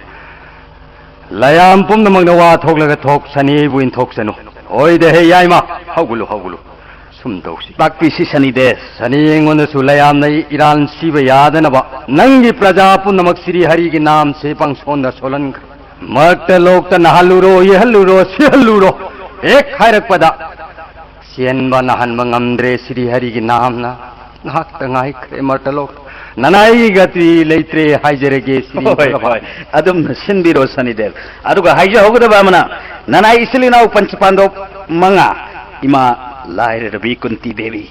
ꯂꯌꯥꯝ ꯄꯨꯝꯅꯃꯛꯅ ꯋꯥ ꯊꯣꯛꯂꯒ ꯊꯣꯛ ꯁꯅꯤ ꯑꯩꯕꯨ ꯏꯟꯊꯣꯛꯁꯅꯨ꯫ ꯑꯣꯏꯗꯦꯍꯦ ꯌꯥꯏꯃ, ꯍꯧꯒꯠꯂꯨ, ꯍꯧꯒꯠꯂꯨ꯫ ꯁꯨꯝ ꯇꯧꯁꯤ꯫ ꯇꯥꯛꯄꯤꯁꯤ ꯁꯅꯤꯗꯦꯕ꯫ ꯁꯅꯤ ꯑꯩꯉꯣꯟꯗꯁꯨ ꯂꯌꯥꯝꯅ ꯏꯔꯥꯟ ꯁꯤꯕ ꯌꯥꯗꯅꯕ ꯅꯪꯒꯤ ꯄ꯭ꯔꯖꯥ ꯄꯨꯝꯅꯃꯛ ꯁ꯭ꯔꯤ ꯍꯔꯤꯒꯤ ꯅꯥꯝꯁꯦ ꯄꯪꯁꯣꯟꯗ ꯁꯣꯜꯍꯟꯈ꯭ꯔꯦ꯫ ꯃꯔꯛꯇ ꯂꯣꯛꯇ ꯅꯥꯍꯜꯂꯨꯔꯣ, ꯌꯦꯍꯜꯂꯨꯔꯣ, ꯁꯤꯍꯜꯂꯨꯔꯣ, ꯍꯦꯛ ꯍꯥꯏꯔꯛꯄꯗ ꯆꯦꯟꯕ ꯅꯥꯍꯟꯕ ꯉꯝꯗ꯭ꯔꯦ ꯁ꯭ꯔꯤ ꯍꯔꯤꯒꯤ ꯅꯥꯝꯅ꯫ ꯉꯥꯏꯍꯥꯛꯇ ꯉꯥꯏꯈ꯭ꯔꯦ ꯃꯔꯛꯇ ꯂꯣꯛꯇ꯫ ꯅꯅꯥꯏꯒꯤ ꯒꯇꯤ ꯂꯩꯇ꯭ꯔꯦ ꯍꯥꯏꯖꯔꯒꯦ ꯁ꯭ꯔꯤ ꯍꯣꯏ, ꯚꯒꯕꯥꯟ꯫ ꯍꯣꯏ꯫ ꯑꯗꯨꯝꯅ ꯁꯤꯟꯕꯤꯔꯣ ꯁꯅꯤꯗꯦꯕ꯫ ꯑꯗꯨꯒ ꯍꯥꯏꯖꯍꯧꯒꯗꯕ ꯑꯃꯅ, ꯅꯅꯥꯏ ꯏꯆꯤꯜ ꯏꯅꯥꯎ ꯄꯟꯆ ꯄꯥꯟꯗꯣꯞ ꯃꯉꯥ, ꯏꯃꯥ ꯂꯥꯏꯔꯔꯕꯤ ꯀꯨꯟꯇꯤ ꯗꯦꯕꯤ,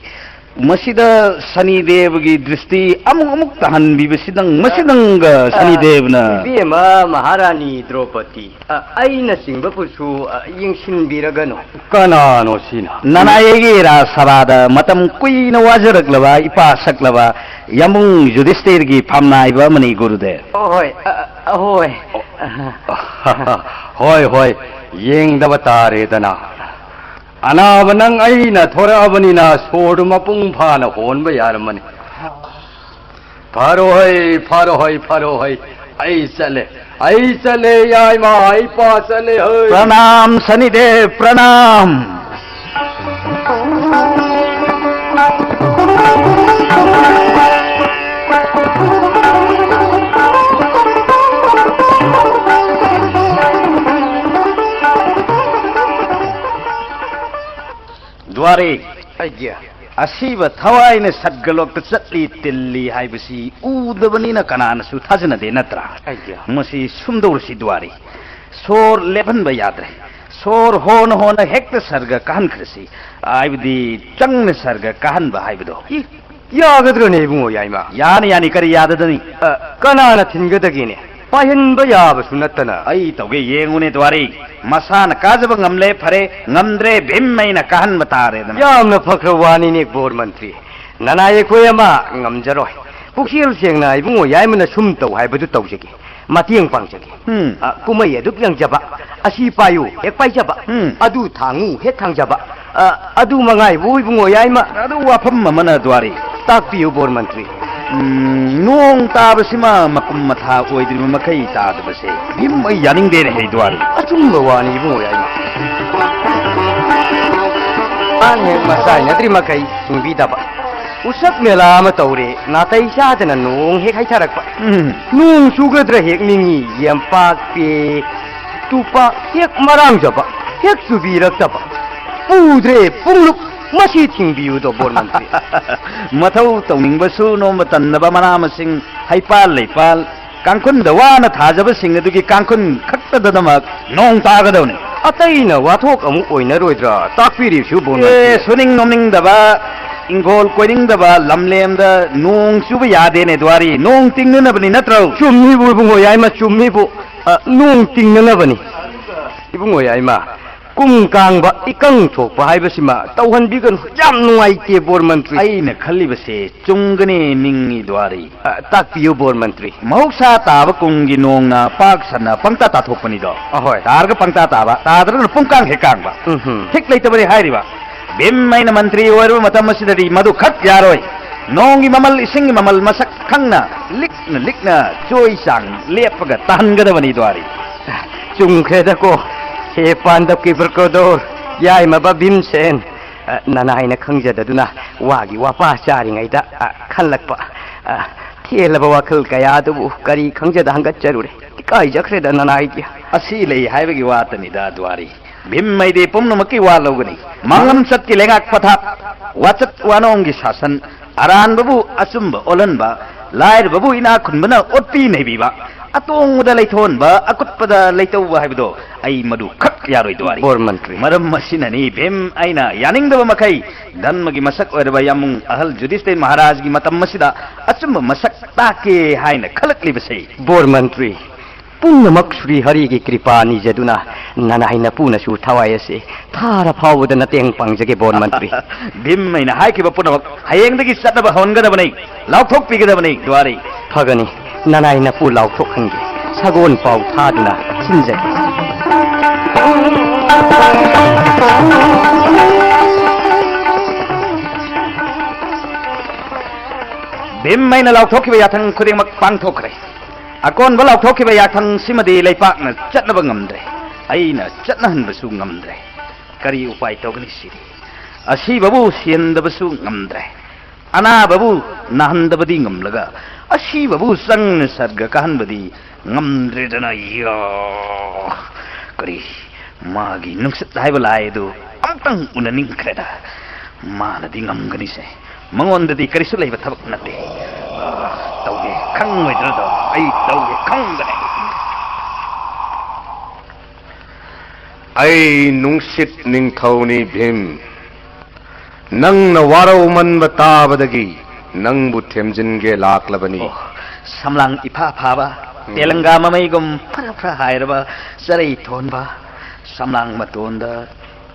ꯃꯁꯤꯗ ꯁꯅꯤꯗꯦꯕꯒꯤ ꯗ꯭ꯔꯤꯁꯇꯤ ꯑꯃꯨꯛ ꯑꯃꯨꯛ ꯇꯥꯍꯟꯕꯤꯕꯁꯤꯗꯪ, ꯃꯁꯤꯗꯪꯒ ꯁꯅꯤꯗꯦꯕꯅ ꯏꯕꯦꯝꯃ ꯃꯍꯥꯔꯥꯅꯤ ꯗ꯭ꯔꯧꯄꯗꯤ, ꯑ, ꯑꯩꯅꯆꯤꯡꯕꯕꯨꯁꯨ, ꯑ, ꯌꯦꯡꯁꯤꯟꯕꯤꯔꯒꯅꯨ꯫ ꯀꯅꯥꯅꯣ ꯁꯤꯅ? ꯅꯅꯥꯏꯒꯤ ꯔꯥꯖ ꯁꯚꯥꯗ ꯃꯇꯝ ꯀꯨꯏꯅ ꯋꯥꯖꯔꯛꯂꯕ, ꯏꯄꯥ ꯁꯛꯂꯕ ꯌꯥꯝꯕꯨꯡ ꯌꯨꯙꯤꯁꯇꯤꯔꯒꯤ ꯐꯝꯅꯥꯏꯕ ꯑꯃꯅꯤ, ꯒꯨꯔꯨꯗꯦꯕ꯫ ꯑꯣ, ꯍꯣꯏ, ꯑ, ꯑ, ꯍꯣꯏ꯫ ꯍꯣꯏ, ꯍꯣꯏ, ꯌꯦꯡꯗꯕ ꯇꯥꯔꯦꯗꯅ꯫ ꯑꯅꯥꯕ ꯅꯪ ꯑꯩꯅ ꯊꯣꯔꯛꯑꯕꯅꯤꯅ ꯁꯣꯔꯗꯨ ꯃꯄꯨꯡ ꯐꯥꯅ ꯍꯣꯟꯕ ꯌꯥꯔꯝꯃꯅꯤ꯫ ꯐꯔꯣꯍꯩ, ꯐꯔꯣꯍꯩ, ꯐꯔꯣꯍꯩ, ꯑꯩ ꯆꯠꯂꯦ, ꯑꯩ ꯆꯠꯂꯦ, ꯌꯥꯏꯃ, ꯑꯩ ꯄꯥ ꯆꯠꯂꯦ, ꯍꯩ꯫ ꯄ꯭ꯔꯅꯥꯝ ꯁꯅꯤꯗꯦꯕ, ꯄ꯭ꯔꯅꯥꯝ꯫ ꯗ꯭ꯋꯥꯔꯤ꯫ ꯑꯩꯒꯤ꯫ ꯑꯁꯤꯕ ꯊꯋꯥꯏꯅ ꯁꯠꯒꯂꯣꯛꯇ ꯆꯠꯂꯤ ꯇꯤꯜꯂꯤ ꯍꯥꯏꯕꯁꯤ ꯎꯗꯕꯅꯤꯅ ꯀꯅꯥꯅꯁꯨ ꯊꯥꯖꯅꯗꯦ ꯅꯠꯇ꯭ꯔꯥ? ꯑꯩꯒꯤ꯫ ꯃꯁꯤ ꯁꯨꯝꯗꯧꯔꯁꯤ ꯗ꯭ꯋꯥꯔꯤ꯫ ꯁꯣꯔ ꯂꯦꯞꯍꯟꯕ ꯌꯥꯗ꯭ꯔꯦ꯫ ꯁꯣꯔ ꯍꯣꯅ ꯍꯣꯅ ꯍꯦꯛꯇ ꯁꯔꯒ ꯀꯥꯍꯟꯈ꯭ꯔꯁꯤ꯫ ꯍꯥꯏꯕꯗꯤ ꯆꯪꯅ ꯁꯔꯒ ꯀꯥꯍꯟꯕ ꯍꯥꯏꯕꯗꯣ꯫ ꯏ, ꯌꯥꯒꯗ꯭ꯔꯅꯦ ꯏꯕꯨꯡꯉꯣ ꯌꯥꯏꯃ? ꯌꯥꯅꯤ, ꯌꯥꯅꯤ, ꯀꯔꯤ ꯌꯥꯗꯗꯅꯤ? ꯑ, ꯀꯅꯥꯅ ꯊꯤꯟꯒꯗꯒꯦꯅꯦ? ꯄꯥꯏꯍꯟꯕ ꯌꯥꯕꯁꯨ ꯅꯠꯇꯅ꯫ ꯑꯩ ꯇꯧꯒꯦ ꯌꯦꯡꯉꯨꯅꯦ ꯗ꯭ꯋꯥꯔꯤ꯫ ꯃꯁꯥꯅ ꯀꯥꯖꯕ ꯉꯝꯂꯦ ꯐꯔꯦ, ꯉꯝꯗ꯭ꯔꯦ ꯚꯤꯝ ꯑꯩꯅ ꯀꯥꯍꯟꯕ ꯇꯥꯔꯦꯗꯅ꯫ ꯌꯥꯝꯅ ꯐꯈ꯭ꯔ ꯋꯥꯅꯤꯅꯦ ꯕꯣꯔ ꯃꯟꯇ꯭ꯔꯤ꯫ ꯅꯅꯥꯏ ꯑꯩꯈꯣꯏ ꯑꯃ ꯉꯝꯖꯔꯣꯏ꯫ ꯄꯨꯛꯆꯦꯜ ꯁꯦꯡꯅ ꯏꯕꯨꯡꯉꯣ ꯌꯥꯏꯃꯅ ꯁꯨꯝ ꯇꯧ ꯍꯥꯏꯕꯗꯨ ꯇꯧꯖꯒꯦ꯫ ꯃꯇꯦꯡ ꯄꯥꯡꯖꯒꯦ꯫ ꯎꯝ꯫ ꯑ, ꯀꯨꯝꯍꯩ ꯑꯗꯨꯛ ꯌꯦꯡꯖꯕ, ꯑꯁꯤ ꯄꯥꯏꯌꯨ ꯍꯦꯛ ꯄꯥꯏꯖꯕ, ꯎꯝ꯫ ꯑꯗꯨ ꯊꯥꯡꯉꯨ ꯍꯦꯛ ꯊꯥꯡꯖꯕ, ꯑ, ꯑꯗꯨ ꯃꯉꯥꯏꯕꯨ ꯏꯕꯨꯡꯉꯣ ꯌꯥꯏꯃ꯫ ꯑꯗꯨ ꯋꯥꯐꯝ ꯑꯃꯅ ꯗ꯭ꯋꯥꯔꯤ꯫ ꯇꯥꯛꯄꯤꯌꯨ ꯕꯣꯔ ꯃꯟꯇ꯭ꯔꯤ꯫ ꯎꯝ, ꯅꯣꯡ ꯇꯥꯕꯁꯤꯃ ꯃꯀꯨꯝ ꯃꯊꯥ ꯑꯣꯏꯗ꯭ꯔꯤꯕ ꯃꯈꯩ ꯇꯥꯗꯕꯁꯦ ꯚꯤꯝ ꯑꯩ ꯌꯥꯅꯤꯡꯗꯦꯅꯦ ꯍꯦ ꯗ꯭ꯋꯥꯔꯤ꯫ ꯑꯆꯨꯝꯕ ꯋꯥꯅꯤ ꯏꯕꯨꯡꯉꯣ ꯌꯥꯏꯃ꯫ ꯍꯦꯛ ꯃꯆꯥꯏꯅꯗ꯭ꯔꯤ ꯃꯈꯩ ꯁꯨꯡꯕꯤꯗꯕ꯫ ꯎꯁꯛ ꯃꯦꯂꯥ ꯑꯃ ꯇꯧꯔꯦ, ꯅꯥꯇꯩ ꯆꯥꯗꯅ ꯅꯣꯡ ꯍꯦꯛ ꯍꯩꯊꯔꯛꯄ꯫ ꯎꯝ꯫ ꯅꯣꯡ ꯆꯨꯒꯗ꯭ꯔꯥ ꯍꯦꯛ ꯅꯤꯡꯉꯤ, ꯌꯦꯝꯄꯥꯛꯄꯤ ꯇꯨꯄꯥ ꯍꯦꯛ ꯃꯔꯥꯡꯖꯕ, ꯍꯦꯛ ꯆꯨꯕꯤꯔꯛꯇꯕ꯫ ꯄꯨꯗ꯭ꯔꯦ ꯄꯨꯡꯂꯨꯞ, ꯃꯁꯤ ꯊꯤꯡꯕꯤꯌꯨꯗꯣ ꯕꯣꯔ ꯃꯟꯇ꯭ꯔꯤ꯫ ꯃꯊꯧ ꯇꯧꯅꯤꯡꯕꯁꯨ ꯅꯣꯝꯕ ꯇꯟꯗꯕ ꯃꯅꯥ ꯃꯁꯤꯡ, ꯍꯩꯄꯥꯜ ꯂꯩꯄꯥꯜ, ꯀꯥꯡꯈꯨꯟꯗ ꯋꯥꯅ ꯊꯥꯖꯕꯁꯤꯡ ꯑꯗꯨꯒꯤ ꯀꯥꯡꯈꯨꯟ ꯈꯛꯇꯗꯃꯛ ꯅꯣꯡ ꯇꯥꯒꯗꯧꯅꯤ꯫ ꯑꯇꯩꯅ ꯋꯥꯊꯣꯛ ꯑꯃꯨꯛ ꯑꯣꯏꯅꯔꯣꯏꯗ꯭ꯔꯥ? ꯇꯥꯛꯄꯤꯔꯤꯕꯁꯨ ꯕꯣꯔ ꯑꯦ, ꯃꯟꯇ꯭ꯔꯤ꯫ ꯁꯨꯅꯤꯡ ꯅꯣꯝꯅꯤꯡꯗꯕ, ꯏꯪꯈꯣꯜ ꯀꯣꯏꯅꯤꯡꯗꯕ ꯂꯝꯂꯦꯝꯗ ꯅꯣꯡ ꯆꯨꯕ ꯌꯥꯗꯦꯅꯦ ꯗ꯭ꯋꯥꯔꯤ, ꯅꯣꯡ ꯇꯤꯡꯅꯅꯕꯅꯤ ꯅꯠꯇ꯭ꯔꯣ? ꯆꯨꯝꯃꯤꯕꯨ ꯏꯕꯨꯡꯉꯣ ꯌꯥꯏꯃ, ꯆꯨꯝꯃꯤꯕꯨ꯫ ꯑ, ꯅꯣꯡ ꯇꯤꯡꯅꯅꯕꯅꯤ꯫ ꯏꯕꯨꯡꯉꯣ ꯌꯥꯏꯃ, ꯀꯨꯝ ꯀꯥꯡꯕ, ꯏꯀꯪ ꯊꯣꯛꯄ ꯍꯥꯏꯕꯁꯤꯃ ꯇꯧꯍꯟꯕꯤꯒꯅꯨ꯫ ꯌꯥꯝ ꯅꯨꯡꯉꯥꯏꯇꯦ ꯕꯣꯔ ꯃꯟꯇ꯭ꯔꯤ꯫ ꯑꯩꯅ ꯈꯜꯂꯤꯕꯁꯦ ꯆꯨꯝꯒꯅꯤ ꯅꯤꯡꯉꯤ ꯗ꯭ꯋꯥꯔꯤ꯫ ꯑ, ꯇꯥꯛꯄꯤꯌꯨ ꯕꯣꯔ ꯃꯟꯇ꯭ꯔꯤ꯫ ꯃꯍꯧꯁꯥ ꯇꯥꯕ ꯀꯨꯝꯒꯤ ꯅꯣꯡꯅ ꯄꯥꯛ ꯁꯟꯅ ꯄꯪꯇꯥ ꯇꯥꯊꯣꯛꯄꯅꯤꯗꯣ꯫ ꯑꯍꯣꯏ꯫ ꯇꯥꯔꯒ ꯄꯪꯇꯥ ꯇꯥꯕ, ꯇꯥꯗ꯭ꯔꯒꯅ ꯄꯨꯡꯀꯥꯡ ꯍꯦꯛ ꯀꯥꯡꯕ꯫ ꯎꯝꯍꯨꯝ꯫ ꯊꯤꯛ ꯂꯩꯇꯕꯅꯤ ꯍꯥꯏꯔꯤꯕ꯫ ꯚꯤꯝ ꯑꯩꯅ ꯃꯟꯇ꯭ꯔꯤ ꯑꯣꯏꯔꯕ ꯃꯇꯝ ꯑꯁꯤꯗꯗꯤ ꯃꯗꯨ ꯈꯛ ꯌꯥꯔꯣꯏ꯫ ꯅꯣꯡꯒꯤ ꯃꯃꯜ, ꯏꯁꯤꯡꯒꯤ ꯃꯃꯜ ꯃꯁꯛ ꯈꯪꯅ ꯂꯤꯛꯅ ꯂꯤꯛꯅ ꯆꯣꯏ ꯆꯥꯡ ꯂꯦꯞꯄꯒ ꯇꯥꯍꯟꯒꯗꯕꯅꯤ ꯗ꯭ꯋꯥꯔꯤ꯫ ꯆꯨꯝꯈ꯭ꯔꯦꯗꯀꯣ, ꯍꯦ ꯄꯥꯟꯗꯕꯀꯤ ꯕ꯭ꯔꯀꯣꯗꯣꯔ, ꯌꯥꯏꯃꯕ ꯚꯤꯝꯁꯦꯟ꯫ ꯑ, ꯅꯅꯥꯏꯅ ꯈꯪꯖꯗꯗꯨꯅ ꯋꯥꯒꯤ ꯋꯥꯄꯥ ꯆꯥꯔꯤꯉꯩꯗ, ꯑ, ꯈꯜꯂꯛꯄ, ꯑ, ꯊꯦꯜꯂꯕ ꯋꯥꯈꯜ ꯀꯌꯥ ꯑꯗꯨꯕꯨ ꯀꯔꯤ ꯈꯪꯖꯗ ꯍꯪꯒꯠꯆꯔꯨꯔꯦ꯫ ꯏꯀꯥꯏꯖꯈ꯭ꯔꯦꯗ ꯅꯅꯥꯏꯒꯤ꯫ ꯑꯁꯤ ꯂꯩ ꯍꯥꯏꯕꯒꯤ ꯋꯥꯇꯅꯤꯗ ꯗ꯭ꯋꯥꯔꯤ꯫ ꯚꯤꯝ ꯑꯩꯗꯤ ꯄꯨꯝꯅꯃꯛꯀꯤ ꯋꯥ ꯂꯧꯒꯅꯤ꯫ ꯃꯥꯡꯂꯝꯆꯠꯀꯤ ꯂꯩꯉꯥꯛ ꯄꯊꯥꯞ, ꯋꯥꯆꯠ ꯋꯥꯅꯣꯡꯒꯤ ꯁꯥꯁꯟ, ꯑꯔꯥꯟꯕꯕꯨ ꯑꯆꯨꯝꯕ ꯑꯣꯜꯍꯟꯕ, ꯂꯥꯏꯔꯕꯕꯨ ꯏꯅꯥꯛ ꯈꯨꯟꯕꯅ ꯑꯣꯠꯄꯤ ꯅꯩꯕꯤꯕ, ꯑꯇꯣꯡꯕꯗ ꯂꯩꯊꯣꯟꯕ, ꯑꯀꯨꯠꯄꯗ ꯂꯩꯇꯧꯕ ꯍꯥꯏꯕꯗꯣ ꯑꯩ ꯃꯗꯨ ꯈꯛ ꯌꯥꯔꯣꯏ ꯗ꯭ꯋꯥꯔꯤ꯫ ꯕꯣꯔ ꯃꯟꯇ꯭ꯔꯤ꯫ ꯃꯔꯝ ꯑꯁꯤꯅꯅꯤ ꯚꯤꯝ ꯑꯩꯅ ꯌꯥꯅꯤꯡꯗꯕ ꯃꯈꯩ ꯙꯔꯃꯒꯤ ꯃꯁꯛ ꯑꯣꯏꯔꯕ ꯌꯥꯝꯕꯨꯡ ꯑꯍꯜ ꯖꯨꯙꯤꯁꯇꯤꯔ ꯃꯍꯥꯔꯥꯖꯒꯤ ꯃꯇꯝ ꯑꯁꯤꯗ ꯑꯆꯨꯝꯕ ꯃꯁꯛ ꯇꯥꯛꯀꯦ ꯍꯥꯏꯅ ꯈꯜꯂꯛꯂꯤꯕꯁꯦ꯫ ꯕꯣꯔ ꯃꯟꯇ꯭ꯔꯤ, ꯄꯨꯝꯅꯃꯛ ꯁ꯭ꯔꯤ ꯍꯔꯤꯒꯤ ꯀ꯭ꯔꯤꯄꯥ ꯅꯤꯖꯗꯨꯅ ꯅꯅꯥꯏ ꯅꯄꯨꯅꯁꯨ ꯊꯋꯥꯏ ꯑꯁꯦ ꯊꯥꯔ ꯐꯥꯎꯕꯗ ꯃꯇꯦꯡ ꯄꯥꯡꯖꯒꯦ ꯕꯣꯔ ꯃꯟꯇ꯭ꯔꯤ꯫ ꯚꯤꯝ ꯑꯩꯅ ꯍꯥꯏꯈꯤꯕ ꯄꯨꯝꯅꯃꯛ ꯍꯌꯦꯡꯗꯒꯤ ꯆꯠꯅꯕ ꯍꯧꯍꯟꯒꯗꯕꯅꯤ, ꯂꯥꯎꯊꯣꯛꯄꯤꯒꯗꯕꯅꯤ ꯗ꯭ꯋꯥꯔꯤ꯫ ꯐꯒꯅꯤ, ꯅꯅꯥꯏ ꯅꯄꯨ ꯂꯥꯎꯊꯣꯛꯍꯟꯒꯦ, ꯁꯒꯣꯜ ꯄꯥꯎ ꯊꯥꯗꯨꯅ ꯁꯤꯟꯖꯒꯦ꯫ ꯚꯤꯝ ꯑꯩꯅ ꯂꯥꯎꯊꯣꯛꯈꯤꯕ ꯌꯥꯊꯪ ꯈꯨꯗꯤꯡꯃꯛ ꯄꯥꯡꯊꯣꯛꯈ꯭ꯔꯦ꯫ ꯑꯀꯣꯟꯕ ꯂꯥꯎꯊꯣꯛꯈꯤꯕ ꯌꯥꯊꯪꯁꯤꯃꯗꯤ ꯂꯩꯄꯥꯛꯅ ꯆꯠꯅꯕ ꯉꯝꯗ꯭ꯔꯦ, ꯑꯩꯅ ꯆꯠꯅꯍꯟꯕꯁꯨ ꯉꯝꯗ꯭ꯔꯦ꯫ ꯀꯔꯤ ꯎꯄꯥꯏ ꯇꯧꯒꯅꯤ ꯁꯤꯗꯤ? ꯑꯁꯤꯕꯕꯨ ꯁꯤꯍꯟꯗꯕꯁꯨ ꯉꯝꯗ꯭ꯔꯦ, ꯑꯅꯥꯕꯕꯨ ꯅꯥꯍꯟꯗꯕꯗꯤ ꯉꯝꯂꯒ, ꯑꯁꯤꯕꯕꯨ ꯆꯪꯅ ꯁꯔꯒ ꯀꯥꯍꯟꯕꯗꯤ ꯉꯝꯗ꯭ꯔꯦꯗꯅ꯫ ꯌꯥ! ꯀꯔꯤ, ꯃꯥꯒꯤ ꯅꯨꯡꯁꯤꯠ ꯍꯥꯏꯕ ꯂꯥꯏ ꯑꯗꯨ ꯑꯃꯨꯛꯇꯪ ꯎꯅꯅꯤꯡꯈ꯭ꯔꯦꯗ꯫ ꯃꯥꯅꯗꯤ ꯉꯝꯒꯅꯤꯁꯦ, ꯃꯉꯣꯟꯗꯗꯤ ꯀꯔꯤꯁꯨ ꯂꯩꯕ ꯊꯕꯛ ꯅꯠꯇꯦ꯫ ꯑꯥ, ꯇꯧꯒꯦ ꯈꯪꯉꯣꯏꯗ꯭ꯔꯗꯣ? ꯑꯩ ꯇꯧꯒꯦ ꯈꯪꯒꯅꯤ꯫ ꯑꯩ ꯅꯨꯡꯁꯤꯠ ꯅꯤꯡꯊꯧꯅꯤ ꯚꯤꯝ꯫ ꯅꯪꯅ ꯋꯥꯔꯧꯃꯟꯕ ꯇꯥꯕꯗꯒꯤ ꯅꯪꯕꯨ ꯊꯦꯝꯖꯤꯟꯒꯦ ꯂꯥꯛꯂꯕꯅꯤ꯫ ꯑꯣ, ꯁꯝꯂꯥꯡ ꯏꯐꯥ ꯐꯥꯕ, ꯎꯝ꯫ ꯇꯦꯂꯪꯒꯥ ꯃꯃꯩꯒꯨꯝ ꯐꯔ ꯐꯔ ꯍꯥꯏꯔꯕ ꯆꯔꯩ ꯊꯣꯟꯕ, ꯁꯝꯂꯥꯡ ꯃꯇꯣꯟꯗ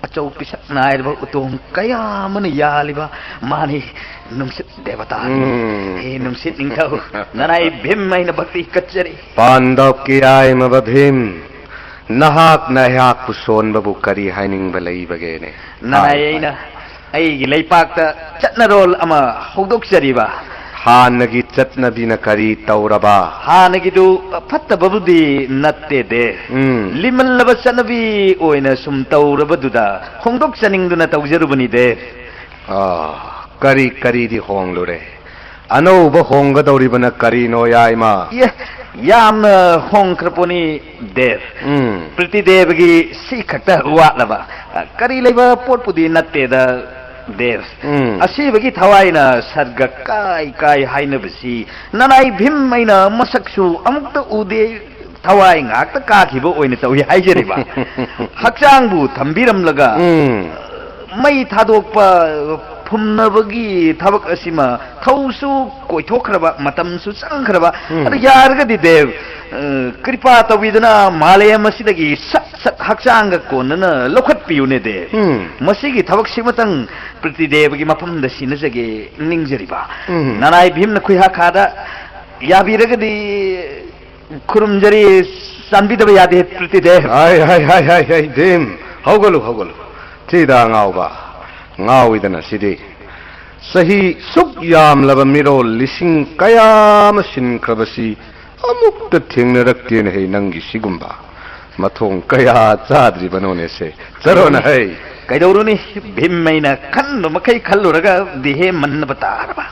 ꯑꯆꯧ ꯄꯤꯁꯛ ꯅꯥꯏꯔꯕ ꯎꯇꯣꯡ ꯀꯌꯥ ꯑꯃꯅ ꯌꯥꯜꯂꯤꯕ ꯃꯥꯅꯤ ꯅꯨꯡꯁꯤꯠ ꯗꯦꯕꯇꯥꯅꯤ꯫ ꯎꯝ꯫ ꯍꯦ ꯅꯨꯡꯁꯤꯠ ꯅꯤꯡꯊꯧ, ꯅꯅꯥꯏ ꯚꯤꯝ ꯑꯩꯅ ꯚꯛꯇꯤ ꯀꯠꯆꯔꯤ꯫ ꯄꯥꯟꯗꯕꯀꯤ ꯌꯥꯏꯃꯕ ꯚꯤꯝ, ꯅꯍꯥꯛꯅ ꯑꯩꯍꯥꯛꯄꯨ ꯁꯣꯟꯕꯕꯨ ꯀꯔꯤ ꯍꯥꯏꯅꯤꯡꯕ ꯂꯩꯕꯒꯦꯅꯦ? ꯅꯅꯥꯏ ꯍꯥꯏ, ꯑꯩꯅ ꯍꯥꯏ꯫ ꯑꯩꯒꯤ ꯂꯩꯄꯥꯛꯇ ꯆꯠꯅꯔꯣꯜ ꯑꯃ ꯍꯧꯗꯣꯛꯆꯔꯤꯕ꯫ ꯍꯥꯟꯅꯒꯤ ꯆꯠꯅꯕꯤꯅ ꯀꯔꯤ ꯇꯧꯔꯕ? ꯍꯥꯟꯅꯒꯤꯗꯨ ꯐꯠꯇꯕꯕꯨꯗꯤ ꯅꯠꯇꯦ ꯗꯦ꯫ ꯎꯝ꯫ ꯂꯤꯃꯜꯂꯕ ꯆꯠꯅꯕꯤ ꯑꯣꯏꯅ ꯁꯨꯝ ꯇꯧꯔꯕꯗꯨꯗ ꯍꯣꯡꯗꯣꯛꯆꯅꯤꯡꯗꯨꯅ ꯇꯧꯖꯔꯨꯕꯅꯤ ꯗꯦ꯫ ꯑꯥ, ꯀꯔꯤ ꯀꯔꯤꯗꯤ ꯍꯣꯡꯂꯨꯔꯦ? ꯑꯅꯧꯕ ꯍꯣꯡꯒꯗꯧꯔꯤꯕꯅ ꯀꯔꯤꯅꯣ, ꯌꯥꯏꯃ? ꯏꯌꯦ, ꯌꯥꯝꯅ ꯍꯣꯡꯈ꯭ꯔ ꯄꯣꯠꯅꯤ, ꯗꯦꯕ꯫ ꯎꯝ꯫ ꯄ꯭ꯔꯤꯇꯤꯗꯦꯕꯒꯤ ꯁꯤ ꯈꯛꯇ ꯋꯥꯠꯂꯕ꯫ ꯑ, ꯀꯔꯤ ꯂꯩꯕ ꯄꯣꯠꯄꯨꯗꯤ ꯅꯠꯇꯦꯗ, ꯗꯦꯕ꯫ ꯎꯝ꯫ ꯑꯁꯤꯕꯒꯤ ꯊꯋꯥꯏꯅ ꯁꯔꯒ ꯀꯥꯏ ꯀꯥꯏ ꯍꯥꯏꯅꯕꯁꯤ ꯅꯅꯥꯏ ꯚꯤꯝ ꯑꯩꯅ ꯃꯁꯛꯁꯨ ꯑꯃꯨꯛꯇ ꯎꯗꯦ, ꯊꯋꯥꯏ ꯉꯥꯛꯇ ꯀꯥꯈꯤꯕ ꯑꯣꯏꯅ ꯇꯧꯏ ꯍꯥꯏꯖꯔꯤꯕ꯫ ꯍꯛꯆꯥꯡꯕꯨ ꯊꯝꯕꯤꯔꯝꯂꯒ, ꯎꯝ꯫ ꯃꯩ ꯊꯥꯗꯣꯛꯄ, ꯐꯨꯝꯅꯕꯒꯤ ꯊꯕꯛ ꯑꯁꯤꯃ ꯊꯧꯁꯨ ꯀꯣꯏꯊꯣꯛꯈ꯭ꯔꯕ, ꯃꯇꯝꯁꯨ ꯆꯪꯈ꯭ꯔꯕ꯫ ꯎꯝ꯫ ꯑꯗꯨ ꯌꯥꯔꯒꯗꯤ ꯗꯦꯕ, ꯑ, ꯀ꯭ꯔꯤꯄꯥ ꯇꯧꯕꯤꯗꯨꯅ ꯃꯥꯂꯦꯝ ꯑꯁꯤꯗꯒꯤ ꯁꯠ ꯁꯠ ꯍꯛꯆꯥꯡꯒ ꯀꯣꯟꯅꯅ ꯂꯧꯈꯠꯄꯤꯌꯨꯅꯦ ꯗꯦꯕ꯫ ꯎꯝ꯫ ꯃꯁꯤꯒꯤ ꯊꯕꯛꯁꯤꯃꯇꯪ ꯄ꯭ꯔꯤꯇꯤꯗꯦꯕꯒꯤ ꯃꯐꯝꯗ ꯁꯤꯟꯅꯖꯒꯦ ꯅꯤꯡꯖꯔꯤꯕ꯫ ꯎꯝ꯫ ꯅꯅꯥꯏ ꯚꯤꯝꯅ ꯈꯨꯌꯥꯈꯥꯗ ꯌꯥꯕꯤꯔꯒꯗꯤ ꯈꯨꯔꯨꯝꯖꯔꯤ, ꯆꯥꯟꯕꯤꯗꯕ ꯌꯥꯗꯦ, ꯄ꯭ꯔꯤꯇꯤꯗꯦꯕ꯫ ꯍꯥꯏ, ꯍꯥꯏ, ꯍꯥꯏ, ꯍꯥꯏ, ꯍꯥꯏ, ꯚꯤꯝ, ꯍꯧꯒꯠꯂꯨ, ꯍꯧꯒꯠꯂꯨ꯫ ꯊꯤꯗ ꯑꯉꯥꯎꯕ, ꯉꯥꯎꯏꯗꯅ ꯁꯤꯗꯤ꯫ ꯆꯍꯤ ꯁꯨꯛ ꯌꯥꯝꯂꯕ ꯃꯤꯔꯣꯜ ꯂꯤꯁꯤꯡ ꯀꯌꯥ ꯑꯃ ꯁꯤꯟꯈ꯭ꯔꯕꯁꯤ ꯑꯃꯨꯛꯇ ꯊꯦꯡꯅꯔꯛꯇꯦꯅꯦ ꯍꯦ ꯅꯪꯒꯤ ꯁꯤꯒꯨꯝꯕ꯫ ꯃꯊꯣꯡ ꯀꯌꯥ ꯆꯥꯗ꯭ꯔꯤꯕꯅꯣꯅꯦꯁꯦ? ꯆꯠꯔꯣꯅ ꯍꯩ꯫ ꯀꯩꯗꯧꯔꯨꯅꯤ, ꯚꯤꯝ ꯑꯩꯅ ꯈꯟꯕ ꯃꯈꯩ ꯈꯜꯂꯨꯔꯒ ꯗꯤꯍꯦ ꯃꯟꯅꯕ ꯇꯥꯔꯕ꯫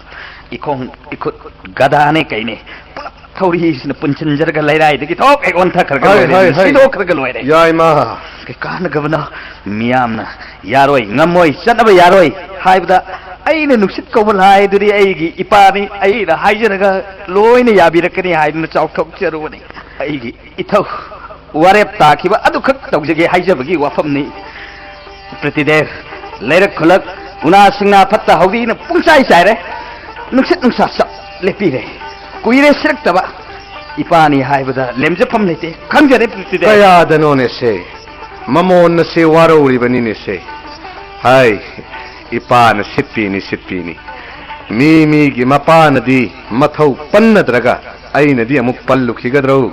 ꯏꯈꯣꯡ ꯏꯈꯨꯠ ꯒꯗꯥꯅꯦ ꯀꯩꯅꯦ, ꯄꯨꯂꯞ ꯊꯧꯔꯤꯁꯤꯅ ꯄꯨꯟꯁꯤꯟꯖꯔꯒ ꯂꯩꯔꯥꯏꯗꯒꯤ ꯊꯣꯛ ꯍꯦꯛ ꯑꯣꯟꯊꯈ꯭ꯔꯒ ꯍꯩ, ꯂꯣꯏꯔꯦ, ꯍꯩ, ꯍꯩ꯫ ꯁꯤꯗꯣꯛꯈ꯭ꯔꯒ ꯂꯣꯏꯔꯦ꯫ ꯌꯥꯏꯃ꯫ ꯀꯩ ꯀꯥꯟꯅꯒꯕꯅꯣ? ꯃꯤꯌꯥꯝꯅ ꯌꯥꯔꯣꯏ, ꯉꯝꯃꯣꯏ, ꯆꯠꯅꯕ ꯌꯥꯔꯣꯏ ꯍꯥꯏꯕꯗ, ꯑꯩꯅ ꯅꯨꯡꯁꯤꯠ ꯀꯧꯕ ꯂꯥꯏꯗꯨꯗꯤ ꯑꯩꯒꯤ ꯏꯄꯥꯅꯤ, ꯑꯩꯅ ꯍꯥꯏꯖꯔꯒ ꯂꯣꯏꯅ ꯌꯥꯕꯤꯔꯛꯀꯅꯤ ꯍꯥꯏꯗꯨꯅ ꯆꯥꯎꯊꯣꯛꯆꯔꯨꯕꯅꯤ꯫ ꯑꯩꯒꯤ ꯏꯊꯧ ꯋꯥꯔꯦꯞ ꯇꯥꯈꯤꯕ ꯑꯗꯨꯈꯛ ꯇꯧꯖꯒꯦ ꯍꯥꯏꯖꯕꯒꯤ ꯋꯥꯐꯝꯅꯤ꯫ ꯄ꯭ꯔꯤꯇꯤꯗꯦꯕ, ꯂꯩꯔꯛ ꯈꯨꯂꯛ, ꯎꯅꯥ ꯁꯤꯡꯅꯥ ꯐꯠꯇ ꯍꯥꯎꯗꯤꯅ ꯄꯨꯡꯆꯥꯏ ꯆꯥꯏꯔꯦ꯫ ꯅꯨꯡꯁꯤꯠ ꯅꯨꯡꯁꯥ ꯆꯞ ꯂꯦꯞꯄꯤꯔꯦ꯫ ꯀꯨꯏꯔꯦ ꯁꯤꯔꯛꯇꯕ꯫ ꯏꯄꯥꯅꯤ ꯍꯥꯏꯕꯗ ꯂꯦꯝꯖꯐꯝ ꯂꯩꯇꯦ꯫ ꯈꯪꯖꯔꯦ ꯄ꯭ꯔꯤꯇꯤꯗꯦꯕ꯫ ꯀꯌꯥꯗꯅꯣꯅꯦꯁꯦ? ꯃꯃꯣꯟ ꯑꯁꯦ ꯋꯥꯔꯧꯔꯤꯕꯅꯤꯅꯦꯁꯦ꯫ ꯍꯥꯏ, ꯏꯄꯥꯅ ꯁꯤꯠꯄꯤꯅꯤ, ꯁꯤꯠꯄꯤꯅꯤ꯫ ꯃꯤ ꯃꯤꯒꯤ ꯃꯄꯥꯅꯗꯤ ꯃꯊꯧ ꯄꯟꯅꯗ꯭ꯔꯒ ꯑꯩꯅꯗꯤ ꯑꯃꯨꯛ ꯄꯜꯂꯨꯈꯤꯒꯗ꯭ꯔꯣ?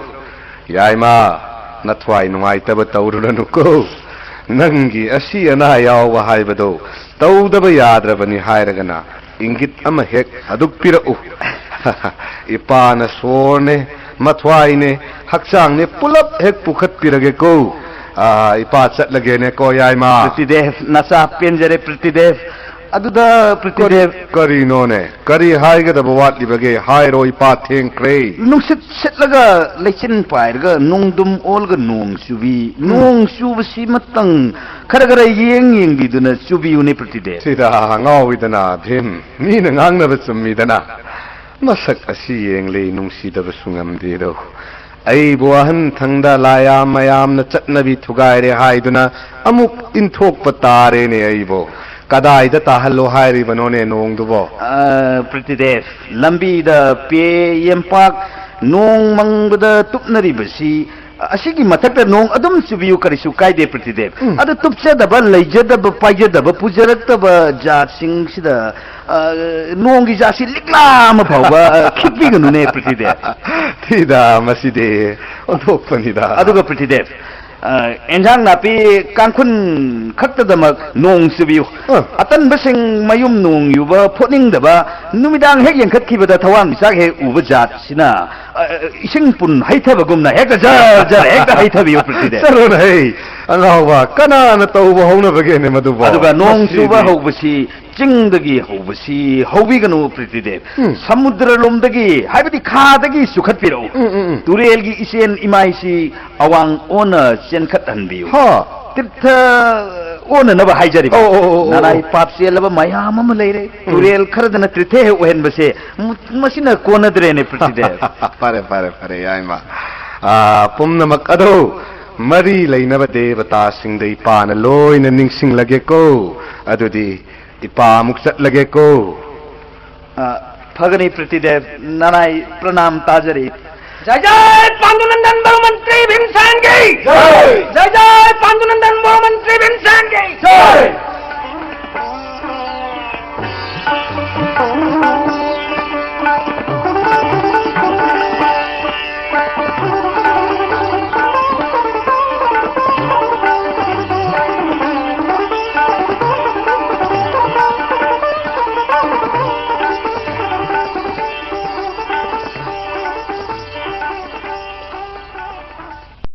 ꯌꯥꯏꯃ, ꯅꯊ꯭ꯋꯥꯏ ꯅꯨꯡꯉꯥꯏꯇꯕ ꯇꯧꯔꯨꯔꯅꯨꯀꯣ꯫ ꯅꯪꯒꯤ ꯑꯁꯤ ꯑꯅꯥ ꯌꯥꯎꯕ ꯍꯥꯏꯕꯗꯣ ꯇꯧꯗꯕ ꯌꯥꯗ꯭ꯔꯕꯅꯤ ꯍꯥꯏꯔꯒꯅ ꯏꯪꯒꯤꯠ ꯑꯃ ꯍꯦꯛ ꯊꯥꯗꯣꯛꯄꯤꯔꯛꯎ꯫ ꯏꯄꯥꯅ ꯁꯣꯔꯅꯦ, ꯃꯊ꯭ꯋꯥꯏꯅꯦ, ꯍꯛꯆꯥꯡꯅꯦ ꯄꯨꯂꯞ ꯍꯦꯛ ꯄꯨꯈꯠꯄꯤꯔꯒꯦꯀꯣ꯫ ꯑꯥ, ꯏꯄꯥ ꯆꯠꯂꯒꯦꯅꯦꯀꯣ, ꯌꯥꯏꯃ꯫ ꯄ꯭ꯔꯤꯇꯤꯗꯦꯕ, ꯅꯆꯥ ꯄꯦꯟꯖꯔꯦ ꯄ꯭ꯔꯤꯇꯤꯗꯦꯕ꯫ ꯑꯗꯨꯗ ꯄ꯭ꯔꯤꯇꯤꯗꯦꯕ꯫ ꯀꯔꯤꯅꯣꯅꯦ? ꯀꯔꯤ ꯍꯥꯏꯒꯗꯕ ꯋꯥꯠꯂꯤꯕꯒꯦ? ꯍꯥꯏꯔꯣ, ꯏꯄꯥ ꯊꯦꯡꯈ꯭ꯔꯦ꯫ ꯅꯨꯡꯁꯤꯠ ꯁꯤꯠꯂꯒ ꯂꯩꯆꯤꯟ ꯄꯥꯏꯔꯒ ꯅꯣꯡꯗꯝ ꯑꯣꯜꯂꯒ ꯅꯣꯡ ꯆꯨꯕꯤ꯫ ꯅꯣꯡ ꯆꯨꯕꯁꯤꯃꯇꯪ ꯈꯔ ꯈꯔ ꯌꯦꯡ ꯌꯦꯡꯕꯤꯗꯨꯅ ꯆꯨꯕꯤꯌꯨꯅꯦ ꯄ꯭ꯔꯤꯇꯤꯗꯦꯕ꯫ ꯁꯤꯗ ꯉꯥꯎꯏꯗꯅ ꯚꯤꯝ, ꯃꯤꯅ ꯉꯥꯡꯅꯕ ꯆꯨꯝꯃꯤꯗꯅ꯫ ꯃꯁꯛ ꯑꯁꯤ ꯌꯦꯡꯂꯤ ꯅꯨꯡꯁꯤꯗꯕꯁꯨ ꯉꯝꯗꯦꯗꯣ꯫ ꯑꯩꯕꯨ ꯑꯍꯟ ꯊꯪꯗ ꯂꯥꯌꯥꯝ ꯃꯌꯥꯝꯅ ꯆꯠꯅꯕꯤ ꯊꯨꯒꯥꯏꯔꯦ ꯍꯥꯏꯗꯨꯅ ꯑꯃꯨꯛ ꯏꯟꯊꯣꯛꯄ ꯇꯥꯔꯦꯅꯦ ꯑꯩꯕꯨ꯫ ꯀꯗꯥꯏꯗ ꯇꯥꯍꯜꯂꯣ ꯍꯥꯏꯔꯤꯕꯅꯣꯅꯦ ꯅꯣꯡꯗꯨꯕꯣ? ꯑ, ꯄ꯭ꯔꯤꯇꯤꯗꯦꯕ, ꯂꯝꯕꯤꯗ ꯄꯦ, ꯌꯦꯝꯄꯥꯛ, ꯅꯣꯡ ꯃꯪꯕꯗ ꯇꯨꯞꯅꯔꯤꯕꯁꯤ, ꯑꯁꯤꯒꯤ ꯃꯊꯛꯇ ꯅꯣꯡ ꯑꯗꯨꯝ ꯆꯨꯕꯤꯌꯨ, ꯀꯔꯤꯁꯨ ꯀꯥꯏꯗꯦ ꯄ꯭ꯔꯤꯇꯤꯗꯦꯕ꯫ ꯑꯗꯨ ꯇꯨꯞꯆꯗꯕ, ꯂꯩꯖꯗꯕ, ꯄꯥꯏꯖꯗꯕ, ꯄꯨꯖꯔꯛꯇꯕ ꯖꯥꯠꯁꯤꯡꯁꯤꯗ, ꯑ, ꯅꯣꯡꯒꯤ ꯖꯥꯠꯁꯤ ꯂꯤꯛꯂꯥ ꯑꯃ ꯐꯥꯎꯕ, ꯑ, ꯈꯤꯛꯄꯤꯒꯅꯨꯅꯦ ꯄ꯭ꯔꯤꯇꯤꯗꯦꯕ꯫ ꯊꯤꯗ ꯃꯁꯤꯗꯤ ꯑꯣꯟꯊꯣꯛꯄꯅꯤꯗ꯫ ꯑꯗꯨꯒ ꯄ꯭ꯔꯤꯇꯤꯗꯦꯕ, ꯑ, ꯑꯦꯟꯁꯥꯡ ꯅꯥꯄꯤ ꯀꯥꯡꯈꯨꯟ ꯈꯛꯇꯗꯃꯛ ꯅꯣꯡ ꯆꯨꯕꯤꯌꯨ꯫ ꯑ꯫ ꯑꯇꯟꯕꯁꯤꯡ ꯃꯌꯨꯝ ꯅꯣꯡ ꯌꯨꯕ ꯐꯣꯠꯅꯤꯡꯗꯕ, ꯅꯨꯃꯤꯗꯥꯡ ꯍꯦꯛ ꯌꯦꯡꯈꯠꯈꯤꯕꯗ ꯊꯋꯥꯟꯃꯤꯆꯥꯛ ꯍꯦꯛ ꯎꯕ ꯖꯥꯠꯁꯤꯅ, ꯑ, ꯏꯁꯤꯡ ꯄꯨꯟ ꯍꯩꯊꯕꯒꯨꯝꯅ ꯍꯦꯛꯇ ꯖꯔ ꯖꯔ ꯍꯦꯛꯇ ꯍꯩꯊꯕꯤꯌꯨ, ꯄ꯭ꯔꯤꯊꯤꯗꯦꯕ꯫ ꯆꯠꯂꯣꯅꯦ ꯍꯩ, ꯑꯉꯥꯎꯕ, ꯀꯅꯥꯅ ꯇꯧꯕ ꯍꯧꯅꯕꯒꯦꯅꯦ ꯃꯗꯨꯕꯣ? ꯑꯗꯨꯒ ꯅꯣꯡ ꯆꯨꯕ ꯃꯁꯤꯗꯤ ꯍꯧꯕꯁꯤ ꯆꯤꯡꯗꯒꯤ ꯍꯧꯕꯁꯤ ꯍꯧꯕꯤꯒꯅꯨ, ꯄ꯭ꯔꯤꯊꯤꯗꯦꯕ꯫ ꯎꯝ꯫ ꯁꯃꯨꯗ꯭ꯔ ꯂꯣꯝꯗꯒꯤ, ꯍꯥꯏꯕꯗꯤ ꯈꯥꯗꯒꯤ ꯆꯨꯈꯠꯄꯤꯔꯛꯎ꯫ ꯎꯝ, ꯎꯝ, ꯎꯝ꯫ ꯇꯨꯔꯦꯜꯒꯤ ꯏꯆꯦꯜ ꯏꯃꯥꯏꯁꯤ ꯑꯋꯥꯡ ꯑꯣꯟꯅ ꯆꯦꯟꯈꯠꯍꯟꯕꯤꯌꯨ꯫ ꯍꯥ꯫ ꯇꯤꯔꯊ ꯑꯣꯟꯅꯅꯕ ꯍꯥꯏꯖꯔꯤꯕ꯫ ꯑꯣ, ꯑꯣ, ꯑꯣ, ꯑꯣ, ꯅꯅꯥꯏ ꯑꯣ꯫ ꯄꯥꯞ ꯆꯦꯜꯂꯕ ꯃꯌꯥꯝ ꯑꯃ ꯂꯩꯔꯦ꯫ ꯎꯝ꯫ ꯇꯨꯔꯦꯜ ꯈꯔꯗꯅ ꯇꯤꯔꯊ ꯍꯦꯛ ꯑꯣꯏꯍꯟꯕꯁꯦ, ꯃ-, ꯃꯁꯤꯅ ꯀꯣꯟꯅꯗ꯭ꯔꯦꯅꯦ, ꯄ꯭ꯔꯤꯊꯤꯗꯦꯕ꯫ ꯐꯔꯦ, ꯐꯔꯦ, ꯐꯔꯦ, ꯌꯥꯏꯃ꯫ ꯑꯥ, ꯄꯨꯝꯅꯃꯛ ꯑꯗꯣ ꯃꯔꯤ ꯂꯩꯅꯕ ꯗꯦꯕꯇꯥꯁꯤꯡꯗ ꯏꯄꯥꯅ ꯂꯣꯏꯅ ꯅꯤꯡꯁꯤꯡꯂꯒꯦꯀꯣ꯫ ꯑꯗꯨꯗꯤ ꯏꯄꯥ ꯑꯃꯨꯛ ꯆꯠꯂꯒꯦꯀꯣ꯫ ꯑ, ꯐꯒꯅꯤ, ꯄ꯭ꯔꯤꯊꯤꯗꯦꯕ, ꯅꯅꯥꯏ ꯄ꯭ꯔꯅꯥꯝ ꯇꯥꯖꯔꯤ꯫ जय जय पांडुनंदन बहुमंत्री भीमसेन की। जय। जय जय पांडुनंदन बहुमंत्री भीमसेन की। जय।